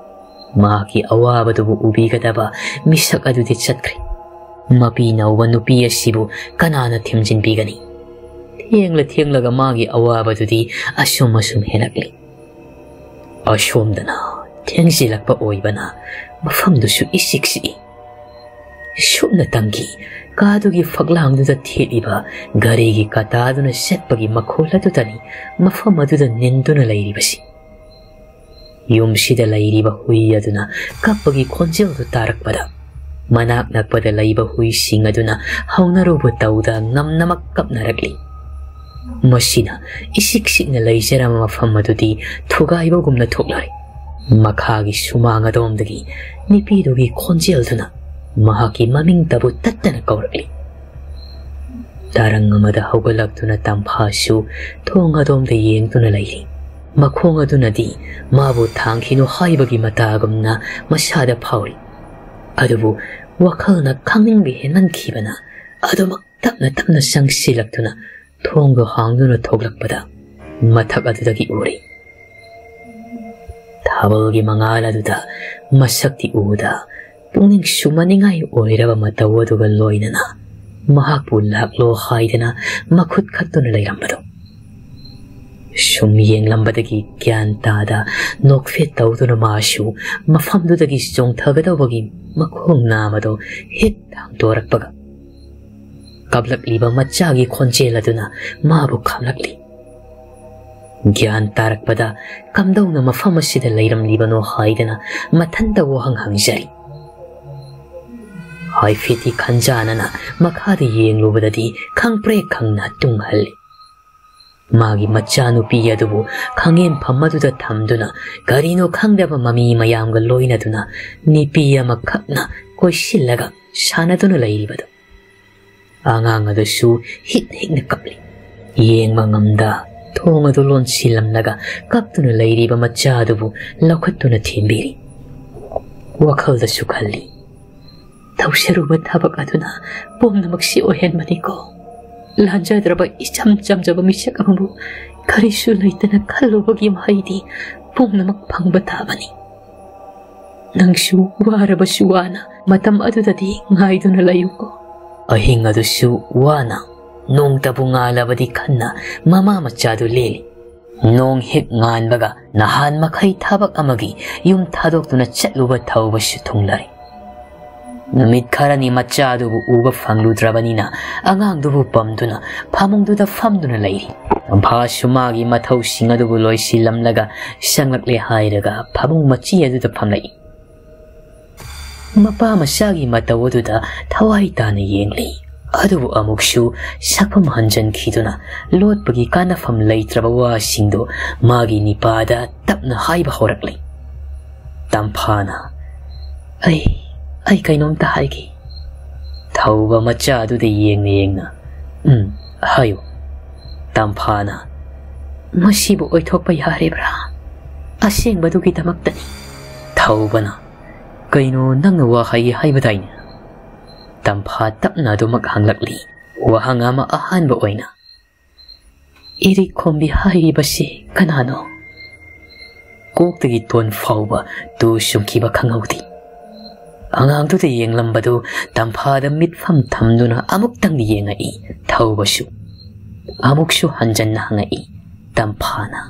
ꯃꯍꯥꯛꯀꯤ ꯑꯋꯥꯕꯗꯨꯕꯨ ꯎꯕꯤꯒꯗꯕ ꯃꯤꯁꯛ ꯑꯗꯨꯗꯤ ꯆꯠꯈ꯭ꯔꯦ꯫ ꯃꯄꯤ ꯅꯧꯕ ꯅꯨꯄꯤ ꯑꯁꯤꯕꯨ ꯀꯅꯥꯅ ꯊꯦꯝꯖꯤꯟꯕꯤꯒꯅꯤ? ꯊꯦꯡꯂ ꯊꯦꯡꯂꯒ ꯃꯥꯒꯤ ꯑꯋꯥꯕꯗꯨꯗꯤ ꯑꯁꯨꯝ ꯑꯁꯨꯝ ꯍꯦꯜꯂꯛꯂꯤ꯫ ꯑꯁꯣꯝꯗꯅ ꯊꯦꯡꯖꯤꯜꯂꯛꯄ ꯑꯣꯏꯕꯅ ꯃꯐꯝꯗꯨꯁꯨ ꯏꯆꯤꯛ ꯆꯤꯛꯏ꯫ ꯁꯨꯞꯅꯇꯪꯒꯤ ꯀꯥꯗꯨꯒꯤ ꯐꯛꯂꯥꯡꯗꯨꯗ ꯊꯦꯠꯂꯤꯕ ꯘꯔꯤꯒꯤ ꯀꯇꯥꯗꯨꯅ ꯆꯠꯄꯒꯤ ꯃꯈꯣꯜ ꯑꯗꯨꯗꯅꯤ ꯃꯐꯝ ꯑꯗꯨꯗ ꯅꯤꯟꯗꯨꯅ ꯂꯩꯔꯤꯕꯁꯤ꯫ ꯌꯨꯝꯁꯤꯗ ꯂꯩꯔꯤꯕ ꯍꯨꯏ ꯑꯗꯨꯅ ꯀꯞꯄꯒꯤ ꯈꯣꯟꯖꯦꯜꯗꯨ ꯇꯥꯔꯛꯄꯗ, ꯃꯅꯥꯛ ꯅꯛꯄꯗ ꯂꯩꯕ ꯍꯨꯏꯁꯤꯡ ꯑꯗꯨꯅ ꯍꯧꯅꯔꯨꯕ ꯇꯧꯗ ꯉꯝꯅꯃꯛ ꯀꯞꯅꯔꯛꯂꯤ꯫ ꯃꯁꯤꯅ ꯏꯁꯤꯛ ꯁꯤꯛꯅ ꯂꯩꯖꯔꯝꯕ ꯃꯐꯝ ꯑꯗꯨꯗꯤ ꯊꯨꯒꯥꯏꯕꯒꯨꯝꯅ ꯊꯣꯛꯂꯔꯦ꯫ ꯃꯈꯥꯒꯤ ꯁꯨꯃꯥꯡ ꯑꯗꯣꯝꯗꯒꯤ ꯅꯨꯄꯤꯗꯨꯒꯤ ꯈꯣꯟꯖꯦꯜꯗꯨꯅ ꯃꯍꯥꯛꯀꯤ ꯃꯃꯤꯡꯇꯕꯨ ꯇꯠꯇꯅ ꯀꯧꯔꯛꯂꯤ꯫ ꯇꯔꯪ ꯑꯃꯗ ꯍꯧꯒꯠꯂꯛꯇꯨꯅ ꯇꯝꯐꯥꯁꯨ ꯊꯣꯡ ꯑꯗꯣꯝꯗ ꯌꯦꯡꯗꯨꯅ ꯂꯩꯔꯤ꯫ ꯃꯈꯣꯡ ꯑꯗꯨꯅꯗꯤ ꯃꯥꯕꯨ ꯊꯥꯡꯈꯤꯅꯨ ꯍꯥꯏꯕꯒꯤ ꯃꯇꯥꯒꯨꯝꯅ ꯃꯁꯥꯗ ꯐꯥꯎꯔꯤ꯫ ꯑꯗꯨꯕꯨ ꯋꯥꯈꯜꯅ ꯈꯪꯅꯤꯡꯕ ꯍꯦꯟꯃꯟꯈꯤꯕꯅ ꯑꯗꯨꯃꯛ ꯇꯞꯅ ꯇꯞꯅ ꯆꯪꯁꯤꯜꯂꯛꯇꯨꯅ ꯊꯣꯡꯗꯣ ꯍꯥꯡꯗꯨꯅ ꯊꯣꯛꯂꯛꯄꯗ ꯃꯊꯛ ꯑꯗꯨꯗꯒꯤ ꯎꯔꯤ꯫ ꯊꯥꯕꯜꯒꯤ ꯃꯉꯥꯜ ꯑꯗꯨꯗ ꯃꯁꯛꯇꯤ ꯎꯗ ꯄꯨꯛꯅꯤꯡ ꯁꯨꯝꯍꯠꯅꯤꯡꯉꯥꯏ ꯑꯣꯏꯔꯕ ꯃꯇꯧ ꯑꯗꯨꯒ ꯂꯣꯏꯅꯅ ꯃꯍꯥꯛꯄꯨ ꯂꯥꯛꯂꯣ ꯍꯥꯏꯗꯅ ꯃꯈꯨꯠ ꯈꯠꯇꯨꯅ ꯂꯩꯔꯝꯕꯗꯣ꯫ ꯁꯨꯝ ꯌꯦꯡꯂꯝꯕꯗꯒꯤ ꯒ꯭ꯌꯥꯟ ꯇꯥꯗ ꯅꯣꯛꯐꯦꯠ ꯇꯧꯗꯨꯅ ꯃꯥꯁꯨ ꯃꯐꯝꯗꯨꯗꯒꯤ ꯆꯣꯡꯊꯒꯗꯧꯕꯒꯤ ꯃꯈꯣꯡ ꯅꯥꯝꯃꯗꯣ ꯍꯦꯛ ꯊꯥꯡꯗꯣꯔꯛꯄꯒ ꯀꯞꯂꯛꯂꯤꯕ ꯃꯆꯥꯒꯤ ꯈꯣꯟꯖꯦꯜ ꯑꯗꯨꯅ ꯃꯥꯕꯨ ꯈꯥꯝꯂꯛꯂꯤ꯫ ꯒ꯭ꯌꯥꯟ ꯇꯥꯔꯛꯄꯗ ꯀꯝꯗꯧꯅ ꯃꯐꯝ ꯑꯁꯤꯗ ꯂꯩꯔꯝꯂꯤꯕꯅꯣ ꯍꯥꯏꯗꯅ ꯃꯊꯟꯇ ꯋꯥꯍꯪ ꯍꯪꯖꯔꯤ꯫ ꯍꯥꯏꯐꯦꯠꯇꯤ ꯈꯟꯖꯥꯅꯅ ꯃꯈꯥꯗ ꯌꯦꯡꯂꯨꯕꯗꯗꯤ ꯈꯪꯄ꯭ꯔꯦꯛ ꯈꯪꯅ ꯇꯨꯡꯍꯜꯂꯤ꯫ ꯃꯥꯒꯤ ꯃꯆꯥꯅꯨꯄꯤ ꯑꯗꯨꯕꯨ ꯈꯥꯡꯉꯦꯟꯐꯝ ꯑꯗꯨꯗ ꯊꯝꯗꯨꯅ ꯀꯔꯤꯅꯣ ꯈꯪꯗꯕ ꯃꯃꯤ ꯃꯌꯥꯝꯒ ꯂꯣꯏꯅꯗꯨꯅ ꯅꯨꯄꯤ ꯑꯃꯈꯛꯅ ꯀꯣꯏꯁꯤꯜꯂꯒ ꯁꯥꯟꯅꯗꯨꯅ ꯂꯩꯔꯤꯕꯗꯨ꯫ ꯑꯉꯥꯡ ꯑꯗꯨꯁꯨ ꯍꯤꯛ ꯍꯤꯛꯅ ꯀꯞꯂꯤ꯫ ꯌꯦꯡꯕ ꯉꯝꯗ ꯊꯣꯡ ꯑꯗꯨ ꯂꯣꯟꯁꯤꯜꯂꯝꯂꯒ ꯀꯞꯇꯨꯅ ꯂꯩꯔꯤꯕ ꯃꯆꯥ ꯑꯗꯨꯕꯨ ꯂꯧꯈꯠꯇꯨꯅ ꯊꯦꯝꯕꯤꯔꯤ꯫ ꯋꯥꯈꯜꯗꯁꯨ ꯈꯜꯂꯤ, "ꯇꯧꯖꯔꯨꯕ ꯊꯕꯛ ꯑꯗꯨꯅ ꯄꯨꯝꯅꯃꯛꯁꯤ ꯑꯣꯏꯍꯟꯕꯅꯤꯀꯣ꯫ ꯂꯥꯟꯖꯗ꯭ꯔꯕ ꯏꯆꯝ ꯆꯝꯖꯕ ꯃꯤꯁꯛ ꯑꯃꯕꯨ ꯀꯔꯤꯁꯨ ꯂꯩꯇꯅ ꯈꯜꯂꯨꯕꯒꯤ ꯃꯍꯩꯗꯤ ꯄꯨꯝꯅꯃꯛ ꯐꯪꯕ ꯇꯥꯕꯅꯤ꯫ ꯅꯪꯁꯨ ꯋꯥꯔꯕꯁꯨ ꯋꯥꯅ ꯃꯇꯝ ꯑꯗꯨꯗꯗꯤ ꯉꯥꯏꯗꯨꯅ ꯂꯩꯌꯨꯀꯣ꯫" ꯑꯍꯤꯡ ꯑꯗꯨꯁꯨ ꯋꯥꯅ ꯅꯣꯡꯇꯕꯨ ꯉꯥꯜꯂꯕꯗꯤ ꯈꯟꯅ ꯃꯃꯥ ꯃꯆꯥꯗꯨ ꯂꯦꯜꯂꯤ꯫ ꯅꯣꯡ ꯍꯦꯛ ꯉꯥꯟꯕꯒ ꯅꯍꯥꯟ ꯃꯈꯩ ꯊꯕꯛ ꯑꯃꯒꯤ ꯌꯨꯝ ꯊꯥꯗꯣꯛꯇꯨꯅ ꯆꯠꯂꯨꯕ ꯊꯧꯕꯁꯨ ꯊꯨꯡꯂꯔꯦ꯫ ꯅꯨꯃꯤꯠ ꯈꯔꯅꯤ ꯃꯆꯥ ꯑꯗꯨꯕꯨ ꯎꯕ ꯐꯪꯂꯨꯗ꯭ꯔꯕꯅꯤꯅ ꯑꯉꯥꯡꯗꯨꯕꯨ ꯄꯝꯗꯨꯅ ꯐꯃꯨꯡꯗꯨꯗ ꯐꯝꯗꯨꯅ ꯂꯩꯔꯤ꯫ ꯇꯝꯐꯥꯁꯨ ꯃꯥꯒꯤ ꯃꯊꯧꯁꯤꯡ ꯑꯗꯨꯕꯨ ꯂꯣꯏꯁꯤꯜꯂꯝꯂꯒ ꯆꯪꯂꯛꯂꯦ ꯍꯥꯏꯔꯒ ꯐꯃꯨꯡ ꯃꯆꯤ ꯑꯗꯨꯗ ꯐꯝꯂꯛꯏ꯫ ꯃꯄꯥ ꯃꯆꯥꯒꯤ ꯃꯇꯧ ꯑꯗꯨꯗ ꯊꯋꯥꯏ ꯇꯥꯅ ꯌꯦꯡꯂꯤ꯫ ꯑꯗꯨꯕꯨ ꯑꯃꯨꯛꯁꯨ ꯁꯛꯐꯝ ꯍꯟꯖꯟꯈꯤꯗꯨꯅ ꯂꯣꯠꯄꯒꯤ ꯀꯥꯟꯅꯐꯝ ꯂꯩꯇ꯭ꯔꯕ ꯋꯥꯁꯤꯡꯗꯨ ꯃꯥꯒꯤ ꯅꯤꯄꯥꯗ ꯇꯞꯅ ꯍꯥꯏꯕ ꯍꯧꯔꯛꯂꯤ꯫ ꯇꯝꯐꯥꯅ, "ꯑꯩ, ꯑꯩ ꯀꯩꯅꯣꯝꯇ ꯍꯥꯏꯒꯦ꯫" ꯊꯧꯕ ꯃꯆꯥ ꯑꯗꯨꯗ ꯌꯦꯡꯅ ꯌꯦꯡꯅ, "ꯎꯝ, ꯍꯥꯏꯌꯨ꯫" ꯇꯝꯐꯥꯅ, "ꯃꯁꯤꯕꯨ ꯑꯣꯏꯊꯣꯛꯄ ꯌꯥꯔꯤꯕ꯭ꯔꯥ? ꯑꯁꯦꯡꯕꯗꯨꯒꯤꯗꯃꯛꯇꯅꯤ꯫" ꯊꯧꯕꯅ, "ꯀꯩꯅꯣ ꯅꯪꯅ ꯋꯥ ꯍꯥꯏꯒꯦ ꯍꯥꯏꯕꯗꯥꯏꯅꯦ?" ꯇꯝꯐꯥ ꯇꯞꯅ ꯑꯗꯨꯃꯛ ꯍꯪꯂꯛꯂꯤ꯫ ꯋꯥꯍꯪ ꯑꯃ ꯑꯍꯥꯟꯕ ꯑꯣꯏꯅ, "ꯏꯔꯤꯛ ꯈꯣꯝꯕꯤ ꯍꯥꯏꯔꯤꯕꯁꯤ ꯀꯅꯥꯅꯣ?" ꯀꯣꯛꯇꯒꯤ ꯇꯣꯟ ꯐꯥꯎꯕ ꯇꯨ ꯆꯨꯝꯈꯤꯕ ꯈꯪꯍꯧꯗꯦ꯫ ꯑꯉꯥꯡꯗꯨꯗ ꯌꯦꯡꯂꯝꯕꯗꯨ ꯇꯝꯐꯥꯗ ꯃꯤꯠꯐꯝ ꯊꯝꯗꯨꯅ ꯑꯃꯨꯛꯇꯪꯗꯤ ꯌꯦꯡꯉꯛꯏ ꯊꯧꯕꯁꯨ꯫ ꯑꯃꯨꯛꯁꯨ ꯍꯟꯖꯟꯅ ꯍꯪꯉꯛꯏ ꯇꯝꯐꯥꯅ,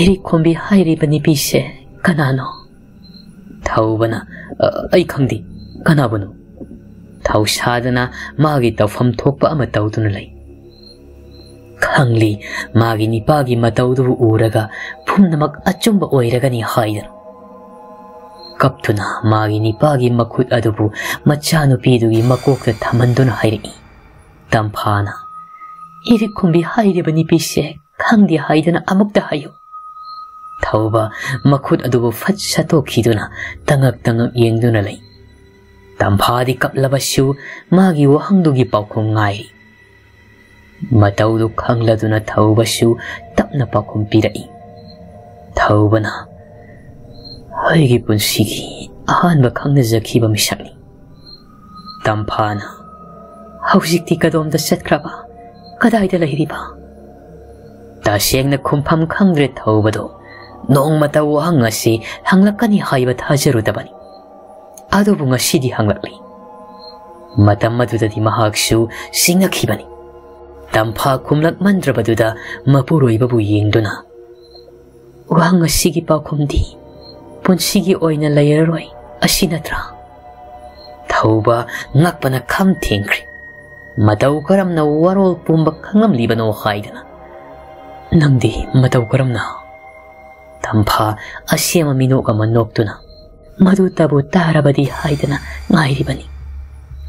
"ꯏꯔꯤꯛ ꯈꯣꯝꯕꯤ ꯍꯥꯏꯔꯤꯕ ꯅꯨꯄꯤꯁꯦ ꯀꯅꯥꯅꯣ?" ꯊꯧꯕꯅ, "ꯑ, ꯑꯩ ꯈꯪꯗꯦ꯫ ꯀꯅꯥꯕꯨꯅꯣ?" ꯊꯧꯁꯥꯗꯅ ꯃꯥꯒꯤ ꯇꯧꯐꯝ ꯊꯣꯛꯄ ꯑꯃ ꯇꯧꯗꯨꯅ ꯂꯩ꯫ ꯈꯪꯂꯤ, ꯃꯥꯒꯤ ꯅꯤꯄꯥꯒꯤ ꯃꯇꯧꯗꯨꯕꯨ ꯎꯔꯒ ꯄꯨꯝꯅꯃꯛ ꯑꯆꯨꯝꯕ ꯑꯣꯏꯔꯒꯅꯤ ꯍꯥꯏꯗꯅ꯫ ꯀꯞꯇꯨꯅ ꯃꯥꯒꯤ ꯅꯤꯄꯥꯒꯤ ꯃꯈꯨꯠ ꯑꯗꯨꯕꯨ ꯃꯆꯥꯅꯨꯄꯤꯗꯨꯒꯤ ꯃꯀꯣꯛꯇ ꯊꯝꯍꯟꯗꯨꯅ ꯍꯥꯏꯔꯛꯏ ꯇꯝꯐꯥꯅ, "ꯏꯔꯤꯛ ꯈꯣꯝꯕꯤ ꯍꯥꯏꯔꯤꯕ ꯅꯨꯄꯤꯁꯦ ꯈꯪꯗꯦ ꯍꯥꯏꯗꯅ ꯑꯃꯨꯛꯇ ꯍꯥꯏꯌꯨ"꯫ ꯊꯧꯕ ꯃꯈꯨꯠ ꯑꯗꯨꯕꯨ ꯐꯠ ꯁꯠꯇꯣꯛꯈꯤꯗꯨꯅ ꯇꯉꯛ ꯇꯉꯛ ꯌꯦꯡꯗꯨꯅ ꯂꯩ꯫ ꯇꯝꯐꯥꯗꯤ ꯀꯞꯂꯕꯁꯨ ꯃꯥꯒꯤ ꯋꯥꯍꯪꯗꯨꯒꯤ ꯄꯥꯎꯈꯨꯝ ꯉꯥꯏꯔꯤ꯫ ꯃꯇꯧꯗꯨ ꯈꯪꯂꯗꯨꯅ ꯊꯧꯕꯁꯨ ꯇꯞꯅ ꯄꯥꯎꯈꯨꯝ ꯄꯤꯔꯛꯏ꯫ ꯊꯧꯕꯅ, "ꯑꯩꯒꯤ ꯄꯨꯟꯁꯤꯒꯤ ꯑꯍꯥꯟꯕ ꯈꯪꯅꯖꯈꯤꯕ ꯃꯤꯁꯛꯅꯤ"꯫ ꯇꯝꯐꯥꯅ, "ꯍꯧꯖꯤꯛꯇꯤ ꯀꯗꯣꯝꯗ ꯆꯠꯈ꯭ꯔꯕ? ꯀꯗꯥꯏꯗ ꯂꯩꯔꯤꯕ?" ꯇꯁꯦꯡꯅ ꯈꯨꯝꯐꯝ ꯈꯪꯗ꯭ꯔꯦ ꯊꯧꯕꯗꯣ꯫ ꯅꯣꯡꯃꯇ ꯋꯥꯍꯪ ꯑꯁꯤ ꯍꯪꯂꯛꯀꯅꯤ ꯍꯥꯏꯕ ꯊꯥꯖꯔꯨꯗꯕꯅꯤ꯫ ꯑꯗꯨꯕꯨ ꯉꯁꯤꯗꯤ ꯍꯪꯂꯛꯂꯤ꯫ ꯃꯇꯝ ꯑꯗꯨꯗꯗꯤ ꯃꯍꯥꯛꯁꯨ ꯁꯤꯡꯅꯈꯤꯕꯅꯤ꯫ ꯇꯝꯐꯥ ꯈꯨꯝꯂꯛꯃꯟꯗ꯭ꯔꯕꯗꯨꯗ ꯃꯄꯨꯔꯣꯏꯕꯕꯨ ꯌꯦꯡꯗꯨꯅ, "ꯋꯥꯍꯪ ꯑꯁꯤꯒꯤ ꯄꯥꯎꯈꯨꯝꯗꯤ ꯄꯨꯟꯁꯤꯒꯤ ꯑꯣꯏꯅ ꯂꯩꯔꯔꯣꯏ, ꯑꯁꯤ ꯅꯠꯇ꯭ꯔꯥ?" ꯊꯧꯕ ꯉꯛꯄꯅ ꯈꯝ ꯊꯦꯡꯈ꯭ꯔꯦ꯫ ꯃꯇꯧ ꯀꯔꯝꯅ ꯋꯥꯔꯣꯜ ꯄꯨꯝꯕ ꯈꯪꯂꯝꯂꯤꯕꯅꯣ ꯍꯥꯏꯗꯅ꯫ "ꯅꯪꯗꯤ ꯃꯇꯧ ꯀꯔꯝꯅ?" ꯇꯝꯐꯥ ꯑꯁꯦꯝꯕ ꯃꯤꯅꯣꯛ ꯑꯃ ꯅꯣꯛꯇꯨꯅ, "ꯃꯗꯨꯇꯕꯨ ꯇꯥꯔꯕꯗꯤ ꯍꯥꯏꯗꯅ ꯉꯥꯏꯔꯤꯕꯅꯤ꯫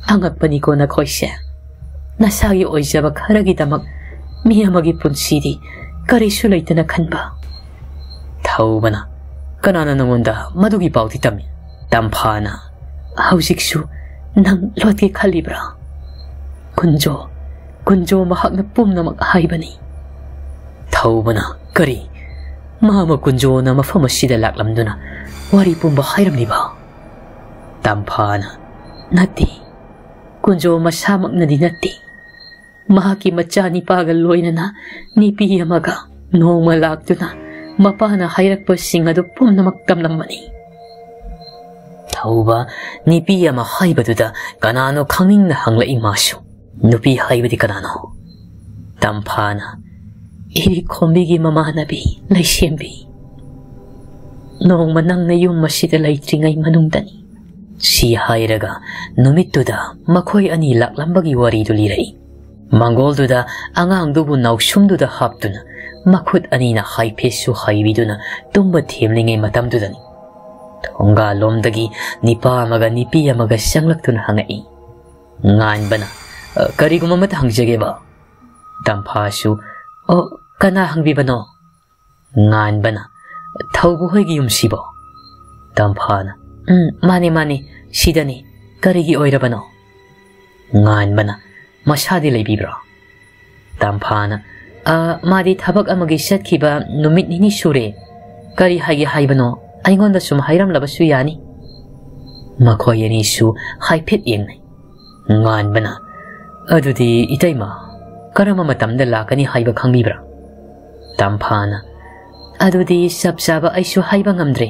ꯑꯉꯛꯄꯅꯤꯀꯣ ꯅꯈꯣꯏꯁꯦ꯫ ꯅꯁꯥꯒꯤ ꯑꯣꯏꯖꯕ ꯈꯔꯒꯤꯗꯃꯛ ꯃꯤ ꯑꯃꯒꯤ ꯄꯨꯟꯁꯤꯗꯤ ꯀꯔꯤꯁꯨ ꯂꯩꯇꯅ ꯈꯟꯕ"꯫ ꯊꯧꯕꯅ, "ꯀꯅꯥꯅ ꯅꯉꯣꯟꯗ ꯃꯗꯨꯒꯤ ꯄꯥꯎꯗꯤ ꯇꯝꯃꯤ?" ꯇꯝꯐꯥꯅ, "ꯍꯧꯖꯤꯛꯁꯨ ꯅꯪ ꯂꯣꯠꯀꯦ ꯈꯜꯂꯤꯕ꯭ꯔꯥ? ꯀꯨꯟꯖꯣ, ꯀꯨꯟꯖꯣ ꯃꯍꯥꯛꯅ ꯄꯨꯝꯅꯃꯛ ꯍꯥꯏꯕꯅꯤ"꯫ ꯊꯧꯕꯅ, "ꯀꯔꯤ? ꯃꯥ ꯑꯃ ꯀꯨꯟꯖꯣꯅ ꯃꯐꯝ ꯑꯁꯤꯗ ꯂꯥꯛꯂꯝꯗꯨꯅ ꯋꯥꯔꯤ ꯄꯨꯝꯕ ꯍꯥꯏꯔꯝꯂꯤꯕ?" ꯇꯝꯐꯥꯅ, "ꯅꯠꯇꯦ, ꯀꯨꯟꯖꯣ ꯃꯁꯥꯃꯛꯅꯗꯤ ꯅꯠꯇꯦ꯫ ꯃꯍꯥꯛꯀꯤ ꯃꯆꯥꯅꯤꯄꯥꯒ ꯂꯣꯏꯅꯅ ꯅꯨꯄꯤ ꯑꯃꯒ ꯅꯣꯡꯃ ꯂꯥꯛꯇꯨꯅ ꯃꯄꯥꯅ ꯍꯥꯏꯔꯛꯄꯁꯤꯡ ꯑꯗꯨ ꯄꯨꯝꯅꯃꯛ ꯇꯝꯂꯝꯕꯅꯤ꯫ ꯊꯧꯕ ꯅꯨꯄꯤ ꯑꯃ ꯍꯥꯏꯕꯗꯨꯗ ꯀꯅꯥꯅꯣ ꯈꯪꯅꯤꯡꯅ ꯍꯪꯂꯛꯏ ꯃꯥꯁꯨ꯫ "ꯅꯨꯄꯤ ꯍꯥꯏꯕꯗꯤ ꯀꯅꯥꯅꯣ?" ꯇꯝꯐꯥꯅ, "ꯏꯔꯤꯛ ꯈꯣꯝꯕꯤꯒꯤ ꯃꯃꯥꯟꯅꯕꯤ ꯂꯩꯁꯦꯝꯕꯤ꯫ ꯅꯣꯡꯃ ꯅꯪꯅ ꯌꯨꯝ ꯑꯁꯤꯗ ꯂꯩꯇ꯭ꯔꯤꯉꯩ ꯃꯅꯨꯡꯗꯅꯤ"꯫ ꯁꯤ ꯍꯥꯏꯔꯒ ꯅꯨꯃꯤꯠꯇꯨꯗ ꯃꯈꯣꯏ ꯑꯅꯤ ꯂꯥꯛꯂꯝꯕꯒꯤ ꯋꯥꯔꯤꯗꯨ ꯂꯤꯔꯛꯏ꯫ ꯃꯪꯒꯣꯜꯗꯨꯗ ꯑꯉꯥꯡꯗꯨꯕꯨ ꯅꯥꯎꯁꯨꯝꯗꯨꯗ ꯍꯥꯞꯇꯨꯅ ꯃꯈꯨꯠ ꯑꯅꯤꯅ ꯍꯥꯏꯐꯦꯠꯁꯨ ꯍꯥꯏꯕꯤꯗꯨꯅ ꯇꯨꯝꯕ ꯊꯦꯝꯂꯤꯉꯩ ꯃꯇꯝꯗꯨꯗꯅꯤ꯫ ꯊꯣꯡꯒꯥꯜꯂꯣꯝꯗꯒꯤ ꯅꯤꯄꯥ ꯑꯃꯒ ꯅꯤꯄꯤ ꯑꯃꯒ ꯆꯪꯂꯛꯇꯨꯅ ꯍꯪꯉꯛꯏ꯫ ꯉꯥꯟꯕꯅ, "ꯑ, ꯀꯔꯤꯒꯨꯝꯕ ꯑꯃꯇ ꯍꯪꯖꯒꯦꯕ?" ꯇꯝꯐꯥꯁꯨ, "ꯑꯣ, ꯀꯅꯥ ꯍꯪꯕꯤꯕꯅꯣ?" ꯉꯥꯟꯕꯅ, "ꯊꯧꯕ ꯍꯣꯏꯒꯤ ꯌꯨꯝꯁꯤꯕꯣ?" ꯇꯝꯐꯥꯅ, "ꯎꯝ, ꯃꯥꯅꯦ, ꯃꯥꯅꯦ, ꯁꯤꯗꯅꯤ꯫ ꯀꯔꯤꯒꯤ ꯑꯣꯏꯔꯕꯅꯣ?" ꯉꯥꯟꯕꯅ, "ꯃꯁꯥꯗꯤ ꯂꯩꯕꯤꯕ꯭ꯔꯣ?" ꯇꯝꯐꯥꯅ, "ꯑ, ꯃꯥꯗꯤ ꯊꯕꯛ ꯑꯃꯒꯤ ꯆꯠꯈꯤꯕ ꯅꯨꯃꯤꯠ ꯅꯤꯅꯤ ꯁꯨꯔꯦ꯫ ꯀꯔꯤ ꯍꯥꯏꯒꯦ ꯍꯥꯏꯕꯅꯣ? ꯑꯩꯉꯣꯟꯗ ꯁꯨꯝ ꯍꯥꯏꯔꯝꯂꯕꯁꯨ ꯌꯥꯅꯤ"꯫ ꯃꯈꯣꯏ ꯑꯅꯤꯁꯨ ꯍꯥꯏꯐꯦꯠ ꯌꯦꯡꯅꯩ꯫ ꯉꯥꯟꯕꯅ, "ꯑꯗꯨꯗꯤ ꯏꯇꯩꯃ, ꯀꯔꯝꯕ ꯃꯇꯝꯗ ꯂꯥꯛꯀꯅꯤ ꯍꯥꯏꯕ ꯈꯪꯕꯤꯕ꯭ꯔꯥ?" ꯇꯝꯐꯥꯅ, "ꯑꯗꯨꯗꯤ ꯆꯞ ꯆꯥꯕ ꯑꯩꯁꯨ ꯍꯥꯏꯕ ꯉꯝꯗ꯭ꯔꯦ꯫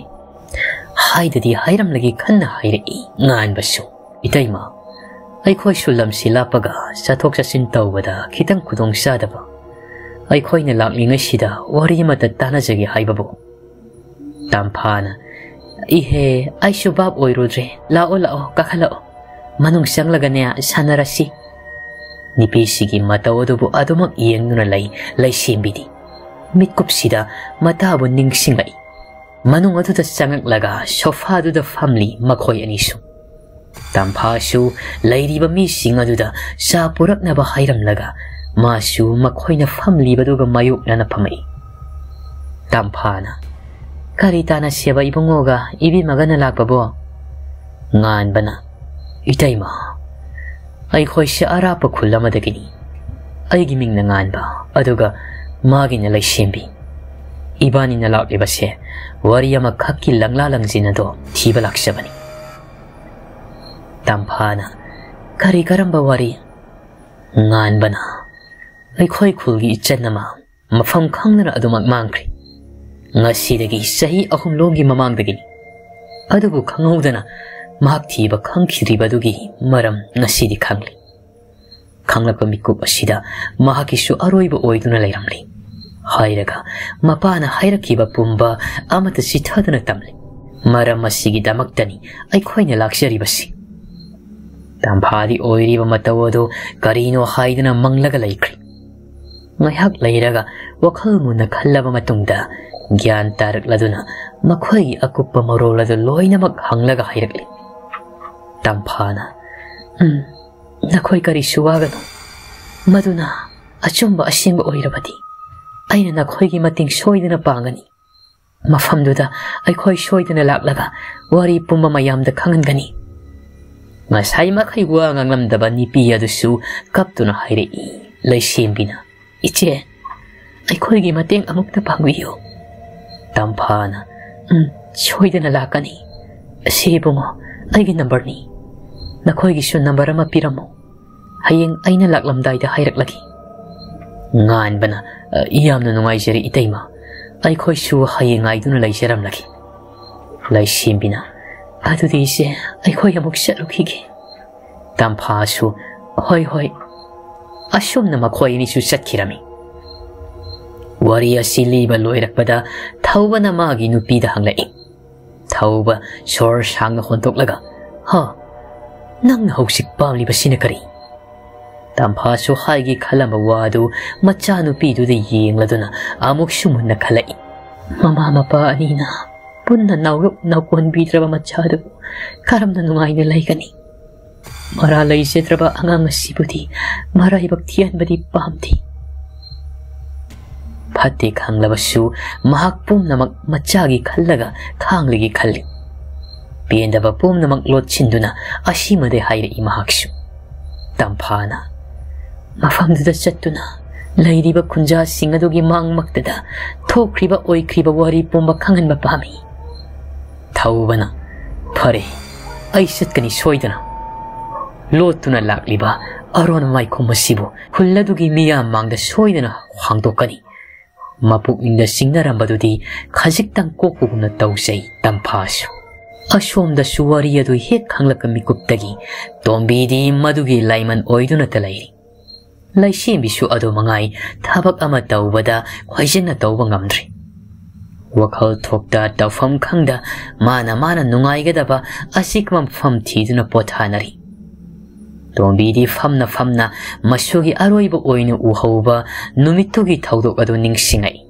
ꯍꯥꯏꯗꯗꯤ ꯍꯥꯏꯔꯝꯂꯒꯦ" ꯈꯟꯅ ꯍꯥꯏꯔꯛꯏ꯫ ꯉꯥꯟꯕꯁꯨ, "ꯏꯇꯩꯃ, ꯑꯩꯈꯣꯏꯁꯨ ꯂꯝꯁꯤ ꯂꯥꯞꯄꯒ ꯆꯠꯊꯣꯛ ꯆꯠꯁꯤꯟ ꯇꯧꯕꯗ ꯈꯤꯇꯪ ꯈꯨꯗꯣꯡ ꯆꯥꯗꯕ꯫ ꯑꯩꯈꯣꯏꯅ ꯂꯥꯛꯂꯤꯉꯩꯁꯤꯗ ꯋꯥꯔꯤ ꯑꯃꯇ ꯇꯥꯟꯅꯖꯒꯦ ꯍꯥꯏꯕꯕꯨ"꯫ ꯇꯝꯐꯥꯅ, "ꯏꯍꯦ, ꯑꯩꯁꯨ ꯚꯥꯞ ꯑꯣꯏꯔꯨꯗ꯭ꯔꯦ꯫ ꯂꯥꯛꯑꯣ, ꯂꯥꯛꯑꯣ, ꯀꯥꯈꯠꯂꯛꯑꯣ꯫ ꯃꯅꯨꯡ ꯆꯪꯂꯒꯅꯦ ꯁꯥꯟꯅꯔꯁꯤ"꯫ ꯅꯨꯄꯤꯁꯤꯒꯤ ꯃꯇꯧ ꯑꯗꯨꯕꯨ ꯑꯗꯨꯃꯛ ꯌꯦꯡꯗꯨꯅ ꯂꯩ ꯂꯩꯁꯦꯝꯕꯤꯗꯤ꯫ ꯃꯤꯠꯀꯨꯞꯁꯤꯗ ꯃꯇꯥꯕꯨ ꯅꯤꯡꯁꯤꯡꯂꯛꯏ꯫ ꯃꯅꯨꯡ ꯑꯗꯨꯗ ꯆꯪꯉꯛꯂꯒ ꯁꯣꯐꯥꯗꯨꯗ ꯐꯝꯂꯤ ꯃꯈꯣꯏ ꯑꯅꯤꯁꯨ꯫ ꯇꯝꯐꯥꯁꯨ ꯂꯩꯔꯤꯕ ꯃꯤꯁꯤꯡ ꯑꯗꯨꯗ ꯆꯥ ꯄꯨꯔꯛꯅꯕ ꯍꯥꯏꯔꯝꯂꯒ ꯃꯥꯁꯨ ꯃꯈꯣꯏꯅ ꯐꯝꯂꯤꯕꯗꯨꯒ ꯃꯥꯌꯣꯛꯅꯅ ꯐꯝꯃꯛꯏ꯫ ꯇꯝꯐꯥꯅ, "ꯀꯔꯤ ꯇꯥꯟꯅꯁꯦꯕ ꯏꯕꯨꯡꯉꯣꯒ ꯏꯕꯦꯝꯃꯒꯅ ꯂꯥꯛꯄꯕꯣ?" ꯉꯥꯟꯕꯅ, "ꯏꯇꯩꯃ, ꯑꯩꯈꯣꯏꯁꯦ ꯑꯔꯥꯞꯄ ꯈꯨꯜ ꯑꯃꯗꯒꯤꯅꯤ꯫ ꯑꯩꯒꯤ ꯃꯤꯡꯅ ꯉꯥꯟꯕ, ꯑꯗꯨꯒ ꯃꯥꯒꯤꯅ ꯂꯩꯁꯦꯝꯕꯤ꯫ ꯏꯕꯥꯅꯤꯅ ꯂꯥꯛꯂꯤꯕꯁꯦ ꯋꯥꯔꯤ ꯑꯃꯈꯛꯀꯤ ꯂꯪꯂꯥ ꯂꯪꯖꯤꯟ ꯑꯗꯣ ꯊꯤꯕ ꯂꯥꯛꯆꯕꯅꯤ"꯫ ꯇꯝꯐꯥꯅ, "ꯀꯔꯤ ꯀꯔꯝꯕ ꯋꯥꯔꯤ?" ꯉꯥꯟꯕꯅ, "ꯑꯩꯈꯣꯏ ꯈꯨꯜꯒꯤ ꯏꯆꯟ ꯑꯃ ꯃꯐꯝ ꯈꯪꯗꯅ ꯑꯗꯨꯃꯛ ꯃꯥꯡꯈ꯭ꯔꯦ꯫ ꯉꯁꯤꯗꯒꯤ ꯆꯍꯤ ꯑꯍꯨꯝ ꯂꯣꯝꯒꯤ ꯃꯃꯥꯡꯗꯒꯤꯅꯤ꯫ ꯑꯗꯨꯕꯨ ꯈꯪꯍꯧꯗꯅ ꯃꯍꯥꯛ ꯊꯤꯕ ꯈꯪꯈꯤꯗ꯭ꯔꯤꯕꯗꯨꯒꯤ ꯃꯔꯝ ꯉꯁꯤꯗꯤ ꯈꯪꯂꯦ꯫ ꯈꯪꯂꯛꯄ ꯃꯤꯀꯨꯞ ꯑꯁꯤꯗ ꯃꯍꯥꯛꯀꯤꯁꯨ ꯑꯔꯣꯏꯕ ꯑꯣꯏꯗꯨꯅ ꯂꯩꯔꯝꯂꯦ" ꯍꯥꯏꯔꯒ ꯃꯄꯥꯅ ꯍꯥꯏꯔꯛꯈꯤꯕ ꯄꯨꯝꯕ ꯑꯃꯠꯇ ꯆꯤꯊꯗꯨꯅ ꯇꯝꯂꯦ꯫ "ꯃꯔꯝ ꯑꯁꯤꯒꯤꯗꯃꯛꯇꯅꯤ ꯑꯩꯈꯣꯏꯅ ꯂꯥꯛꯆꯔꯤꯕꯁꯤ꯫" ꯇꯝꯐꯥꯗꯤ ꯑꯣꯏꯔꯤꯕ ꯃꯇꯧ ꯑꯗꯨ ꯀꯔꯤꯅꯣ ꯍꯥꯏꯗꯨꯅ ꯃꯪꯂꯒ ꯂꯩꯈ꯭ꯔꯦ꯫ ꯉꯥꯏꯍꯥꯛ ꯂꯩꯔꯒ ꯋꯥꯈꯜ ꯃꯨꯟꯅ ꯈꯜꯂꯕ ꯃꯇꯨꯡꯗ ꯒ꯭ꯌꯥꯟ ꯇꯥꯔꯛꯂꯗꯨꯅ ꯃꯈꯣꯏꯒꯤ ꯑꯀꯨꯞꯄ ꯃꯔꯣꯜ ꯑꯗꯨ ꯂꯣꯏꯅꯃꯛ ꯍꯪꯂꯒ ꯍꯥꯏꯔꯛꯂꯤ꯫ ꯇꯝꯐꯥꯅ, "ꯎꯝ, ꯅꯈꯣꯏ ꯀꯔꯤꯁꯨ ꯋꯥꯒꯅꯨ꯫ ꯃꯗꯨꯅ ꯑꯆꯨꯝꯕ ꯑꯁꯦꯡꯕ ꯑꯣꯏꯔꯕꯗꯤ ꯑꯩꯅ ꯅꯈꯣꯏꯒꯤ ꯃꯇꯦꯡ ꯁꯣꯏꯗꯅ ꯄꯥꯡꯒꯅꯤ꯫ ꯃꯐꯝꯗꯨꯗ ꯑꯩꯈꯣꯏ ꯁꯣꯏꯗꯅ ꯂꯥꯛꯂꯒ ꯋꯥꯔꯤ ꯄꯨꯝꯕ ꯃꯌꯥꯝꯗ ꯈꯪꯍꯟꯒꯅꯤ꯫" ꯉꯁꯥꯏ ꯃꯈꯩ ꯋꯥ ꯉꯥꯡꯂꯝꯗꯕ ꯅꯨꯄꯤ ꯑꯗꯨꯁꯨ ꯀꯞꯇꯨꯅ ꯍꯥꯏꯔꯛꯏ꯫ ꯂꯩꯁꯦꯝꯕꯤꯅ, "ꯏꯆꯦ, ꯑꯩꯈꯣꯏꯒꯤ ꯃꯇꯦꯡ ꯑꯃꯨꯛꯇ ꯄꯥꯡꯕꯤꯌꯨ꯫" ꯇꯝꯐꯥꯅ, "ꯎꯝ, ꯁꯣꯏꯗꯅ ꯂꯥꯛꯀꯅꯤ꯫ ꯑꯁꯤ ꯏꯕꯨꯡꯉꯣ, ꯑꯩꯒꯤ ꯅꯝꯕꯔꯅꯤ꯫ ꯅꯈꯣꯏꯒꯤꯁꯨ ꯅꯝꯕꯔ ꯑꯃ ꯄꯤꯔꯝꯃꯨ꯫ ꯍꯌꯦꯡ ꯑꯩꯅ ꯂꯥꯛꯂꯝꯗꯥꯏꯗ ꯍꯥꯏꯔꯛꯂꯒꯦ꯫" ꯉꯥꯟꯕꯅ, "ꯑ, ꯌꯥꯝꯅ ꯅꯨꯡꯉꯥꯏꯖꯔꯦ ꯏꯇꯩꯃ꯫ ꯑꯩꯈꯣꯏꯁꯨ ꯍꯌꯦꯡ ꯉꯥꯏꯗꯨꯅ ꯂꯩꯖꯔꯝꯂꯒꯦ꯫" ꯂꯩꯁꯦꯝꯕꯤꯅ, "ꯑꯗꯨꯗꯤ ꯏꯆꯦ, ꯑꯩꯈꯣꯏ ꯑꯃꯨꯛ ꯆꯠꯂꯨꯈꯤꯒꯦ꯫" ꯇꯝꯐꯥꯁꯨ, "ꯍꯣꯏ, ꯍꯣꯏ꯫" ꯑꯁꯨꯝꯅ ꯃꯈꯣꯏ ꯑꯅꯤꯁꯨ ꯆꯠꯈꯤꯔꯝꯃꯤ꯫ ꯋꯥꯔꯤ ꯑꯁꯤ ꯂꯤꯕ ꯂꯣꯏꯔꯛꯄꯗ ꯊꯧꯕꯅ ꯃꯥꯒꯤ ꯅꯨꯄꯤꯗ ꯍꯪꯂꯛꯏ꯫ ꯊꯧꯕ ꯁꯣꯔ ꯁꯥꯡꯅ ꯍꯣꯟꯗꯣꯛꯂꯒ, "ꯍꯥ? ꯅꯪꯅ ꯍꯧꯖꯤꯛ ꯄꯥꯝꯂꯤꯕꯁꯤꯅ ꯀꯔꯤ?" ꯇꯝꯐꯥꯁꯨ ꯍꯥꯏꯒꯦ ꯈꯜꯂꯝꯕ ꯋꯥꯗꯨ ꯃꯆꯥꯅꯨꯄꯤꯗꯨꯗ ꯌꯦꯡꯂꯗꯨꯅ ꯑꯃꯨꯛꯁꯨ ꯃꯨꯟꯅ ꯈꯜꯂꯛꯏ꯫ ꯃꯃꯥ ꯃꯄꯥ ꯑꯅꯤꯅ ꯄꯨꯟꯅ ꯅꯥꯎꯔꯣꯛ ꯅꯥꯎꯀꯣꯟꯕꯤꯗ꯭ꯔꯕ ꯃꯆꯥꯗꯨꯕꯨ ꯀꯔꯝꯅ ꯅꯨꯡꯉꯥꯏꯅ ꯂꯩꯒꯅꯤ? ꯃꯔꯥ ꯂꯩꯖꯗ꯭ꯔꯕ ꯑꯉꯥꯡ ꯑꯁꯤꯕꯨꯗꯤ ꯃꯔꯥꯏꯕꯛ ꯊꯤꯍꯟꯕꯗꯤ ꯄꯥꯝꯗꯦ꯫ ꯐꯠꯇꯦ ꯈꯪꯂꯕꯁꯨ ꯃꯍꯥꯛ ꯄꯨꯝꯅꯃꯛ ꯃꯆꯥꯒꯤ ꯈꯜꯂꯒ ꯈꯥꯡꯂꯒꯦ ꯈꯜꯂꯤ꯫ ꯄꯦꯟꯗꯕ ꯄꯨꯝꯅꯃꯛ ꯂꯣꯠꯁꯤꯟꯗꯨꯅ ꯑꯁꯤꯃꯗꯤ ꯍꯥꯏꯔꯛꯏ ꯃꯍꯥꯛꯁꯨ꯫ ꯇꯝꯐꯥꯅ, "ꯃꯐꯝꯗꯨꯗ ꯆꯠꯇꯨꯅ ꯂꯩꯔꯤꯕ ꯈꯨꯟꯖꯥꯁꯤꯡ ꯑꯗꯨꯒꯤ ꯃꯥꯡꯃꯛꯇꯗ ꯊꯣꯛꯈ꯭ꯔꯤꯕ ꯑꯣꯏꯈ꯭ꯔꯤꯕ ꯋꯥꯔꯤ ꯄꯨꯝꯕ ꯈꯪꯍꯟꯕ ꯄꯥꯝꯃꯤ꯫" ꯊꯧꯕꯅ, "ꯐꯔꯦ, ꯑꯩ ꯆꯠꯀꯅꯤ ꯁꯣꯏꯗꯅ꯫" ꯂꯣꯠꯇꯨꯅ ꯂꯥꯛꯂꯤꯕ ꯑꯔꯣꯟꯕ ꯃꯥꯏꯈꯨꯝ ꯑꯁꯤꯕꯨ ꯈꯨꯜ ꯑꯗꯨꯒꯤ ꯃꯤꯌꯥꯝ ꯃꯥꯡꯗ ꯁꯣꯏꯗꯅ ꯍꯥꯡꯗꯣꯛꯀꯅꯤ꯫ ꯃꯄꯨꯛꯅꯤꯡꯗ ꯆꯤꯡꯅꯔꯝꯕꯗꯨꯗꯤ ꯈꯖꯤꯛꯇꯪ ꯀꯣꯛꯄꯒꯨꯝꯅ ꯇꯧꯖꯩ ꯇꯝꯐꯥꯁꯨ꯫ ꯑꯁꯣꯝꯗꯁꯨ ꯋꯥꯔꯤ ꯑꯗꯨ ꯍꯦꯛ ꯈꯪꯂꯛꯄ ꯃꯤꯀꯨꯞꯇꯒꯤ ꯇꯣꯝꯕꯤꯗꯤ ꯃꯗꯨꯒꯤ ꯂꯥꯏꯃꯟ ꯑꯣꯏꯗꯨꯅꯇ ꯂꯩꯔꯤ꯫ ꯂꯩꯁꯦꯝꯕꯤꯁꯨ ꯑꯗꯨ ꯃꯉꯥꯏ ꯊꯕꯛ ꯑꯃ ꯇꯧꯕꯗ ꯈꯣꯏꯖꯟꯅ ꯇꯧꯕ ꯉꯝꯗ꯭ꯔꯤ꯫ ꯋꯥꯈꯜ ꯊꯣꯛꯇ ꯇꯧꯐꯝ ꯈꯪꯗ ꯃꯥꯅ ꯃꯥꯅ ꯅꯨꯡꯉꯥꯏꯒꯗꯕ ꯑꯆꯤꯛꯄ ꯃꯐꯝ ꯊꯤꯗꯨꯅ ꯄꯣꯊꯥꯅꯔꯤ꯫ ꯇꯣꯝꯕꯤꯗꯤ ꯐꯝꯅ ꯐꯝꯅ ꯃꯁꯨꯒꯤ ꯑꯔꯣꯏꯕ ꯑꯣꯏꯅ ꯎꯍꯧꯕ ꯅꯨꯃꯤꯠꯇꯨꯒꯤ ꯊꯧꯗꯣꯛ ꯑꯗꯨ ꯅꯤꯡꯁꯤꯡꯉꯛꯏ꯫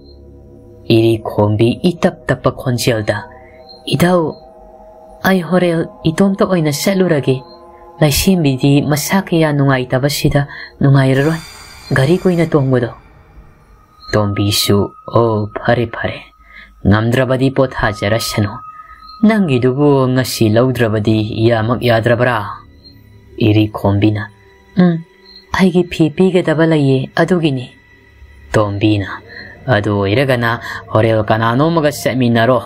ꯏꯔꯤ ꯈꯣꯝꯕꯤ ꯏꯇꯞ ꯇꯞꯄ ꯈꯣꯟꯖꯦꯜꯗ, "ꯏꯙꯧ, ꯑꯩ ꯍꯣꯔꯦꯟ ꯏꯇꯣꯝꯇ ꯑꯣꯏꯅ ꯆꯠꯂꯨꯔꯒꯦ꯫ ꯂꯩꯁꯦꯝꯕꯤꯗꯤ ꯃꯁꯥ ꯀꯌꯥ ꯅꯨꯡꯉꯥꯏꯇꯕꯁꯤꯗ ꯅꯨꯡꯉꯥꯏꯔꯔꯣꯏ ꯒꯥꯔꯤ ꯀꯨꯏꯅ ꯇꯣꯡꯕꯗꯣ"꯫ ꯇꯣꯝꯕꯤꯁꯨ, "ꯑꯣ, ꯐꯔꯦ, ꯐꯔꯦ꯫ ꯉꯝꯗ꯭ꯔꯕꯗꯤ ꯄꯣꯊꯥꯖꯔꯁꯅꯨ꯫ ꯅꯪꯒꯤꯗꯨꯕꯨ ꯉꯁꯤ ꯂꯧꯗ꯭ꯔꯕꯗꯤ ꯌꯥꯃꯛ ꯌꯥꯗ꯭ꯔꯕ꯭ꯔꯥ?" ꯏꯔꯤ ꯈꯣꯝꯕꯤꯅ, "ꯎꯝ, ꯑꯩꯒꯤ ꯐꯤ ꯄꯤꯒꯗꯕ ꯂꯩꯌꯦ, ꯑꯗꯨꯒꯤꯅꯤ"꯫ ꯇꯣꯝꯕꯤꯅ, "ꯑꯗꯨ ꯑꯣꯏꯔꯒꯅ ꯍꯣꯔꯦꯟ ꯀꯅꯥꯅꯣꯝꯃꯒ ꯆꯠꯃꯤꯟꯅꯔꯣ꯫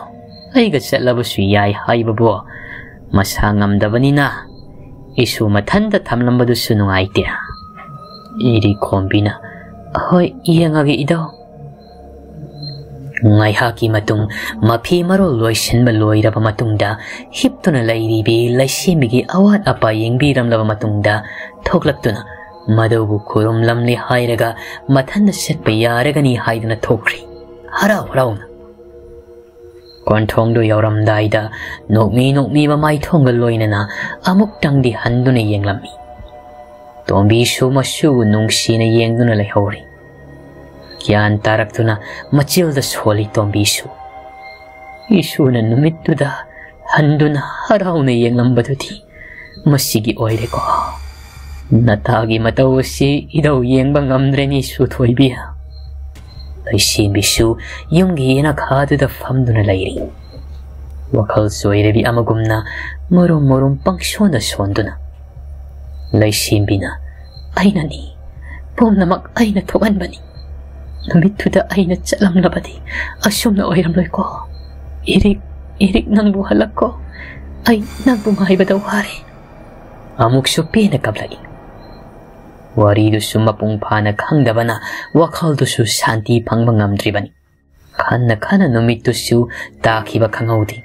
ꯑꯩꯒ ꯆꯠꯂꯕꯁꯨ ꯌꯥꯏ ꯍꯥꯏꯕꯕꯨ ꯃꯁꯥ ꯉꯝꯗꯕꯅꯤꯅ ꯏꯁꯨ ꯃꯊꯟꯇ ꯊꯝꯂꯝꯕꯗꯨꯁꯨ ꯅꯨꯡꯉꯥꯏꯇꯦ"꯫ ꯏꯔꯤ ꯈꯣꯝꯕꯤꯅ, "ꯍꯣꯏ, ꯌꯦꯡꯉꯒꯦ ꯏꯙꯧ"꯫ ꯉꯥꯏꯍꯥꯛꯀꯤ ꯃꯇꯨꯡ ꯃꯐꯤ ꯃꯔꯣꯜ ꯂꯣꯏꯁꯤꯟꯕ ꯂꯣꯏꯔꯕ ꯃꯇꯨꯡꯗ ꯍꯤꯞꯇꯨꯅ ꯂꯩꯔꯤꯕꯤ ꯂꯩꯁꯦꯝꯕꯤꯒꯤ ꯑꯋꯥꯠ ꯑꯄꯥ ꯌꯦꯡꯕꯤꯔꯝꯂꯕ ꯃꯇꯨꯡꯗ ꯊꯣꯛꯂꯛꯇꯨꯅ ꯃꯗꯨꯕꯨ ꯈꯨꯔꯨꯝꯂꯝꯂꯦ ꯍꯥꯏꯔꯒ ꯃꯊꯟꯇ ꯆꯠꯄ ꯌꯥꯔꯒꯅꯤ ꯍꯥꯏꯗꯨꯅ ꯊꯣꯛꯈ꯭ꯔꯤ ꯍꯔꯥꯎ ꯍꯔꯥꯎꯅ꯫ ꯀꯣꯟꯊꯣꯡꯗꯨ ꯌꯧꯔꯝꯗꯥꯏꯗ ꯅꯣꯛꯃꯤ ꯅꯣꯛꯃꯤꯕ ꯃꯥꯏꯊꯣꯡꯒ ꯂꯣꯏꯅꯅ ꯑꯃꯨꯛꯇꯪꯗꯤ ꯍꯟꯗꯨꯅ ꯌꯦꯡꯂꯝꯃꯤ꯫ ꯇꯣꯝꯕꯤꯁꯨ ꯃꯁꯨꯕꯨ ꯅꯨꯡꯁꯤꯅ ꯌꯦꯡꯗꯨꯅ ꯂꯩꯍꯧꯔꯤ꯫ ꯒ꯭ꯌꯥꯟ ꯇꯥꯔꯛꯇꯨꯅ ꯃꯆꯤꯜꯗ ꯁꯣꯜꯂꯤ ꯇꯣꯝꯕꯤꯁꯨ꯫ ꯏꯁꯨꯅ ꯅꯨꯃꯤꯠꯇꯨꯗ ꯍꯟꯗꯨꯅ ꯍꯔꯥꯎꯅ ꯌꯦꯡꯂꯝꯕꯗꯨꯗꯤ ꯃꯁꯤꯒꯤ ꯑꯣꯏꯔꯦꯀꯣ꯫ ꯅꯇꯥꯒꯤ ꯃꯇꯧ ꯑꯁꯤ ꯏꯙꯧ ꯌꯦꯡꯕ ꯉꯝꯗ꯭ꯔꯦꯅꯦ ꯏꯁꯨ ꯊꯣꯏꯕꯤ꯫ ꯂꯩꯁꯦꯝꯕꯤꯁꯨ ꯌꯨꯝꯒꯤ ꯌꯦꯅꯈꯥꯗꯨꯗ ꯐꯝꯗꯨꯅ ꯂꯩꯔꯤ꯫ ꯋꯥꯈꯜ ꯆꯣꯏꯔꯕꯤ ꯑꯃꯒꯨꯝꯅ ꯃꯔꯨꯝ ꯃꯔꯨꯝ ꯄꯪꯁꯣꯟꯗ ꯁꯣꯟꯗꯨꯅ꯫ ꯂꯩꯁꯦꯝꯕꯤꯅ, "ꯑꯩꯅꯅꯤ, ꯄꯨꯝꯅꯃꯛ ꯑꯩꯅ ꯊꯣꯛꯍꯟꯕꯅꯤ꯫ ꯅꯨꯃꯤꯠꯇꯨꯗ ꯑꯩꯅ ꯆꯠꯂꯝꯂꯕꯗꯤ ꯑꯁꯨꯝꯅ ꯑꯣꯏꯔꯝꯂꯣꯏꯀꯣ꯫ ꯏꯔꯤꯛ, ꯏꯔꯤꯛ ꯅꯪꯕꯨ ꯍꯜꯂꯛꯀꯣ꯫ ꯑꯩ ꯅꯪꯕꯨ ꯉꯥꯏꯕꯗ ꯋꯥꯔꯦ"꯫ ꯑꯃꯨꯛꯁꯨ ꯄꯦꯟꯅ ꯀꯞꯂꯛꯏ꯫ ꯋꯥꯔꯤꯗꯨꯁꯨ ꯃꯄꯨꯡ ꯐꯥꯅ ꯈꯪꯗꯕꯅ ꯋꯥꯈꯜꯗꯨꯁꯨ ꯁꯥꯟꯇꯤ ꯐꯪꯕ ꯉꯝꯗ꯭ꯔꯤꯕꯅꯤ꯫ ꯈꯟꯅ ꯈꯟꯅ ꯅꯨꯃꯤꯠꯇꯨꯁꯨ ꯇꯥꯈꯤꯕ ꯈꯪꯍꯧꯗꯦ꯫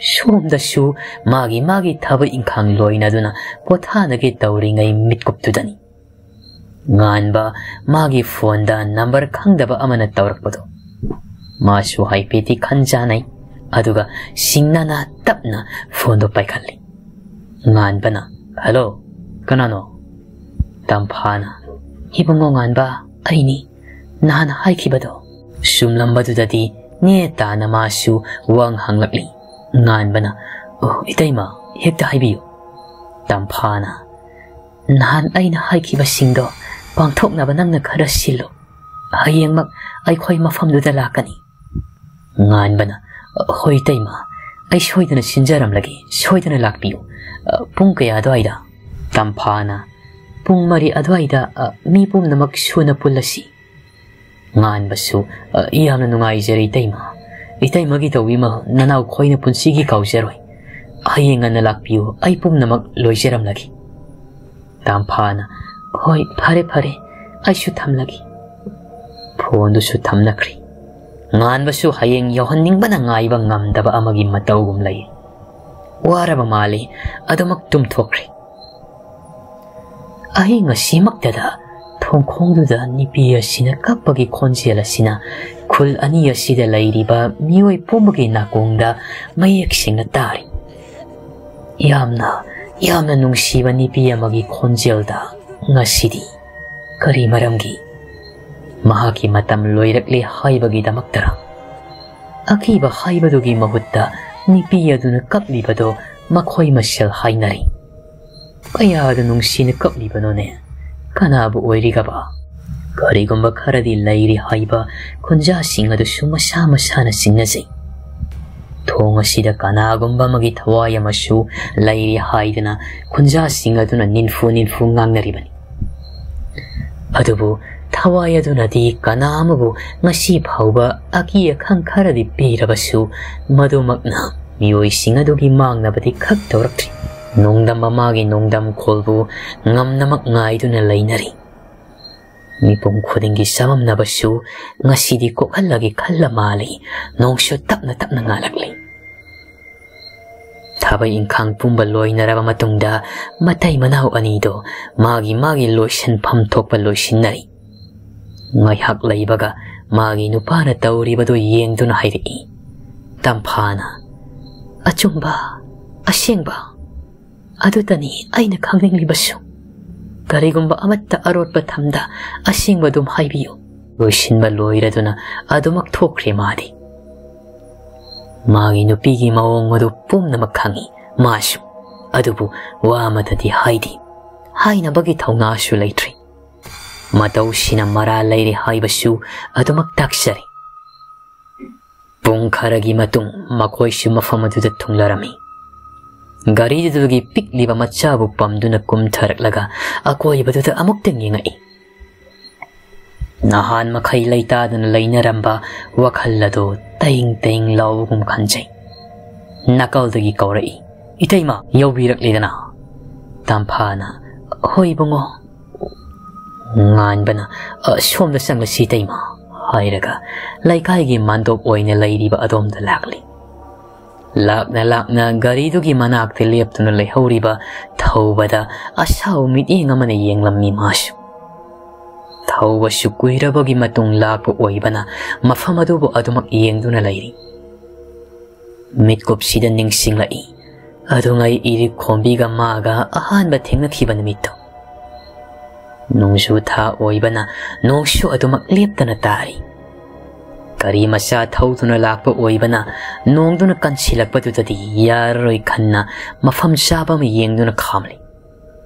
ꯁꯣꯝꯗꯁꯨ ꯃꯥꯒꯤ ꯃꯥꯒꯤ ꯊꯕꯛ ꯏꯪꯈꯥꯡ ꯂꯣꯏꯅꯗꯨꯅ ꯄꯣꯊꯥꯅꯒꯦ ꯇꯧꯔꯤꯉꯩ ꯃꯤꯠꯀꯨꯞꯇꯨꯗꯅꯤ ꯉꯥꯟꯕ ꯃꯥꯒꯤ ꯐꯣꯟꯗ ꯅꯝꯕꯔ ꯈꯪꯗꯕ ꯑꯃꯅ ꯇꯧꯔꯛꯄꯗꯣ꯫ ꯃꯥꯁꯨ ꯍꯥꯏꯐꯦꯠꯇꯤ ꯈꯟꯖꯥꯅꯩ, ꯑꯗꯨꯒ ꯁꯤꯡꯅꯅ ꯇꯞꯅ ꯐꯣꯟꯗꯣ ꯄꯥꯏꯈꯠꯂꯤ꯫ ꯉꯥꯟꯕꯅ, "ꯍꯜꯂꯣ, ꯀꯅꯥꯅꯣ?" ꯇꯝꯐꯥꯅ, "ꯏꯕꯨꯡꯉꯣ ꯉꯥꯟꯕ, ꯑꯩꯅꯤ, ꯅꯍꯥꯟ ꯍꯥꯏꯈꯤꯕꯗꯣ꯫" ꯁꯨꯝꯂꯝꯕꯗꯨꯗꯗꯤ ꯅꯦ ꯇꯥꯅ ꯃꯥꯁꯨ ꯋꯥ ꯍꯪꯂꯛꯂꯤ꯫ ꯉꯥꯟꯕꯅ, "ꯑꯣ, ꯏꯇꯩꯃ, ꯍꯦꯛꯇ ꯍꯥꯏꯕꯤꯌꯨ꯫" ꯇꯝꯐꯥꯅ, "ꯅꯍꯥꯟ ꯑꯩꯅ ꯍꯥꯏꯈꯤꯕꯁꯤꯡꯗꯣ ꯄꯥꯡꯊꯣꯛꯅꯕ ꯅꯪꯅ ꯈꯔ ꯁꯤꯜꯂꯨ꯫ ꯍꯌꯦꯡꯃꯛ ꯑꯩꯈꯣꯏ ꯃꯐꯝꯗꯨꯗ ꯂꯥꯛꯀꯅꯤ꯫" ꯉꯥꯟꯕꯅ, "ꯍꯣꯏ ꯏꯇꯩꯃ, ꯑꯩ ꯁꯣꯏꯗꯅ ꯁꯤꯟꯖꯔꯝꯂꯒꯦ, ꯁꯣꯏꯗꯅ ꯂꯥꯛꯄꯤꯌꯨ꯫ ꯄꯨꯡ ꯀꯌꯥ ꯑꯗꯨꯋꯥꯏꯗ?" ꯇꯝꯐꯥꯅ, "ꯄꯨꯡ ꯃꯔꯤ ꯑꯗꯨꯋꯥꯏꯗ, ꯃꯤ ꯄꯨꯝꯅꯃꯛ ꯁꯨꯅ ꯄꯨꯜꯂꯁꯤ꯫" ꯉꯥꯟꯕꯁꯨ, "ꯌꯥꯝꯅ ꯅꯨꯡꯉꯥꯏꯖꯔꯦ ꯏꯇꯩꯃ꯫ ꯏꯇꯩꯃꯒꯤ ꯇꯧꯕꯤꯃꯜ ꯅꯅꯥꯎ ꯈꯣꯏꯅ ꯄꯨꯟꯁꯤꯒꯤ ꯀꯥꯎꯖꯔꯣꯏ꯫ ꯍꯌꯦꯡ ꯉꯟꯅ ꯂꯥꯛꯄꯤꯌꯨ, ꯑꯩ ꯄꯨꯝꯅꯃꯛ ꯂꯣꯏꯖꯔꯝꯂꯒꯦ꯫" ꯇꯝꯐꯥꯅ, "ꯍꯣꯏ, ꯐꯔꯦ ꯐꯔꯦ, ꯑꯩꯁꯨ ꯊꯝꯂꯒꯦ꯫" ꯐꯣꯟꯗꯨꯁꯨ ꯊꯝꯅꯈ꯭ꯔꯦ꯫ ꯉꯥꯟꯕꯁꯨ ꯍꯌꯦꯡ ꯌꯧꯍꯟꯅꯤꯡꯕꯅ ꯉꯥꯏꯕ ꯉꯝꯗꯕ ꯑꯃꯒꯤ ꯃꯇꯧꯒꯨꯝ ꯂꯩ꯫ ꯋꯥꯔꯕ ꯃꯥꯜꯂꯤ, ꯑꯗꯨꯃꯛ ꯇꯨꯝꯊꯣꯛꯈ꯭ꯔꯦ꯫ ꯑꯍꯤꯡ ꯑꯁꯤꯃꯛꯇꯗ ꯊꯣꯡꯈꯣꯡꯗꯨꯗ ꯅꯨꯄꯤ ꯑꯁꯤꯅ ꯀꯞꯄꯒꯤ ꯈꯣꯟꯖꯦꯜ ꯑꯁꯤꯅ ꯈꯨꯜ ꯑꯅꯤ ꯑꯁꯤꯗ ꯂꯩꯔꯤꯕ ꯃꯤꯑꯣꯏ ꯄꯨꯝꯕꯒꯤ ꯅꯥꯀꯣꯡꯗ ꯃꯌꯦꯛ ꯁꯦꯡꯅ ꯇꯥꯔꯤ꯫ ꯌꯥꯝꯅ, ꯌꯥꯝꯅ ꯅꯨꯡꯁꯤꯕ ꯅꯨꯄꯤ ꯑꯃꯒꯤ ꯈꯣꯟꯖꯦꯜꯗ ꯉꯁꯤꯗꯤ꯫ ꯀꯔꯤ ꯃꯔꯝꯒꯤ? ꯃꯍꯥꯛꯀꯤ ꯃꯇꯝ ꯂꯣꯏꯔꯛꯂꯦ ꯍꯥꯏꯕꯒꯤꯗꯃꯛꯇꯔ? ꯑꯀꯤꯕ ꯍꯥꯏꯕꯗꯨꯒꯤ ꯃꯍꯨꯠꯇ ꯅꯨꯄꯤ ꯑꯗꯨꯅ ꯀꯞꯂꯤꯕꯗꯣ ꯃꯈꯣꯏ ꯃꯁꯦꯜ ꯍꯥꯏꯅꯔꯤ꯫ ꯀꯌꯥꯗ ꯅꯨꯡꯁꯤꯅ ꯀꯞꯂꯤꯕꯅꯣꯅꯦ? ꯀꯅꯥꯕꯨ ꯑꯣꯏꯔꯤꯒꯕ? ꯀꯔꯤꯒꯨꯝꯕ ꯈꯔꯗꯤ ꯂꯩꯔꯤ ꯍꯥꯏꯕ ꯈꯨꯟꯖꯥꯁꯤꯡ ꯑꯗꯨꯁꯨ ꯃꯁꯥ ꯃꯁꯥꯅ ꯆꯤꯡꯅꯖꯩ꯫ ꯊꯣꯡ ꯑꯁꯤꯗ ꯀꯅꯥꯒꯨꯝꯕ ꯑꯃꯒꯤ ꯊꯋꯥꯏ ꯑꯃꯁꯨ ꯂꯩꯔꯤ ꯍꯥꯏꯗꯨꯅ ꯈꯨꯟꯖꯥꯁꯤꯡ ꯑꯗꯨꯅ ꯅꯤꯟꯐꯨ ꯅꯤꯟꯐꯨ ꯉꯥꯡꯅꯔꯤꯕꯅꯤ꯫ ꯑꯗꯨꯕꯨ ꯊꯋꯥꯏ ꯑꯗꯨꯅꯗꯤ ꯀꯅꯥ ꯑꯃꯕꯨ ꯉꯁꯤ ꯐꯥꯎꯕ ꯑꯀꯤ ꯑꯈꯪ ꯈꯔꯗꯤ ꯄꯤꯔꯕꯁꯨ, ꯃꯗꯨꯃꯛꯅ ꯃꯤꯑꯣꯏꯁꯤꯡ ꯑꯗꯨꯒꯤ ꯃꯥꯡꯅꯕꯗꯤ ꯈꯛ ꯇꯧꯔꯛꯇ꯭ꯔꯤ꯫ ꯅꯣꯡꯗꯝ ꯑꯃꯒꯤ ꯅꯣꯡꯗꯝ ꯈꯣꯜꯕꯨ ꯉꯝꯅꯃꯛ ꯉꯥꯏꯗꯨꯅ ꯂꯩꯅꯔꯤ꯫ ꯃꯤꯄꯨꯝ ꯈꯨꯗꯤꯡꯒꯤ ꯆꯃꯝꯅꯕꯁꯨ ꯉꯁꯤꯗꯤ ꯀꯣꯛꯍꯜꯂꯒꯦ ꯈꯜꯂ ꯃꯥꯜꯂꯤ꯫ ꯅꯣꯡꯁꯨ ꯇꯞꯅ ꯇꯞꯅ ꯉꯥꯜꯂꯛꯂꯤ꯫ ꯊꯕꯛ ꯏꯪꯈꯥꯡ ꯄꯨꯝꯕ ꯂꯣꯏꯅꯔꯕ ꯃꯇꯨꯡꯗ ꯃꯇꯩ ꯃꯅꯥꯎ ꯑꯅꯤꯗꯣ ꯃꯥꯒꯤ ꯃꯥꯒꯤ ꯂꯣꯏꯁꯤꯟꯐꯝ ꯊꯣꯛꯄ ꯂꯣꯏꯁꯤꯟꯅꯔꯤ꯫ ꯉꯥꯏꯍꯥꯛ ꯂꯩꯕꯒ ꯃꯥꯒꯤ ꯅꯨꯄꯥꯅ ꯇꯧꯔꯤꯕꯗꯨ ꯌꯦꯡꯗꯨꯅ ꯍꯥꯏꯔꯛꯏ꯫ ꯇꯝꯐꯥꯅ, "ꯑꯆꯨꯝꯕ, ꯑꯁꯦꯡꯕ, ꯑꯗꯨꯇꯅꯤ ꯑꯩꯅ ꯈꯪꯅꯤꯡꯂꯤꯕꯁꯨ꯫ ꯀꯔꯤꯒꯨꯝꯕ ꯑꯃꯠꯇ ꯑꯔꯣꯠꯄ ꯊꯝꯗ ꯑꯁꯦꯡꯕ ꯑꯗꯨꯝ ꯍꯥꯏꯕꯤꯌꯨ꯫" ꯂꯣꯏꯁꯤꯟꯕ ꯂꯣꯏꯔꯗꯨꯅ ꯑꯗꯨꯃꯛ ꯊꯣꯛꯈ꯭ꯔꯦ ꯃꯥꯗꯤ꯫ ꯃꯥꯒꯤ ꯅꯨꯄꯤꯒꯤ ꯃꯑꯣꯡ ꯑꯗꯨ ꯄꯨꯝꯅꯃꯛ ꯈꯪꯏ ꯃꯥꯁꯨ, ꯑꯗꯨꯕꯨ ꯋꯥ ꯑꯃꯠꯇꯗꯤ ꯍꯥꯏꯗꯦ꯫ ꯍꯥꯏꯅꯕꯒꯤ ꯊꯧꯅꯥꯁꯨ ꯂꯩꯇ꯭ꯔꯤ꯫ ꯃꯇꯧꯁꯤꯅ ꯃꯔꯥꯜ ꯂꯩꯔꯦ ꯍꯥꯏꯕꯁꯨ ꯑꯗꯨꯃꯛ ꯇꯥꯛꯆꯔꯦ꯫ ꯄꯨꯡ ꯈꯔꯒꯤ ꯃꯇꯨꯡ ꯃꯈꯣꯏꯁꯨ ꯃꯐꯝ ꯑꯗꯨꯗ ꯊꯨꯡꯂꯔꯝꯃꯤ꯫ ꯒꯥꯔꯤꯗꯨꯒꯤ ꯄꯤꯛꯂꯤꯕ ꯃꯆꯥꯕꯨ ꯄꯝꯗꯨꯅ ꯀꯨꯝꯊꯔꯛꯂꯒ ꯑꯀꯣꯏꯕꯗꯨꯗ ꯑꯃꯨꯛꯇꯪ ꯌꯦꯡꯉꯛꯏ꯫ ꯅꯍꯥꯟ ꯃꯈꯩ ꯂꯩꯇꯥꯗꯅ ꯂꯩꯅꯔꯝꯕ ꯋꯥꯈꯜ ꯑꯗꯨ ꯇꯦꯡ ꯇꯦꯡ ꯂꯥꯎꯕꯒꯨꯝ ꯈꯟꯖꯩ꯫ ꯅꯥꯀꯜꯗꯒꯤ ꯀꯧꯔꯛꯏ, "ꯏꯇꯩꯃ, ꯌꯧꯕꯤꯔꯛꯂꯦꯗꯅ?" ꯇꯝꯐꯥꯅ, "ꯍꯣꯏ ꯏꯕꯨꯡꯉꯣ꯫" ꯉꯥꯟꯕꯅ, "ꯑ, ꯁꯣꯝꯗ ꯆꯪꯂꯁꯤ ꯏꯇꯩꯃ," ꯍꯥꯏꯔꯒ ꯂꯩꯀꯥꯏꯒꯤ ꯃꯥꯟꯗꯣꯞ ꯑꯣꯏꯅ ꯂꯩꯔꯤꯕ ꯑꯗꯣꯝꯗ ꯂꯥꯛꯂꯤ꯫ ꯂꯥꯛꯅ ꯂꯥꯛꯅ ꯒꯥꯔꯤꯗꯨꯒꯤ ꯃꯅꯥꯛꯇ ꯂꯦꯞꯇꯨꯅ ꯂꯩꯍꯧꯔꯤꯕ ꯊꯧꯕꯗ ꯑꯁꯥꯎ ꯃꯤꯠꯌꯦꯡ ꯑꯃꯅ ꯌꯦꯡꯂꯝꯃꯤ ꯃꯥꯁꯨ꯫ ꯊꯧꯕꯁꯨ ꯀꯨꯏꯔꯕꯒꯤ ꯃꯇꯨꯡ ꯂꯥꯛꯄ ꯑꯣꯏꯕꯅ ꯃꯐꯝ ꯑꯗꯨꯕꯨ ꯑꯗꯨꯃꯛ ꯌꯦꯡꯗꯨꯅ ꯂꯩꯔꯤ꯫ ꯃꯤꯠꯀꯨꯞꯁꯤꯗ ꯅꯤꯡꯁꯤꯡꯂꯛꯏ, ꯑꯗꯨꯉꯩ ꯏꯔꯤꯛ ꯈꯣꯝꯕꯤꯒ ꯃꯥꯒ ꯑꯍꯥꯟꯕ ꯊꯦꯡꯅꯈꯤꯕ ꯅꯨꯃꯤꯠꯇꯣ꯫ ꯅꯣꯡꯖꯨ ꯊꯥ ꯑꯣꯏꯕꯅ ꯅꯣꯡꯁꯨ ꯑꯗꯨꯃꯛ ꯂꯦꯞꯇꯅ ꯇꯥꯔꯤ꯫ ꯒꯥꯔꯤ ꯃꯆꯥ ꯊꯧꯗꯨꯅ ꯂꯥꯛꯄ ꯑꯣꯏꯕꯅ ꯅꯣꯡꯗꯨꯅ ꯀꯟꯁꯤꯜꯂꯛꯄꯗꯨꯗꯗꯤ ꯌꯥꯔꯔꯣꯏ ꯈꯟꯅ ꯃꯐꯝ ꯆꯥꯕ ꯑꯃ ꯌꯦꯡꯗꯨꯅ ꯈꯥꯝꯂꯤ꯫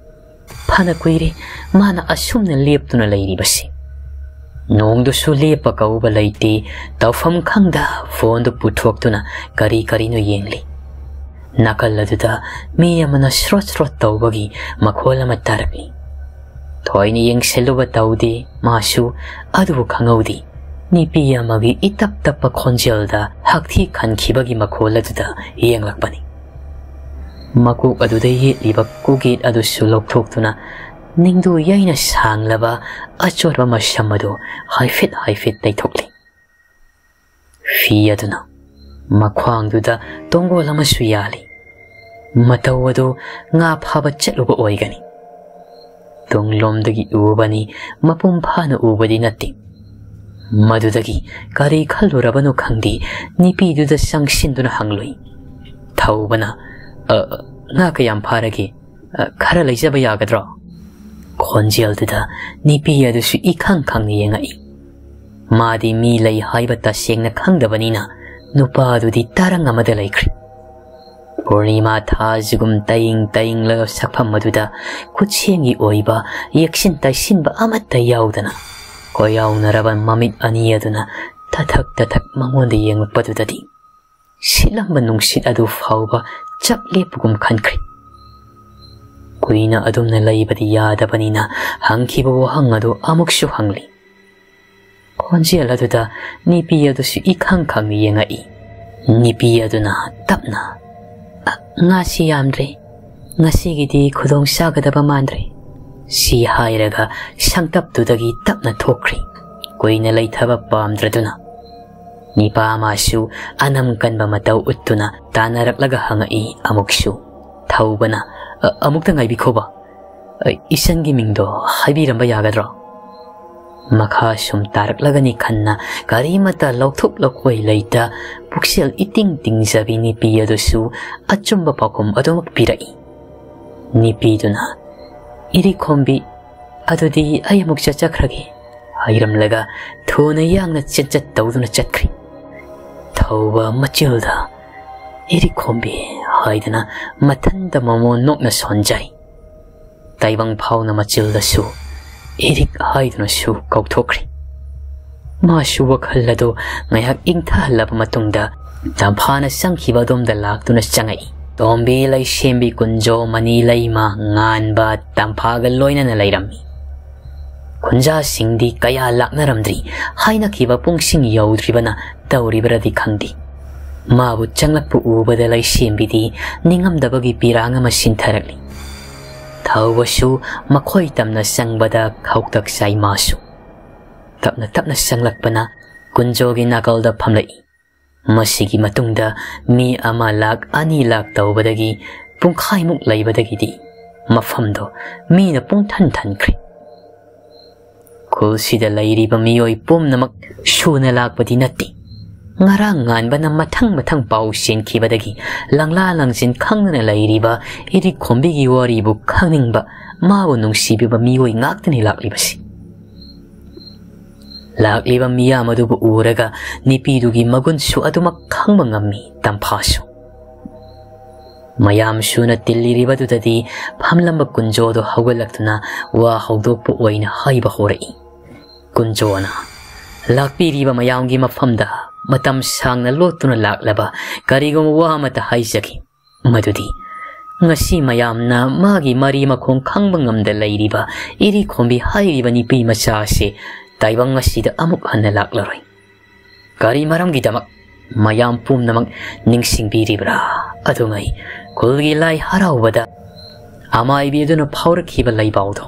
ꯐꯅ ꯀꯨꯏꯔꯦ ꯃꯥꯅ ꯑꯁꯨꯝꯅ ꯂꯦꯞꯇꯨꯅ ꯂꯩꯔꯤꯕꯁꯤ꯫ ꯅꯣꯡꯗꯨꯁꯨ ꯂꯦꯞꯄ ꯀꯧꯕ ꯂꯩꯇꯦ꯫ ꯇꯧꯐꯝ ꯈꯪꯗ ꯐꯣꯟꯗꯨ ꯄꯨꯊꯣꯛꯇꯨꯅ ꯀꯔꯤ ꯀꯔꯤꯅꯣ ꯌꯦꯡꯂꯤ꯫ ꯅꯥꯀꯜ ꯑꯗꯨꯗ ꯃꯤ ꯑꯃꯅ ꯁ꯭ꯔꯣꯠ ꯁ꯭ꯔꯣꯠ ꯇꯧꯕꯒꯤ ꯃꯈꯣꯜ ꯑꯃ ꯇꯥꯔꯛꯂꯤ꯫ ꯊꯣꯏꯅ ꯌꯦꯡꯁꯤꯜꯂꯨꯕ ꯇꯧꯗꯦ ꯃꯥꯁꯨ, ꯑꯗꯨꯕꯨ ꯈꯪꯍꯧꯗꯦ꯫ ꯅꯨꯄꯤ ꯑꯃꯒꯤ ꯏꯇꯞ ꯇꯞꯄ ꯈꯣꯟꯖꯦꯜꯗ ꯍꯛꯊꯤ ꯈꯟꯈꯤꯕꯒꯤ ꯃꯈꯣꯜ ꯑꯗꯨꯗ ꯌꯦꯡꯂꯛꯄꯅꯤ꯫ ꯃꯀꯣꯛ ꯑꯗꯨꯗ ꯌꯦꯠꯂꯤꯕ ꯀꯣꯛꯌꯦꯠ ꯑꯗꯨꯁꯨ ꯂꯧꯊꯣꯛꯇꯨꯅ ꯅꯤꯡꯗꯨ ꯌꯩꯅ ꯁꯥꯡꯂꯕ ꯑꯆꯣꯠꯄ ꯃꯁꯝ ꯑꯗꯨ ꯍꯥꯏꯐꯦꯠ ꯍꯥꯏꯐꯦꯠ ꯇꯩꯊꯣꯛꯂꯤ꯫ ꯐꯤ ꯑꯗꯨꯅ ꯃꯈ꯭ꯋꯥꯡꯗꯨꯗ ꯇꯣꯡꯒꯣꯜ ꯑꯃꯁꯨ ꯌꯥꯜꯂꯤ꯫ ꯃꯇꯧ ꯑꯗꯨ ꯉꯥ ꯐꯥꯕ ꯆꯠꯂꯨꯕ ꯑꯣꯏꯒꯅꯤ꯫ ꯇꯨꯡꯂꯣꯝꯗꯒꯤ ꯎꯕꯅꯤ, ꯃꯄꯨꯡ ꯐꯥꯅ ꯎꯕꯗꯤ ꯅꯠꯇꯦ꯫ ꯃꯗꯨꯗꯒꯤ ꯀꯔꯤ ꯈꯜꯂꯨꯔꯕꯅꯣ ꯈꯪꯗꯦ, ꯅꯨꯄꯤꯗꯨꯗ ꯆꯪꯁꯤꯟꯗꯨꯅ ꯍꯪꯂꯨꯏ꯫ ꯊꯧꯕꯅ, "ꯑ, ꯉꯥ ꯀꯌꯥꯝ ꯐꯥꯔꯒꯦ? ꯑ, ꯈꯔ ꯂꯩꯖꯕ ꯌꯥꯒꯗ꯭ꯔꯣ?" ꯈꯣꯟꯖꯦꯜꯗꯨꯗ ꯅꯨꯄꯤ ꯑꯗꯨꯁꯨ ꯏꯈꯪ ꯈꯪꯅ ꯌꯦꯡꯉꯛꯏ꯫ ꯃꯥꯗꯤ ꯃꯤ ꯂꯩ ꯍꯥꯏꯕ ꯇꯁꯦꯡꯅ ꯈꯪꯗꯕꯅꯤꯅ ꯅꯨꯄꯥꯗꯨꯗꯤ ꯇꯔꯪ ꯑꯃꯗ ꯂꯩꯈ꯭ꯔꯦ꯫ ꯄꯨꯔꯅꯤꯃꯥ ꯊꯥꯁꯤꯒꯨꯝ ꯇꯌꯤꯡ ꯇꯌꯤꯡꯂꯕ ꯁꯛꯐꯝ ꯑꯗꯨꯗ ꯈꯨꯠꯁꯦꯝꯒꯤ ꯑꯣꯏꯕ ꯌꯦꯛꯁꯤꯟ ꯇꯩꯁꯤꯟꯕ ꯑꯃꯠꯇ ꯌꯥꯎꯗꯅ ꯀꯣꯏꯌꯥꯎꯅꯔꯕ ꯃꯃꯤꯠ ꯑꯅꯤ ꯑꯗꯨꯅ ꯇꯊꯛ ꯇꯊꯛ ꯃꯉꯣꯟꯗ ꯌꯦꯡꯂꯛꯄꯗꯨꯗꯗꯤ ꯁꯤꯠꯂꯝꯕ ꯅꯨꯡꯁꯤꯠ ꯑꯗꯨ ꯐꯥꯎꯕ ꯆꯞ ꯂꯦꯞꯄꯒꯨꯝ ꯈꯟꯈ꯭ꯔꯦ꯫ ꯀꯨꯏꯅ ꯑꯗꯨꯝꯅ ꯂꯩꯕꯗꯤ ꯌꯥꯗꯕꯅꯤꯅ ꯍꯪꯈꯤꯕ ꯋꯥꯍꯪ ꯑꯗꯨ ꯑꯃꯨꯛꯁꯨ ꯍꯪꯂꯤ꯫ ꯈꯣꯟꯖꯦꯜ ꯑꯗꯨꯗ ꯅꯨꯄꯤ ꯑꯗꯨꯁꯨ ꯏꯈꯪ ꯈꯪꯅ ꯌꯦꯡꯉꯛꯏ꯫ ꯅꯨꯄꯤ ꯑꯗꯨꯅ ꯇꯞꯅ, "ꯑ, ꯉꯥꯁꯤ ꯌꯥꯝꯗ꯭ꯔꯦ, ꯉꯁꯤꯒꯤꯗꯤ ꯈꯨꯗꯣꯡ ꯆꯥꯒꯗꯕ ꯃꯥꯟꯗ꯭ꯔꯦ" ꯁꯤ ꯍꯥꯏꯔꯒ ꯁꯪꯇꯞꯇꯨꯗꯒꯤ ꯇꯞꯅ ꯊꯣꯛꯈ꯭ꯔꯤ꯫ ꯀꯨꯏꯅ ꯂꯩꯊꯕ ꯄꯥꯝꯗ꯭ꯔꯗꯨꯅ ꯅꯤꯄꯥ ꯑꯃꯁꯨ ꯑꯅꯝ ꯀꯟꯕ ꯃꯇꯧ ꯎꯠꯇꯨꯅ ꯇꯥꯟꯅꯔꯛꯂꯒ ꯍꯪꯉꯛꯏ ꯑꯃꯨꯛꯁꯨ꯫ ꯊꯧꯕꯅ, "ꯑ, ꯑꯃꯨꯛꯇ ꯉꯥꯏꯕꯤꯈꯣꯕ꯫ ꯑ, ꯏꯆꯟꯒꯤ ꯃꯤꯡꯗꯣ ꯍꯥꯏꯕꯤꯔꯝꯕ ꯌꯥꯒꯗ꯭ꯔꯣ?" ꯃꯈꯥ ꯁꯨꯝ ꯇꯥꯔꯛꯂꯒꯅꯤ ꯈꯟꯅ ꯀꯔꯤꯃꯠꯇ ꯂꯧꯊꯣꯛ ꯂꯧꯈꯣꯏ ꯂꯩꯇ ꯄꯨꯛꯆꯦꯜ ꯏꯇꯤꯡ ꯇꯤꯡꯖꯕꯤ ꯅꯨꯄꯤ ꯑꯗꯨꯁꯨ ꯑꯆꯨꯝꯕ ꯄꯥꯎꯈꯨꯝ ꯑꯗꯨꯃꯛ ꯄꯤꯔꯛꯏ꯫ ꯅꯨꯄꯤꯗꯨꯅ, "ꯏꯔꯤꯛꯈꯣꯝꯕꯤ, ꯑꯗꯨꯗꯤ ꯑꯩ ꯑꯃꯨꯛ ꯆꯠꯆꯈ꯭ꯔꯒꯦ" ꯍꯥꯏꯔꯝꯂꯒ ꯊꯨꯅ ꯌꯥꯡꯅ ꯆꯦꯟꯆꯠ ꯇꯧꯗꯨꯅ ꯆꯠꯈ꯭ꯔꯤ꯫ ꯊꯧꯕ ꯃꯆꯤꯜꯗ "ꯏꯔꯤꯛꯈꯣꯝꯕꯤ" ꯍꯥꯏꯗꯨꯅ ꯃꯊꯟꯇ ꯃꯃꯣꯟ ꯅꯣꯛꯅ ꯁꯣꯟꯖꯩ꯫ ꯇꯥꯏꯕꯪ ꯐꯥꯎꯅ ꯃꯆꯤꯜꯗꯁꯨ "ꯏꯔꯤꯛ" ꯍꯥꯏꯗꯨꯅꯁꯨ ꯀꯧꯊꯣꯛꯈ꯭ꯔꯤ꯫ ꯃꯥꯁꯨ ꯋꯥꯈꯜ ꯑꯗꯨ ꯉꯥꯏꯍꯥꯛ ꯏꯪꯊꯍꯜꯂꯕ ꯃꯇꯨꯡꯗ ꯇꯝꯐꯥꯅ ꯆꯪꯈꯤꯕ ꯑꯗꯣꯝꯗ ꯂꯥꯛꯇꯨꯅ ꯆꯪꯉꯛꯏ꯫ ꯇꯣꯝꯕꯤ, ꯂꯩꯁꯦꯝꯕꯤ, ꯀꯨꯟꯖꯣ, ꯃꯅꯤ ꯂꯩꯃ, ꯉꯥꯟꯕ, ꯇꯝꯐꯥꯒ ꯂꯣꯏꯅꯅ ꯂꯩꯔꯝꯃꯤ꯫ ꯈꯨꯟꯖꯥꯁꯤꯡꯗꯤ ꯀꯌꯥ ꯂꯥꯛꯅꯔꯝꯗ꯭ꯔꯤ꯫ ꯍꯥꯏꯅꯈꯤꯕ ꯄꯨꯡꯁꯤꯡ ꯌꯧꯗ꯭ꯔꯤꯕꯅ ꯇꯧꯔꯤꯕꯔꯗꯤ ꯈꯪꯗꯦ꯫ ꯃꯥꯕꯨ ꯆꯪꯂꯛꯄ ꯎꯕꯗ ꯂꯩꯁꯦꯝꯕꯤꯗꯤ ꯅꯤꯡꯉꯝꯗꯕꯒꯤ ꯄꯤꯔꯥꯡ ꯑꯃ ꯁꯤꯟꯊꯔꯛꯂꯤ꯫ ꯊꯧꯕꯁꯨ ꯃꯈꯣꯏ ꯇꯝꯅ ꯆꯪꯕꯗ ꯈꯧꯇꯛ ꯆꯥꯏ ꯃꯥꯁꯨ꯫ ꯇꯞꯅ ꯇꯞꯅ ꯆꯪꯂꯛꯄꯅ ꯀꯨꯟꯖꯣꯒꯤ ꯅꯥꯀꯜꯗ ꯐꯝꯂꯛꯏ꯫ ꯃꯁꯤꯒꯤ ꯃꯇꯨꯡꯗ ꯃꯤ ꯑꯃ ꯂꯥꯛ ꯑꯅꯤ ꯂꯥꯛ ꯇꯧꯕꯗꯒꯤ ꯄꯨꯡꯈꯥꯏꯃꯨꯛ ꯂꯩꯕꯗꯒꯤꯗꯤ ꯃꯐꯝꯗꯣ ꯃꯤꯅ ꯄꯨꯡꯊꯟ ꯊꯟꯈ꯭ꯔꯦ꯫ ꯈꯨꯜꯁꯤꯗ ꯂꯩꯔꯤꯕ ꯃꯤꯑꯣꯏ ꯄꯨꯝꯅꯃꯛ ꯁꯨꯅ ꯂꯥꯛꯄꯗꯤ ꯅꯠꯇꯦ꯫ ꯉꯔꯥꯡ ꯉꯥꯟꯕꯅ ꯃꯊꯪ ꯃꯊꯪ ꯄꯥꯎ ꯆꯦꯟꯈꯤꯕꯗꯒꯤ ꯂꯪꯂꯥ ꯂꯪꯖꯤꯟ ꯈꯪꯗꯅ ꯂꯩꯔꯤꯕ ꯏꯔꯤꯛ ꯈꯣꯝꯕꯤꯒꯤ ꯋꯥꯔꯤꯕꯨ ꯈꯪꯅꯤꯡꯕ, ꯃꯥꯕꯨ ꯅꯨꯡꯁꯤꯕꯤꯕ ꯃꯤꯑꯣꯏ ꯉꯥꯛꯇꯅꯤ ꯂꯥꯛꯂꯤꯕꯁꯤ꯫ ꯂꯥꯛꯂꯤꯕ ꯃꯤꯌꯥꯝ ꯑꯗꯨꯕꯨ ꯎꯔꯒ ꯅꯨꯄꯤꯗꯨꯒꯤ ꯃꯒꯨꯟꯁꯨ ꯑꯗꯨꯃꯛ ꯈꯪꯕ ꯉꯝꯃꯤ ꯇꯝꯐꯥꯁꯨ꯫ ꯃꯌꯥꯝ ꯁꯨꯅ ꯇꯤꯜꯂꯤꯔꯤꯕꯗꯨꯗꯗꯤ ꯐꯝꯂꯝꯕ ꯀꯨꯟꯖꯣꯗꯨ ꯍꯧꯒꯠꯂꯛꯇꯨꯅ ꯋꯥ ꯍꯧꯗꯣꯛꯄ ꯑꯣꯏꯅ ꯍꯥꯏꯕ ꯍꯧꯔꯛꯏ꯫ ꯀꯨꯟꯖꯣꯅ ꯂꯥꯛꯄꯤꯔꯤꯕ ꯃꯌꯥꯝꯒꯤ ꯃꯐꯝꯗ ꯃꯇꯝ ꯁꯥꯡꯅ ꯂꯣꯠꯇꯨꯅ ꯂꯥꯛꯂꯕ ꯀꯔꯤꯒꯨꯝꯕ ꯋꯥ ꯑꯃꯠꯇ ꯍꯥꯏꯖꯒꯦ꯫ ꯃꯗꯨꯗꯤ ꯉꯁꯤ ꯃꯌꯥꯝꯅ ꯃꯥꯒꯤ ꯃꯔꯤ ꯃꯈꯣꯡ ꯈꯪꯕ ꯉꯝꯗ ꯂꯩꯔꯤꯕ ꯏꯔꯤ ꯈꯣꯝꯕꯤ ꯍꯥꯏꯔꯤꯕ ꯅꯨꯄꯤ ꯃꯆꯥ ꯑꯁꯤ ꯇꯥꯏꯕꯪ ꯑꯁꯤꯗ ꯑꯃꯨꯛ ꯍꯟꯅ ꯂꯥꯛꯂꯔꯣꯏ꯫ ꯀꯔꯤ ꯃꯔꯝꯒꯤꯗꯃꯛ ꯃꯌꯥꯝ ꯄꯨꯝꯅꯃꯛ ꯅꯤꯡꯁꯤꯡꯕꯤꯔꯤꯕ꯭ꯔꯥ? ꯑꯗꯨꯉꯩ ꯈꯨꯜꯒꯤ ꯂꯥꯏ ꯍꯔꯥꯎꯕꯗ ꯑꯃꯥꯏꯕꯤ ꯑꯗꯨꯅ ꯐꯥꯎꯔꯛꯈꯤꯕ ꯂꯩꯕꯥꯎꯗꯣ꯫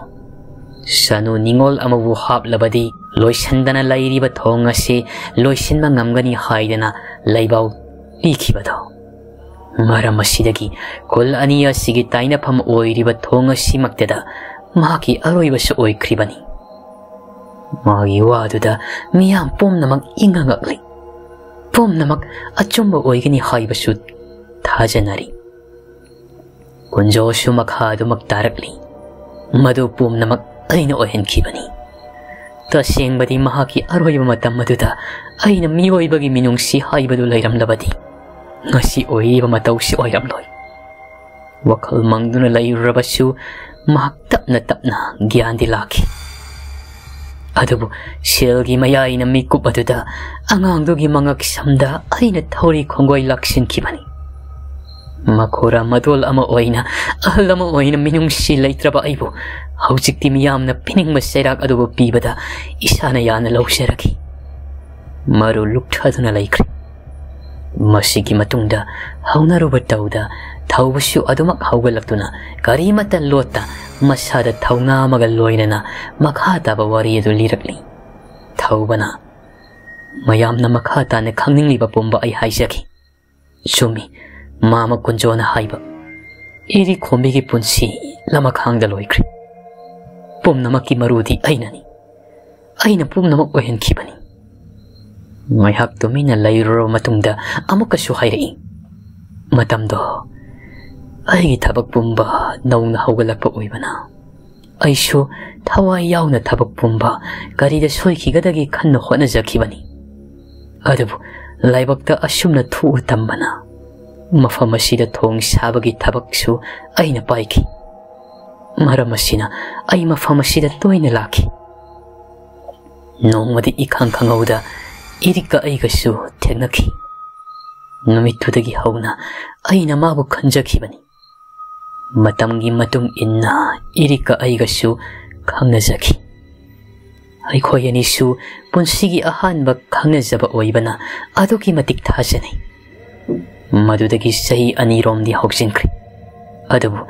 ꯁꯅꯨ ꯅꯤꯉꯣꯜ ꯑꯃꯕꯨ ꯍꯥꯞꯂꯕꯗꯤ ꯂꯣꯏꯁꯤꯟꯗꯅ ꯂꯩꯔꯤꯕ ꯊꯣꯡ ꯑꯁꯤ ꯂꯣꯏꯁꯤꯟꯕ ꯉꯝꯒꯅꯤ ꯍꯥꯏꯗꯅ ꯂꯩꯕꯥꯎ ꯄꯤꯈꯤꯕꯗꯣ꯫ ꯃꯔꯝ ꯑꯁꯤꯗꯒꯤ ꯈꯨꯜ ꯑꯅꯤ ꯑꯁꯤꯒꯤ ꯇꯥꯏꯅꯐꯝ ꯑꯣꯏꯔꯤꯕ ꯊꯣꯡ ꯑꯁꯤꯃꯛꯇꯗ ꯃꯍꯥꯛꯀꯤ ꯑꯔꯣꯏꯕꯁꯨ ꯑꯣꯏꯈ꯭ꯔꯤꯕꯅꯤ꯫ ꯃꯥꯒꯤ ꯋꯥꯗꯨꯗ ꯃꯤꯌꯥꯝ ꯄꯨꯝꯅꯃꯛ ꯏꯪꯉꯉꯛꯂꯤ꯫ ꯄꯨꯝꯅꯃꯛ ꯑꯆꯨꯝꯕ ꯑꯣꯏꯒꯅꯤ ꯍꯥꯏꯕꯁꯨ ꯊꯥꯖꯅꯔꯤ꯫ ꯀꯨꯟꯖꯣꯁꯨ ꯃꯈꯥ ꯑꯗꯨꯃꯛ ꯇꯥꯔꯛꯂꯤ꯫ ꯃꯗꯨ ꯄꯨꯝꯅꯃꯛ ꯑꯩꯅ ꯑꯣꯏꯍꯟꯈꯤꯕꯅꯤ꯫ ꯇꯁꯦꯡꯕꯗꯤ ꯃꯍꯥꯛꯀꯤ ꯑꯔꯣꯏꯕ ꯃꯇꯝ ꯑꯗꯨꯗ ꯑꯩꯅ ꯃꯤꯑꯣꯏꯕꯒꯤ ꯃꯤꯅꯨꯡꯁꯤ ꯍꯥꯏꯕꯗꯨ ꯂꯩꯔꯝꯂꯕꯗꯤ ꯉꯁꯤ ꯑꯣꯏꯔꯤꯕ ꯃꯇꯧꯁꯤ ꯑꯣꯏꯔꯝꯂꯣꯏ꯫ ꯋꯥꯈꯜ ꯃꯪꯗꯨꯅ ꯂꯩꯔꯨꯔꯕꯁꯨ ꯃꯍꯥꯛ ꯇꯞꯅ ꯇꯞꯅ ꯒ꯭ꯌꯥꯟꯗꯤ ꯂꯥꯛꯈꯤ꯫ ꯑꯗꯨꯕꯨ ꯁꯦꯜꯒꯤ ꯃꯌꯥꯏꯅ ꯃꯤꯀꯨꯞ ꯑꯗꯨꯗ ꯑꯉꯥꯡꯗꯨꯒꯤ ꯃꯉꯛ ꯁꯝꯗ ꯑꯩꯅ ꯊꯧꯔꯤ ꯈꯣꯡꯒꯣꯏ ꯂꯥꯛꯁꯤꯟꯈꯤꯕꯅꯤ꯫ ꯃꯈꯣꯔꯥ ꯃꯗꯣꯜ ꯑꯃ ꯑꯣꯏꯅ, ꯑꯍꯜ ꯑꯃ ꯑꯣꯏꯅ ꯃꯤꯅꯨꯡꯁꯤ ꯂꯩꯇ꯭ꯔꯕ ꯑꯩꯕꯨ ꯍꯧꯖꯤꯛꯇꯤ ꯃꯤꯌꯥꯝꯅ ꯄꯤꯅꯤꯡꯕ ꯆꯩꯔꯥꯛ ꯑꯗꯨꯕꯨ ꯄꯤꯕꯗ ꯏꯁꯥꯅ ꯌꯥꯅ ꯂꯧꯖꯔꯒꯦ꯫ ꯃꯔꯨ ꯂꯨꯞꯊꯗꯨꯅ ꯂꯩꯈ꯭ꯔꯦ꯫ ꯃꯁꯤꯒꯤ ꯃꯇꯨꯡꯗ ꯍꯧꯅꯔꯨꯕ ꯇꯧꯗ ꯊꯧꯕꯁꯨ ꯑꯗꯨꯃꯛ ꯍꯧꯒꯠꯂꯛꯇꯨꯅ ꯀꯔꯤꯃꯠꯇ ꯂꯣꯠꯇ ꯃꯁꯥꯗ ꯊꯧꯅꯥ ꯑꯃꯒ ꯂꯣꯏꯅꯅ ꯃꯈꯥ ꯇꯥꯕ ꯋꯥꯔꯤ ꯑꯗꯨ ꯂꯤꯔꯛꯂꯤ꯫ ꯊꯧꯕꯅ, "ꯃꯌꯥꯝꯅ ꯃꯈꯥ ꯇꯥꯅ ꯈꯪꯅꯤꯡꯂꯤꯕ ꯄꯨꯝꯕ ꯑꯩ ꯍꯥꯏꯖꯒꯦ꯫ ꯆꯨꯝꯃꯤ, ꯃꯥꯃ ꯀꯨꯟꯖꯣꯅ ꯍꯥꯏꯕ, ꯏꯔꯤꯛ ꯈꯣꯝꯕꯤꯒꯤ ꯄꯨꯟꯁꯤ ꯂꯃꯈꯥꯡꯗ ꯂꯣꯏꯈ꯭ꯔꯦ꯫ ꯄꯨꯝꯅꯃꯛꯀꯤ ꯃꯔꯨꯗꯤ ꯑꯩꯅꯅꯤ꯫ ꯑꯩꯅ ꯄꯨꯝꯅꯃꯛ ꯑꯣꯏꯍꯟꯈꯤꯕꯅꯤ꯫" ꯉꯥꯏꯍꯥꯛ ꯇꯨꯃꯤꯟꯅ ꯂꯩꯔꯨꯔꯕ ꯃꯇꯨꯡꯗ ꯑꯃꯨꯛꯀꯁꯨ ꯍꯥꯏꯔꯛꯏ, "ꯃꯇꯝꯗꯣ ꯑꯩꯒꯤ ꯊꯕꯛ ꯄꯨꯝꯕ ꯅꯧꯅ ꯍꯧꯒꯠꯂꯛꯄ ꯑꯣꯏꯕꯅ, ꯑꯩꯁꯨ ꯊꯋꯥꯏ ꯌꯥꯎꯅ ꯊꯕꯛ ꯄꯨꯝꯕ ꯀꯔꯤꯗ ꯁꯣꯏꯈꯤꯒꯗꯒꯦ ꯈꯟꯅ ꯍꯣꯠꯅꯖꯈꯤꯕꯅꯤ꯫ ꯑꯗꯨꯕꯨ ꯂꯥꯏꯕꯛꯇ ꯑꯁꯨꯝꯅ ꯊꯣꯛꯎ ꯇꯝꯕꯅ ꯃꯐꯝ ꯑꯁꯤꯗ ꯊꯣꯡ ꯁꯥꯕꯒꯤ ꯊꯕꯛꯁꯨ ꯑꯩꯅ ꯄꯥꯏꯈꯤ꯫ ꯃꯔꯝ ꯑꯁꯤꯅ ꯑꯩ ꯃꯐꯝ ꯑꯁꯤꯗ ꯇꯣꯏꯅ ꯂꯥꯛꯈꯤ꯫ ꯅꯣꯡꯃꯗꯤ ꯏꯈꯪ ꯈꯪꯍꯧꯗ ꯏꯔꯤꯛꯀ ꯑꯩꯒꯁꯨ ꯊꯦꯡꯅꯈꯤ꯫ ꯅꯨꯃꯤꯠꯇꯨꯗꯒꯤ ꯍꯧꯅ ꯑꯩꯅ ꯃꯥꯕꯨ ꯈꯟꯖꯈꯤꯕꯅꯤ꯫ ꯃꯇꯝꯒꯤ ꯃꯇꯨꯡ ꯏꯟꯅ ꯏꯔꯤꯛꯀ ꯑꯩꯒꯁꯨ ꯈꯪꯅꯖꯈꯤ꯫ ꯑꯩꯈꯣꯏ ꯑꯅꯤꯁꯨ ꯄꯨꯟꯁꯤꯒꯤ ꯑꯍꯥꯟꯕ ꯈꯪꯅꯖꯕ ꯑꯣꯏꯕꯅ ꯑꯗꯨꯛꯀꯤ ꯃꯇꯤꯛ ꯊꯥꯖꯅꯩ꯫ ꯃꯗꯨꯗꯒꯤ ꯆꯍꯤ ꯑꯅꯤꯔꯣꯝꯗꯤ ꯍꯧꯖꯤꯟꯈ꯭ꯔꯦ꯫ ꯑꯗꯨꯕꯨ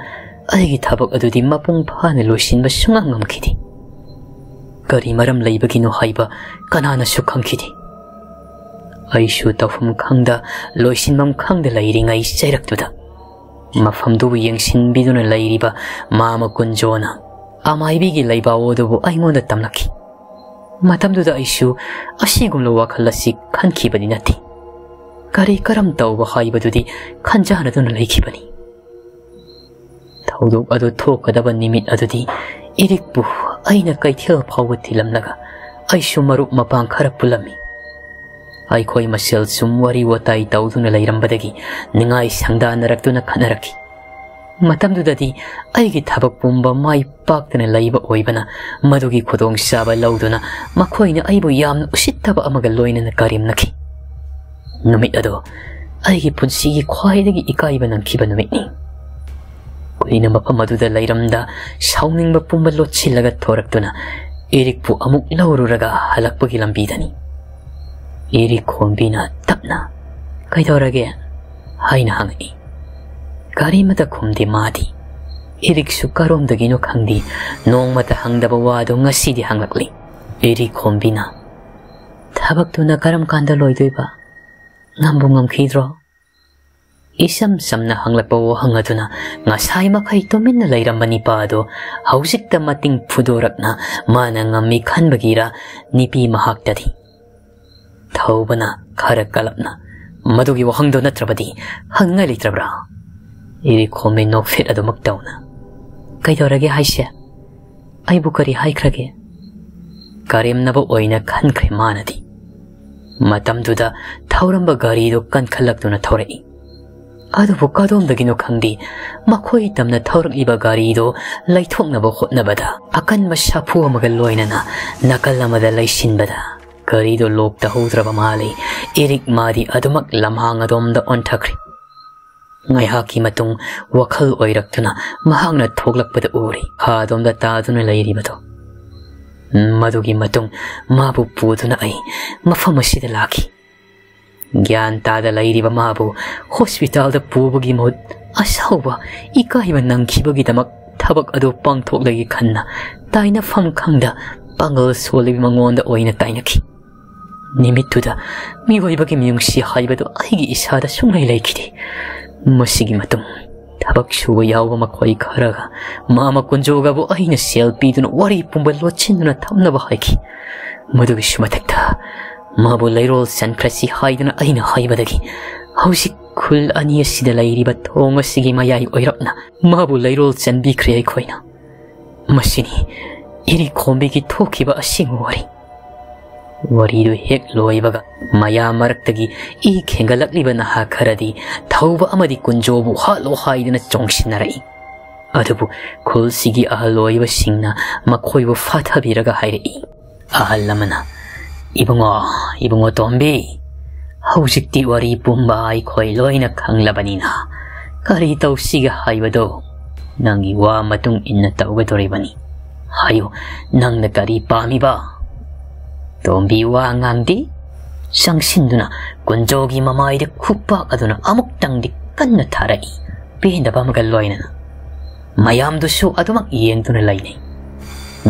ꯑꯩꯒꯤ ꯊꯕꯛ ꯑꯗꯨꯗꯤ ꯃꯄꯨꯡ ꯐꯥꯅ ꯂꯣꯏꯁꯤꯟꯕ ꯁꯨꯡꯉꯝ ꯉꯝꯈꯤꯗꯦ꯫ ꯀꯔꯤ ꯃꯔꯝ ꯂꯩꯕꯒꯤꯅꯣ ꯍꯥꯏꯕ ꯀꯅꯥꯅꯁꯨ ꯈꯪꯈꯤꯗꯦ꯫ ꯑꯩꯁꯨ ꯇꯧꯐꯝ ꯈꯪꯗ, ꯂꯣꯏꯁꯤꯟꯐꯝ ꯈꯪꯗ ꯂꯩꯔꯤꯉꯩ ꯆꯩꯔꯛꯇꯨꯗ ꯃꯐꯝꯗꯨꯕꯨ ꯌꯦꯡꯁꯤꯟꯕꯤꯗꯨꯅ ꯂꯩꯔꯤꯕ ꯃꯥꯃ ꯀꯨꯟꯖꯣꯅ ꯑꯃꯥꯏꯕꯤꯒꯤ ꯂꯩꯕꯥꯎ ꯑꯗꯨꯕꯨ ꯑꯩꯉꯣꯟꯗ ꯇꯝꯂꯛꯈꯤ꯫ ꯃꯇꯝꯗꯨꯗ ꯑꯩꯁꯨ ꯑꯁꯤꯒꯨꯝꯂꯕ ꯋꯥꯈꯜ ꯑꯁꯤ ꯈꯟꯈꯤꯕꯗꯤ ꯅꯠꯇꯦ꯫ ꯀꯔꯤ ꯀꯔꯝ ꯇꯧꯕ ꯍꯥꯏꯕꯗꯨꯗꯤ ꯈꯟꯖꯥꯟꯅꯗꯨꯅ ꯂꯩꯈꯤꯕꯅꯤ꯫ ꯊꯧꯗꯣꯛ ꯑꯗꯨ ꯊꯣꯛꯀꯗꯕ ꯅꯨꯃꯤꯠ ꯑꯗꯨꯗꯤ ꯏꯔꯤꯛꯄꯨ ꯑꯩꯅ ꯀꯩꯊꯦꯜ ꯐꯥꯎꯕ ꯊꯤꯜꯂꯝꯂꯒ ꯑꯩꯁꯨ ꯃꯔꯨꯞ ꯃꯄꯥꯡ ꯈꯔ ꯄꯨꯜꯂꯝꯃꯤ꯫ ꯑꯩꯈꯣꯏ ꯃꯁꯦꯜ ꯁꯨꯝ ꯋꯥꯔꯤ ꯋꯥꯇꯥꯏ ꯇꯧꯗꯨꯅ ꯂꯩꯔꯝꯕꯗꯒꯤ ꯅꯤꯡꯉꯥꯏ ꯁꯪꯗꯥꯅꯔꯛꯇꯨꯅ ꯈꯠꯅꯔꯛꯈꯤ꯫ ꯃꯇꯝꯗꯨꯗꯗꯤ ꯑꯩꯒꯤ ꯊꯕꯛ ꯄꯨꯝꯕ ꯃꯥꯏ ꯄꯥꯛꯇꯅ ꯂꯩꯕ ꯑꯣꯏꯕꯅ ꯃꯗꯨꯒꯤ ꯈꯨꯗꯣꯡꯆꯥꯕ ꯂꯧꯗꯨꯅ ꯃꯈꯣꯏꯅ ꯑꯩꯕꯨ ꯌꯥꯝꯅ ꯎꯁꯤꯠꯇꯕ ꯑꯃꯒ ꯂꯣꯏꯅꯅ ꯀꯔꯦꯝꯅꯈꯤ꯫ ꯅꯨꯃꯤꯠ ꯑꯗꯣ ꯑꯩꯒꯤ ꯄꯨꯟꯁꯤꯒꯤ ꯈ꯭ꯋꯥꯏꯗꯒꯤ ꯏꯀꯥꯏꯕ ꯅꯪꯈꯤꯕ ꯅꯨꯃꯤꯠꯅꯤ꯫ ꯀꯨꯏꯅ ꯃꯐꯝ ꯑꯗꯨꯗ ꯂꯩꯔꯝꯗ ꯁꯥꯎꯅꯤꯡꯕ ꯄꯨꯝꯕ ꯂꯣꯠꯁꯤꯜꯂꯒ ꯊꯣꯔꯛꯇꯨꯅ ꯏꯔꯤꯛꯄꯨ ꯑꯃꯨꯛ ꯂꯧꯔꯨꯔꯒ ꯍꯜꯂꯛꯄꯒꯤ ꯂꯝꯕꯤꯗꯅꯤ꯫ ꯏꯔꯤꯛ ꯈꯣꯝꯕꯤꯅ ꯇꯞꯅ, "ꯀꯩꯗꯧꯔꯒꯦ?" ꯍꯥꯏꯅ ꯍꯪꯉꯛꯏ꯫ ꯀꯔꯤꯃꯇ ꯈꯨꯝꯗꯦ ꯃꯥꯗꯤ꯫ ꯏꯔꯤꯛꯁꯨ ꯀꯔꯣꯝꯗꯒꯤꯅꯣ ꯈꯪꯗꯦ, ꯅꯣꯡꯃꯇ ꯍꯪꯗꯕ ꯋꯥꯗꯣ ꯉꯁꯤꯗꯤ ꯍꯪꯂꯛꯂꯤ꯫ ꯏꯔꯤꯛ ꯈꯣꯝꯕꯤꯅ, "ꯊꯕꯛꯇꯨꯅ ꯀꯔꯝ ꯀꯥꯟꯗ ꯂꯣꯏꯗꯣꯏꯕ? ꯉꯝꯕꯨ ꯉꯝꯈꯤꯗ꯭ꯔꯣ?" ꯏꯆꯝ ꯆꯝꯅ ꯍꯪꯂꯛꯄ ꯋꯥꯍꯪ ꯑꯗꯨꯅ ꯉꯁꯥꯏ ꯃꯈꯩ ꯇꯨꯃꯤꯟꯅ ꯂꯩꯔꯝꯕ ꯅꯤꯄꯥ ꯑꯗꯨ ꯍꯧꯖꯤꯛꯇ ꯃꯇꯤꯡ ꯐꯨꯗꯣꯔꯛꯅ ꯃꯥꯅ ꯉꯝꯃꯤ ꯈꯟꯕꯒꯤꯔ, ꯅꯤꯄꯤ ꯃꯍꯥꯛꯇꯗꯤ꯫ ꯊꯧꯕꯅ ꯈꯔ ꯀꯜꯂꯞꯅ, "ꯃꯗꯨꯒꯤ ꯋꯥꯍꯪꯗꯣ ꯅꯠꯇ꯭ꯔꯕꯗꯤ ꯍꯪꯅꯤꯡꯉꯥꯏ ꯂꯩꯇ꯭ꯔꯕ꯭ꯔꯥ?" ꯏꯔꯤꯛ ꯈꯣꯝꯕꯤ ꯅꯣꯛꯐꯦꯠ ꯑꯗꯨꯃꯛ ꯇꯧꯅ, "ꯀꯩꯗꯧꯔꯒꯦ ꯍꯥꯏꯁꯦ? ꯑꯩꯕꯨ ꯀꯔꯤ ꯍꯥꯏꯈ꯭ꯔꯒꯦ?" ꯀꯔꯦꯝꯅꯕ ꯑꯣꯏꯅ ꯈꯟꯈ꯭ꯔꯦ ꯃꯥꯅꯗꯤ꯫ ꯃꯇꯝꯗꯨꯗ ꯊꯧꯔꯝꯕ ꯒꯥꯔꯤꯗꯨ ꯀꯟꯈꯠꯂꯛꯇꯨꯅ ꯊꯧꯔꯛꯏ꯫ ꯑꯗꯨꯕꯨ ꯀꯗꯣꯝꯗꯒꯤꯅꯣ ꯈꯪꯗꯦ, ꯃꯈꯣꯏ ꯇꯝꯅ ꯊꯧꯔꯛꯂꯤꯕ ꯒꯥꯔꯤꯗꯨ ꯂꯩꯊꯣꯛꯅꯕ ꯍꯣꯠꯅꯕꯗ, ꯑꯀꯟꯕ ꯁꯥꯐꯨ ꯑꯃꯒ ꯂꯣꯏꯅꯅ ꯅꯥꯀꯜ ꯑꯃꯗ ꯂꯩꯁꯤꯟꯕꯗ, ꯒꯥꯔꯤꯗꯨ ꯂꯣꯛ ꯇꯧꯍꯧꯗ꯭ꯔꯕ ꯃꯥꯜꯂꯤ꯫ ꯏꯔꯤꯛ ꯃꯥꯗꯤ ꯑꯗꯨꯃꯛ ꯂꯝꯍꯥꯡ ꯑꯗꯣꯝꯗ ꯑꯣꯟꯊꯈ꯭ꯔꯦ꯫ ꯉꯥꯏꯍꯥꯛꯀꯤ ꯃꯇꯨꯡ ꯋꯥꯈꯜ ꯑꯣꯏꯔꯛꯇꯨꯅ ꯃꯍꯥꯛꯅ ꯊꯣꯛꯂꯛꯄꯗ ꯎꯔꯤ, ꯈꯥꯗꯣꯝꯗ ꯇꯥꯗꯨꯅ ꯂꯩꯔꯤꯕꯗꯣ꯫ ꯃꯗꯨꯒꯤ ꯃꯇꯨꯡ ꯃꯥꯕꯨ ꯄꯨꯗꯨꯅ ꯑꯩ ꯃꯐꯝ ꯑꯁꯤꯗ ꯂꯥꯛꯈꯤ꯫ ꯒ꯭ꯌꯥꯟ ꯇꯥꯗ ꯂꯩꯔꯤꯕ ꯃꯥꯕꯨ ꯍꯣꯁꯄꯤꯇꯥꯜꯗ ꯄꯨꯕꯒꯤ ꯃꯍꯨꯠ, ꯑꯁꯥꯎꯕ, ꯏꯀꯥꯏꯕ ꯅꯪꯈꯤꯕꯒꯤꯗꯃꯛ ꯊꯕꯛ ꯑꯗꯨ ꯄꯥꯡꯊꯣꯛꯂꯒꯦ ꯈꯟꯅ ꯇꯥꯏꯅꯐꯝ ꯈꯪꯗ ꯄꯥꯡꯒꯜ ꯁꯣꯜꯂꯤꯕ ꯃꯉꯣꯟꯗ ꯑꯣꯏꯅ ꯇꯥꯏꯅꯈꯤ꯫ ꯅꯨꯃꯤꯠꯇꯨꯗ ꯃꯤꯑꯣꯏꯕꯒꯤ ꯃꯤꯅꯨꯡꯁꯤ ꯍꯥꯏꯕꯗꯨ ꯑꯩꯒꯤ ꯏꯁꯥꯗ ꯁꯨꯡꯂꯩ ꯂꯩꯈꯤꯗꯦ꯫ ꯃꯁꯤꯒꯤ ꯃꯇꯨꯡ ꯊꯕꯛ ꯁꯨꯕ ꯌꯥꯎꯕ ꯃꯈꯣꯏ ꯈꯔꯒ ꯃꯥꯃ ꯀꯨꯟꯖꯣꯒꯕꯨ ꯑꯩꯅ ꯁꯦꯜ ꯄꯤꯗꯨꯅ ꯋꯥꯔꯤ ꯄꯨꯝꯕ ꯂꯣꯠꯁꯤꯟꯗꯨꯅ ꯊꯝꯅꯕ ꯍꯥꯏꯈꯤ꯫ ꯃꯗꯨꯒꯤꯁꯨ ꯃꯊꯛꯇ ꯃꯥꯕꯨ ꯂꯩꯔꯣꯜ ꯆꯟꯈ꯭ꯔꯁꯤ ꯍꯥꯏꯗꯨꯅ ꯑꯩꯅ ꯍꯥꯏꯕꯗꯒꯤ ꯍꯧꯖꯤꯛ ꯈꯨꯜ ꯑꯅꯤ ꯑꯁꯤꯗ ꯂꯩꯔꯤꯕ ꯊꯣꯡ ꯑꯁꯤꯒꯤ ꯃꯌꯥꯏ ꯑꯣꯏꯔꯞꯅ ꯃꯥꯕꯨ ꯂꯩꯔꯣꯜ ꯆꯟꯕꯤꯈ꯭ꯔꯦ ꯑꯩꯈꯣꯏꯅ꯫ ꯃꯁꯤꯅꯤ ꯏꯔꯤꯛ ꯈꯣꯝꯕꯤꯒꯤ ꯊꯣꯛꯈꯤꯕ ꯑꯁꯦꯡꯕ ꯋꯥꯔꯤ꯫ ꯋꯥꯔꯤꯗꯨ ꯍꯦꯛ ꯂꯣꯏꯕꯒ ꯃꯌꯥꯝ ꯃꯔꯛꯇꯒꯤ ꯏ ꯈꯦꯡꯒꯠꯂꯛꯂꯤꯕ ꯅꯍꯥ ꯈꯔꯗꯤ ꯊꯧꯕ ꯑꯃꯗꯤ ꯀꯨꯟꯖꯣꯕꯨ ꯍꯥꯠꯂꯣ ꯍꯥꯏꯗꯨꯅ ꯆꯣꯡꯁꯤꯟꯅꯔꯛꯏ꯫ ꯑꯗꯨꯕꯨ ꯈꯨꯜꯁꯤꯒꯤ ꯑꯍꯜ ꯑꯣꯏꯕꯁꯤꯡꯅ ꯃꯈꯣꯏꯕꯨ ꯐꯥꯊꯕꯤꯔꯒ ꯍꯥꯏꯔꯛꯏ, ꯑꯍꯜ ꯑꯃꯅ, "ꯏꯕꯨꯡꯉꯣ, ꯏꯕꯨꯡꯉꯣ ꯇꯣꯝꯕꯤ, ꯍꯧꯖꯤꯛꯇꯤ ꯋꯥꯔꯤ ꯄꯨꯝꯕ ꯑꯩꯈꯣꯏ ꯂꯣꯏꯅ ꯈꯪꯂꯕꯅꯤꯅ ꯀꯔꯤ ꯇꯧꯁꯤꯒꯦ ꯍꯥꯏꯕꯗꯣ ꯅꯪꯒꯤ ꯋꯥ ꯃꯇꯨꯡ ꯏꯟꯅ ꯇꯧꯒꯗꯧꯔꯤꯕꯅꯤ꯫ ꯍꯥꯏꯌꯨ, ꯅꯪꯅ ꯀꯔꯤ ꯄꯥꯝꯃꯤꯕ?" "ꯇꯣꯝꯕꯤ ꯋꯥ ꯉꯥꯡꯗꯤ?" ꯆꯪꯁꯤꯟꯗꯨꯅ ꯀꯨꯟꯖꯣꯒꯤ ꯃꯃꯥꯏꯗ ꯈꯨꯄꯥꯛ ꯑꯗꯨꯅ ꯑꯃꯨꯛꯇꯪꯗꯤ ꯀꯟꯅ ꯊꯥꯔꯛꯏ꯫ ꯄꯦꯟꯗꯕ ꯑꯃꯒ ꯂꯣꯏꯅꯅ ꯃꯌꯥꯝꯗꯨꯁꯨ ꯑꯗꯨꯃꯛ ꯌꯦꯡꯗꯨꯅ ꯂꯩꯅꯩ꯫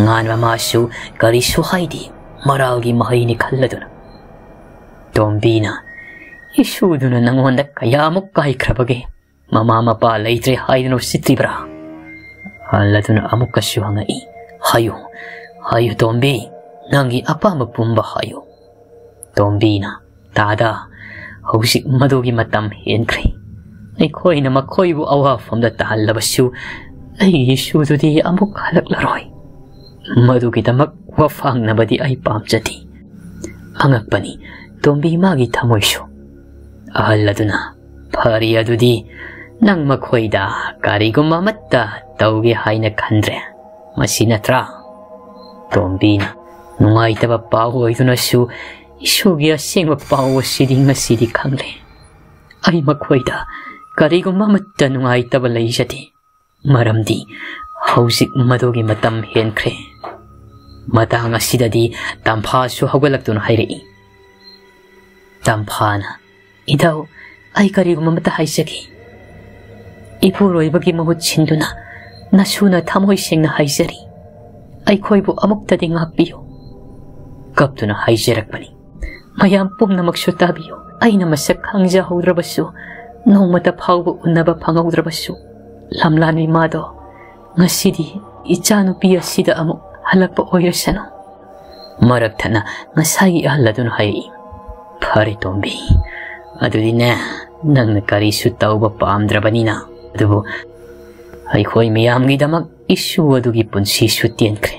ꯉꯥꯟꯕ ꯃꯥꯁꯨ ꯀꯔꯤꯁꯨ ꯍꯥꯏꯗꯦ, ꯃꯔꯥꯜꯒꯤ ꯃꯍꯩꯅꯤ ꯈꯜꯂꯗꯨꯅ꯫ ꯇꯣꯝꯕꯤꯅ, "ꯏꯁꯨꯗꯨꯅ ꯅꯉꯣꯟꯗ ꯀꯌꯥꯃꯨꯛ ꯀꯥꯏꯈ꯭ꯔꯕꯒꯦ? ꯃꯃꯥ ꯃꯄꯥ ꯂꯩꯇ꯭ꯔꯦ ꯍꯥꯏꯗꯨꯅ ꯎꯁꯤꯠꯇ꯭ꯔꯤꯕ꯭ꯔꯥ?" ꯍꯜꯂꯗꯨꯅ ꯑꯃꯨꯛꯀꯁꯨ ꯍꯪꯉꯛꯏ꯫ "ꯍꯥꯏꯌꯨ, ꯍꯥꯏꯌꯨ ꯇꯣꯝꯕꯤ, ꯅꯪꯒꯤ ꯑꯄꯥꯝꯕ ꯄꯨꯝꯕ ꯍꯥꯏꯌꯨ꯫" ꯇꯣꯝꯕꯤꯅ, "ꯇꯥꯗ, ꯍꯧꯖꯤꯛ ꯃꯗꯨꯒꯤ ꯃꯇꯝ ꯍꯦꯟꯈ꯭ꯔꯦ꯫ ꯑꯩꯈꯣꯏꯅ ꯃꯈꯣꯏꯕꯨ ꯑꯋꯥꯐꯝꯗ ꯇꯥꯍꯜꯂꯕꯁꯨ ꯑꯩꯒꯤ ꯏꯁꯨꯗꯨꯗꯤ ꯑꯃꯨꯛ ꯍꯜꯂꯛꯂꯔꯣꯏ꯫ ꯃꯗꯨꯒꯤꯗꯃꯛ ꯋꯥꯐꯥꯡꯅꯕꯗꯤ ꯑꯩ ꯄꯥꯝꯖꯗꯦ꯫" ꯑꯉꯛꯄꯅꯤ, ꯇꯣꯝꯕꯤ ꯃꯥꯒꯤ ꯊꯃꯣꯏꯁꯨ꯫ ꯑꯍꯜ ꯑꯗꯨꯅ, "ꯐꯔꯦ ꯑꯗꯨꯗꯤ, ꯅꯪ ꯃꯈꯣꯏꯗ ꯀꯔꯤꯒꯨꯝꯕ ꯑꯃꯠꯇ ꯇꯧꯒꯦ ꯍꯥꯏꯅ ꯈꯟꯗ꯭ꯔꯦ, ꯃꯁꯤ ꯅꯠꯇ꯭ꯔꯥ?" ꯇꯣꯝꯕꯤꯅ, "ꯅꯨꯡꯉꯥꯏꯇꯕ ꯄꯥꯎ ꯑꯣꯏꯗꯨꯅꯁꯨ ꯏꯁꯨꯒꯤ ꯑꯁꯦꯡꯕ ꯄꯥꯎ ꯑꯁꯤꯗꯤ ꯉꯁꯤꯗꯤ ꯈꯪꯂꯦ꯫ ꯑꯩ ꯃꯈꯣꯏꯗ ꯀꯔꯤꯒꯨꯝꯕ ꯑꯃꯠꯇ ꯅꯨꯡꯉꯥꯏꯇꯕ ꯂꯩꯖꯗꯦ, ꯃꯔꯝꯗꯤ ꯍꯧꯖꯤꯛ ꯃꯗꯨꯒꯤ ꯃꯇꯝ ꯍꯦꯟꯈ꯭ꯔꯦ꯫" ꯃꯇꯥꯡ ꯑꯁꯤꯗꯗꯤ ꯇꯝꯐꯥꯁꯨ ꯍꯧꯒꯠꯂꯛꯇꯨꯅ ꯍꯥꯏꯔꯛꯏ꯫ ꯇꯝꯐꯥꯅ, "ꯏꯙꯧ, ꯑꯩ ꯀꯔꯤꯒꯨꯝꯕ ꯑꯃꯠꯇ ꯍꯥꯏꯖꯒꯦ꯫ ꯏꯄꯨꯔꯣꯏꯕꯒꯤ ꯃꯍꯨꯠ ꯁꯤꯟꯗꯨꯅ ꯅꯁꯨꯅ ꯊꯃꯣꯏ ꯁꯦꯡꯅ ꯍꯥꯏꯖꯔꯤ, ꯑꯩꯈꯣꯏꯕꯨ ꯑꯃꯨꯛꯇꯗꯤ ꯉꯥꯛꯄꯤꯌꯨ꯫" ꯀꯞꯇꯨꯅ ꯍꯥꯏꯖꯔꯛꯄꯅꯤ꯫ "ꯃꯌꯥꯝ ꯄꯨꯝꯅꯃꯛꯁꯨ ꯇꯥꯕꯤꯌꯨ꯫ ꯑꯩꯅ ꯃꯁꯛ ꯈꯪꯖꯍꯧꯗ꯭ꯔꯕꯁꯨ, ꯅꯣꯡꯃꯇ ꯐꯥꯎꯕ ꯎꯅꯕ ꯐꯪꯍꯧꯗ꯭ꯔꯕꯁꯨ, ꯂꯝꯂꯥꯟꯕꯤ ꯃꯥꯗꯣ ꯉꯁꯤꯗꯤ ꯏꯆꯥꯅꯨꯄꯤ ꯑꯁꯤꯗ ꯑꯃꯨꯛ ꯍꯜꯂꯛꯄ ꯑꯣꯏꯔꯁꯅꯨ꯫" ꯃꯔꯛ ꯊꯠꯅ ꯉꯁꯥꯏꯒꯤ ꯑꯍꯜ ꯑꯗꯨꯅ ꯍꯥꯏꯔꯛꯏ, "ꯐꯔꯦ ꯇꯣꯝꯕꯤ, ꯑꯗꯨꯗꯤꯅꯦ, ꯅꯪꯅ ꯀꯔꯤꯁꯨ ꯇꯧꯕ ꯄꯥꯝꯗ꯭ꯔꯕꯅꯤꯅ, ꯑꯗꯨꯕꯨ ꯑꯩꯈꯣꯏ ꯃꯤꯌꯥꯝꯒꯤꯗꯃꯛ ꯏꯁꯨ ꯑꯗꯨꯒꯤ ꯄꯨꯟꯁꯤꯁꯨ ꯇꯦꯟꯈ꯭ꯔꯦ꯫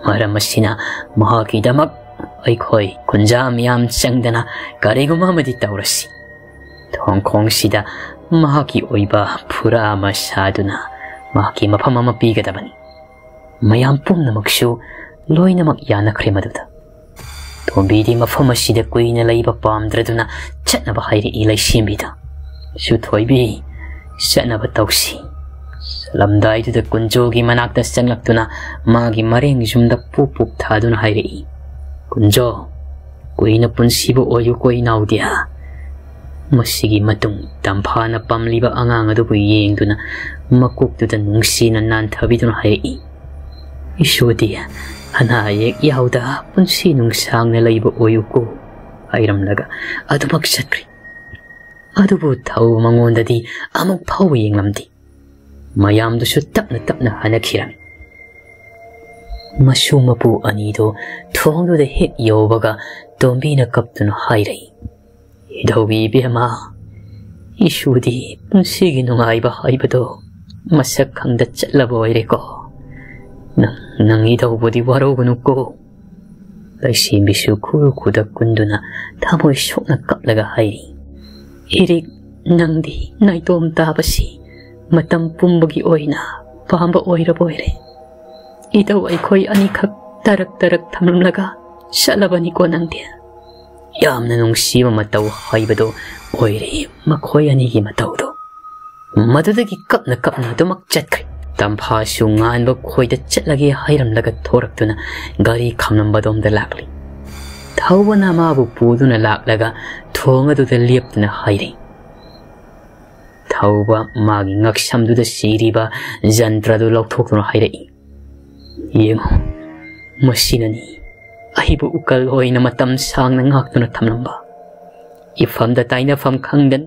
ꯃꯔꯝ ꯑꯁꯤꯅ ꯃꯍꯥꯛꯀꯤꯗꯃꯛ ꯑꯩꯈꯣꯏ ꯀꯨꯟꯖꯥ ꯃꯤꯌꯥꯝ ꯆꯪꯗꯅ ꯀꯔꯤꯒꯨꯝꯕ ꯑꯃꯗꯤ ꯇꯧꯔꯁꯤ꯫ ꯊꯣꯡꯈꯣꯡꯁꯤꯗ ꯃꯍꯥꯛꯀꯤ ꯑꯣꯏꯕ ꯐꯨꯔꯥ ꯑꯃ ꯁꯥꯗꯨꯅ ꯃꯍꯥꯛꯀꯤ ꯃꯐꯝ ꯑꯃ ꯄꯤꯒꯗꯕꯅꯤ꯫" ꯃꯌꯥꯝ ꯄꯨꯝꯅꯃꯛꯁꯨ ꯂꯣꯏꯅꯃꯛ ꯌꯥꯅꯈ꯭ꯔꯦ ꯃꯗꯨꯗ꯫ ꯇꯣꯝꯕꯤꯗꯤ ꯃꯐꯝ ꯑꯁꯤꯗ ꯀꯨꯏꯅ ꯂꯩꯕ ꯄꯥꯝꯗ꯭ꯔꯗꯨꯅ ꯆꯠꯅꯕ ꯍꯥꯏꯔꯛꯏ ꯂꯩꯁꯦꯝꯕꯤꯗ꯫ "ꯁꯨꯊꯣꯏꯕꯤ, ꯆꯠꯅꯕ ꯇꯧꯁꯤ꯫" ꯆꯠꯂꯝꯗꯥꯏꯗꯨꯗ ꯀꯨꯟꯖꯣꯒꯤ ꯃꯅꯥꯛꯇ ꯆꯪꯂꯛꯇꯨꯅ ꯃꯥꯒꯤ ꯃꯔꯦꯡ ꯌꯨꯝꯗ ꯄꯨꯞ ꯄꯨꯞ ꯊꯥꯗꯨꯅ ꯍꯥꯏꯔꯛꯏ, "ꯀꯨꯟꯖꯣ, ꯀꯨꯏꯅ ꯄꯨꯟꯁꯤꯕ ꯑꯣꯏꯌꯨꯀꯣ ꯏꯅꯥꯎꯗꯤ꯫ ꯃꯁꯤꯒꯤ ꯃꯇꯨꯡ ꯇꯝꯐꯥꯅ ꯄꯝꯂꯤꯕ ꯑꯉꯥꯡ ꯑꯗꯨꯕꯨ ꯌꯦꯡꯗꯨꯅ ꯃꯀꯣꯛꯇꯨꯗ ꯅꯨꯡꯁꯤꯅ ꯅꯥꯟꯊꯕꯤꯗꯨꯅ ꯍꯥꯏꯔꯛꯏ, "ꯏꯁꯨꯗꯤ ꯑꯅꯥ ꯑꯌꯦꯛ ꯌꯥꯎꯗ ꯄꯨꯟꯁꯤ ꯅꯨꯡꯁꯥꯡꯅ ꯂꯩꯕ ꯑꯣꯏꯌꯨꯀꯣ" ꯍꯥꯏꯔꯝꯂꯒ ꯑꯗꯨꯃꯛ ꯆꯠꯈ꯭ꯔꯦ꯫ ꯑꯗꯨꯕꯨ ꯊꯧ ꯃꯉꯣꯟꯗꯗꯤ ꯑꯃꯨꯛ ꯐꯥꯎꯕ ꯌꯦꯡꯂꯝꯗꯦ꯫ ꯃꯌꯥꯝꯗꯨꯁꯨ ꯇꯞꯅ ꯇꯞꯅ ꯍꯟꯅꯈꯤꯔꯝꯃꯤ꯫ ꯃꯁꯨ ꯃꯄꯨ ꯑꯅꯤꯗꯨ ꯊꯣꯡꯗꯨꯗ ꯍꯦꯛ ꯌꯧꯕꯒ ꯇꯣꯝꯕꯤꯅ ꯀꯞꯇꯨꯅ ꯍꯥꯏꯔꯛꯏ, "ꯏꯙꯧꯕꯤ ꯏꯕꯦꯝꯃ, ꯏꯁꯨꯗꯤ ꯄꯨꯟꯁꯤꯒꯤ ꯅꯨꯡꯉꯥꯏꯕ ꯍꯥꯏꯕꯗꯣ ꯃꯁꯛ ꯈꯪꯗ ꯆꯠꯂꯕ ꯑꯣꯏꯔꯦꯀꯣ꯫ ꯅꯪ, ꯅꯪ ꯏꯙꯧꯕꯨꯗꯤ ꯋꯥꯔꯧꯒꯅꯨꯀꯣ"꯫ ꯂꯩꯁꯦꯝꯕꯤꯁꯨ ꯈꯨꯔꯨ ꯈꯨꯗꯛ ꯀꯨꯟꯗꯨꯅ ꯊꯃꯣꯏ ꯁꯣꯛꯅ ꯀꯞꯂꯒ ꯍꯥꯏꯔꯤ, "ꯏꯔꯤꯛ, ꯅꯪꯗꯤ ꯅꯥꯏꯇꯣꯝ ꯇꯥꯕꯁꯤ ꯃꯇꯝ ꯄꯨꯝꯕꯒꯤ ꯑꯣꯏꯅ ꯄꯥꯝꯕ ꯑꯣꯏꯔꯕ ꯑꯣꯏꯔꯦ꯫ ꯏꯙꯧ ꯑꯩꯈꯣꯏ ꯑꯅꯤꯈꯛ ꯇꯔꯛ ꯇꯔꯛ ꯊꯝꯂꯝꯂꯒ ꯆꯠꯂꯕꯅꯤꯀꯣ ꯅꯪꯗꯤ"꯫ ꯌꯥꯝꯅ ꯅꯨꯡꯁꯤꯕ ꯃꯇꯧ ꯍꯥꯏꯕꯗꯣ ꯑꯣꯏꯔꯦ ꯃꯈꯣꯏ ꯑꯅꯤꯒꯤ ꯃꯇꯧꯗꯣ꯫ ꯃꯗꯨꯗꯒꯤ ꯀꯞꯅ ꯀꯞꯅ ꯑꯗꯨꯃꯛ ꯆꯠꯈ꯭ꯔꯦ꯫ ꯇꯝꯐꯥꯁꯨ ꯉꯥꯟꯕ ꯈꯣꯏꯗ ꯆꯠꯂꯒꯦ ꯍꯥꯏꯔꯝꯂꯒ ꯊꯣꯔꯛꯇꯨꯅ ꯒꯥꯔꯤ ꯈꯥꯝꯂꯝꯕꯗꯣꯝꯗ ꯂꯥꯛꯂꯤ꯫ ꯊꯧꯕꯅ ꯃꯥꯕꯨ ꯄꯨꯗꯨꯅ ꯂꯥꯛꯂꯒ ꯊꯣꯡ ꯑꯗꯨꯗ ꯂꯦꯞꯇꯨꯅ ꯍꯥꯏꯔꯤ꯫ ꯊꯧꯕ ꯃꯥꯒꯤ ꯉꯛꯁꯝꯗꯨꯗ ꯁꯤꯔꯤꯕ ꯖꯟꯇ꯭ꯔꯗꯨ ꯂꯧꯊꯣꯛꯇꯨꯅ ꯍꯥꯏꯔꯛꯏ, "ꯌꯦꯡꯉꯨ, ꯃꯁꯤꯅꯅꯤ ꯑꯩꯕꯨ ꯎꯀꯜ ꯑꯣꯏꯅ ꯃꯇꯝ ꯁꯥꯡꯅ ꯉꯥꯛꯇꯨꯅ ꯊꯝꯂꯝꯕ꯫ ꯏꯐꯝꯗ ꯇꯥꯏꯅꯐꯝ ꯈꯪꯗꯅ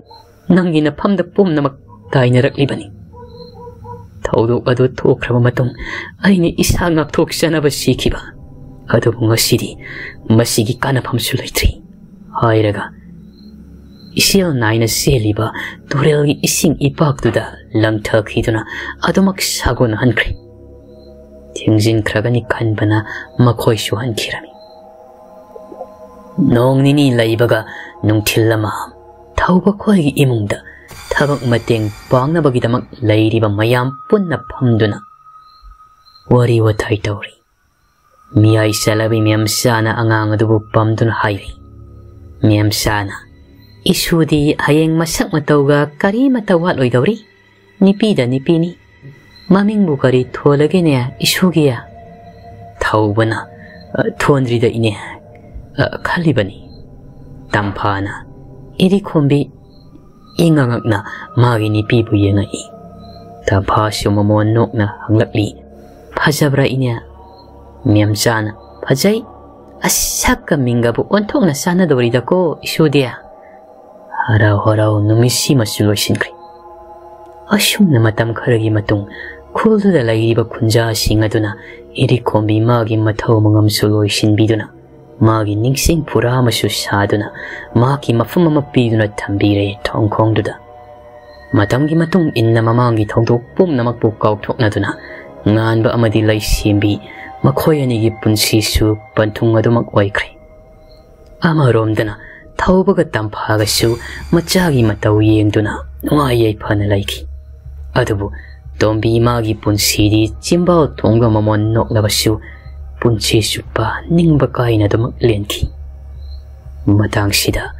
ꯅꯪꯒꯤ ꯅꯐꯝꯗ ꯄꯨꯝꯅꯃꯛ ꯇꯥꯏꯅꯔꯛꯂꯤꯕꯅꯤ꯫ ꯊꯧꯗꯣꯛ ꯑꯗꯨ ꯊꯣꯛꯈ꯭ꯔꯕ ꯃꯇꯨꯡ ꯑꯩꯅ ꯏꯁꯥ ꯉꯥꯛꯊꯣꯛꯆꯅꯕ ꯁꯤꯈꯤꯕ꯫ ꯑꯗꯨꯕꯨ ꯉꯁꯤꯗꯤ ꯃꯁꯤꯒꯤ ꯀꯥꯟꯅꯐꯝꯁꯨ ꯂꯩꯇ꯭ꯔꯤ" ꯍꯥꯏꯔꯒ ꯏꯆꯦꯜ ꯅꯥꯏꯅ ꯆꯦꯜꯂꯤꯕ ꯇꯨꯔꯦꯜꯒꯤ ꯏꯁꯤꯡ ꯏꯄꯥꯛꯇꯨꯗ ꯂꯪꯊꯈꯤꯗꯨꯅ ꯑꯗꯨꯃꯛ ꯁꯥꯒꯣꯟꯅꯍꯟꯈ꯭ꯔꯦ꯫ ꯊꯦꯡꯖꯤꯟꯈ꯭ꯔꯒꯅꯤ ꯈꯟꯕꯅ ꯃꯈꯣꯏꯁꯨ ꯍꯟꯈꯤꯔꯝꯃꯤ꯫ ꯅꯣꯡ ꯅꯤꯅꯤ ꯂꯩꯕꯒ ꯅꯨꯡꯊꯤꯜ ꯑꯃ ꯊꯧꯕ ꯈꯣꯏꯒꯤ ꯏꯃꯨꯡꯗ ꯊꯕꯛ ꯃꯇꯦꯡ ꯄꯥꯡꯅꯕꯒꯤꯗꯃꯛ ꯂꯩꯔꯤꯕ ꯃꯌꯥꯝ ꯄꯨꯟꯅ ꯐꯝꯗꯨꯅ ꯋꯥꯔꯤ ꯋꯥꯇꯥꯏ ꯇꯧꯔꯤ꯫ ꯃꯤꯌꯥꯏ ꯆꯜꯂꯕꯤ ꯃꯦꯝꯆꯥꯅ ꯑꯉꯥꯡ ꯑꯗꯨꯕꯨ ꯄꯝꯗꯨꯅ ꯍꯥꯏꯔꯤ꯫ ꯃꯦꯝꯆꯥꯅ, "ꯏꯁꯨꯗꯤ ꯍꯌꯦꯡ ꯃꯁꯛ ꯃꯇꯧꯒ ꯀꯔꯤꯃꯠꯇ ꯋꯥꯠꯂꯣꯏꯗꯧꯔꯤ꯫ ꯅꯨꯄꯤꯗ ꯅꯨꯄꯤꯅꯤ꯫ ꯃꯃꯤꯡꯕꯨ ꯀꯔꯤ ꯊꯣꯜꯂꯒꯦꯅꯦ ꯏꯁꯨꯒꯤ?" ꯊꯧꯕꯅ, "ꯑ, ꯊꯣꯟꯗ꯭ꯔꯤꯗ ꯏꯅꯦ꯫ ꯑ, ꯈꯜꯂꯤꯕꯅꯤ꯫ ꯇꯝꯐꯥꯅ ꯏꯔꯤꯈꯣꯝꯕꯤ ꯏꯉꯥꯉꯛꯅ ꯃꯥꯒꯤ ꯅꯨꯄꯤꯕꯨ ꯌꯦꯡꯉꯛꯏ꯫ ꯇꯝꯐꯥꯁꯨ ꯃꯃꯣꯟ ꯅꯣꯛꯅ ꯍꯪꯂꯛꯂꯤ, "ꯐꯖꯕ꯭ꯔꯥ ꯏꯅꯦ?" ꯃꯦꯝꯆꯥꯅ, "ꯐꯖꯩ꯫ ꯑꯁ, ꯁꯛꯀ ꯃꯤꯡꯒꯕꯨ ꯑꯣꯟꯊꯣꯛꯅ ꯆꯥꯟꯅꯗꯧꯔꯤꯗꯀꯣ ꯏꯁꯨꯗꯤ꯫ ꯍꯔꯥꯎ ꯍꯔꯥꯎ ꯅꯨꯃꯤꯠꯁꯤꯃꯁꯨ ꯂꯣꯏꯁꯤꯟꯈ꯭ꯔꯦ꯫ ꯑꯁꯨꯝꯅ ꯃꯇꯝ ꯈꯔꯒꯤ ꯃꯇꯨꯡ ꯈꯨꯜꯗꯨꯗ ꯂꯩꯔꯤꯕ ꯈꯨꯟꯖꯥꯁꯤꯡ ꯑꯗꯨꯅ ꯏꯔꯤꯈꯣꯝꯕꯤ ꯃꯥꯒꯤ ꯃꯊꯧ ꯃꯉꯝꯁꯨ ꯂꯣꯏꯁꯤꯟꯕꯤꯗꯨꯅ ꯃꯥꯒꯤ ꯅꯤꯡꯁꯤꯡ ꯐꯨꯔꯥ ꯑꯃꯁꯨ ꯁꯥꯗꯨꯅ ꯃꯍꯥꯛꯀꯤ ꯃꯐꯝ ꯑꯃ ꯄꯤꯗꯨꯅ ꯊꯝꯕꯤꯔꯦ ꯊꯣꯡꯈꯣꯡꯗꯨꯗ꯫ ꯃꯇꯝꯒꯤ ꯃꯇꯨꯡ ꯏꯟꯅ ꯃꯃꯥꯡꯒꯤ ꯊꯧꯗꯣꯛ ꯄꯨꯝꯅꯃꯛꯄꯨ ꯀꯥꯎꯊꯣꯛꯅꯗꯨꯅ ꯉꯥꯟꯕ ꯑꯃꯗꯤ ꯂꯩꯁꯦꯝꯕꯤ ꯃꯈꯣꯏ ꯑꯅꯤꯒꯤ ꯄꯨꯟꯁꯤꯁꯨ ꯄꯟꯊꯨꯡ ꯑꯗꯨꯃꯛ ꯑꯣꯏꯈ꯭ꯔꯦ꯫ ꯑꯃꯔꯣꯝꯗꯅ ꯊꯧꯕꯒ ꯇꯝꯐꯥꯒꯁꯨ ꯃꯆꯥꯒꯤ ꯃꯇꯧ ꯌꯦꯡꯗꯨꯅ ꯅꯨꯡꯉꯥꯏ ꯌꯥꯏꯐꯅ ꯂꯩꯈꯤ꯫ ꯑꯗꯨꯕꯨ ꯇꯣꯝꯕꯤ ꯃꯥꯒꯤ ꯄꯨꯟꯁꯤꯗꯤ ꯆꯤꯝꯕꯥꯜ ꯊꯣꯡꯒ ꯃꯃꯣꯟ ꯅꯣꯛꯂꯕꯁꯨ ꯄꯨꯟꯁꯤ ꯆꯨꯞꯄ ꯅꯤꯡꯕ ꯀꯥꯏꯅ ꯑꯗꯨꯃꯛ ꯂꯦꯟꯈꯤ꯫ ꯃꯇꯥꯡꯁꯤꯗ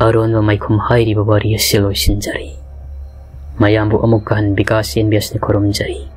ꯑꯔꯣꯟꯕ ꯃꯥꯏꯈꯨꯝ ꯍꯥꯏꯔꯤꯕ ꯋꯥꯔꯤ ꯑꯁꯤ ꯂꯣꯏꯁꯤꯟꯖꯔꯤ꯫ ꯃꯌꯥꯝꯕꯨ ꯑꯃꯨꯛꯀ ꯍꯟ ꯕꯤꯀꯥꯁ ꯑꯦꯟ ꯕꯤ ꯑꯦꯁꯅ ꯈꯨꯔꯨꯝꯖꯔꯤ꯫